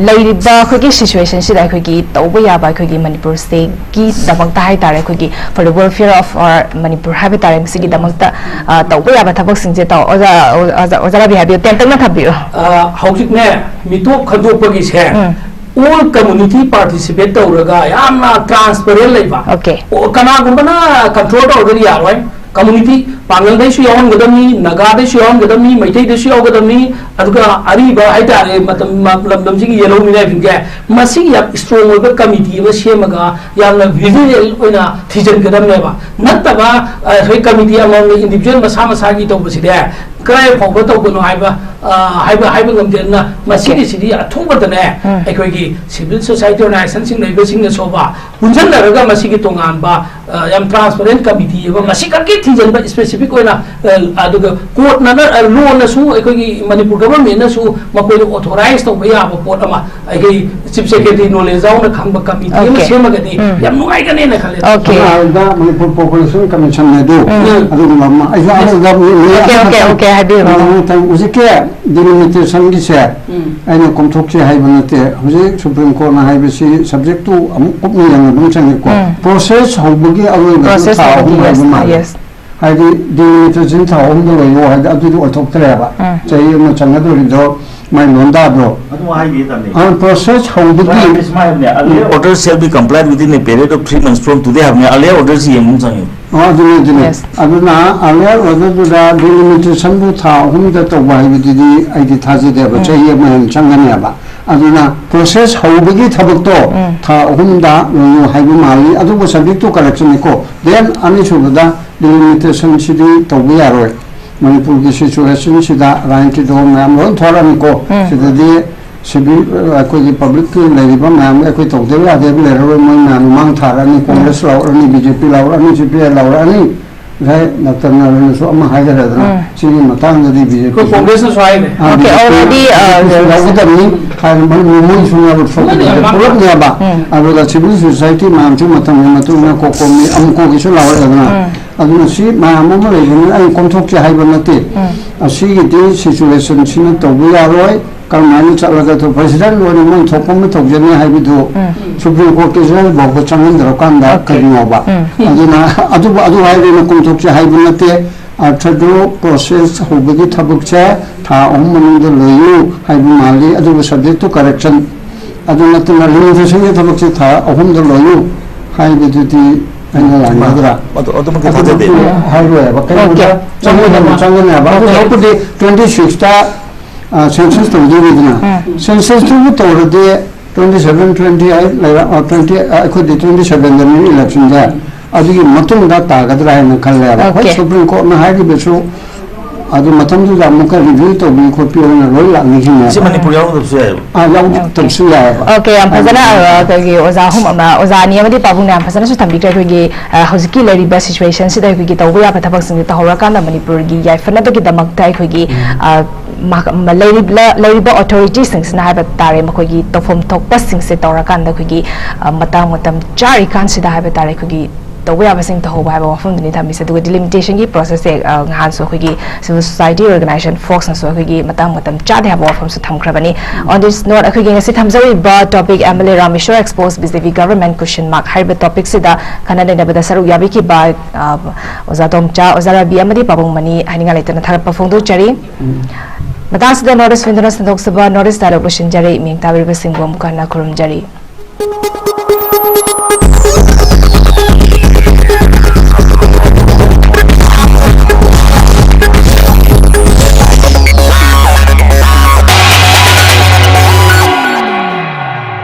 ꯂꯩꯔꯤꯕ ꯑꯩꯈꯣꯏꯒꯤ ꯁꯤꯆꯨꯋꯦꯁꯟꯁꯤꯗ ꯑꯩꯈꯣꯏꯒꯤ ꯇꯧꯕ ꯌꯥꯕ ꯑꯩꯈꯣꯏꯒꯤ ꯃꯅꯤꯄꯨꯔꯁꯤꯒꯤꯗꯃꯛꯇ ꯍꯥꯏꯇꯥꯔꯦ, ꯑꯩꯈꯣꯏꯒꯤ for the welfare of our Manipur ꯍꯥꯏꯕ ꯇꯥꯔꯦ, ꯃꯁꯤꯒꯤꯗꯃꯛꯇ ꯑ, ꯇꯧꯕ ꯌꯥꯕ ꯊꯕꯛꯁꯤꯡꯁꯦ ꯇꯧ-, ꯑꯣꯖꯥ ꯑꯣꯖꯥ ꯑꯣꯖꯥ ꯔꯕꯤ ꯍꯥꯏꯕꯤꯌꯨ, ꯇꯦꯟꯇꯛꯅ ꯊꯝꯕꯤꯌꯨ꯫ ꯑ, ꯍꯧꯖꯤꯛꯅꯦ, ꯃꯤꯇꯣꯞ ꯈꯟꯗꯣꯛꯄꯒꯤꯁꯦ ꯎꯝ꯫ ꯑꯣꯜ ꯀꯝꯃꯨꯅꯤꯇꯤ ꯄꯥꯔꯇꯤꯁꯤꯄꯦꯠ ꯇꯧꯔꯒ ꯌꯥꯝꯅ ꯇ꯭ꯔꯥꯟꯁꯄꯔꯦꯟ ꯂꯩꯕ꯫ ꯑꯣꯀꯦ꯫ ꯑꯣ, ꯀꯅꯥꯒꯨꯝꯕꯅ ꯀꯟꯇ꯭ꯔꯣꯜ ꯇꯧꯔꯒꯗꯤ ꯌꯥꯔꯣꯏ꯫ ꯀꯝꯃꯨꯅꯤꯇꯤ ꯄꯥꯡꯒꯜꯗꯩꯁꯨ ꯌꯥꯎꯍꯟꯒꯗꯕꯅꯤ, ꯅꯥꯒꯥꯗꯩꯁꯨ ꯌꯥꯎꯍꯟꯒꯗꯕꯅꯤ, ꯃꯩꯇꯩꯗꯩꯁꯨ ꯌꯥꯎꯒꯗꯕꯅꯤ, ꯑꯗꯨꯒ ꯑꯔꯤꯕ ꯍꯥꯏꯇꯥꯔꯦ, ꯃꯇꯝ ꯃ-, ꯂꯝꯗꯝꯁꯤꯒꯤ ꯌꯦꯜꯍꯧ ꯃꯤꯅꯥꯏꯁꯤꯡꯁꯦ, ꯃꯁꯤꯒꯤ ꯌꯥꯝ ꯏꯁꯇ꯭ꯔꯣꯡ ꯑꯣꯏꯕ ꯀꯃꯤꯇꯤ ꯑꯃ ꯁꯦꯝꯃꯒ ꯌꯥꯝꯅ ꯚꯤꯖꯨꯋꯦꯜ ꯑꯣꯏꯅ ꯊꯤꯖꯤꯟꯒꯗꯕꯅꯦꯕ꯫ ꯅꯠꯇꯕ, ꯑ, ꯑꯩꯈꯣꯏ ꯀꯃꯤꯇꯤ ꯑꯃꯃꯝꯅ ꯏꯟꯗꯤꯚꯤꯖꯨꯋꯦꯜ ꯃꯁꯥ ꯃꯁꯥꯒꯤ ꯇꯧꯕꯁꯤꯗꯤ ꯀꯗꯥꯏ ꯐꯥꯎꯕ ꯇꯧꯕꯅꯣ ꯍꯥꯏꯕ, ꯑ, ꯍꯥꯏꯕ, ꯍꯥꯏꯕ ꯉꯝꯗꯦ꯫ ꯑꯗꯨꯅ ꯃꯁꯤꯒꯤꯁꯤꯗꯤ ꯑꯊꯨꯕꯗꯅꯦ, ꯎꯝ꯫ ꯑꯩꯈꯣꯏꯒꯤ ꯁꯤꯚꯤꯜ ꯁꯣꯁꯥꯏꯇꯤ ꯑꯣꯔꯒꯅꯥꯏꯖꯦꯁꯟꯁꯤꯡ ꯂꯩꯕꯁꯤꯡꯅꯁꯨꯕ ꯄꯨꯟꯁꯤꯟꯅꯔꯒ ꯃꯁꯤꯒꯤ ꯇꯣꯉꯥꯟꯕ, ꯑ, ꯌꯥꯝ ꯇ꯭ꯔꯥꯟꯁꯄꯔꯦꯟ ꯀꯃꯤꯇꯤ ꯑꯃ ꯃꯁꯤ ꯈꯛꯀꯤ ꯊꯤꯖꯤꯟꯕ ꯏꯁꯄꯦꯁꯤꯐꯤꯛ ꯑꯣꯏꯅ, ꯑ, ꯑꯗꯨꯒ ꯀꯣꯔꯠꯅ, ꯑ, ꯂꯣꯅꯁꯨ ꯑꯩꯈꯣꯏꯒꯤ ꯃꯅꯤꯄꯨꯔ ꯒꯚꯔꯟꯃꯦꯟꯅꯁꯨ ꯃꯈꯣꯏꯗ ꯑꯣꯊꯣꯔꯥꯏꯁ ꯇꯧꯕ ꯌꯥꯕ ꯄꯣꯠ ꯑꯃ ꯑꯩꯈꯣꯏ ꯆꯤꯐ ꯁꯦꯀ꯭ꯔꯦꯇꯔꯤ ꯅꯣꯂꯦꯖ ꯌꯥꯎꯅ ꯈꯪꯕ ꯀꯃꯤꯇꯤ ꯑꯃ ꯑꯣꯀꯦ꯫ ꯁꯦꯝꯃꯒꯗꯤ ꯎꯝ꯫ ꯌꯥꯝ ꯅꯨꯡꯉꯥꯏꯒꯅꯦꯅ ꯈꯜꯂꯦ꯫ ꯑꯣꯀꯦ꯫ ꯁꯝꯅ ꯍꯥꯏꯔꯕꯗ ꯃꯅꯤꯄꯨꯔ ꯄꯣꯄꯨꯂꯦꯁꯟ ꯀꯃꯤꯁꯟ ꯍꯥꯏꯗꯨ ꯎꯝ꯫ ꯑꯗꯨꯒꯨꯝꯕ ꯑꯃ꯫ ꯑꯩꯁꯨ ꯑꯃꯨꯛꯇ ꯑꯣꯀꯦ, ꯑꯣꯀꯦ, ꯑꯣꯀꯦ, ꯍꯥꯏꯕꯤꯌꯨ꯫ ꯃꯊꯪ ꯍꯧꯖꯤꯛꯀꯤ ꯗꯤꯂꯤꯃꯤꯇꯦꯁꯟꯒꯤꯁꯦ ꯎꯝ꯫ ꯑꯩꯅ ꯀꯣꯝꯊꯣꯛꯁꯦ ꯍꯥꯏꯕ ꯅꯠꯇꯦ꯫ ꯍꯧꯖꯤꯛ ꯁꯨꯄ꯭ꯔꯤꯝ ꯀꯣꯔꯠꯅ ꯍꯥꯏꯕꯁꯤ ꯁꯕꯖꯦꯛꯇꯨ ꯑꯃꯨꯛ ꯀꯨꯞꯅ ꯌꯦꯡꯕ ꯑꯃ ꯆꯪꯉꯦꯀꯣ꯫ ꯎꯝ꯫ ꯄ꯭ꯔꯣꯁꯦꯁ ꯍꯧꯕꯒꯤ ꯑꯔꯣꯏꯕꯗ ꯄ꯭ꯔꯣꯁꯦꯁ ꯊꯥ ꯑꯍꯨꯝ ꯍꯧꯕꯒꯤ, ꯍꯥꯏꯕ ꯌꯦꯁ, ꯃꯥꯜꯂꯦ꯫ ꯌꯦꯁ꯫ ꯍꯥꯏꯗꯤ ꯗꯤꯂꯤꯃꯤꯇꯦꯁꯟ ꯊꯥ ꯑꯍꯨꯝꯗ ꯂꯣꯏꯌꯣ ꯍꯥꯏꯗꯤ ꯑꯗꯨꯗꯤ ꯑꯣꯏꯊꯣꯛꯇ꯭ꯔꯦꯕ꯫ ꯎꯝ꯫ ꯆꯍꯤ ꯑꯃ ꯆꯪꯒꯗꯧꯔꯤꯗꯣ ꯃꯥꯏ ꯂꯣꯟꯗꯥꯗꯣ꯫ ꯑꯗꯨ ꯍꯥꯏꯕꯤꯌꯦ ꯇꯝꯅꯤ꯫ ꯑ, ꯄ꯭ꯔꯣꯁꯦꯁ ꯍꯧꯕꯒꯤ ꯁꯨꯃꯥꯏ ꯍꯥꯏꯕꯅꯦ, earlier order shall be complied within a period of three months from today ꯍꯥꯏꯕꯅꯦ, earlier order ꯁꯤ ꯌꯦꯡꯕ ꯑꯃ ꯆꯪꯉꯦ꯫ ꯑ, ꯑꯗꯨꯅꯤ ꯑꯗꯨꯅꯤ꯫ Yes. ꯑꯗꯨꯅ earlier order ꯗꯨꯗ delimitation ꯕꯨ ꯊꯥ ꯑꯍꯨꯝꯗ ꯇꯧꯕ ꯍꯥꯏꯕꯗꯨꯗꯤ ꯑꯩꯗꯤ ꯊꯥꯖꯗꯦꯕ꯫ ꯆꯍꯤ ꯑꯃ ꯍꯦꯟꯅ ꯆꯪꯒꯅꯦꯕ꯫ ꯑꯗꯨꯅ ꯄ꯭ꯔꯣꯁꯦꯁ ꯍꯧꯕꯒꯤ ꯊꯕꯛꯇꯣ ꯊꯥ ꯑꯍꯨꯝꯗ ꯂꯣꯏꯌꯨ ꯍꯥꯏꯕ ꯃꯥꯜꯂꯤ꯫ ꯑꯗꯨꯕꯨ subject to correction ꯅꯤꯀꯣ꯫ Then ꯑꯅꯤꯁꯨꯕꯗ delimitation ꯁꯤꯗꯤ ꯇꯧꯕ ꯌꯥꯔꯣꯏ꯫ ꯃꯅꯤꯄꯨꯔꯒꯤ situation ꯁꯤꯗ ꯔꯥꯏꯟ ꯇꯤꯗꯣ ꯃꯌꯥꯝ ꯂꯣꯏ ꯊꯣꯔꯛꯑꯅꯤꯀꯣ꯫ ꯁꯤꯗꯗꯤ civil, ꯑꯩꯈꯣꯏꯒꯤ public ꯀꯤ ꯂꯩꯔꯤꯕ ꯃꯌꯥꯝ ꯑꯩꯈꯣꯏ ꯇꯧꯗꯕ ꯌꯥꯗꯦꯕ ꯂꯩꯔꯔꯣꯏ꯫ ꯃꯣꯏ ꯃꯌꯥꯝ ꯃꯥꯡ ꯊꯥꯔꯛꯑꯅꯤ, Congress ꯂꯥꯎꯔꯛꯑꯅꯤ, B J P ꯂꯥꯎꯔꯛꯑꯅꯤ, C P I ꯂꯥꯎꯔꯛꯑꯅꯤ꯫ ꯉꯁꯥꯏ ꯗꯥꯛꯇꯔ ꯅꯥꯔꯥꯌꯟꯅꯁꯨ ꯑꯃ ꯍꯥꯏꯈ꯭ꯔꯦꯗꯅ, ꯁꯤꯒꯤ ꯃꯇꯥꯡꯗꯗꯤ BJ P ꯑꯩꯈꯣꯏ ꯀꯣꯡꯒ꯭ꯔꯦꯁꯅꯁꯨ ꯍꯥꯏꯈ꯭ꯔꯦ꯫ ꯑꯥ, Okay, B J P already, uh, ꯂꯧꯒꯗꯕꯅꯤ꯫ ꯍꯥꯏꯅ ꯃꯣꯏ, ꯃꯣꯏ ꯁꯨꯝ ꯌꯥꯎꯔꯛꯄ ꯁꯣꯛꯄ ꯃꯣꯏꯅ ꯌꯥꯝ ꯄꯨꯂꯞꯅꯦꯕ꯫ ꯑꯗꯨꯒ civil society ꯃꯌꯥꯝꯁꯨ ꯃꯇꯝꯒꯤ ꯃꯇꯨꯡ ꯏꯟꯅ ꯀꯣꯀꯣꯃꯤ ꯑꯃꯨꯛꯀꯣꯒꯤꯁꯨ ꯂꯥꯎꯔꯛꯑꯦꯗꯅ꯫ ꯑꯗꯨꯅ ꯁꯤ ꯃꯌꯥꯝ ꯑꯃ ꯂꯩꯕꯅꯤꯅ ꯑꯩ ꯀꯣꯝꯊꯣꯛꯁꯦ ꯍꯥꯏꯕ ꯅꯠꯇꯦ꯫ ꯑꯁꯤꯒꯤꯗꯤ situation ꯁꯤꯅ ꯇꯧꯕ ꯌꯥꯔꯣꯏ꯫ ꯀꯔꯝꯍꯥꯏꯅ ꯆꯠꯂꯒ president ꯑꯣꯏꯅ ꯃꯣꯏ ꯊꯣꯛꯄ ꯑꯃ ꯇꯧꯖꯅꯤ ꯍꯥꯏꯕꯗꯨ Supreme Court ꯀꯤ ꯖꯨꯔꯤꯐꯥꯎꯕ ꯆꯪꯍꯟꯗ꯭ꯔꯀꯥꯟꯗ ꯀꯔꯤꯅꯣꯕ? ꯑꯗꯨꯅ ꯑꯗꯨꯕꯨ ꯑꯗꯨ ꯍꯥꯏꯕ ꯑꯩꯅ ꯀꯣꯝꯊꯣꯛꯁꯦ ꯍꯥꯏꯕ ꯅꯠꯇꯦ꯫ ꯑꯔꯊꯗꯨ ꯄ꯭ꯔꯣꯁꯦꯁ ꯍꯧꯕꯒꯤ ꯊꯕꯛꯁꯦ ꯊꯥ ꯑꯍꯨꯝ ꯃꯅꯨꯡꯗ ꯂꯣꯏꯌꯨ ꯍꯥꯏꯕ ꯃꯥꯜꯂꯤ꯫ ꯑꯗꯨꯕꯨ subject to correction, ꯑꯗꯨ ꯅꯠꯇꯅ delimitation ꯒꯤ ꯊꯕꯛꯁꯦ ꯊꯥ ꯑꯍꯨꯝꯗ ꯂꯣꯏꯌꯨ ꯍꯥꯏꯕꯗꯨꯗꯤ ꯑꯩꯅ ꯂꯥꯟꯒꯗ꯭ꯔꯥ? ꯑꯗꯨ ꯑꯗꯨꯃꯛꯇꯤ ꯊꯥꯖꯗꯦ꯫ ꯑꯗꯨꯗꯤ ꯍꯥꯏꯔꯣꯏꯕ꯫ ꯀꯩꯒꯨꯝꯕ Okay. ꯆꯪꯕ ꯃꯇꯝ ꯆꯪꯒꯅꯦꯕ꯫ ꯑꯗꯨ ꯍꯧꯖꯤꯛꯄꯨꯗꯤ twenty six ꯇ ꯑ, census ꯇꯧꯗꯣꯏꯅꯤꯗꯅ꯫ Census ꯇꯨꯕꯨ ꯇꯧꯔꯗꯤ twenty seven, twenty eight ꯂꯩꯔ-, ꯑ, twenty, ꯑ, ꯑꯩꯈꯣꯏꯗꯤ twenty seven ꯗꯅꯤ election ꯁꯦ꯫ ꯑꯗꯨꯒꯤ ꯃꯇꯨꯡꯗ ꯇꯥꯒꯗ꯭ꯔꯥ ꯍꯥꯏꯅ ꯈꯜꯂꯦꯕ꯫ ꯍꯣꯏ, Okay. Supreme Court ꯅ ꯍꯥꯏꯔꯤꯕꯁꯨ ꯑꯗꯨ ꯃꯇꯝꯗꯨꯗ ꯑꯃꯨꯛꯀ review ꯇꯧꯕꯤ ꯈꯣꯠꯄꯤ ꯑꯣꯏꯅ ꯂꯣꯏ ꯂꯥꯛꯅꯈꯤꯅꯦꯕ꯫ ꯁꯤ ꯃꯅꯤꯄꯨꯔ ꯌꯥꯎꯔꯝꯗꯕꯁꯨ ꯌꯥꯏꯑꯕ꯫ ꯑ, ꯌꯥꯎꯗꯕꯁꯨ ꯌꯥꯏꯑꯕ꯫ Okay, ꯌꯥꯝ ꯐꯖꯅ, ꯑ, ꯑꯩꯈꯣꯏꯒꯤ ꯑꯣꯖꯥ ꯑꯍꯨꯝ ꯑꯃ, ꯑꯣꯖꯥ ꯑꯅꯤ ꯑꯃꯗꯤ ꯄꯥꯕꯨꯡꯅ ꯌꯥꯝ ꯐꯖꯅꯁꯨ ꯊꯝꯕꯤꯈ꯭ꯔꯦ꯫ ꯑꯩꯈꯣꯏꯒꯤ, ꯑ, ꯍꯧꯖꯤꯛꯀꯤ ꯂꯩꯔꯤꯕ situation ꯁꯤꯗ ꯑꯩꯈꯣꯏꯒꯤ ꯇꯧꯕ ꯌꯥꯕ ꯊꯕꯛꯁꯤꯡꯁꯦ ꯇꯧꯍꯧꯔꯀꯥꯟꯗ ꯃꯅꯤꯄꯨꯔꯒꯤ ꯌꯥꯏꯐꯅꯕꯒꯤꯗꯃꯛꯇ ꯑꯩꯈꯣꯏꯒꯤ, ꯑ, ꯃꯍꯥꯛ-, ꯃ-, ꯂꯩꯔꯤꯕ, ꯂꯩꯔꯤꯕ authority ꯁꯤꯡꯁꯤꯅ ꯍꯥꯏꯕ ꯇꯥꯔꯦ, ꯃꯈꯣꯏꯒꯤ ꯇꯧꯐꯝ ꯊꯣꯛꯄꯁꯤꯡꯁꯦ ꯇꯧꯔꯀꯥꯟꯗ ꯑꯩꯈꯣꯏꯒꯤ, ꯑ, ꯃꯇꯥꯡ ꯃꯇꯝ ꯆꯥꯔꯤꯀꯥꯟꯁꯤꯗ ꯍꯥꯏꯕ ꯇꯥꯔꯦ, ꯑꯩꯈꯣꯏꯒꯤ ꯇꯧꯕ ꯌꯥꯕꯁꯤꯡ ꯇꯧꯍꯧꯕ ꯍꯥꯏꯕ ꯋꯥꯐꯝꯗꯨꯅꯤ ꯊꯝꯃꯤꯁꯦ꯫ ꯑꯗꯨꯒ delimitation ꯒꯤ process ꯁꯦ, ꯑ, ꯅꯍꯥꯟꯁꯨ ꯑꯩꯈꯣꯏꯒꯤ civil society organization ꯐꯣꯛꯁꯅꯁꯨ ꯑꯩꯈꯣꯏꯒꯤ ꯃꯇꯥꯡ ꯃꯇꯝ ꯆꯥꯗꯦ ꯍꯥꯏꯕ ꯋꯥꯐꯝꯁꯨ ꯊꯝꯈ꯭ꯔꯕꯅꯤ꯫ On this note, ꯑꯩꯈꯣꯏꯒꯤ ꯉꯁꯤ ꯊꯝꯖꯔꯤꯕ topic M L A Rameshwar expose B J P government question mark ꯍꯥꯏꯔꯤꯕ topic ꯁꯤꯗ ꯈꯟꯅ ꯅꯩꯅꯕꯗ ꯁꯔꯨꯛ ꯌꯥꯕꯤꯈꯤꯕ, ꯑ, ꯑꯣꯖꯥ ꯇꯣꯝꯆꯥ, ꯑꯣꯖꯥ ꯔꯕꯤ ꯑꯃꯗꯤ ꯄꯥꯕꯨꯡ ꯃꯅꯤ ꯍꯥꯏꯅꯤꯡꯉꯥꯏ ꯂꯩꯇꯅ ꯊꯥꯒꯠꯄ ꯐꯣꯡꯗꯣꯛꯆꯔꯤ꯫ ꯃꯇꯥꯡꯁꯤꯗ North East Window-ꯅ ꯁꯟꯗꯣꯛꯆꯕ North East Dialogue ꯂꯣꯏꯁꯤꯟꯖꯔꯦ꯫ ꯃꯤꯡ ꯇꯥꯕꯤꯔꯤꯕꯁꯤꯡꯕꯨ ꯑꯃꯨꯛ ꯍꯟꯅ ꯈꯨꯔꯨꯝꯖꯔꯤ꯫